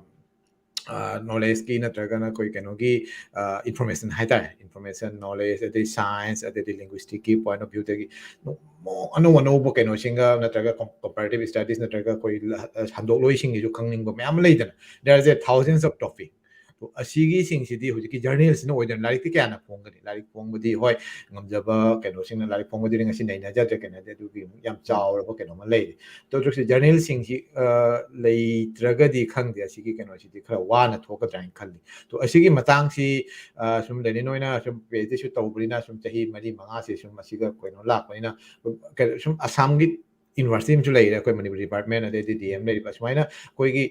ꯑ, knowledgeꯀꯤ ꯅꯠꯇ꯭ꯔꯒꯅ ꯑꯩꯈꯣꯏ ꯀꯩꯅꯣꯒꯤ, ꯑ, information ꯍꯥꯏꯇꯥꯔꯦ, information, knowledge, ꯑꯗꯩ science, ꯑꯗꯩꯗꯤ linguisticꯀꯤ point of viewꯗꯒꯤ ꯃꯣ-, ꯑꯅꯧ ꯑꯅꯧꯕ ꯀꯩꯅꯣꯁꯤꯡꯒ ꯅꯠꯇ꯭ꯔꯒ com-, comparative studies ꯅꯠꯇ꯭ꯔꯒ ꯑꯩꯈꯣꯏ ꯂ-, ꯑ, ꯍꯟꯗꯣꯛꯂꯣꯏꯁꯤꯡꯒꯤꯁꯨ ꯈꯪꯅꯤꯡꯕ ꯃꯌꯥꯝ ꯑꯃ ꯂꯩꯗꯅ, there is a thousands of topic꯫ ꯑꯗꯣ ꯑꯁꯤꯒꯤꯁꯤꯡꯁꯤꯗꯤ ꯍꯧꯖꯤꯛꯀꯤ ꯖꯔꯅꯦꯜꯁꯤꯅ ꯑꯣꯏꯗꯅ ꯂꯥꯏꯔꯤꯛꯇꯤ ꯀꯌꯥꯅ ꯐꯣꯡꯒꯅꯤ? ꯂꯥꯏꯔꯤꯛ ꯐꯣꯡꯕꯗꯤ ꯍꯣꯏ, ꯉꯝꯖꯕ ꯀꯩꯅꯣꯁꯤꯡꯅ ꯂꯥꯏꯔꯤꯛ ꯐꯣꯡꯕꯗꯨꯗꯤ ꯉꯁꯤ ꯅꯩꯅꯖꯗ꯭ꯔꯦ, ꯀꯩꯅꯣꯗꯤ ꯑꯗꯨꯒꯤ ꯑꯃꯨꯛ ꯌꯥꯝ ꯆꯥꯎꯔꯕ ꯀꯩꯅꯣꯝꯃ ꯂꯩꯔꯦ꯫ ꯑꯗꯣ ꯍꯧꯖꯤꯛꯁꯦ ꯖꯔꯅꯦꯜꯁꯤꯡꯁꯤ, ꯑ, ꯂꯩꯇ꯭ꯔꯒꯗꯤ ꯈꯪꯗꯦ, ꯑꯁꯤꯒꯤ ꯀꯩꯅꯣꯁꯤꯗꯤ ꯈꯔ ꯋꯥꯅ ꯊꯣꯛꯀꯗ꯭ꯔꯥ ꯍꯥꯏꯅ ꯈꯜꯂꯤ꯫ ꯑꯗꯣ ꯑꯁꯤꯒꯤ ꯃꯇꯥꯡꯁꯤ, ꯑ, ꯁꯨꯝ ꯂꯦꯅꯤꯟ ꯍꯣꯏꯅ ꯁꯨꯝ ꯄꯤ ꯑꯩꯆ ꯗꯤꯁꯨ ꯇꯧꯕꯅꯤꯅ ꯁꯨꯝ ꯆꯍꯤ ꯃꯔꯤ ꯃꯉꯥꯁꯦ ꯁꯨꯝ ꯑꯁꯤꯒ ꯀꯩꯅꯣ ꯂꯥꯛꯄꯅꯤꯅ, ꯀꯩꯅꯣ ꯁꯨꯝ ꯑꯁꯥꯝꯒꯤ ꯌꯨꯅꯤꯚꯔꯁꯤꯇꯤ ꯑꯃꯁꯨ ꯂꯩꯔꯦ, ꯑꯩꯈꯣꯏ ꯃꯅꯤꯄꯨꯔ ꯗꯤꯄꯥꯔꯠꯃꯦꯟ, ꯑꯗꯩꯗꯤ ꯗꯤ ꯑꯦꯝ ꯂꯩꯔꯤꯕ, ꯁꯨꯃꯥꯏꯅ ꯑꯩꯈꯣꯏꯒꯤ,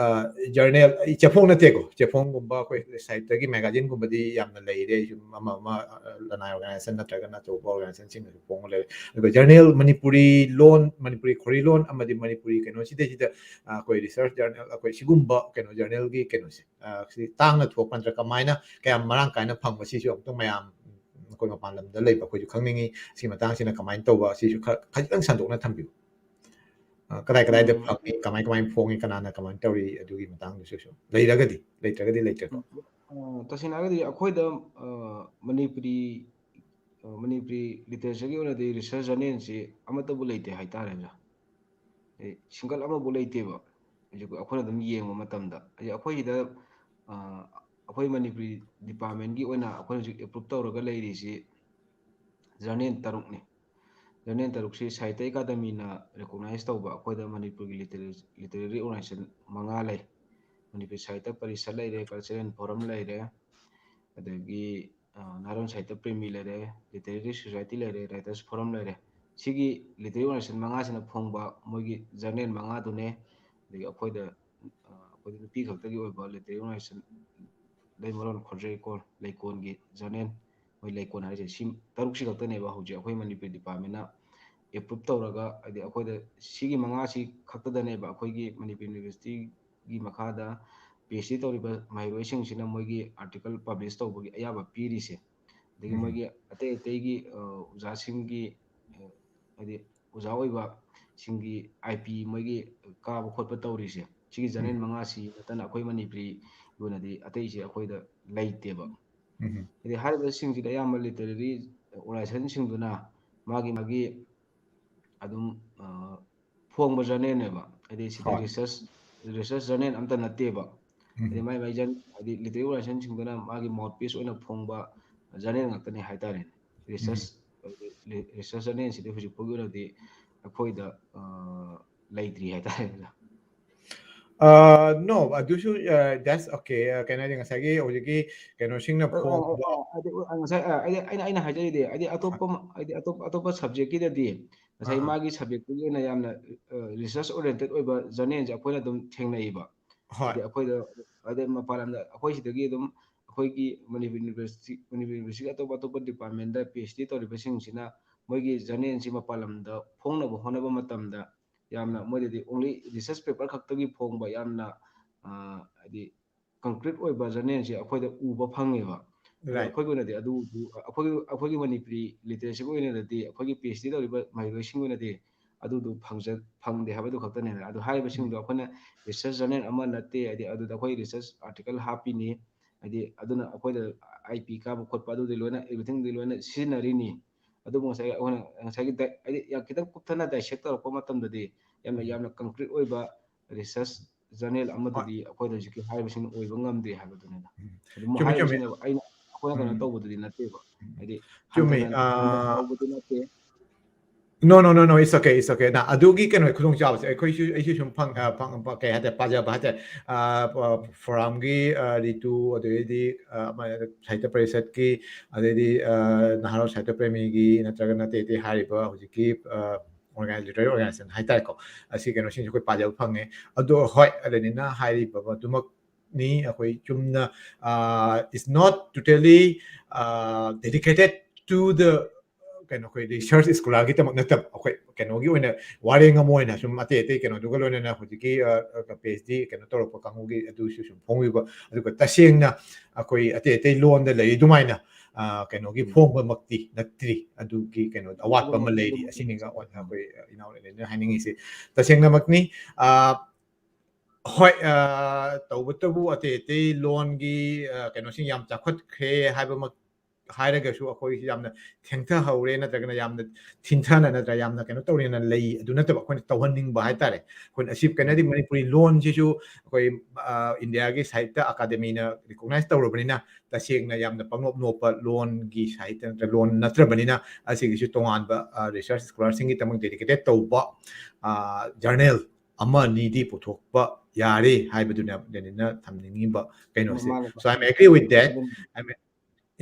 ꯑ, ꯖꯔꯅꯦꯜ, ꯑꯩ ꯆꯦꯐꯣꯡ ꯅꯠꯇꯦꯀꯣ, ꯆꯦꯐꯣꯡꯒꯨꯝꯕ ꯑꯩꯈꯣꯏ ꯁꯥꯍꯤꯇ꯭ꯌꯒꯤ ꯃꯦꯒꯥꯖꯤꯟꯒꯨꯝꯕꯗꯤ ꯌꯥꯝꯅ ꯂꯩꯔꯦ, ꯑꯩꯁꯨ ꯑꯃ ꯑꯃ, ꯑ, ꯂꯅꯥꯏ ꯑꯣꯔꯒꯅꯥꯏꯖꯦꯁꯟ ꯅꯠꯇ꯭ꯔꯒꯅ ꯑꯆꯧꯕ ꯑꯣꯔꯒꯅꯥꯏꯖꯦꯁꯟꯁꯤꯡꯅꯁꯨ ꯐꯣꯡꯕ ꯂꯩꯔꯦ꯫ ꯑꯗꯨꯒ ꯖꯔꯅꯦꯜ ꯃꯅꯤꯄꯨꯔꯤ ꯂꯣꯟ, ꯃꯅꯤꯄꯨꯔꯤ ꯈꯣꯔꯤꯂꯣꯟ ꯑꯃꯗꯤ ꯃꯅꯤꯄꯨꯔꯤ ꯀꯩꯅꯣꯁꯤꯗꯩꯁꯤꯗ, ꯑ, ꯑꯩꯈꯣꯏ ꯔꯤꯁꯔꯁ ꯖꯔꯅꯦꯜ, ꯑꯩꯈꯣꯏ ꯁꯤꯒꯨꯝꯕ ꯀꯩꯅꯣ ꯖꯔꯅꯦꯜꯒꯤ ꯀꯩꯅꯣꯁꯦ, ꯑ, ꯁꯤ ꯇꯥꯡꯅ ꯊꯣꯛꯄ ꯅꯠꯇ꯭ꯔꯒ ꯀꯃꯥꯏꯅ ꯀꯌꯥꯝ ꯃꯔꯥꯡ ꯀꯥꯏꯅ ꯐꯪꯕ, ꯁꯤꯁꯨ ꯑꯃꯨꯛꯇꯪ ꯃꯌꯥꯝ, ꯑꯩꯈꯣꯏ ꯃꯄꯥꯟ ꯂꯝꯗ ꯂꯩꯕ ꯑꯩꯈꯣꯏꯁꯨ ꯈꯪꯅꯤꯡꯉꯤ꯫ ꯁꯤ ꯃꯇꯥꯡꯁꯤꯅ ꯀꯃꯥꯏꯅ ꯇꯧꯕ, ꯁꯤꯁꯨ ꯈꯔ ꯈꯖꯤꯛꯇꯪ ꯁꯟꯗꯣꯛꯅ ꯊꯝꯕꯤꯌꯨ꯫ ꯑ, ꯀꯗꯥꯏ ꯀꯗꯥꯏꯗ ꯎꯝ꯫ ꯐꯪꯉꯤ, ꯀꯃꯥꯏ ꯀꯃꯥꯏ ꯐꯣꯡꯉꯤ, ꯀꯅꯥꯅ ꯀꯃꯥꯏꯅ ꯇꯧꯔꯤ, ꯑꯗꯨꯒꯤ ꯃꯇꯥꯡꯗꯁꯨ ꯁꯨꯝ ꯂꯩꯔꯒꯗꯤ, ꯂꯩꯇ꯭ꯔꯒꯗꯤ ꯂꯩꯇ꯭ꯔꯦꯀꯣ꯫ ꯑ, ꯇꯁꯦꯡꯅ ꯍꯥꯏꯔꯒꯗꯤ ꯑꯩꯈꯣꯏꯗ, ꯑ, ꯃꯅꯤꯄꯨꯔꯤ, ꯑ, ꯃꯅꯤꯄꯨꯔꯤ ꯂꯤꯇꯔꯦꯆꯔꯒꯤ ꯑꯣꯏꯅꯗꯤ ꯔꯤꯁꯔꯁ ꯖꯔꯅꯦꯜꯁꯤ ꯑꯃꯠꯇꯕꯨ ꯂꯩꯇꯦ ꯍꯥꯏꯇꯥꯔꯦ ꯑꯣꯖꯥ꯫ ꯍꯥꯏꯗꯤ ꯁꯤꯡꯒꯜ ꯑꯃꯐꯥꯎ ꯂꯩꯇꯦꯕ꯫ ꯍꯧꯖꯤꯛ ꯑꯩꯈꯣꯏꯅ ꯑꯗꯨꯝ ꯌꯦꯡꯕ ꯃꯇꯝꯗ, ꯍꯥꯏꯗꯤ ꯑꯩꯈꯣꯏ ꯁꯤꯗ, ꯑ, ꯑꯩꯈꯣꯏ ꯃꯅꯤꯄꯨꯔꯤ ꯗꯤꯄꯥꯔꯠꯃꯦꯟꯒꯤ ꯑꯣꯏꯅ ꯑꯩꯈꯣꯏ ꯍꯧꯖꯤꯛ ꯑꯦꯄ꯭ꯔꯨꯞ ꯇꯧꯔꯒ ꯂꯩꯔꯤꯁꯤ ꯖꯔꯅꯦꯜ ꯇꯔꯨꯛꯅꯤ꯫ ꯖꯔꯅꯦꯜ ꯇꯔꯨꯛꯁꯤ ꯁꯥꯍꯤꯇ꯭ꯌ ꯑꯦꯀꯥꯗꯃꯤꯅ ꯔꯤꯀꯣꯛꯅꯥꯏꯁ ꯇꯧꯕ ꯑꯩꯈꯣꯏꯗ ꯃꯅꯤꯄꯨꯔꯒꯤ ꯂꯤꯇꯔꯦ-, ꯂꯤꯇꯔꯦꯔꯤ ꯑꯣꯔꯒꯅꯥꯏꯖꯦꯁꯟ ꯃꯉꯥ ꯂꯩ꯫ ꯃꯅꯤꯄꯨꯔꯤ ꯁꯥꯍꯤꯇ꯭ꯌ ꯄꯔꯤꯁꯠ ꯂꯩꯔꯦ, ꯀꯜꯆꯔꯦꯜ ꯐꯣꯔꯝ ꯂꯩꯔꯦ, ꯑꯗꯒꯤ, ꯑ, ꯅꯍꯥꯔꯣꯜ ꯁꯥꯍꯤꯇ꯭ꯌ ꯄ꯭ꯔꯦꯃꯤ ꯂꯩꯔꯦ, ꯂꯤꯇꯔꯦꯔꯤ ꯁꯣꯁꯥꯏꯇꯤ ꯂꯩꯔꯦ, ꯔꯥꯏꯇꯔꯁ ꯐꯣꯔꯝ ꯂꯩꯔꯦ꯫ ꯁꯤꯒꯤ ꯂꯤꯇꯔꯦꯔꯤ ꯑꯣꯔꯒꯅꯥꯏꯖꯦꯁꯟ ꯃꯉꯥꯁꯤꯅ ꯐꯣꯡꯕ ꯃꯣꯏꯒꯤ ꯖꯔꯅꯦꯜ ꯃꯉꯥꯗꯨꯅꯦ꯫ ꯑꯗꯒꯤ ꯑꯩꯈꯣꯏꯗ, ꯑ, ꯑꯩꯈꯣꯏꯗ ꯅꯨꯄꯤ ꯈꯛꯇꯒꯤ ꯑꯣꯏꯕ ꯂꯤꯇꯔꯦꯔꯤ ꯑꯣꯔꯒꯅꯥꯏꯖꯦꯁꯟ ꯂꯩꯃꯔꯣꯟ ꯈꯣꯟꯖꯩꯀꯣꯜ, ꯂꯩꯀꯣꯟꯒꯤ ꯖꯔꯅꯦꯜ, ꯃꯣꯏ ꯂꯩꯀꯣꯟ ꯍꯥꯏꯔꯤꯁꯦ ꯁꯤ ꯇꯔꯨꯛꯁꯤ ꯈꯛꯇꯅꯦꯕ ꯍꯧꯖꯤꯛ ꯑꯩꯈꯣꯏ ꯃꯅꯤꯄꯨꯔꯤ ꯗꯤꯄꯥꯔꯠꯃꯦꯟꯅ ꯑꯦꯄ꯭ꯔꯨꯞ ꯇꯧꯔꯒ, ꯍꯥꯏꯗꯤ ꯑꯩꯈꯣꯏꯗ ꯁꯤꯒꯤ ꯃꯉꯥꯁꯤ ꯈꯛꯇꯗꯅꯦꯕ ꯑꯩꯈꯣꯏꯒꯤ ꯃꯅꯤꯄꯨꯔ ꯌꯨꯅꯤꯚꯔꯁꯤꯇꯤꯒꯤ ꯃꯈꯥꯗ ꯄꯤ ꯑꯩꯆ ꯗꯤ ꯇꯧꯔꯤꯕ ꯃꯍꯩꯔꯣꯏꯁꯤꯡꯁꯤꯅ ꯃꯣꯏꯒꯤ ꯑꯥꯔꯇꯤꯀꯜ ꯄꯕ꯭ꯂꯤꯁ ꯇꯧꯕꯒꯤ ꯑꯌꯥꯕ ꯄꯤꯔꯤꯁꯦ꯫ ꯑꯗꯒꯤ ꯎꯝ꯫ ꯃꯣꯏꯒꯤ ꯑꯇꯩ ꯑꯇꯩꯒꯤ, ꯑ, ꯑꯣꯖꯥꯁꯤꯡꯒꯤ, ꯑ, ꯍꯥꯏꯗꯤ ꯑꯣꯖꯥ ꯑꯣꯏꯕꯁꯤꯡꯒꯤ ꯑꯥꯏ ꯄꯤ ꯃꯣꯏꯒꯤ ꯀꯥꯕ ꯈꯣꯠꯄ ꯇꯧꯔꯤꯁꯦ, ꯁꯤꯒꯤ ꯖꯔꯅꯦꯜ ꯎꯝ꯫ ꯃꯉꯥꯁꯤ ꯅꯠꯇꯅ ꯑꯩꯈꯣꯏ ꯃꯅꯤꯄꯨꯔꯤ ꯑꯣꯏꯅꯗꯤ ꯑꯇꯩꯁꯦ ꯑꯩꯈꯣꯏꯗ ꯂꯩꯇꯦꯕ꯫ ꯎꯝ꯫ ꯍꯥꯏꯗꯤ ꯍꯥꯏꯔꯤꯕꯁꯤꯡꯁꯤꯗꯤ ꯑꯌꯥꯝꯕ ꯂꯤꯇꯔꯦꯔꯤ ꯑꯣꯔꯒꯅꯥꯏꯖꯦꯁꯟꯁꯤꯡꯗꯨꯅ ꯃꯥꯒꯤ ꯃꯥꯒꯤ ꯑꯗꯨꯝ, ꯑ, ꯐꯣꯡꯕ ꯖꯔꯅꯦꯜꯅꯦꯕ꯫ ꯍꯥꯏꯗꯤ ꯁꯤꯗꯤ ꯍꯣꯏ꯫ ꯔꯤꯁꯔꯁ, ꯔꯤꯁꯔꯁ ꯖꯔꯅꯦꯜ ꯑꯝꯇ ꯅꯠꯇꯦꯕ꯫ ꯎꯝ꯫ ꯍꯥꯏꯗꯤ ꯃꯥꯏ ꯃꯥꯏ ꯖꯔ-, ꯍꯥꯏꯗꯤ ꯂꯤꯇꯔꯦꯔꯤ ꯑꯣꯔꯒꯅꯥꯏꯖꯦꯁꯟꯁꯤꯡꯗꯨꯅ ꯃꯥꯒꯤ ꯃꯥꯎꯠ ꯄꯤꯁ ꯑꯣꯏꯅ ꯐꯣꯡꯕ ꯖꯔꯅꯦꯜ ꯉꯥꯛꯇꯅꯤ ꯍꯥꯏꯇꯥꯔꯦꯅꯦ꯫ ꯎꯝ꯫ ꯔꯤꯁꯔꯁ, ꯔꯤ-, ꯔꯤꯁꯔꯁ ꯖꯔꯅꯦꯜꯁꯤꯗꯤ ꯍꯧꯖꯤꯛ ꯐꯥꯎꯒꯤ ꯑꯣꯏꯅꯗꯤ ꯑꯩꯈꯣꯏꯗ, ꯑ, ꯂꯩꯇ꯭ꯔꯤ ꯍꯥꯏꯇꯥꯔꯦ ꯑꯣꯖꯥ꯫ ꯑ, no, ꯑꯗꯨꯁꯨ, ꯑ, that's okay꯫ ꯑ, ꯀꯩꯅꯣ ꯍꯥꯏꯗꯤ ꯉꯁꯥꯏꯒꯤ ꯍꯧꯖꯤꯛꯀꯤ ꯀꯩꯅꯣꯁꯤꯡꯅ ꯑ, ꯑ, ꯑ, ꯐꯣꯡꯕ ꯑ, ꯍꯥꯏꯗꯤ, ꯑ, ꯉꯁꯥꯏ, ꯑ, ꯑꯩꯅ, ꯑꯩꯅ, ꯑꯩꯅ ꯍꯥꯏꯖꯔꯤꯗꯤ, ꯍꯥꯏꯗꯤ ꯑꯇꯣꯞꯄ ꯃ-, ꯍꯥꯏꯗꯤ ꯑꯇꯣꯞ-, ꯑꯇꯣꯞꯄ ꯁꯕꯖꯦꯛꯀꯤꯗꯗꯤ ꯉꯁꯥꯏ ꯑꯥ꯫ ꯃꯥꯒꯤ ꯁꯕꯖꯦꯛꯇꯨꯒꯤ ꯑꯣꯏꯅ ꯌꯥꯝꯅ, ꯑ, ꯔꯤꯁꯔꯁ ꯑꯣꯔꯤꯌꯦꯟꯇꯦꯠ ꯑꯣꯏꯕ ꯖꯔꯅꯦꯜꯁꯦ ꯑꯩꯈꯣꯏꯅ ꯑꯗꯨꯝ ꯊꯦꯡꯅꯩꯌꯦꯕ꯫ ꯍꯣꯏ꯫ ꯍꯥꯏꯗꯤ ꯑꯩꯈꯣꯏꯗ, ꯍꯥꯏꯗꯤ ꯃꯄꯥꯟ ꯂꯝꯗ ꯑꯩꯈꯣꯏ ꯁꯤꯗꯒꯤ ꯑꯗꯨꯝ ꯑꯩꯈꯣꯏꯒꯤ ꯃꯅꯤꯄꯨꯔ ꯌꯨꯅꯤꯚꯔꯁꯤꯇꯤ, ꯃꯅꯤꯄꯨꯔ ꯌꯨꯅꯤꯚꯔꯁꯤꯇꯤꯒꯤ ꯑꯇꯣꯞ ꯑꯇꯣꯞꯄ ꯗꯤꯄꯥꯔꯠꯃꯦꯟꯗ ꯄꯤ ꯑꯩꯆ ꯗꯤ ꯇꯧꯔꯤꯕꯁꯤꯡꯁꯤꯅ ꯃꯣꯏꯒꯤ ꯖꯔꯅꯦꯜꯁꯤ ꯃꯄꯥꯟ ꯂꯝꯗ ꯐꯣꯡꯅꯕ ꯍꯣꯠꯅꯕ ꯃꯇꯝꯗ ꯌꯥꯝꯅ ꯎꯝ꯫ ꯃꯣꯏꯗꯗꯤ only research paper ꯈꯛꯇꯒꯤ ꯐꯣꯡꯕ ꯌꯥꯝꯅ, ꯑ, ꯍꯥꯏꯗꯤ concrete ꯑꯣꯏꯕ ꯖꯔꯅꯦꯜꯁꯦ ꯑꯩꯈꯣꯏꯗ ꯎꯕ ꯐꯪꯉꯦꯕ꯫ ꯑꯗꯣ right꯫ ꯑꯩꯈꯣꯏꯒꯤ ꯑꯣꯏꯅꯗꯤ ꯑꯗꯨ, ꯑꯗꯨ, ꯑꯩꯈꯣꯏꯒꯤ, ꯑꯩꯈꯣꯏꯒꯤ ꯃꯅꯤꯄꯨꯔꯤ ꯂꯤꯇꯔꯦꯆꯔꯒꯤ ꯑꯣꯏꯅꯗꯤ ꯑꯩꯈꯣꯏꯒꯤ ꯄꯤ ꯑꯩꯆ ꯗꯤ ꯇꯧꯔꯤꯕ ꯃꯍꯩꯔꯣꯏꯁꯤꯡꯒꯤ ꯑꯣꯏꯅꯗꯤ ꯑꯗꯨꯗꯨ ꯐꯪꯖ ꯐꯪꯗꯦ ꯍꯥꯏꯕꯗꯨ ꯈꯛꯇꯅꯦꯅ꯫ ꯑꯗꯨ ꯍꯥꯏꯔꯤꯕꯁꯤꯡꯗꯣ ꯑꯩꯈꯣꯏꯅ research journal ꯑꯃ ꯅꯠꯇꯦ, ꯍꯥꯏꯗꯤ ꯑꯗꯨꯗ ꯑꯩꯈꯣꯏ research article ꯍꯥꯞꯄꯤꯅꯤ, ꯍꯥꯏꯗꯤ ꯑꯗꯨꯅ ꯑꯩꯈꯣꯏꯗ I P ꯀꯥꯕ ꯈꯣꯠꯄ ꯑꯗꯨꯗꯤ ꯂꯣꯏꯅ, everythingꯗꯤ ꯂꯣꯏꯅ ꯁꯤꯖꯤꯟꯅꯔꯤꯅꯤ꯫ ꯑꯗꯨꯕꯨ ꯉꯁꯥꯏ ꯑꯩꯈꯣꯏꯅ ꯉꯁꯥꯏꯒꯤ ꯗ-, ꯍꯥꯏꯗꯤ ꯌꯥꯝ ꯈꯤꯇꯪ ꯀꯨꯞꯊꯅ dissect ꯇꯧꯔꯛꯄ ꯃꯇꯝꯗꯗꯤ ꯌꯥꯝꯅ, ꯎꯝ꯫ ꯌꯥꯝꯅ concrete ꯑꯣꯏꯕ research journal ꯑꯃꯗꯗꯤ ꯑꯩꯈꯣꯏꯗ ꯍꯧꯖꯤꯛꯀꯤ ꯍꯥꯏꯔꯤꯕꯁꯤꯡ ꯑꯣꯏꯕ ꯉꯝꯗꯦ ꯍꯥꯏꯕꯗꯨꯅꯤꯗ꯫ ꯎꯝ꯫ ꯑꯗꯨꯝ ꯆꯨꯝꯃꯤ, ꯆꯨꯝꯃꯤ꯫ ꯍꯥꯏꯔꯤꯕꯁꯤꯡꯅꯦꯕ, ꯑꯩꯅ, ꯑꯩꯈꯣꯏꯅ ꯀꯩꯅꯣ ꯎꯝ꯫ ꯇꯧꯕꯗꯨꯗꯤ ꯅꯠꯇꯦꯕ꯫ ꯎꯝ꯫ ꯍꯥꯏꯗꯤ ꯆꯨꯝꯃꯤ, ꯍꯟꯊꯅ ꯑꯥ, ꯇꯧꯕꯗꯤ ꯅꯠꯇꯦ꯫ No, no, no, no, it's okay, it's okay. ꯅ ꯑꯗꯨꯒꯤ ꯀꯩꯅꯣ ꯈꯨꯗꯣꯡꯆꯥꯕꯁꯦ ꯑꯩꯈꯣꯏꯁꯨ, ꯑꯩꯁꯨ ꯁꯨꯝ ꯐꯪ-, ꯑ, ꯐꯪ-, ꯀꯩ ꯍꯥꯏꯇꯥꯔꯦ, ꯄꯥꯖꯕ ꯍꯥꯏꯇꯥꯔꯦ꯫ ꯑ, ꯄ-, ꯎꯝ꯫ Forumꯒꯤ, ꯑ, ꯔꯤꯇꯨ, ꯑꯗꯩꯗꯤ, ꯑ, ꯑꯃ ꯁꯥꯍꯤꯇ꯭ꯌ ꯄꯔꯤꯁꯠꯀꯤ, ꯑꯗꯩꯗꯤ, ꯑ, ꯅꯍꯥꯔꯣꯜ ꯁꯥꯍꯤꯇ꯭ꯌ ꯄ꯭ꯔꯦꯃꯤꯒꯤ, ꯅꯠꯇ꯭ꯔꯒꯅ ꯑꯇꯩ ꯑꯇꯩ ꯍꯥꯏꯔꯤꯕ ꯍꯧꯖꯤꯛꯀꯤ, ꯑ, organ-, literary organization ꯍꯥꯏꯇꯥꯔꯦꯀꯣ꯫ ꯑꯁꯤ ꯀꯩꯅꯣꯁꯤꯡꯁꯦ ꯑꯩꯈꯣꯏ ꯄꯥꯖꯕ ꯐꯪꯉꯦ꯫ ꯑꯗꯣ ꯍꯣꯏ, ꯂꯦꯅꯤꯟꯅ ꯍꯥꯏꯔꯤꯕ ꯑꯗꯨꯃꯛꯅꯤ꯫ ꯑꯩꯈꯣꯏ ꯆꯨꯝꯅ, ꯑ, it's not totally, ꯑ, dedicated to the, ꯀꯩꯅꯣ, ꯑꯩꯈꯣꯏ research scholarꯒꯤꯗꯃꯛ ꯅꯠꯇꯕ, ꯑꯩꯈꯣꯏ ꯀꯩꯅꯣꯒꯤ ꯑꯣꯏꯅ ꯋꯥꯔꯦꯡ ꯑꯃ ꯑꯣꯏꯅ ꯁꯨꯝ ꯑꯇꯩ ꯑꯇꯩ ꯀꯩꯅꯣꯗꯨꯒ ꯂꯣꯏꯅꯅ ꯍꯧꯖꯤꯛꯀꯤ, ꯑ, ꯑ, PhD ꯀꯩꯅꯣ ꯇꯧꯔꯛꯄ ꯀꯥꯡꯕꯨꯒꯤ ꯑꯗꯨꯁꯨ ꯁꯨꯝ ꯐꯣꯡꯕꯤꯕ꯫ ꯑꯗꯨꯒ ꯇꯁꯦꯡꯅ ꯑꯩꯈꯣꯏ ꯑꯇꯩ ꯑꯇꯩ ꯂꯣꯟꯗ ꯂꯩꯔꯤ ꯑꯗꯨꯃꯥꯏꯅ, ꯑ, ꯀꯩꯅꯣꯒꯤ ꯎꯝ꯫ ꯐꯣꯡꯕꯃꯛꯇꯤ ꯅꯠꯇ꯭ꯔꯤ꯫ ꯑꯗꯨꯒꯤ ꯀꯩꯅꯣ ꯑꯋꯥꯠꯄ ꯑꯃ ꯑꯗꯨꯃꯛ-, ꯂꯩꯔꯤ꯫ ꯑꯗꯨꯃꯛ-, ꯑꯁꯤꯅꯤꯒ ꯑꯩꯈꯣꯏ ꯏꯅꯥꯎ ꯂꯦꯅꯤꯟꯅ ꯍꯥꯏꯅꯤꯡꯉꯤꯁꯤ꯫ ꯇꯁꯦꯡꯅꯃꯛꯅꯤ꯫ ꯑ, ꯍꯣꯏ, ꯑ, ꯇꯧꯕꯇꯕꯨ ꯑꯇꯩ ꯑꯇꯩ ꯂꯣꯟꯒꯤ, ꯑ, ꯀꯩꯅꯣꯁꯤꯡ ꯌꯥꯝ ꯆꯥꯎꯈꯠꯈ꯭ꯔꯦ ꯍꯥꯏꯕꯃꯛ ꯍꯥꯏꯔꯒꯁꯨ ꯑꯩꯈꯣꯏꯁꯤ ꯌꯥꯝꯅ ꯊꯦꯡꯊꯍꯧꯔꯦ, ꯅꯠꯇ꯭ꯔꯒꯅ ꯌꯥꯝꯅ ꯊꯤꯟꯊꯅ, ꯅꯠꯇ꯭ꯔꯒ ꯌꯥꯝꯅ ꯀꯩꯅꯣ ꯇꯧꯔꯦꯅ ꯂꯩ, ꯑꯗꯨ ꯅꯠꯇꯕ ꯑꯩꯈꯣꯏꯅ ꯇꯧꯍꯟꯅꯤꯡꯕ ꯍꯥꯏꯇꯥꯔꯦ꯫ ꯑꯩꯈꯣꯏꯅ ꯑꯁꯤ ꯀꯩꯅꯣꯗꯤ ꯎꯝ꯫ ꯃꯅꯤꯄꯨꯔꯤ ꯂꯣꯟꯁꯤꯁꯨ ꯑꯩꯈꯣꯏ, ꯑ, ꯏꯟꯗꯤꯌꯥꯒꯤ ꯁꯥꯍꯤꯇ꯭ꯌ ꯑꯀꯥꯗꯃꯤꯅ recognize ꯇꯧꯔꯕꯅꯤꯅ ꯇꯁꯦꯡꯅ ꯌꯥꯝꯅ ꯄꯪꯅꯣꯞ ꯅꯣꯞꯄ ꯂꯣꯟꯒꯤ ꯁꯥꯍꯤꯇ꯭ꯌ ꯅꯠꯇ꯭ꯔ ꯂꯣꯟ ꯅꯠꯇ꯭ꯔꯕꯅꯤꯅ ꯑꯁꯤꯒꯤꯁꯨ ꯇꯣꯉꯥꯟꯕ, ꯑ, research scholarꯁꯤꯡꯒꯤꯗꯃꯛ dedicated ꯇꯧꯕ, ꯑ, journal ꯑꯃ ꯑꯅꯤꯗꯤ ꯄꯨꯊꯣꯛꯄ ꯌꯥꯔꯦ ꯍꯥꯏꯕꯗꯨꯅ ꯂꯦꯅꯤꯟꯅ ꯊꯝꯅꯤꯡꯉꯤꯕ ꯀꯩꯅꯣꯁꯦ꯫ ꯃꯥꯅꯦ꯫ So I'm agree with that. ꯑꯗꯨꯝ I'm,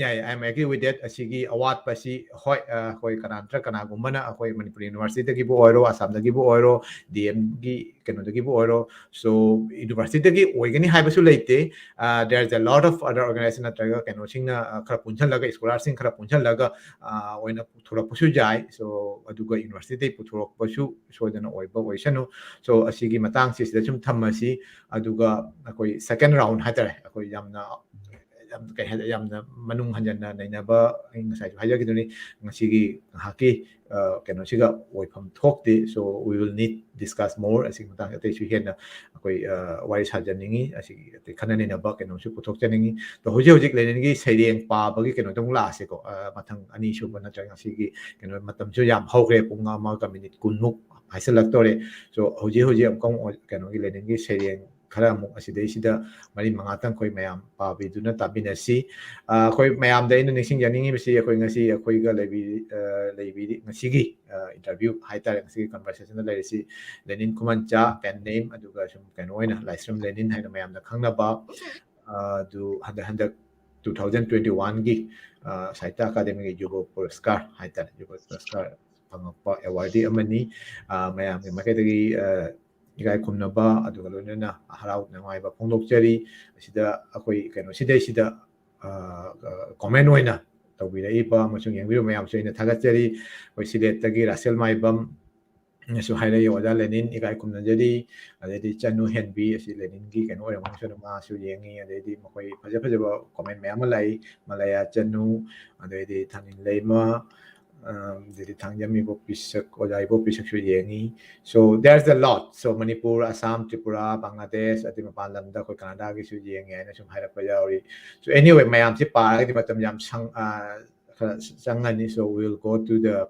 yeah, yeah, I'm agree with that. ꯑꯁꯤꯒꯤ ꯑꯋꯥꯠꯄꯁꯤ, ꯍꯣꯏ, ꯑ, ꯑꯩꯈꯣꯏ ꯀꯅꯥ ꯅꯠꯇ꯭ꯔ ꯀꯅꯥꯒꯨꯝꯕꯅ ꯑꯩꯈꯣꯏ ꯃꯅꯤꯄꯨꯔ ꯌꯨꯅꯤꯚꯔꯁꯤꯇꯤꯗꯒꯤꯕꯨ ꯑꯣꯏꯔꯣ, ꯑꯁꯥꯝꯗꯒꯤꯕꯨ ꯑꯣꯏꯔꯣ, D M ꯒꯤ ꯀꯩꯅꯣꯗꯒꯤꯕꯨ ꯑꯣꯏꯔꯣ, so ꯌꯨꯅꯤꯚꯔꯁꯤꯇꯤꯗꯒꯤ ꯑꯣꯏꯒꯅꯤ ꯍꯥꯏꯕꯁꯨ ꯂꯩꯇꯦ꯫ ꯑ, there is a lot of other organization ꯅꯠꯇ꯭ꯔꯒ ꯀꯩꯅꯣꯁꯤꯡꯅ, ꯑ, ꯈꯔ ꯄꯨꯟꯁꯤꯜꯂꯒ, scholarꯁꯤꯡ ꯈꯔ ꯄꯨꯟꯁꯤꯜꯂꯒ, ꯑ, ꯑꯣꯏꯅ ꯄꯨꯊꯣꯔꯛꯄꯁꯨ ꯌꯥꯏ꯫ So ꯑꯗꯨꯒ ꯌꯨꯅꯤꯚꯔꯁꯤꯇꯤꯗꯒꯤ ꯄꯨꯊꯣꯔꯛꯄꯁꯨ ꯁꯣꯏꯗꯅ ꯑꯣꯏꯕ ꯑꯣꯏꯁꯅꯨ꯫ So ꯑꯁꯤꯒꯤ ꯃꯇꯥꯡꯁꯤ ꯁꯤꯗ ꯁꯨꯝ ꯊꯝꯃꯁꯤ꯫ ꯑꯗꯨꯒ ꯑꯩꯈꯣꯏ second round ꯍꯥꯏꯇꯥꯔꯦ, ꯑꯩꯈꯣꯏ ꯌꯥꯝꯅ ꯌꯥꯝ ꯀꯩ ꯍꯥꯏ ꯌꯥꯝꯅ ꯃꯅꯨꯡ ꯍꯟꯖꯟꯅ ꯅꯩꯅꯕ ꯑꯩ ꯉꯁꯥꯏꯁꯨ ꯍꯥꯏꯖꯈꯤꯗꯨꯅꯤ, ꯉꯁꯤꯒꯤ ꯉꯥꯏꯍꯥꯛꯀꯤ ꯀꯩꯅꯣꯁꯤꯒ ꯑꯣꯏꯐꯝ ꯊꯣꯛꯇꯦ꯫ So we will need discuss more ꯑꯁꯤꯒꯤ ꯃꯇꯥꯡꯗ ꯑꯇꯩꯁꯨ ꯍꯦꯟꯅ ꯑꯩꯈꯣꯏ ꯋꯥꯔꯤ ꯁꯥꯖꯅꯤꯡꯉꯤ꯫ ꯑꯁꯤꯒꯤ ꯑꯇꯩ ꯈꯟꯅ ꯅꯩꯅꯕ ꯀꯩꯅꯣꯁꯨ ꯄꯨꯊꯣꯛꯆꯅꯤꯡꯉꯤ꯫ ꯑꯗꯣ ꯍꯧꯖꯤꯛ ꯍꯧꯖꯤꯛ ꯂꯦꯅꯤꯟꯒꯤ ꯁꯩꯔꯦꯡ ꯄꯥꯕꯒꯤ ꯀꯩꯅꯣꯗ ꯑꯃꯨꯛ ꯂꯥꯛꯑꯁꯤꯀꯣ꯫ ꯃꯊꯪ ꯑꯅꯤꯁꯨꯕ ꯅꯠꯇ꯭ꯔꯒ ꯉꯁꯤꯒꯤ ꯀꯩꯅꯣ ꯃꯇꯝꯁꯨ ꯌꯥꯝ ꯍꯧꯈ꯭ꯔꯦ, ꯄꯨꯡ ꯑꯃꯒ ꯃꯤꯅꯤꯠ ꯀꯨꯟꯃꯨꯛ ꯍꯥꯏꯁꯤꯜꯂꯛꯇꯧꯔꯦ꯫ So ꯍꯧꯖꯤꯛ ꯍꯧꯖꯤꯛ ꯑꯃꯨꯛꯀ ꯑꯃꯨꯛ ꯀꯩꯅꯣꯒꯤ ꯂꯦꯅꯤꯟꯒꯤ ꯁꯩꯔꯦꯡ ꯈꯔ ꯑꯃꯨꯛ ꯑꯁꯤꯗꯩꯁꯤꯗ ꯃꯔꯤ ꯃꯉꯥꯇꯪ ꯑꯩꯈꯣꯏ ꯃꯌꯥꯝ ꯄꯥꯕꯤꯗꯨꯅ ꯇꯥꯕꯤꯟꯅꯁꯤ꯫ ꯑꯩꯈꯣꯏ ꯃꯌꯥꯝꯗ ꯑꯩꯅ ꯅꯤꯡꯁꯤꯡꯖꯅꯤꯡꯉꯤꯕꯁꯤ, ꯑꯩꯈꯣꯏ ꯉꯁꯤ ꯑꯩꯈꯣꯏꯒ ꯂꯩꯕꯤ ꯂꯩꯕꯤꯔꯤ ꯉꯁꯤꯒꯤ ꯏꯟꯇꯔꯚ꯭ꯌꯨ ꯍꯥꯏꯇꯥꯔꯦ, ꯉꯁꯤꯒꯤ ꯀꯟꯚꯔꯁꯦꯁꯟꯗ ꯂꯩꯔꯤꯁꯤ ꯂꯦꯅꯤꯟ ꯈꯨꯃꯟꯆꯥ, ꯄꯦꯟ ꯅꯦꯝ, ꯑꯗꯨꯒ ꯁꯨꯝ ꯀꯩꯅꯣ ꯑꯣꯏꯅ ꯂꯥꯏꯁ꯭ꯔꯝ ꯂꯦꯅꯤꯟ ꯍꯥꯏꯅ ꯃꯌꯥꯝꯅ ꯈꯪꯅꯕ, ꯑꯗꯨ ꯍꯟꯗꯛ ꯍꯟꯗꯛ ꯇꯨ ꯊꯥꯎꯖꯟ ꯇ꯭ꯋꯦꯟꯇꯤ ꯋꯥꯟꯒꯤ ꯁꯥꯍꯤꯇ꯭ꯌ ꯑꯀꯥꯗꯃꯤꯒꯤ ꯌꯨꯕ ꯄꯨꯔꯁꯀꯥꯔ ꯍꯥꯏꯇꯥꯔꯦ, ꯌꯨꯕ ꯄꯨꯔꯁꯀꯥꯔ ꯐꯪꯉꯛꯄ ꯑꯦꯋꯥꯔꯗꯤ ꯑꯃꯅꯤ꯫ ꯃꯌꯥꯝꯒꯤ ꯃꯥꯏꯀꯩꯗꯒꯤ ꯏꯀꯥꯏ ꯈꯨꯝꯅꯕ ꯑꯗꯨꯒ ꯂꯣꯏꯅꯅ ꯍꯔꯥꯎ ꯅꯨꯡꯉꯥꯏꯕ ꯐꯣꯡꯗꯣꯛꯆꯔꯤ꯫ ꯑꯁꯤꯗ ꯑꯩꯈꯣꯏ ꯀꯩꯅꯣ ꯁꯤꯗꯩꯁꯤꯗ ꯀꯣꯃꯦꯟ ꯑꯣꯏꯅ ꯇꯧꯕꯤꯔꯛꯏꯕ ꯑꯃꯁꯨꯡ ꯌꯦꯡꯕꯤꯔꯤꯕ ꯃꯌꯥꯝꯁꯨ ꯑꯩꯅ ꯊꯥꯒꯠꯆꯔꯤ꯫ ꯑꯩꯈꯣꯏ ꯁꯤꯂꯦꯠꯇꯒꯤ ꯔꯥꯁꯦꯜ ꯃꯥꯏꯕꯝ ꯅꯁꯨ ꯍꯥꯏꯔꯛꯏ, "ꯑꯣꯖꯥ ꯂꯦꯅꯤꯟ, ꯏꯀꯥꯏ ꯈꯨꯝꯅꯖꯔꯤ"꯫ ꯑꯗꯩꯗꯤ ꯆꯅꯨ ꯍꯦꯟꯕꯤ, ꯑꯁꯤ ꯂꯦꯅꯤꯟꯒꯤ ꯀꯩꯅꯣ ꯑꯣꯏꯔꯝꯒꯅꯤ, ꯁꯣꯏꯗꯅ ꯃꯥꯁꯨ ꯌꯦꯡꯉꯤ꯫ ꯑꯗꯩꯗꯤ ꯃꯈꯣꯏ ꯐꯖ ꯐꯖꯕ ꯀꯣꯃꯦꯟ ꯃꯌꯥꯝ ꯑꯃ ꯂꯥꯛꯏ, ꯃꯂꯌꯥ ꯆꯅꯨ, ꯑꯗꯩꯗꯤ ꯊꯥꯅꯤꯜ ꯂꯩꯃ, ꯑꯗꯩꯗꯤ ꯊꯥꯡꯖꯝ ꯏꯕꯣꯛ ꯄꯤꯁꯛ, ꯑꯣꯖꯥ ꯏꯕꯣꯛ ꯄꯤꯁꯛꯁꯨ ꯌꯦꯡꯉꯤ꯫ So there's a lot. So Manipur, Assam, Tripura, Bangladesh, ꯑꯗꯩ ꯃꯄꯥꯟ ꯂꯝꯗ ꯑꯩꯈꯣꯏ ꯀꯅꯥꯗꯥꯒꯤꯁꯨ ꯌꯦꯡꯉꯦ ꯍꯥꯏꯅ ꯁꯨꯝ ꯍꯥꯏꯔꯛꯄ ꯌꯥꯎꯔꯤ꯫ So anyway, ꯃꯌꯥꯝꯁꯤ ꯄꯥꯔꯒꯗꯤ ꯃꯇꯝ ꯌꯥꯝ ꯁꯪ-, ꯑ, ꯈꯔ ꯆꯪꯉꯅꯤ꯫ So we'll go to the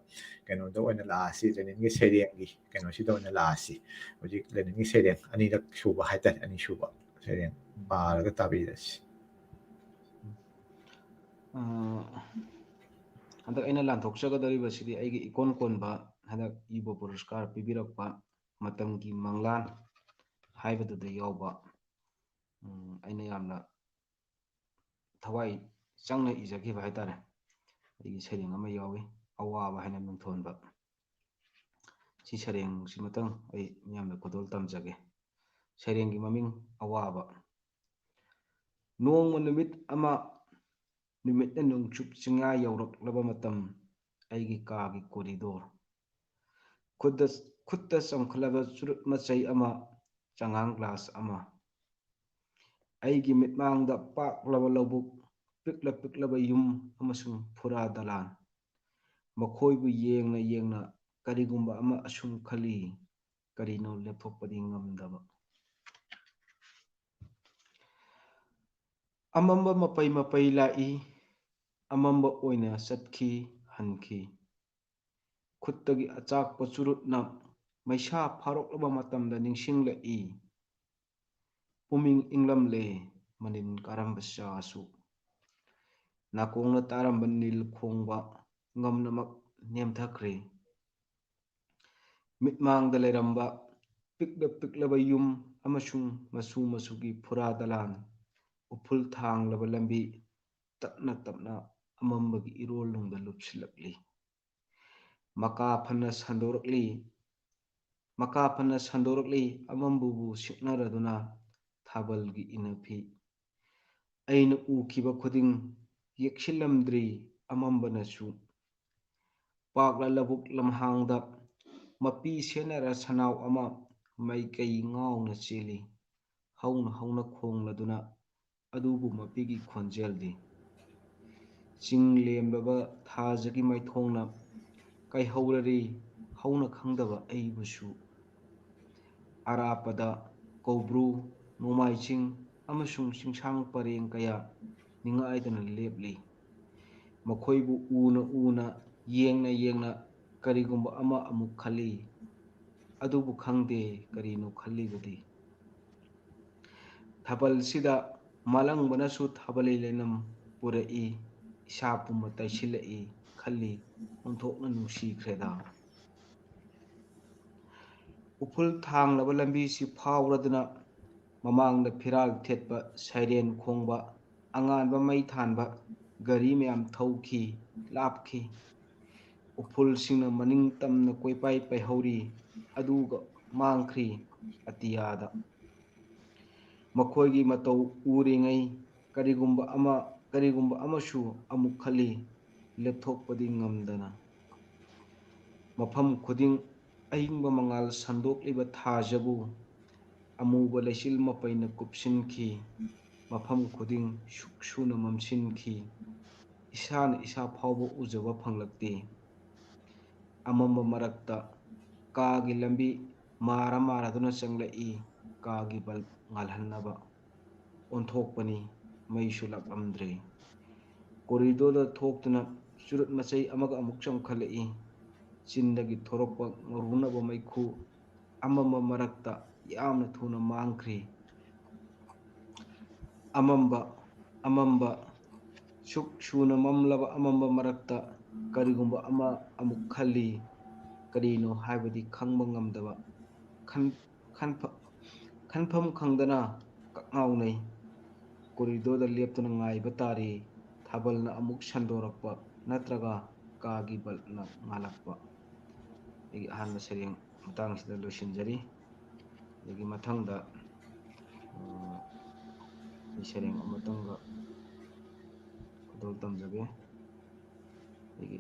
ꯀꯩꯅꯣꯗ ꯑꯣꯏꯅ ꯂꯥꯛꯑꯁꯤ, ꯂꯦꯅꯤꯟꯒꯤ ꯁꯩꯔꯦꯡꯒꯤ ꯀꯩꯅꯣꯁꯤꯗ ꯑꯣꯏꯅ ꯂꯥꯛꯑꯁꯤ꯫ ꯍꯧꯖꯤꯛ ꯂꯦꯅꯤꯟꯒꯤ ꯁꯩꯔꯦꯡ ꯑꯅꯤꯔꯛ ꯁꯨꯕ ꯍꯥꯏꯇꯥꯔꯦ, ꯑꯅꯤꯁꯨꯕ ꯁꯩꯔꯦꯡ ꯄꯥꯔꯒ ꯇꯥꯕꯤꯔꯁꯤ꯫ ꯑ, ꯍꯟꯗꯛ ꯑꯩꯅ ꯂꯥꯟꯊꯣꯛꯆꯒꯗꯧꯔꯤꯕꯁꯤꯗꯤ ꯑꯩꯒꯤ ꯏꯀꯣꯟ ꯀꯣꯟꯕ ꯍꯟꯗꯛ ꯏꯕ ꯄꯨꯔꯁꯀꯥꯔ ꯄꯤꯕꯤꯔꯛꯄ ꯃꯇꯝꯒꯤ ꯃꯪꯂꯥꯟ ꯍꯥꯏꯕꯗꯨꯗ ꯌꯥꯎꯕ, ꯎꯝ, ꯑꯩꯅ ꯌꯥꯝꯅ ꯊꯋꯥꯏ ꯆꯪꯅ ꯏꯖꯈꯤꯕ ꯍꯥꯏꯇꯥꯔꯦ꯫ ꯑꯩꯒꯤ ꯁꯩꯔꯦꯡ ꯑꯃ ꯌꯥꯎꯏ, ꯑꯋꯥꯕ ꯍꯥꯏꯅ ꯃꯤꯡꯊꯣꯟꯕ꯫ ꯁꯤ ꯁꯩꯔꯦꯡꯁꯤꯃꯇꯪ ꯑꯩ ꯃꯤꯌꯥꯝꯗ ꯈꯨꯗꯣꯜ ꯇꯝꯖꯒꯦ꯫ ꯁꯩꯔꯦꯡꯒꯤ ꯃꯃꯤꯡ ꯑꯋꯥꯕ꯫ ꯅꯣꯡꯃ ꯅꯨꯃꯤꯠ ꯑꯃ, ꯅꯨꯃꯤꯠꯅ ꯅꯣꯡꯆꯨꯞ ꯆꯤꯡꯌꯥ ꯌꯧꯔꯛꯂꯕ ꯃꯇꯝ, ꯑꯩꯒꯤ ꯀꯥꯒꯤ ꯀꯣꯔꯤꯗꯣꯔ꯫ ꯈꯨꯠꯇ, ꯈꯨꯠꯇ ꯆꯪꯈꯠꯂꯕ ꯆꯨꯔꯨꯞ ꯃꯆꯩ ꯑꯃ, ꯆꯉꯥꯡ ꯒ꯭ꯂꯥꯁ ꯑꯃ꯫ ꯑꯩꯒꯤ ꯃꯤꯠꯃꯥꯡꯗ ꯄꯥꯛꯂꯕ ꯂꯧꯕꯨꯛ, ꯄꯤꯛꯂ ꯄꯤꯛꯂꯕ ꯌꯨꯝ ꯑꯃꯁꯨꯡ ꯐꯨꯔꯥ ꯗꯂꯥꯟ꯫ ꯃꯈꯣꯏꯕꯨ ꯌꯦꯡꯅ ꯌꯦꯡꯅ ꯀꯔꯤꯒꯨꯝꯕ ꯑꯃ ꯑꯁꯨꯝ ꯈꯜꯂꯤ, ꯀꯔꯤꯅꯣ ꯂꯦꯞꯊꯣꯛꯄꯗꯤ ꯉꯝꯗꯕ꯫ ꯑꯃꯝꯕ ꯃꯄꯩ ꯃꯄꯩ ꯂꯥꯛꯏ, ꯑꯃꯝꯕ ꯑꯣꯏꯅ ꯆꯠꯈꯤ, ꯍꯟꯈꯤ꯫ ꯈꯨꯠꯇꯒꯤ ꯑꯆꯥꯛꯄ ꯆꯨꯔꯨꯠꯅ ꯃꯩꯁꯥ ꯐꯥꯔꯣꯛꯂꯕ ꯃꯇꯝꯗ ꯅꯤꯡꯁꯤꯡꯂꯛꯏ꯫ ꯄꯨꯛꯅꯤꯡ ꯏꯪꯂꯝꯂꯦ, ꯃꯅꯤꯟ ꯀꯥꯔꯝꯕ ꯆꯥꯁꯨ꯫ ꯅꯥꯀꯣꯡꯅ ꯇꯥꯔꯝꯕ ꯅꯤꯜ ꯈꯣꯡꯕ ꯉꯝꯅꯃꯛ ꯅꯦꯝꯊꯈ꯭ꯔꯦ꯫ ꯃꯤꯠꯃꯥꯡꯗ ꯂꯩꯔꯝꯕ ꯄꯤꯛꯂ ꯄꯤꯛꯂꯕ ꯌꯨꯝ ꯑꯃꯁꯨꯡ ꯃꯆꯨ ꯃꯆꯨꯒꯤ ꯐꯨꯔꯥ ꯗꯂꯥꯟ, ꯎꯐꯨꯜ ꯊꯥꯡꯂꯕ ꯂꯝꯕꯤ, ꯇꯞꯅ ꯇꯞꯅ ꯑꯃꯝꯕꯒꯤ ꯏꯔꯣꯜꯅꯨꯡꯗ ꯂꯨꯞꯁꯤꯜꯂꯛꯂꯤ꯫ ꯃꯀꯥ ꯐꯅ ꯁꯟꯗꯣꯔꯛꯂꯤ, ꯃꯀꯥ ꯐꯅ ꯁꯟꯗꯣꯔꯛꯂꯤ, ꯑꯃꯝꯕꯕꯨ ꯁꯤꯛꯅꯔꯗꯨꯅ ꯊꯥꯕꯜꯒꯤ ꯏꯅꯐꯤ꯫ ꯑꯩꯅ ꯎꯈꯤꯕ ꯈꯨꯗꯤꯡ ꯌꯦꯛꯁꯤꯜꯂꯝꯗ꯭ꯔꯤ ꯑꯃꯝꯕꯅꯁꯨ꯫ ꯄꯥꯛꯂ ꯂꯧꯕꯨꯛ ꯂꯝꯍꯥꯡꯗ ꯃꯄꯤ ꯁꯦꯟꯅꯔ ꯁꯅꯥꯎ ꯑꯃ ꯃꯥꯏꯀꯩ ꯉꯥꯎꯅ ꯆꯦꯜꯂꯤ꯫ ꯍꯧꯅ ꯍꯧꯅ ꯈꯣꯡꯂꯗꯨꯅ ꯑꯗꯨꯕꯨ ꯃꯄꯤꯒꯤ ꯈꯣꯟꯖꯦꯜꯗꯤ꯫ ꯆꯤꯡ ꯂꯦꯝꯂꯕ ꯊꯥꯖꯒꯤ ꯃꯥꯏꯊꯣꯡꯅ ꯀꯥꯏꯍꯧꯔꯔꯤ ꯍꯧꯅ ꯈꯪꯗꯕ ꯑꯩꯕꯨꯁꯨ꯫ ꯑꯔꯥꯞꯄꯗ ꯀꯧꯕ꯭ꯔꯨ, ꯅꯣꯡꯃꯥꯏ ꯆꯤꯡ ꯑꯃꯁꯨꯡ ꯆꯤꯡꯁꯥꯡ ꯄꯔꯦꯡ ꯀꯌꯥ ꯅꯤꯡꯉꯥꯏꯗꯅ ꯂꯦꯞꯂꯤ꯫ ꯃꯈꯣꯏꯕꯨ ꯎꯅ ꯎꯅ, ꯌꯦꯡꯅ ꯌꯦꯡꯅ ꯀꯔꯤꯒꯨꯝꯕ ꯑꯃ ꯑꯃꯨꯛ ꯈꯜꯂꯤ꯫ ꯑꯗꯨꯕꯨ ꯈꯪꯗꯦ ꯀꯔꯤꯅꯣ ꯈꯜꯂꯤꯕꯗꯤ꯫ ꯊꯥꯕꯜꯁꯤꯗ ꯃꯥꯂꯪꯕꯅꯁꯨ ꯊꯥꯕꯜ ꯂꯩꯅꯝ ꯄꯨꯔꯛꯏ, ꯏꯁꯥ ꯄꯨꯝꯕ ꯇꯩꯁꯤꯜꯂꯛꯏ ꯈꯜꯂꯤ, ꯑꯣꯟꯊꯣꯛꯅ ꯅꯨꯡꯁꯤꯈ꯭ꯔꯦꯗ꯫ ꯎꯐꯨꯜ ꯊꯥꯡꯂꯕ ꯂꯝꯕꯤꯁꯤ ꯐꯥꯎꯔꯗꯨꯅ ꯃꯃꯥꯡꯗ ꯐꯤꯔꯥꯜ ꯊꯦꯠꯄ, ꯁꯥꯏꯔꯦꯟ ꯈꯣꯡꯕ, ꯑꯉꯥꯟꯕ ꯃꯩ ꯊꯥꯟꯕ ꯒꯥꯔꯤ ꯃꯌꯥꯝ ꯊꯧꯈꯤ, ꯂꯥꯞꯈꯤ꯫ ꯎꯐꯨꯜꯁꯤꯡꯅ ꯃꯅꯤꯡ ꯇꯝꯅ ꯀꯣꯏꯄꯥꯏ ꯄꯥꯏꯍꯧꯔꯤ, ꯑꯗꯨꯒ ꯃꯥꯡꯈ꯭ꯔꯤ ꯑꯇꯤꯌꯥꯗ꯫ ꯃꯈꯣꯏꯒꯤ ꯃꯇꯧ ꯎꯔꯤꯉꯩ ꯀꯔꯤꯒꯨꯝꯕ ꯑꯃ, ꯀꯔꯤꯒꯨꯝꯕ ꯑꯃꯁꯨ ꯑꯃꯨꯛ ꯈꯜꯂꯤ, ꯂꯦꯞꯊꯣꯛꯄꯗꯤ ꯉꯝꯗꯅ꯫ ꯃꯐꯝ ꯈꯨꯗꯤꯡ ꯑꯏꯪꯕ ꯃꯉꯥꯜ ꯁꯟꯗꯣꯛꯂꯤꯕ ꯊꯥꯖꯕꯨ ꯑꯃꯨꯕ ꯂꯩꯆꯤꯜ ꯃꯄꯩꯅ ꯀꯨꯞꯁꯤꯟꯈꯤ꯫ ꯃꯐꯝ ꯈꯨꯗꯤꯡ ꯁꯨꯛ ꯁꯨꯅ ꯃꯝꯁꯤꯟꯈꯤ꯫ ꯏꯁꯥꯅ ꯏꯁꯥ ꯐꯥꯎꯕ ꯎꯖꯕ ꯐꯪꯂꯛꯇꯦ꯫ ꯑꯃꯝꯕ ꯃꯔꯛꯇ ꯀꯥꯒꯤ ꯂꯝꯕꯤ ꯃꯥꯔ ꯃꯥꯔꯗꯨꯅ ꯆꯪꯂꯛꯏ꯫ ꯀꯥꯒꯤ ꯕꯜꯕ ꯉꯥꯜꯍꯟꯅꯕ ꯑꯣꯟꯊꯣꯛꯄꯅꯤ꯫ ꯃꯩꯁꯨ ꯂꯥꯛꯂꯝꯗ꯭ꯔꯦ꯫ ꯀꯣꯔꯤꯗꯣꯔꯗ ꯊꯣꯛꯇꯨꯅ ꯆꯨꯔꯨꯠ ꯃꯆꯩ ꯑꯃꯒ ꯑꯃꯨꯛ ꯆꯣꯡꯈꯠꯂꯛꯏ꯫ ꯆꯤꯟꯗꯒꯤ ꯊꯣꯔꯛꯄ ꯉꯧꯔꯨꯅꯕ ꯃꯩꯈꯨ ꯑꯃꯝꯕ ꯃꯔꯛꯇ ꯌꯥꯝꯅ ꯊꯨꯅ ꯃꯥꯡꯈ꯭ꯔꯤ꯫ ꯑꯃꯝꯕ, ꯑꯃꯝꯕ, ꯁꯨꯛ ꯁꯨꯅ ꯃꯝꯂꯕ ꯑꯃꯝꯕ ꯃꯔꯛꯇ ꯀꯔꯤꯒꯨꯝꯕ ꯑꯃ ꯑꯃꯨꯛ ꯈꯜꯂꯤ꯫ ꯀꯔꯤꯅꯣ ꯍꯥꯏꯕꯗꯤ ꯈꯪꯕ ꯉꯝꯗꯕ, ꯈꯟ-, ꯈꯟꯐ-, ꯈꯟꯐꯝ ꯈꯪꯗꯅ ꯀꯛꯉꯥꯎꯅꯩ꯫ ꯀꯣꯔꯤꯗꯣꯔꯗ ꯂꯦꯞꯇꯨꯅ ꯉꯥꯏꯕ ꯇꯥꯔꯤ꯫ ꯊꯥꯕꯜꯅ ꯑꯃꯨꯛ ꯁꯟꯗꯣꯔꯛꯄ ꯅꯠꯇ꯭ꯔꯒ ꯀꯥꯒꯤ ꯕꯜꯕꯅ ꯉꯥꯜꯂꯛꯄ꯫ ꯑꯩꯒꯤ ꯑꯍꯥꯟꯕ ꯁꯩꯔꯦꯡ ꯃꯇꯥꯡꯁꯤꯗ ꯂꯣꯏꯁꯤꯟꯖꯔꯤ꯫ ꯑꯗꯒꯤ ꯃꯊꯪꯗ, ꯑ, ꯑꯩ ꯁꯩꯔꯦꯡ ꯑꯃꯇꯪꯒ ꯈꯨꯗꯣꯜ ꯇꯝꯖꯒꯦ꯫ ꯑꯩꯒꯤ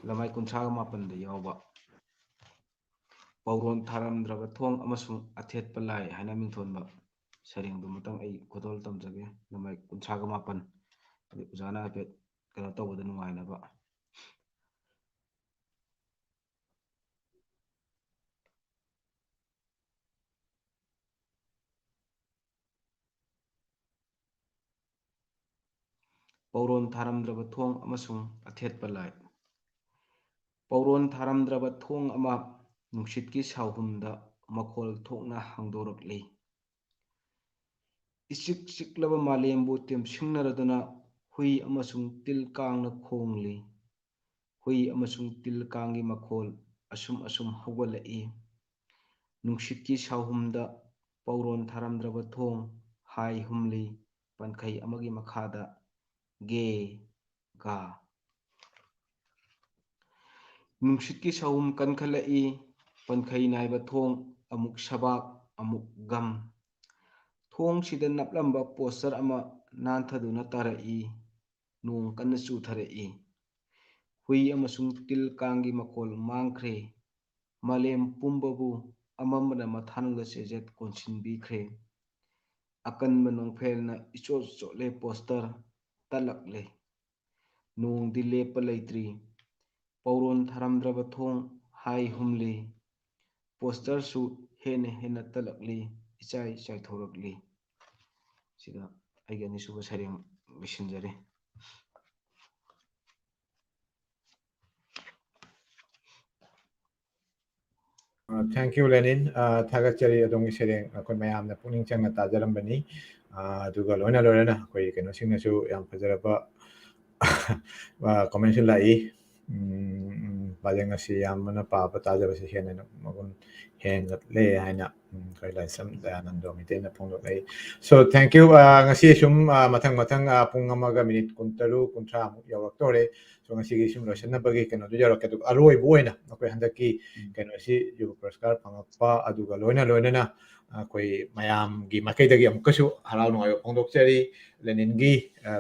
ꯂꯃꯥꯏ ꯀꯨꯟꯊ꯭ꯔꯥꯒ ꯃꯥꯄꯟꯗ ꯌꯥꯎꯕ ꯄꯧꯔꯣꯟ ꯊꯥꯔꯝꯗ꯭ꯔꯕ ꯊꯣꯡ ꯑꯃꯁꯨꯡ ꯑꯊꯦꯠꯄ ꯂꯥꯏ ꯍꯥꯏꯅ ꯃꯤꯡꯊꯣꯟꯕ ꯁꯩꯔꯦꯡꯗꯨꯃꯇꯪ ꯑꯩ ꯈꯨꯗꯣꯜ ꯇꯝꯖꯒꯦ꯫ ꯂꯃꯥꯏ ꯀꯨꯟꯊ꯭ꯔꯥꯒ ꯃꯥꯄꯟ꯫ ꯑꯗꯩ ꯑꯣꯖꯥꯅ ꯍꯥꯏꯐꯦꯠ ꯀꯩꯅꯣ ꯇꯧꯕꯗ ꯅꯨꯡꯉꯥꯏꯅꯕ꯫ ꯄꯧꯔꯣꯟ ꯊꯥꯔꯝꯗ꯭ꯔꯕ ꯊꯣꯡ ꯑꯃꯁꯨꯡ ꯑꯊꯦꯠꯄ ꯂꯥꯏ꯫ ꯄꯧꯔꯣꯟ ꯊꯥꯔꯝꯗ꯭ꯔꯕ ꯊꯣꯡ ꯑꯃ ꯅꯨꯡꯁꯤꯠꯀꯤ ꯁꯥꯎꯍꯨꯝꯗ ꯃꯈꯣꯜ ꯊꯣꯛꯅ ꯍꯥꯡꯗꯣꯔꯛꯂꯤ꯫ ꯏꯆꯤꯛ ꯆꯤꯛꯂꯕ ꯃꯥꯂꯦꯝꯕꯨ ꯇꯦꯝꯁꯤꯡꯅꯔꯗꯨꯅ ꯍꯨꯏ ꯑꯃꯁꯨꯡ ꯇꯤꯜ ꯀꯥꯡꯅ ꯈꯣꯡꯂꯤ꯫ ꯍꯨꯏ ꯑꯃꯁꯨꯡ ꯇꯤꯜ ꯀꯥꯡꯒꯤ ꯃꯈꯣꯜ ꯑꯁꯨꯝ ꯑꯁꯨꯝ ꯍꯧꯒꯠꯂꯛꯏ꯫ ꯅꯨꯡꯁꯤꯠꯀꯤ ꯁꯥꯎꯍꯨꯝꯗ ꯄꯧꯔꯣꯟ ꯊꯥꯔꯝꯗ꯭ꯔꯕ ꯊꯣꯡ ꯍꯥꯏ ꯍꯨꯝꯂꯤ꯫ ꯄꯟꯈꯩ ꯑꯃꯒꯤ ꯃꯈꯥꯗ ꯒꯦ ꯒꯥ꯫ ꯅꯨꯡꯁꯤꯠꯀꯤ ꯁꯥꯎꯍꯨꯝ ꯀꯟꯈꯠꯂꯛꯏ꯫ ꯄꯟꯈꯩ ꯅꯥꯏꯕ ꯊꯣꯡ ꯑꯃꯨꯛ ꯁꯕꯥꯛ, ꯑꯃꯨꯛ ꯒꯝ꯫ ꯊꯣꯡꯁꯤꯗ ꯅꯞꯂꯝꯕ ꯄꯣꯁꯇꯔ ꯑꯃ ꯅꯥꯟꯊꯗꯨꯅ ꯇꯥꯔꯛꯏ꯫ ꯅꯣꯡ ꯀꯟꯅ ꯆꯨꯊꯔꯛꯏ꯫ ꯍꯨꯏ ꯑꯃꯁꯨꯡ ꯇꯤꯜ ꯀꯥꯡꯒꯤ ꯃꯈꯣꯜ ꯃꯥꯡꯈ꯭ꯔꯦ꯫ ꯃꯥꯂꯦꯝ ꯄꯨꯝꯕꯕꯨ ꯑꯃꯝꯕꯅ ꯃꯊꯥꯅꯨꯗ ꯆꯦꯖꯦꯠ ꯀꯣꯟꯁꯤꯟꯕꯤꯈ꯭ꯔꯦ꯫ ꯑꯀꯟꯕ ꯅꯣꯡꯐꯦꯜꯅ ꯏꯆꯣꯠ ꯆꯣꯠꯂꯦ, ꯄꯣꯁꯇꯔ ꯇꯠꯂꯛꯂꯦ꯫ ꯅꯣꯡꯗꯤ ꯂꯦꯞꯄ ꯂꯩꯇ꯭ꯔꯤ꯫ ꯄꯧꯔꯣꯟ ꯊꯥꯔꯝꯗ꯭ꯔꯕ ꯊꯣꯡ ꯍꯥꯏ ꯍꯨꯝꯂꯤ꯫ ꯄꯣꯁꯇꯔꯁꯨ ꯍꯦꯟꯅ ꯍꯦꯟꯅ ꯇꯠꯂꯛꯂꯤ, ꯏꯆꯥꯏ ꯆꯥꯏꯊꯣꯔꯛꯂꯤ꯫ ꯁꯤꯗ ꯑꯩꯒꯤ ꯑꯅꯤꯁꯨꯕ ꯁꯩꯔꯦꯡ ꯂꯣꯏꯁꯤꯟꯖꯔꯦ꯫ Thank you, ꯂꯦꯅꯤꯟ꯫ ꯊꯥꯒꯠꯆꯔꯤ꯫ ꯑꯗꯣꯝꯒꯤ ꯁꯩꯔꯦꯡ ꯑꯩꯈꯣꯏ ꯃꯌꯥꯝꯅ ꯄꯨꯛꯅꯤꯡ ꯆꯪꯅ ꯇꯥꯖꯔꯝꯕꯅꯤ꯫ ꯑꯗꯨꯒ ꯂꯣꯏꯅ ꯂꯣꯏꯅꯅ ꯑꯩꯈꯣꯏ ꯀꯩꯅꯣꯁꯤꯡꯅꯁꯨ ꯌꯥꯝ ꯐꯖꯔꯕ comments ꯂꯥꯛꯏ꯫ ꯎꯝ, ꯎꯝ, ꯄꯔꯦꯡ ꯑꯁꯤ ꯌꯥꯝꯕꯅ ꯄꯥꯕ ꯇꯥꯖꯕꯁꯤ ꯍꯦꯟꯅ ꯃꯒꯨꯟ ꯍꯦꯟꯒꯠꯂꯦ ꯍꯥꯏꯅ, ꯎꯝ, ꯑꯩꯈꯣꯏ ꯂꯥꯏꯁ꯭ꯔꯝ ꯗꯌꯥꯅꯟꯗ ꯃꯩꯇꯩꯅ ꯐꯣꯡꯗꯣꯛꯂꯛꯏ꯫ So, thank you꯫ ꯉꯁꯤ ꯁꯨꯝ ꯃꯊꯪ ꯃꯊꯪ ꯄꯨꯡ ꯑꯃꯒ ꯃꯤꯅꯤꯠ ꯀꯨꯟꯇꯔꯨꯛ, ꯀꯨꯟꯊ꯭ꯔꯥꯃꯨꯛ ꯌꯧꯔꯛꯇꯧꯔꯦ꯫ So, ꯉꯁꯤꯒꯤ ꯁꯨꯝ ꯂꯣꯏꯁꯤꯟꯅꯕꯒꯤ ꯀꯩꯅꯣꯗꯨ ꯌꯧꯔꯛꯀꯦ꯫ ꯑꯗꯨꯒ ꯑꯔꯣꯏꯕ ꯑꯣꯏꯅ ꯑꯩꯈꯣꯏ ꯍꯟꯗꯛꯀꯤ ꯀꯩꯅꯣꯁꯤ ꯌꯨꯕ ꯄꯨꯔꯁꯀꯥꯔ ꯐꯪꯉꯛꯄ ꯑꯗꯨꯒ ꯂꯣꯏꯅ ꯂꯣꯏꯅꯅ ꯑꯩꯈꯣꯏ ꯃꯌꯥꯝꯒꯤ ꯃꯥꯏꯀꯩꯗꯒꯤ ꯑꯃꯨꯛꯀꯁꯨ ꯍꯔꯥꯎ ꯅꯨꯡꯉꯥꯏꯕ ꯐꯣꯡꯗꯣꯛꯆꯔꯤ꯫ ꯂꯦꯅꯤꯟꯒꯤ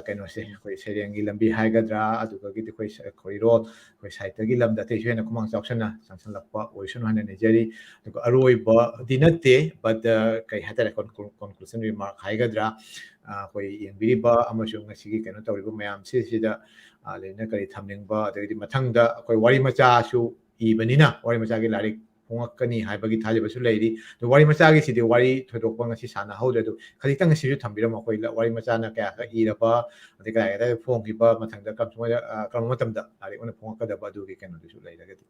ꯀꯩꯅꯣꯁꯦ, ꯑꯩꯈꯣꯏ ꯁꯩꯔꯦꯡꯒꯤ ꯂꯝꯕꯤ ꯍꯥꯏꯒꯗ꯭ꯔꯥ, ꯑꯗꯨꯗꯒꯤꯗꯤ ꯑꯩꯈꯣꯏ ꯈꯣꯏꯔꯣꯜ, ꯑꯩꯈꯣꯏ ꯁꯥꯍꯤꯇ꯭ꯌꯒꯤ ꯂꯝꯗ ꯑꯇꯩꯁꯨ ꯍꯦꯟꯅ ꯈꯨꯃꯥꯡ ꯆꯥꯎꯁꯟꯅ ꯆꯪꯁꯤꯜꯂꯛꯄ ꯑꯣꯏꯁꯅꯨ ꯍꯥꯏꯅ ꯅꯤꯖꯔꯤ꯫ ꯑꯗꯨꯒ ꯑꯔꯣꯏꯕꯗꯤ ꯅꯠꯇꯦ, but ꯀꯩ ꯍꯥꯏꯇꯥꯔꯦ, conclusion remark ꯍꯥꯏꯒꯗ꯭ꯔꯥ, ꯑꯩꯈꯣꯏ ꯌꯦꯡꯕꯤꯔꯤꯕ ꯑꯃꯁꯨꯡ ꯉꯁꯤꯒꯤ ꯀꯩꯅꯣ ꯇꯧꯔꯤꯕ ꯃꯌꯥꯝꯁꯤꯁꯤꯗ ꯂꯦꯅꯤꯟꯅ ꯀꯔꯤ ꯊꯝꯅꯤꯡꯕ, ꯑꯗꯒꯤꯗꯤ ꯃꯊꯪꯗ ꯑꯩꯈꯣꯏ ꯋꯥꯔꯤ ꯃꯆꯥꯁꯨ ꯏꯕꯅꯤꯅ ꯋꯥꯔꯤ ꯃꯆꯥꯒꯤ ꯂꯥꯏꯔꯤꯛ ꯐꯣꯡꯉꯛꯀꯅꯤ ꯍꯥꯏꯕꯒꯤ ꯊꯥꯖꯕꯁꯨ ꯂꯩꯔꯤ꯫ ꯑꯗꯨ ꯋꯥꯔꯤ ꯃꯆꯥꯒꯤꯁꯤꯗꯤ ꯋꯥꯔꯤ ꯊꯣꯏꯗꯣꯛꯄ ꯉꯁꯤ ꯁꯥꯟꯅꯍꯧꯗ꯭ꯔꯦ꯫ ꯑꯗꯨ ꯈꯖꯤꯛꯇꯪ ꯉꯁꯤꯁꯨ ꯊꯝꯕꯤꯔꯝꯃꯣ, ꯑꯩꯈꯣꯏ ꯋꯥꯔꯤ ꯃꯆꯥꯅ ꯀꯌꯥ ꯈꯛ ꯏꯔꯕ, ꯑꯗꯩ ꯀꯗꯥꯏ ꯀꯗꯥꯏꯗ ꯐꯣꯡꯈꯤꯕ, ꯃꯊꯪꯗ ꯀꯔꯝ-, ꯀꯔꯝꯕ ꯃꯇꯝꯗ ꯂꯥꯏꯔꯤꯛ ꯑꯣꯏꯅ ꯐꯣꯡꯉꯛꯀꯗꯕ, ꯑꯗꯨꯒꯤ ꯀꯩꯅꯣꯗꯨꯁꯨ ꯂꯩꯔꯒꯗꯤ꯫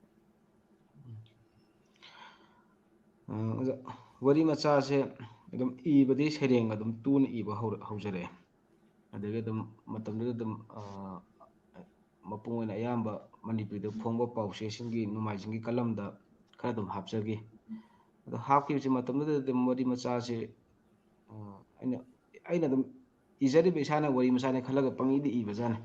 ꯑ, ꯑꯣꯖꯥ, ꯋꯥꯔꯤ ꯃꯆꯥꯁꯦ ꯑꯗꯨꯝ ꯏꯕꯗꯤ ꯁꯩꯔꯦꯡ ꯑꯗꯨꯝ ꯇꯨꯅ ꯏꯕ ꯍꯧꯔ-, ꯍꯧꯖꯔꯛꯑꯦ꯫ ꯑꯗꯒꯤ ꯑꯗꯨꯝ ꯃꯇꯝꯗꯨꯗ ꯑꯗꯨꯝ, ꯑ, ꯃꯄꯨꯡ ꯑꯣꯏꯅ ꯑꯌꯥꯝꯕ ꯃꯅꯤꯄꯨꯔꯤꯗ ꯐꯣꯡꯕ ꯄꯥꯎꯆꯦꯁꯤꯡꯒꯤ ꯅꯣꯡꯃꯥꯏꯖꯤꯡꯒꯤ ꯀꯂꯝꯗ ꯈꯔ ꯑꯗꯨꯝ ꯍꯥꯞꯆꯈꯤ꯫ ꯑꯗꯣ ꯍꯥꯞꯈꯤꯕꯁꯦ ꯃꯇꯝꯗꯨꯗ ꯑꯗꯨꯝ ꯋꯥꯔꯤ ꯃꯆꯥꯁꯦ, ꯑ, ꯑꯩꯅ, ꯑꯩꯅ ꯑꯗꯨꯝ ꯏꯖꯔꯤꯕ ꯏꯁꯥꯅ ꯋꯥꯔꯤ ꯃꯆꯥꯅꯦ ꯈꯜꯂꯒ ꯄꯪꯏꯗ ꯏꯕꯖꯥꯠꯅꯤ꯫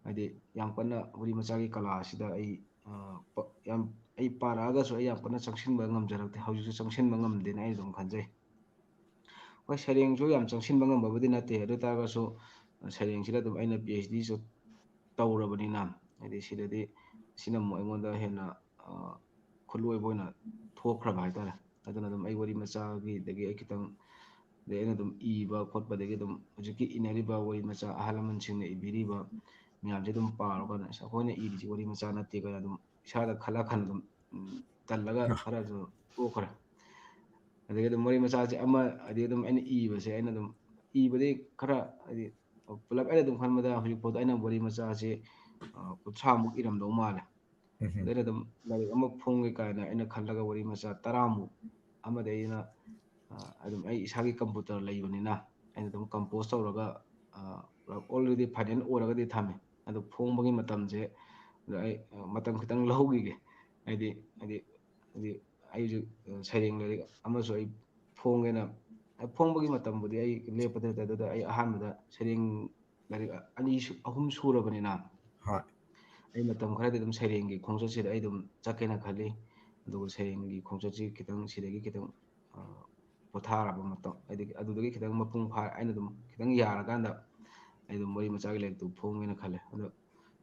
ꯍꯥꯏꯗꯤ ꯌꯥꯝ ꯀꯟꯅ ꯋꯥꯔꯤ ꯃꯆꯥꯒꯤ ꯀꯂꯥ ꯑꯁꯤꯗ ꯑꯩ, ꯑ, ꯄ-, ꯌꯥꯝ, ꯑꯩ ꯄꯥꯔꯛꯑꯒꯁꯨ ꯑꯩ ꯌꯥꯝ ꯀꯟꯅ ꯆꯪꯁꯤꯟꯕ ꯉꯝꯖꯔꯛꯇꯦ꯫ ꯍꯧꯖꯤꯛꯁꯨ ꯆꯪꯁꯤꯟꯕ ꯉꯝꯗꯦꯅ ꯑꯩ ꯑꯗꯨꯝ ꯈꯟꯖꯩ꯫ ꯍꯣꯏ, ꯁꯩꯔꯦꯡꯁꯨ ꯌꯥꯝ ꯆꯪꯁꯤꯟꯕ ꯉꯝꯕꯕꯨꯗꯤ ꯅꯠꯇꯦ, ꯑꯗꯨ ꯑꯣꯏ ꯇꯥꯔꯒꯁꯨ ꯁꯩꯔꯦꯡꯁꯤꯗ ꯑꯗꯨꯝ ꯑꯩꯅ PhDꯁꯨ ꯇꯧꯔꯕꯅꯤꯅ, ꯍꯥꯏꯗꯤ ꯁꯤꯗꯗꯤ ꯁꯤꯅ ꯑꯃꯨꯛ ꯑꯩꯉꯣꯟꯗ ꯍꯦꯟꯅ, ꯑ, ꯐꯨꯜ ꯑꯣꯏꯕ ꯑꯣꯏꯅ ꯊꯣꯛꯈ꯭ꯔꯕ ꯍꯥꯏꯇꯥꯔꯦ꯫ ꯑꯗꯨꯅ ꯑꯗꯨꯝ ꯑꯩ ꯋꯥꯔꯤ ꯃꯆꯥꯒꯤꯗꯒꯤ ꯑꯩ ꯈꯤꯇꯪ, ꯑꯗꯩ ꯑꯩꯅ ꯑꯗꯨꯝ ꯏꯕ ꯈꯣꯠꯄꯗꯒꯤ ꯑꯗꯨꯝ ꯍꯧꯖꯤꯛꯀꯤ ꯏꯅꯔꯤꯕ ꯋꯥꯔꯤ ꯃꯆꯥ ꯑꯍꯜ ꯂꯃꯟꯁꯤꯡꯅ ꯏꯕꯤꯔꯤꯕ ꯃꯌꯥꯝꯁꯦ ꯑꯗꯨꯝ ꯄꯥꯔꯀꯥꯟꯗ, "ꯑꯁ, ꯑꯩꯈꯣꯏꯅ ꯏꯔꯤꯁꯤ ꯋꯥꯔꯤ ꯃꯆꯥ ꯅꯠꯇꯦ" ꯀꯥꯏꯅ ꯑꯗꯨꯝ ꯏꯁꯥꯗ ꯈꯜꯂ ꯈꯜꯂ ꯑꯗꯨꯝ, ꯎꯝ, ꯇꯜꯂꯒ ꯑ꯫ ꯈꯔꯁꯨ ꯇꯣꯛꯈ꯭ꯔꯦ꯫ ꯑꯗꯒꯤ ꯑꯗꯨꯝ ꯋꯥꯔꯤ ꯃꯆꯥꯁꯦ ꯑꯃ, ꯍꯥꯏꯗꯤ ꯑꯗꯨꯝ ꯑꯩꯅ ꯏꯕꯁꯦ, ꯑꯩꯅ ꯑꯗꯨꯝ ꯏꯕꯗꯤ ꯈꯔ, ꯍꯥꯏꯗꯤ ꯄꯨꯂꯞ ꯑꯩꯅ ꯑꯗꯨꯝ ꯈꯟꯕꯗ ꯍꯧꯖꯤꯛ ꯐꯥꯎꯗ ꯑꯩꯅ ꯋꯥꯔꯤ ꯃꯆꯥꯁꯦ, ꯑ, ꯀꯨꯟꯊ꯭ꯔꯥꯃꯨꯛ ꯏꯔꯝꯗꯧ ꯃꯥꯜꯂꯦ꯫ ꯎꯝ꯫ ꯑꯗꯨꯅ ꯑꯗꯨꯝ ꯂꯥꯏꯔꯤꯛ ꯑꯃ ꯐꯣꯡꯒꯦ ꯀꯥꯏꯅ ꯑꯩꯅ ꯈꯜꯂꯒ ꯋꯥꯔꯤ ꯃꯆꯥ ꯇꯔꯥꯃꯨꯛ ꯑꯃꯗꯤ ꯑꯩꯅ, ꯑ, ꯑꯗꯨꯝ ꯑꯩ ꯏꯁꯥꯒꯤ ꯀꯝꯄ꯭ꯌꯨꯇꯔ ꯂꯩꯕꯅꯤꯅ ꯑꯩꯅ ꯑꯗꯨꯝ ꯀꯝꯄꯣꯖ ꯇꯧꯔꯒ, ꯑ, ꯄꯨꯂꯞ already final ꯑꯣꯏꯔꯒꯗꯤ ꯊꯝꯃꯦ꯫ ꯑꯗꯨ ꯐꯣꯡꯕꯒꯤ ꯃꯇꯝꯁꯦ, ꯑꯗ ꯑꯩ, ꯑ, ꯃꯇꯝ ꯈꯤꯇꯪ ꯂꯧꯈꯤꯒꯦ꯫ ꯍꯥꯏꯗꯤ, ꯍꯥꯏꯗꯤ, ꯍꯥꯏꯗꯤ ꯑꯩꯁꯨ, ꯑ, ꯁꯩꯔꯦꯡ ꯂꯥꯏꯔꯤꯛ ꯑꯃꯁꯨ ꯑꯩ ꯐꯣꯡꯒꯦꯅ, ꯑ, ꯐꯣꯡꯕꯒꯤ ꯃꯇꯝꯕꯨꯗꯤ ꯑꯩ ꯂꯦꯞꯄꯗꯤ ꯅꯠꯇꯦ, ꯑꯗꯨꯗ ꯑꯩ ꯑꯍꯥꯟꯕꯗ ꯁꯩꯔꯦꯡ ꯂꯥꯏꯔꯤꯛ ꯑꯅꯤ ꯁꯨ-, ꯑꯍꯨꯝ ꯁꯨꯔꯕꯅꯤꯅ, ꯍꯣꯏ꯫ ꯑꯩ ꯃꯇꯝ ꯈꯔꯗꯤ ꯑꯗꯨꯝ ꯁꯩꯔꯦꯡꯒꯤ ꯈꯣꯡꯆꯠꯁꯤꯗ ꯑꯩ ꯑꯗꯨꯝ ꯆꯠꯀꯦꯅ ꯈꯜꯂꯤ꯫ ꯑꯗꯨꯒ ꯁꯩꯔꯦꯡꯒꯤ ꯈꯣꯡꯆꯠꯁꯤ ꯈꯤꯇꯪ ꯁꯤꯗꯒꯤ ꯈꯤꯇꯪ, ꯑ, ꯄꯣꯊꯥꯔꯕ ꯃꯇꯝ, ꯍꯥꯏꯗꯤ ꯑꯗꯨꯗꯒꯤ ꯈꯤꯇꯪ ꯃꯄꯨꯡ ꯐꯥ-, ꯑꯩꯅ ꯑꯗꯨꯝ ꯈꯤꯇꯪ ꯌꯥꯔꯀꯥꯟꯗ ꯑꯩ ꯑꯗꯨꯝ ꯋꯥꯔꯤ ꯃꯆꯥꯒꯤ ꯂꯥꯏꯔꯤꯛꯇꯨ ꯐꯣꯡꯒꯦꯅ ꯈꯜꯂꯦ꯫ ꯑꯗꯣ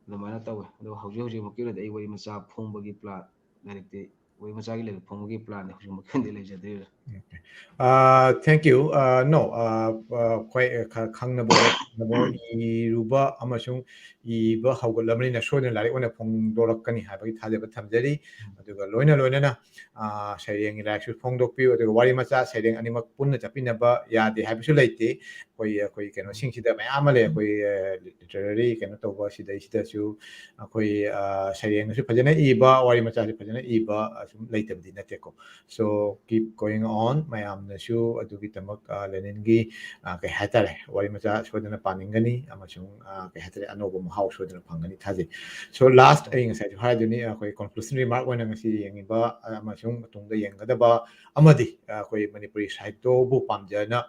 ꯑꯗꯨꯃꯥꯏꯅ ꯇꯧꯋꯦ꯫ ꯑꯗꯣ ꯍꯧꯖꯤꯛ ꯍꯧꯖꯤꯛꯃꯛꯀꯤ ꯑꯣꯏꯅꯗꯤ ꯑꯩ ꯋꯥꯔꯤ ꯃꯆꯥ ꯐꯣꯡꯕꯒꯤ plan, ꯂꯥꯏꯔꯤꯛꯇꯤ, ꯋꯥꯔꯤ ꯃꯆꯥꯒꯤ ꯂꯥꯏꯔꯤꯛ ꯐꯣꯡꯕꯒꯤ planꯗꯤ ꯍꯧꯖꯤꯛꯃꯛꯀꯤ ꯑꯣꯏꯅꯗꯤ ꯂꯩꯖꯗ꯭ꯔꯤ꯫ Okay. Uh, thank you. Uh, no, uh, uh, ꯑꯩꯈꯣꯏ, ꯑ, ꯈ-, ꯈꯪꯅꯕ, ꯈꯪꯅꯕ ꯏꯔꯨꯕ ꯑꯃꯁꯨꯡ ꯏꯕ ꯍꯧꯒꯠꯂꯕꯅꯤꯅ ꯁꯣꯏꯗꯅ ꯂꯥꯏꯔꯤꯛ ꯑꯣꯏꯅ ꯐꯣꯡꯗꯣꯔꯛꯀꯅꯤ ꯍꯥꯏꯕꯒꯤ ꯊꯥꯖꯕ ꯊꯝꯖꯔꯤ꯫ ꯎꯝ꯫ ꯑꯗꯨꯒ ꯂꯣꯏꯅ ꯂꯣꯏꯅꯅ, ꯑ, ꯁꯩꯔꯦꯡꯒꯤ ꯂꯥꯏꯔꯤꯛꯁꯨ ꯐꯣꯡꯗꯣꯛꯄꯤꯌꯨ꯫ ꯑꯗꯨꯒ ꯋꯥꯔꯤ ꯃꯆꯥ ꯁꯩꯔꯦꯡ ꯑꯅꯤꯃꯛ ꯄꯨꯟꯅ ꯆꯠꯃꯤꯟꯅꯕ ꯌꯥꯗꯦ ꯍꯥꯏꯕꯁꯨ ꯂꯩꯇꯦ꯫ ꯑꯩꯈꯣꯏ, ꯑꯩꯈꯣꯏ ꯎꯝ꯫ ꯀꯩꯅꯣꯁꯤꯡꯁꯤꯗ ꯃꯌꯥꯝ ꯑꯃ ꯂꯩ꯫ ꯑꯩꯈꯣꯏ, ꯑ, literary ꯀꯩꯅꯣ ꯇꯧꯕ ꯁꯤꯗꯩꯁꯤꯗꯁꯨ ꯑꯩꯈꯣꯏ, ꯑ, ꯁꯩꯔꯦꯡꯁꯨ ꯐꯖꯅ ꯏꯕ, ꯋꯥꯔꯤ ꯃꯆꯥꯁꯨ ꯐꯖꯅ ꯏꯕ, ꯑ, ꯁꯨꯝ ꯂꯩꯇꯕꯗꯤ ꯅꯠꯇꯦꯀꯣ꯫ So, keep going on. ꯃꯌꯥꯝꯅꯁꯨ ꯑꯗꯨꯒꯤꯗꯃꯛ, ꯑ, ꯂꯦꯅꯤꯟꯒꯤ, ꯑ, ꯀꯩ ꯍꯥꯏꯇꯥꯔꯦ, ꯋꯥꯔꯤ ꯃꯆꯥ ꯁꯣꯏꯗꯅ ꯄꯥꯅꯤꯡꯒꯅꯤ ꯑꯃꯁꯨꯡ, ꯑ, ꯀꯩ ꯍꯥꯏꯇꯥꯔꯦ, ꯑꯅꯧꯕ ꯃꯍꯥꯎ ꯁꯣꯏꯗꯅ ꯐꯪꯒꯅꯤ ꯊꯥꯖꯩ꯫ So, last, ꯑꯩ ꯉꯁꯥꯏꯁꯨ ꯍꯥꯏꯗꯨꯅꯤ, ꯑꯩꯈꯣꯏ conclusion remark ꯑꯣꯏꯅ ꯉꯁꯤ ꯌꯦꯡꯉꯤꯕ, ꯑ, ꯑꯃꯁꯨꯡ ꯃꯇꯨꯡꯗ ꯌꯦꯡꯒꯗꯕ ꯑꯃꯗꯤ, ꯑ, ꯑꯩꯈꯣꯏ ꯃꯅꯤꯄꯨꯔꯤ ꯁꯥꯍꯤꯇ꯭ꯌꯕꯨ ꯄꯥꯝꯖꯅ,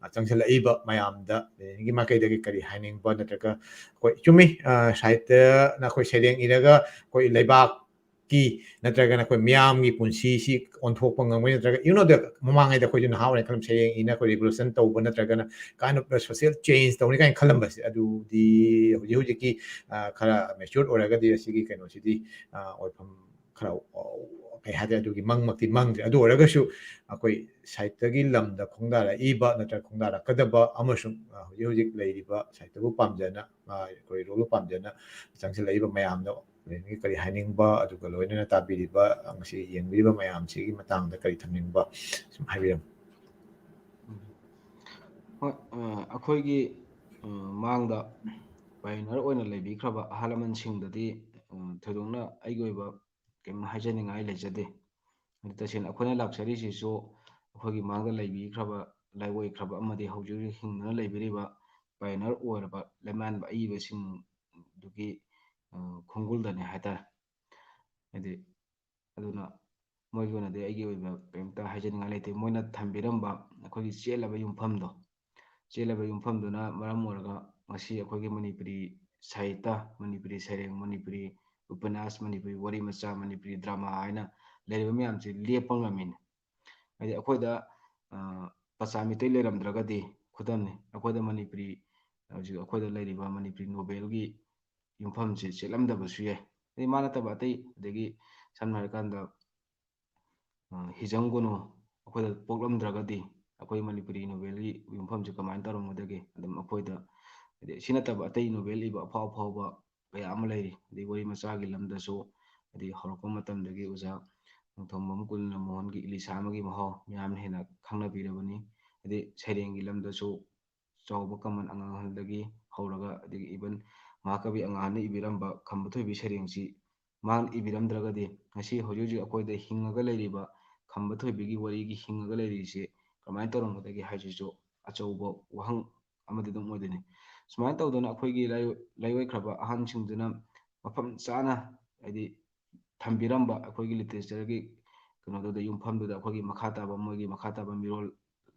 ꯑ, ꯆꯪꯁꯤꯜꯂꯛꯏꯕ ꯃꯌꯥꯝꯗ ꯂꯦꯅꯤꯟꯒꯤ ꯃꯥꯏꯀꯩꯗꯒꯤ ꯀꯔꯤ ꯍꯥꯏꯅꯤꯡꯕ ꯅꯠꯇ꯭ꯔꯒ ꯑꯩꯈꯣꯏ ꯆꯨꯝꯃꯤ, ꯑ, ꯁꯥꯍꯤꯇ꯭ꯌꯅ ꯑꯩꯈꯣꯏ ꯁꯩꯔꯦꯡ ꯏꯔꯒ ꯑꯩꯈꯣꯏ ꯂꯩꯕꯥꯛꯀꯤ ꯅꯠꯇ꯭ꯔꯒꯅ ꯑꯩꯈꯣꯏ ꯃꯤꯌꯥꯝꯒꯤ ꯄꯨꯟꯁꯤꯁꯤ ꯑꯣꯟꯊꯣꯛꯄ ꯉꯝꯒꯅꯤ, ꯅꯠꯇ꯭ꯔꯒ, you know, the ꯃꯃꯥꯡꯉꯩꯗ ꯑꯩꯈꯣꯏꯁꯨ ꯅꯍꯥ ꯑꯣꯏꯔꯤꯉꯩ ꯈꯜꯂꯝ ꯁꯩꯔꯦꯡ ꯏꯅ ꯑꯩꯈꯣꯏ revolution ꯇꯧꯕ ꯅꯠꯇ꯭ꯔꯒꯅ kind of social change ꯇꯧꯅꯤ ꯀꯥꯏꯅ ꯈꯜꯂꯝꯕꯁꯦ, ꯑꯗꯨꯗꯤ ꯍꯧꯖꯤꯛ ꯍꯧꯖꯤꯛꯀꯤ, ꯑ, ꯈꯔ mature ꯑꯣꯏꯔꯒꯗꯤ ꯑꯁꯤꯒꯤ ꯀꯩꯅꯣꯁꯤꯗꯤ, ꯑ, ꯑꯣꯏꯐꯝ ꯈꯔ, ꯑ, ꯀꯩ ꯍꯥꯏꯇꯥꯔꯦ, ꯑꯗꯨꯒꯤ ꯃꯪꯃꯛꯇꯤ ꯃꯪꯗ꯭ꯔꯤ꯫ ꯑꯗꯨ ꯑꯣꯏꯔꯒꯁꯨ ꯑꯩꯈꯣꯏ ꯁꯥꯍꯤꯇ꯭ꯌꯒꯤ ꯂꯝꯗ ꯈꯣꯡꯗꯥꯔꯛꯏꯕ ꯅꯠꯇ꯭ꯔꯒ ꯈꯣꯡꯗꯥꯔꯛꯀꯗꯕ ꯑꯃꯁꯨꯡ, ꯑ, ꯍꯧꯖꯤꯛ ꯍꯧꯖꯤꯛ ꯂꯩꯔꯤꯕ ꯁꯥꯍꯤꯇ꯭ꯌꯕꯨ ꯄꯥꯝꯖꯅ, ꯑ, ꯑꯩꯈꯣꯏ ꯔꯣꯜꯕꯨ ꯄꯥꯝꯖꯅ ꯆꯪꯁꯤꯜꯂꯛꯏꯕ ꯃꯌꯥꯝꯗꯣ ꯀꯔꯤ ꯍꯥꯏꯅꯤꯡꯕ, ꯑꯗꯨꯒ ꯂꯣꯏꯅꯅ ꯇꯥꯕꯤꯔꯤꯕ, ꯉꯁꯤ ꯌꯦꯡꯕꯤꯔꯤꯕ ꯃꯌꯥꯝꯁꯤꯒꯤ ꯃꯇꯥꯡꯗ ꯀꯔꯤ ꯊꯝꯅꯤꯡꯕ, ꯁꯨꯝ ꯍꯥꯏꯕꯤꯔꯝꯃꯨ꯫ ꯍꯣꯏ, ꯑ, ꯑꯩꯈꯣꯏꯒꯤ, ꯑ, ꯃꯥꯡꯗ ꯄꯥꯏꯑꯣꯅꯤꯌꯔ ꯑꯣꯏꯅ ꯂꯩꯕꯤꯈ꯭ꯔꯕ ꯑꯍꯜ ꯂꯃꯟꯁꯤꯡꯗꯗꯤ, ꯑ, ꯊꯣꯏꯗꯣꯛꯅ ꯑꯩꯒꯤ ꯑꯣꯏꯕ ꯀꯩꯝ ꯍꯥꯏꯖꯅꯤꯡꯉꯥꯏ ꯂꯩꯖꯗꯦ꯫ ꯑꯗꯨ ꯇꯁꯦꯡꯅ ꯑꯩꯈꯣꯏꯅ ꯂꯥꯛꯆꯔꯤꯁꯤꯁꯨ ꯑꯩꯈꯣꯏꯒꯤ ꯃꯥꯡꯗ ꯂꯩꯕꯤꯈ꯭ꯔꯕ, ꯂꯥꯏꯑꯣꯏꯈ꯭ꯔꯕ ꯑꯃꯗꯤ ꯍꯧꯖꯤꯛ ꯍꯧꯖꯤꯛ ꯍꯤꯡꯗꯨꯅ ꯂꯩꯕꯤꯔꯤꯕ ꯄꯥꯏꯑꯣꯅꯤꯌꯔ ꯑꯣꯏꯔꯕ ꯂꯩꯃꯥꯟꯕ ꯑꯏꯕꯁꯤꯡꯗꯨꯒꯤ, ꯑ, ꯈꯣꯡꯒꯨꯜꯗꯅꯤ ꯍꯥꯏꯇꯥꯔꯦ꯫ ꯍꯥꯏꯗꯤ, ꯑꯗꯨꯅ ꯃꯣꯏꯒꯤ ꯑꯣꯏꯅꯗꯤ ꯑꯩꯒꯤ ꯑꯣꯏꯕ ꯀꯔꯤꯝꯇ ꯍꯥꯏꯖꯅꯤꯡꯉꯥꯏ ꯂꯩꯇꯦ꯫ ꯃꯣꯏꯅ ꯊꯝꯕꯤꯔꯝꯕ ꯑꯩꯈꯣꯏꯒꯤ ꯆꯦꯠꯂꯕ ꯌꯨꯝꯐꯝꯗꯣ, ꯆꯦꯠꯂꯕ ꯌꯨꯝꯐꯝꯗꯨꯅ ꯃꯔꯝ ꯑꯣꯏꯔꯒ ꯉꯁꯤ ꯑꯩꯈꯣꯏꯒꯤ ꯃꯅꯤꯄꯨꯔꯤ ꯁꯥꯍꯤꯇ꯭ꯌ, ꯃꯅꯤꯄꯨꯔꯤ ꯁꯩꯔꯦꯡ, ꯃꯅꯤꯄꯨꯔꯤ ꯎꯄꯟꯌꯥꯁ, ꯃꯅꯤꯄꯨꯔꯤ ꯋꯥꯔꯤ ꯃꯆꯥ, ꯃꯅꯤꯄꯨꯔꯤ ꯗ꯭ꯔꯃꯥ ꯍꯥꯏꯅ ꯂꯩꯔꯤꯕ ꯃꯌꯥꯝꯁꯤ ꯂꯦꯞꯄ ꯉꯝꯃꯤꯅꯤ꯫ ꯍꯥꯏꯗꯤ ꯑꯩꯈꯣꯏꯗ, ꯑ, ꯄꯆꯥ ꯃꯤꯇꯩ ꯂꯩꯔꯝꯗ꯭ꯔꯒꯗꯤ, ꯈꯨꯗꯝꯅꯤ, ꯑꯩꯈꯣꯏꯗ ꯃꯅꯤꯄꯨꯔꯤ, ꯍꯧꯖꯤꯛ ꯑꯩꯈꯣꯏꯗ ꯂꯩꯔꯤꯕ ꯃꯅꯤꯄꯨꯔꯤ ꯅꯣꯕꯦꯜꯒꯤ ꯌꯨꯝꯐꯝꯁꯦ ꯆꯦꯠꯂꯝꯗꯕꯁꯨ ꯌꯥꯏ꯫ ꯑꯗꯩ ꯃꯥ ꯅꯠꯇꯕ ꯑꯇꯩ, ꯑꯗꯒꯤ ꯁꯝꯅ ꯍꯥꯏꯔꯀꯥꯟꯗ, ꯑ, ꯍꯤꯖꯝ ꯒꯨꯅꯣ ꯑꯩꯈꯣꯏꯗ ꯄꯣꯛꯂꯝꯗ꯭ꯔꯒꯗꯤ ꯑꯩꯈꯣꯏ ꯃꯅꯤꯄꯨꯔꯤ ꯅꯣꯕꯦꯜꯒꯤ ꯌꯨꯝꯐꯝꯁꯦ ꯀꯃꯥꯏꯅ ꯇꯧꯔꯝꯒꯗꯒꯦ? ꯑꯗꯨꯝ ꯑꯩꯈꯣꯏꯗ, ꯍꯥꯏꯗꯤ, ꯁꯤ ꯅꯠꯇꯕ ꯑꯇꯩ ꯅꯣꯕꯦꯜ ꯏꯕ ꯑꯐꯥꯎ ꯑꯐꯥꯎꯕ ꯀꯌꯥ ꯑꯃ ꯂꯩꯔꯤ꯫ ꯑꯗꯩ ꯋꯥꯔꯤ ꯃꯆꯥꯒꯤ ꯂꯝꯗꯁꯨ, ꯍꯥꯏꯗꯤ, ꯍꯧꯔꯛꯄ ꯃꯇꯝꯗꯒꯤ ꯑꯣꯖꯥ ꯅꯣꯡꯊꯣꯝꯕꯝ ꯀꯨꯂꯅ ꯃꯣꯍꯟꯒꯤ ꯏꯂꯤꯁꯥ ꯑꯃꯒꯤ ꯃꯍꯥꯎ ꯃꯤꯌꯥꯝꯅ ꯍꯦꯟꯅ ꯈꯪꯅꯕꯤꯔꯕꯅꯤ꯫ ꯍꯥꯏꯗꯤ, ꯁꯩꯔꯦꯡꯒꯤ ꯂꯝꯗꯁꯨ ꯆꯥꯎꯕ ꯀꯃꯟ ꯑꯉꯥꯡꯍꯜꯗꯒꯤ ꯍꯧꯔꯒ, ꯑꯗꯒꯤ even ꯃꯍꯥꯀꯕꯤ ꯑꯉꯥꯡꯍꯜꯅ ꯏꯕꯤꯔꯝꯕ ꯈꯝꯕ ꯊꯣꯏꯕꯤ ꯁꯩꯔꯦꯡꯁꯤ ꯃꯍꯥꯛꯅ ꯏꯕꯤꯔꯝꯗ꯭ꯔꯒꯗꯤ ꯉꯁꯤ ꯍꯧꯖꯤꯛ ꯍꯧꯖꯤꯛ ꯑꯩꯈꯣꯏꯗ ꯍꯤꯡꯉꯒ ꯂꯩꯔꯤꯕ ꯈꯝꯕ ꯊꯣꯏꯕꯤꯒꯤ ꯋꯥꯔꯤꯒꯤ ꯍꯤꯡꯉꯒ ꯂꯩꯔꯤꯁꯦ ꯀꯃꯥꯏꯅ ꯇꯧꯔꯝꯒꯗꯒꯦ ꯍꯥꯏꯁꯤꯁꯨ ꯑꯆꯧꯕ ꯋꯥꯍꯪ ꯑꯃꯗꯤ ꯑꯗꯨꯝ ꯑꯣꯏꯗꯣꯏꯅꯤ꯫ ꯁꯨꯃꯥꯏꯅ ꯇꯧꯗꯅ ꯑꯩꯈꯣꯏꯒꯤ ꯂꯥꯏꯑꯣꯏ-, ꯂꯥꯏꯑꯣꯏꯈ꯭ꯔꯕ ꯑꯍꯟꯁꯤꯡꯗꯨꯅ ꯃꯐꯝ ꯆꯥꯅ, ꯍꯥꯏꯗꯤ, ꯊꯝꯕꯤꯔꯝꯕ ꯑꯩꯈꯣꯏꯒꯤ ꯂꯤꯇꯔꯦꯆꯔꯒꯤ ꯀꯩꯅꯣꯗꯨꯗ, ꯌꯨꯝꯐꯝꯗꯨꯗ ꯑꯩꯈꯣꯏꯒꯤ ꯃꯈꯥ ꯇꯥꯕ, ꯃꯣꯏꯒꯤ ꯃꯈꯥ ꯇꯥꯕ ꯃꯤꯔꯣꯜ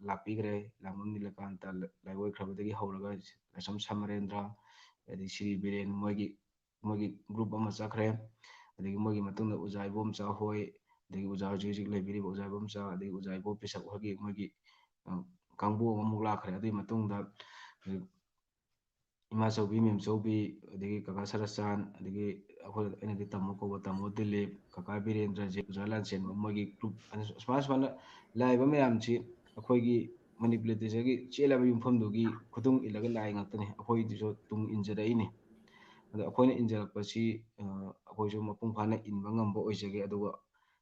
ꯂꯥꯛꯄꯤꯈ꯭ꯔꯦ꯫ ꯂꯥꯡꯕꯝ ꯅꯤꯂꯀꯥꯟꯇ ꯂ-, ꯂꯥꯏꯑꯣꯏꯈ꯭ꯔꯕꯗꯒꯤ ꯍꯧꯔꯒ ꯂꯥꯏꯁ꯭ꯔꯝ ꯁꯃꯔꯦꯟꯗ꯭ꯔ, ꯑꯗꯩ ꯁꯤꯔꯤ ꯕꯤꯔꯦꯟ, ꯃꯣꯏꯒꯤ, ꯃꯣꯏꯒꯤ ꯒ꯭ꯔꯨꯞ ꯑꯃ ꯆꯠꯈ꯭ꯔꯦ꯫ ꯑꯗꯒꯤ ꯃꯣꯏꯒꯤ ꯃꯇꯨꯡꯗ ꯑꯣꯖꯥ ꯏꯕꯣꯝꯆꯥ ꯍꯣꯏ, ꯑꯗꯒꯤ ꯑꯣꯖꯥ ꯍꯧꯖꯤꯛ ꯍꯧꯖꯤꯛ ꯂꯩꯕꯤꯔꯤꯕ ꯑꯣꯖꯥ ꯏꯕꯣꯝꯆꯥ, ꯑꯗꯒꯤ ꯑꯣꯖꯥ ꯏꯕꯣ ꯄꯤꯁꯛ ꯍꯣꯏꯒꯤ ꯃꯣꯏꯒꯤ, ꯑ, ꯀꯥꯡꯕꯨ ꯑꯃꯃꯨꯛ ꯂꯥꯛꯈ꯭ꯔꯦ꯫ ꯑꯗꯨꯒꯤ ꯃꯇꯨꯡꯗ ꯍꯧꯖꯤꯛ ꯏꯃꯥ ꯆꯧꯕꯤ, ꯃꯦꯝ ꯆꯧꯕꯤ, ꯑꯗꯒꯤ ꯀꯀꯥ ꯁꯔꯠꯆꯥꯟ, ꯑꯗꯒꯤ ꯑꯩꯈꯣꯏ, ꯑꯩꯅꯗꯤ ꯇꯥꯃꯣ ꯀꯧꯕ, ꯇꯥꯃꯣ ꯗꯤꯂꯤꯞ, ꯀꯀꯥ ꯕꯤꯔꯦꯟꯗ꯭ꯔꯖꯤꯠ, ꯑꯣꯖꯥ ꯂꯥꯟꯁꯦꯟꯕ, ꯃꯣꯏꯒꯤ ꯒ꯭ꯔꯨꯞ ꯑꯁꯨꯃꯥꯏ ꯁꯨꯃꯥꯏꯅ ꯂꯥꯛꯏꯕ ꯃꯌꯥꯝꯁꯤ ꯑꯩꯈꯣꯏꯒꯤ ꯃꯅꯤꯄꯨꯔ ꯂꯤꯇꯔꯦꯆꯔꯒꯤ ꯆꯦꯜꯂꯕ ꯌꯨꯝꯐꯝꯗꯨꯒꯤ ꯈꯨꯇꯨꯡ ꯏꯜꯂꯒ ꯂꯥꯛꯏ ꯉꯥꯛꯇꯅꯤ꯫ ꯑꯩꯈꯣꯏꯗꯨꯁꯨ ꯇꯨꯡ ꯏꯟꯖꯔꯛꯏꯅꯤ꯫ ꯑꯗꯣ ꯑꯩꯈꯣꯏꯅ ꯏꯟꯖꯔꯛꯄꯁꯤ, ꯑ, ꯑꯩꯈꯣꯏꯁꯨ ꯃꯄꯨꯡ ꯐꯥꯅ ꯏꯟꯕ ꯉꯝꯕ ꯑꯣꯏꯖꯒꯦ꯫ ꯑꯗꯨꯒ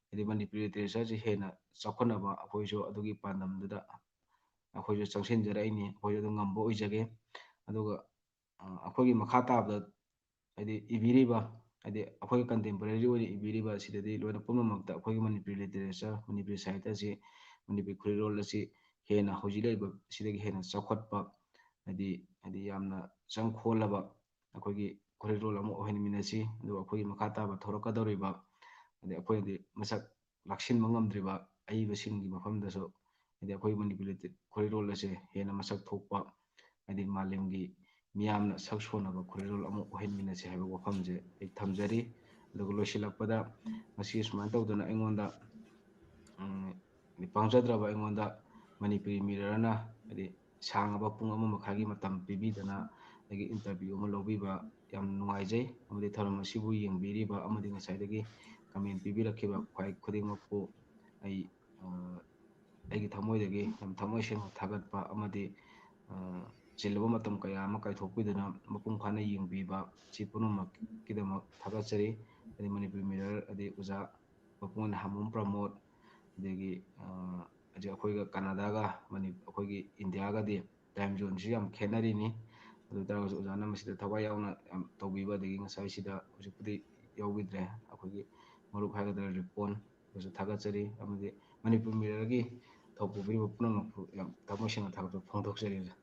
ꯍꯥꯏꯗꯤ ꯃꯅꯤꯄꯨꯔꯤ ꯂꯤꯇꯔꯦꯆꯔꯁꯤ ꯍꯦꯟꯅ ꯆꯥꯎꯈꯠꯅꯕ ꯑꯩꯈꯣꯏꯁꯨ ꯑꯗꯨꯒꯤ ꯄꯥꯟꯗꯝꯗꯨꯗ ꯑꯩꯈꯣꯏꯁꯨ ꯆꯪꯁꯤꯟꯖꯔꯛꯏꯅꯤ꯫ ꯑꯩꯈꯣꯏꯁꯨ ꯑꯗꯨꯝ ꯉꯝꯕ ꯑꯣꯏꯖꯒꯦ꯫ ꯑꯗꯨꯒ, ꯑ, ꯑꯩꯈꯣꯏꯒꯤ ꯃꯈꯥ ꯇꯥꯕꯗ ꯍꯥꯏꯗꯤ ꯏꯕꯤꯔꯤꯕ, ꯍꯥꯏꯗꯤ ꯑꯩꯈꯣꯏꯒꯤ contemporary ꯑꯣꯏꯅ ꯏꯕꯤꯔꯤꯕ ꯁꯤꯗꯗꯤ ꯂꯣꯏꯅ ꯄꯨꯝꯅꯃꯛꯇ ꯑꯩꯈꯣꯏꯒꯤ ꯃꯅꯤꯄꯨꯔꯤ ꯂꯤꯇꯔꯦꯆꯔ, ꯃꯅꯤꯄꯨꯔꯤ ꯁꯥꯍꯤꯇ꯭ꯌ ꯑꯁꯤ, ꯃꯅꯤꯄꯨꯔꯤ ꯈꯨꯔꯤꯔꯣꯜ ꯑꯁꯤ ꯍꯦꯟꯅ ꯍꯧꯖꯤꯛ ꯂꯩꯔꯤꯕ ꯁꯤꯗꯒꯤ ꯍꯦꯟꯅ ꯆꯥꯎꯈꯠꯄ, ꯍꯥꯏꯗꯤ, ꯍꯥꯏꯗꯤ ꯌꯥꯝꯅ ꯆꯪꯈꯣꯜꯂꯕ ꯑꯩꯈꯣꯏꯒꯤ ꯈꯨꯔꯤꯔꯣꯜ ꯑꯃ ꯑꯣꯏꯍꯟꯃꯤꯟꯅꯁꯤ꯫ ꯑꯗꯨꯒ ꯑꯩꯈꯣꯏꯒꯤ ꯃꯈꯥ ꯇꯥꯕ ꯊꯣꯔꯛꯀꯗꯧꯔꯤꯕ, ꯍꯥꯏꯗꯤ ꯑꯩꯈꯣꯏꯅꯗꯤ ꯃꯁꯛ ꯂꯥꯛꯁꯤꯟꯕ ꯉꯝꯗ꯭ꯔꯤꯕ ꯑꯏꯕꯁꯤꯡꯒꯤ ꯃꯐꯝꯗꯁꯨ, ꯍꯥꯏꯗꯤ ꯑꯩꯈꯣꯏ ꯃꯅꯤꯄꯨꯔꯤ ꯈꯨꯔꯤꯔꯣꯜ ꯑꯁꯦ ꯍꯦꯟꯅ ꯃꯁꯛ ꯊꯣꯛꯄ, ꯍꯥꯏꯗꯤ ꯃꯥꯂꯦꯝꯒꯤ ꯃꯤꯌꯥꯝꯅ ꯁꯛ ꯁꯣꯟꯅꯕ ꯈꯨꯔꯤꯔꯣꯜ ꯑꯃ ꯑꯣꯏꯍꯟꯃꯤꯟꯅꯁꯤ ꯍꯥꯏꯕ ꯋꯥꯐꯝꯁꯦ ꯑꯩ ꯊꯝꯖꯔꯤ꯫ ꯑꯗꯨꯒ ꯂꯣꯏꯁꯤꯜꯂꯛꯄꯗ ꯉꯁꯤ ꯁꯨꯃꯥꯏꯅ ꯇꯧꯗꯅ ꯑꯩꯉꯣꯟꯗ, ꯎꯝ, ꯄꯥꯝꯖꯗ꯭ꯔꯕ ꯑꯩꯉꯣꯟꯗ ꯃꯅꯤꯄꯨꯔꯤ ꯃꯤꯔꯔꯅ ꯍꯥꯏꯗꯤ ꯁꯥꯡꯉꯕ ꯄꯨꯡ ꯑꯃ ꯃꯈꯥꯏꯒꯤ ꯃꯇꯝ ꯄꯤꯕꯤꯗꯅ ꯑꯩꯒꯤ interview ꯑꯃ ꯂꯧꯕꯤꯕ ꯌꯥꯝ ꯅꯨꯡꯉꯥꯏꯖꯩ꯫ ꯑꯃꯗꯤ ꯊꯧꯔꯝ ꯑꯁꯤꯕꯨ ꯌꯦꯡꯕꯤꯔꯤꯕ ꯑꯃꯗꯤ ꯉꯁꯥꯏꯗꯒꯤ comment ꯄꯤꯕꯤꯔꯛꯈꯤꯕ ꯈ꯭ꯋꯥꯏ ꯈꯨꯗꯤꯡꯃꯛꯄꯨ ꯑꯩ, ꯑ, ꯑꯩꯒꯤ ꯊꯃꯣꯏꯗꯒꯤ ꯌꯥꯝ ꯊꯃꯣꯏ ꯁꯦꯡꯅ ꯊꯥꯒꯠꯄ ꯑꯃꯗꯤ, ꯑ, ꯆꯤꯜꯂꯕ ꯃꯇꯝ ꯀꯌꯥ ꯑꯃ ꯀꯥꯏꯊꯣꯛꯄꯤꯗꯨꯅ ꯃꯄꯨꯡ ꯐꯥꯅ ꯌꯦꯡꯕꯤꯕ ꯁꯤ ꯄꯨꯝꯅꯃꯛꯀꯤꯗꯃꯛ ꯊꯥꯒꯠꯆꯔꯤ꯫ ꯑꯗꯩ ꯃꯅꯤꯄꯨꯔꯤ ꯃꯤꯔꯔ ꯑꯗꯩ ꯑꯣꯖꯥ ꯃꯄꯨꯡ ꯑꯣꯏꯅ ꯍꯥꯃꯨꯝ ꯄ꯭ꯔꯃꯣꯗ, ꯑꯗꯒꯤ, ꯑ, ꯍꯧꯖꯤꯛ ꯑꯩꯈꯣꯏꯒ ꯀꯅꯥꯗꯥꯒ ꯃꯅꯤ-, ꯑꯩꯈꯣꯏꯒꯤ ꯏꯟꯗꯤꯌꯥꯒꯗꯤ time zoneꯁꯨ ꯌꯥꯝ ꯈꯦꯠꯅꯔꯤꯅꯤ꯫ ꯑꯗꯨ ꯑꯣꯏ ꯇꯥꯔꯒꯁꯨ ꯑꯣꯖꯥꯅ ꯃꯁꯤꯗ ꯊꯋꯥꯏ ꯌꯥꯎꯅ ꯌꯥꯝ ꯇꯧꯕꯤꯕ, ꯑꯗꯒꯤ ꯉꯁꯥꯏꯁꯤꯗ ꯍꯧꯖꯤꯛꯄꯨꯗꯤ ꯌꯥꯎꯕꯤꯗ꯭ꯔꯦ, ꯑꯩꯈꯣꯏꯒꯤ ꯃꯔꯨꯞ ꯍꯥꯏꯒꯗ꯭ꯔꯥ, ꯔꯤꯄꯣꯟ, ꯑꯗꯨꯁꯨ ꯊꯥꯒꯠꯆꯔꯤ꯫ ꯑꯃꯗꯤ ꯃꯅꯤꯄꯨꯔ ꯃꯤꯔꯔꯒꯤ ꯊꯧ ꯄꯨꯕꯤꯔꯤꯕ ꯄꯨꯝꯅꯃꯛꯄꯨ ꯌꯥꯝ ꯊꯃꯣꯏ ꯁꯦꯡꯅ ꯊꯥꯒꯠꯄ ꯐꯣꯡꯗꯣꯛꯆꯔꯤ ꯑꯣꯖꯥ꯫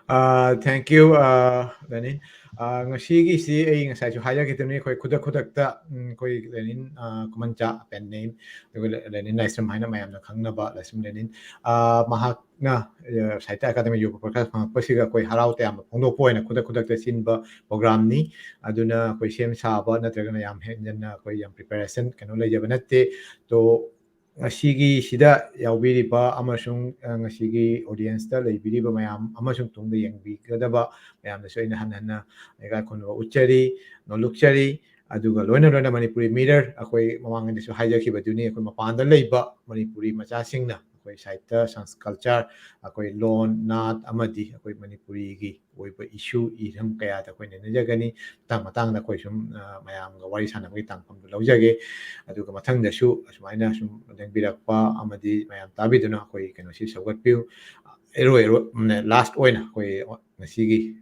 Uh, thank you, uh, ꯂꯦꯅꯤꯟ꯫ Uh, ꯉꯁꯤꯒꯤꯁꯤ ꯑꯩ ꯉꯁꯥꯏꯁꯨ ꯍꯥꯏꯖꯈꯤꯗꯨꯅꯤ, ꯑꯩꯈꯣꯏ ꯈꯨꯗꯛ ꯈꯨꯗꯛꯇ, ꯎꯝ, ꯑꯩꯈꯣꯏ ꯂꯦꯅꯤꯟ, uh, ꯈꯨꯃꯟꯆꯥ, pen name, ꯑꯗꯨꯒ ꯂꯦ-, ꯂꯦꯅꯤꯟ ꯂꯥꯏꯁ꯭ꯔꯝ ꯍꯥꯏꯅ ꯃꯌꯥꯝꯅ ꯈꯪꯅꯕ ꯂꯥꯏꯁ꯭ꯔꯝ ꯂꯦꯅꯤꯟ, uh, ꯃꯍꯥꯛꯅ, uh, ꯁꯥꯍꯤꯇ꯭ꯌ ꯑꯀꯥꯗꯦꯃꯤ ꯌꯣꯒ ꯄ꯭ꯔꯣꯒ꯭ꯔꯥꯝ ꯐꯪꯉꯛꯄꯁꯤꯒ ꯑꯩꯈꯣꯏ ꯍꯔꯥꯎ ꯇꯌꯥꯝꯕ ꯐꯣꯡꯗꯣꯛꯄ ꯑꯣꯏꯅ ꯈꯨꯗꯛ ꯈꯨꯗꯛꯇ ꯁꯤꯟꯕ programꯅꯤ꯫ ꯑꯗꯨꯅ ꯑꯩꯈꯣꯏ ꯁꯦꯝ ꯁꯥꯕ ꯅꯠꯇ꯭ꯔꯒꯅ ꯌꯥꯝ ꯍꯦꯟꯖꯟꯅ ꯑꯩꯈꯣꯏ ꯌꯥꯝ preparation ꯀꯩꯅꯣ ꯂꯩꯖꯕ ꯅꯠꯇꯦ꯫ ꯇꯣ ꯉꯁꯤꯒꯤ ꯁꯤꯗ ꯌꯥꯎꯕꯤꯔꯤꯕ ꯑꯃꯁꯨꯡ, ꯑ, ꯉꯁꯤꯒꯤ audience ꯇ ꯂꯩꯕꯤꯔꯤꯕ ꯃꯌꯥꯝ ꯑꯃꯁꯨꯡ ꯇꯨꯡꯗ ꯌꯦꯡꯕꯤꯒꯗꯕ ꯃꯌꯥꯝꯗꯁꯨ ꯑꯩꯅ ꯍꯟꯅ ꯍꯟꯅ ꯏꯀꯥꯏ ꯈꯨꯝꯅꯕ ꯎꯠꯆꯔꯤ, ꯅꯣꯂꯨꯛꯆꯔꯤ꯫ ꯑꯗꯨꯒ ꯂꯣꯏꯅ ꯂꯣꯏꯅ Manipuri Mirror, ꯑꯩꯈꯣꯏ ꯃꯃꯥꯡꯗꯁꯨ ꯍꯥꯏꯖꯈꯤꯕꯗꯨꯅꯤ, ꯑꯩꯈꯣꯏ ꯃꯄꯥꯟꯗ ꯂꯩꯕ ꯃꯅꯤꯄꯨꯔꯤ ꯃꯆꯥꯁꯤꯡꯅ ꯑꯩꯈꯣꯏ ꯁꯥꯍꯤꯇ꯭ꯌ, ꯁꯪꯁ-, culture, ꯑꯩꯈꯣꯏ ꯂꯣꯟ, ꯅꯥꯠ ꯑꯃꯗꯤ ꯑꯩꯈꯣꯏ ꯃꯅꯤꯄꯨꯔꯤꯒꯤ ꯑꯣꯏꯕ issue, ꯏꯔꯝ ꯀꯌꯥꯗ ꯑꯩꯈꯣꯏ ꯅꯩꯅꯖꯒꯅꯤ꯫ ꯃꯇꯥꯡ ꯃꯇꯥꯡꯗ ꯑꯩꯈꯣꯏ ꯁꯨꯝ, ꯑ, ꯃꯌꯥꯝꯒ ꯋꯥꯔꯤ ꯁꯥꯟꯅꯕꯒꯤ ꯇꯥꯡꯐꯝꯗꯨ ꯂꯧꯖꯒꯦ꯫ ꯑꯗꯨꯒ ꯃꯊꯪꯗꯁꯨ ꯑꯁꯨꯃꯥꯏꯅ ꯁꯨꯝ ꯂꯦꯡꯕꯤꯔꯛꯄ ꯑꯃꯗꯤ ꯃꯌꯥꯝ ꯇꯥꯕꯤꯗꯨꯅ ꯑꯩꯈꯣꯏ ꯀꯩꯅꯣꯁꯤ ꯁꯧꯒꯠꯄꯤꯌꯨ꯫ ꯑꯔꯣꯏ ꯑꯔꯣꯏ-, ꯎꯝ, last ꯑꯣꯏꯅ ꯑꯩꯈꯣꯏ ꯉꯁꯤꯒꯤ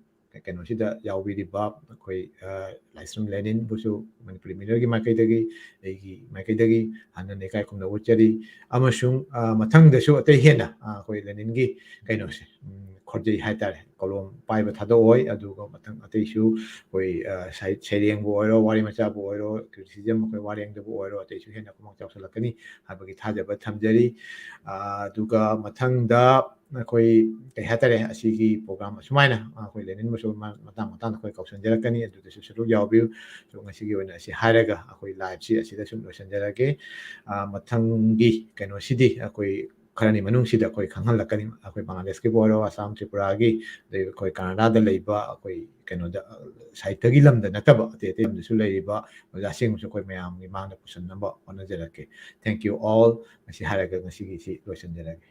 ꯀꯩꯅꯣꯁꯤꯗ ꯌꯥꯎꯕꯤꯔꯤꯕ ꯑꯩꯈꯣꯏ, ꯑ, ꯂꯥꯏꯁ꯭ꯔꯝ ꯂꯦꯅꯤꯟꯕꯨꯁꯨ Manipuri Mirror ꯒꯤ ꯃꯥꯏꯀꯩꯗꯒꯤ, ꯑꯩꯒꯤ ꯃꯥꯏꯀꯩꯗꯒꯤ ꯍꯟꯅ ꯍꯟꯅ ꯏꯀꯥꯏ ꯈꯨꯝꯅꯕ ꯎꯠꯆꯔꯤ꯫ ꯑꯃꯁꯨꯡ, ꯑ, ꯃꯊꯪꯗꯁꯨ ꯑꯇꯩ ꯍꯦꯟꯅ, ꯑ, ꯑꯩꯈꯣꯏ ꯂꯦꯅꯤꯟꯒꯤ ꯀꯩꯅꯣꯁꯦ, ꯎꯝ, ꯈꯣꯔꯖꯩ ꯍꯥꯏꯇꯥꯔꯦ꯫ ꯀꯣꯂꯣꯝ ꯄꯥꯏꯕ ꯊꯥꯗꯣꯛꯑꯣꯏ, ꯑꯗꯨꯒ ꯃꯊꯪ ꯑꯇꯩꯁꯨ ꯑꯩꯈꯣꯏ, ꯑ, ꯁꯩ-, ꯁꯩꯔꯦꯡꯕꯨ ꯑꯣꯏꯔꯣ, ꯋꯥꯔꯤ ꯃꯆꯥꯕꯨ ꯑꯣꯏꯔꯣ, criticism ꯑꯩꯈꯣꯏ ꯋꯥꯔꯦꯡꯗꯕꯨ ꯑꯣꯏꯔꯣ, ꯑꯇꯩꯁꯨ ꯍꯦꯟꯅ ꯈꯨꯃꯥꯡ ꯆꯥꯎꯁꯜꯂꯛꯀꯅꯤ ꯍꯥꯏꯕꯒꯤ ꯊꯥꯖꯕ ꯊꯝꯖꯔꯤ꯫ ꯑ, ꯑꯗꯨꯒ ꯃꯊꯪꯗ ꯑꯩꯈꯣꯏ, ꯀꯩ ꯍꯥꯏꯇꯥꯔꯦ, ꯑꯁꯤꯒꯤ program ꯑꯁꯨꯃꯥꯏꯅ, ꯑ, ꯑꯩꯈꯣꯏ ꯂꯦꯅꯤꯟꯕꯨꯁꯨ ꯃ-, ꯃꯇꯥꯡ ꯃꯇꯥꯡꯗ ꯑꯩꯈꯣꯏ ꯀꯧꯁꯟꯖꯔꯛꯀꯅꯤ, ꯑꯗꯨꯗꯁꯨ ꯁꯔꯨꯛ ꯌꯥꯎꯕꯤꯌꯨ꯫ So, ꯉꯁꯤꯒꯤ ꯑꯣꯏꯅ ꯑꯁꯤ ꯍꯥꯏꯔꯒ ꯑꯩꯈꯣꯏ live ꯁꯤ ꯑꯁꯤꯗ ꯁꯨꯝ ꯂꯣꯏꯁꯤꯟꯖꯔꯒꯦ꯫ ꯑ, ꯃꯊꯪꯒꯤ ꯀꯩꯅꯣꯁꯤꯗꯤ ꯑꯩꯈꯣꯏ ꯈꯔꯅꯤ ꯃꯅꯨꯡꯁꯤꯗ ꯑꯩꯈꯣꯏ ꯈꯪꯍꯜꯂꯛꯀꯅꯤ꯫ ꯑꯩꯈꯣꯏ ꯕꯪꯒ꯭ꯂꯥꯗꯦꯁꯀꯤꯕꯨ ꯑꯣꯏꯔꯣ, ꯑꯁꯥꯝ, ꯇ꯭ꯔꯤꯄꯨꯔꯥꯒꯤ, ꯑꯗꯩ ꯑꯩꯈꯣꯏ ꯀꯅꯥꯗꯥꯗ ꯂꯩꯕ, ꯑꯩꯈꯣꯏ ꯀꯩꯅꯣꯗ, ꯑ, ꯁꯥꯍꯤꯇ꯭ꯌꯒꯤ ꯂꯝꯗ ꯅꯠꯇꯕ ꯑꯇꯩ ꯑꯇꯩ ꯂꯝꯗꯁꯨ ꯂꯩꯔꯤꯕ ꯑꯣꯖꯥꯁꯤꯡꯁꯨ ꯑꯩꯈꯣꯏ ꯃꯌꯥꯝꯒꯤ ꯃꯥꯡꯗ ꯄꯨꯁꯤꯟꯅꯕ ꯍꯣꯠꯅꯖꯔꯛꯀꯦ꯫ Thank you all꯫ ꯃꯁꯤ ꯍꯥꯏꯔꯒ ꯉꯁꯤꯒꯤꯁꯤ ꯂꯣꯏꯁꯤꯟꯖꯔꯒꯦ꯫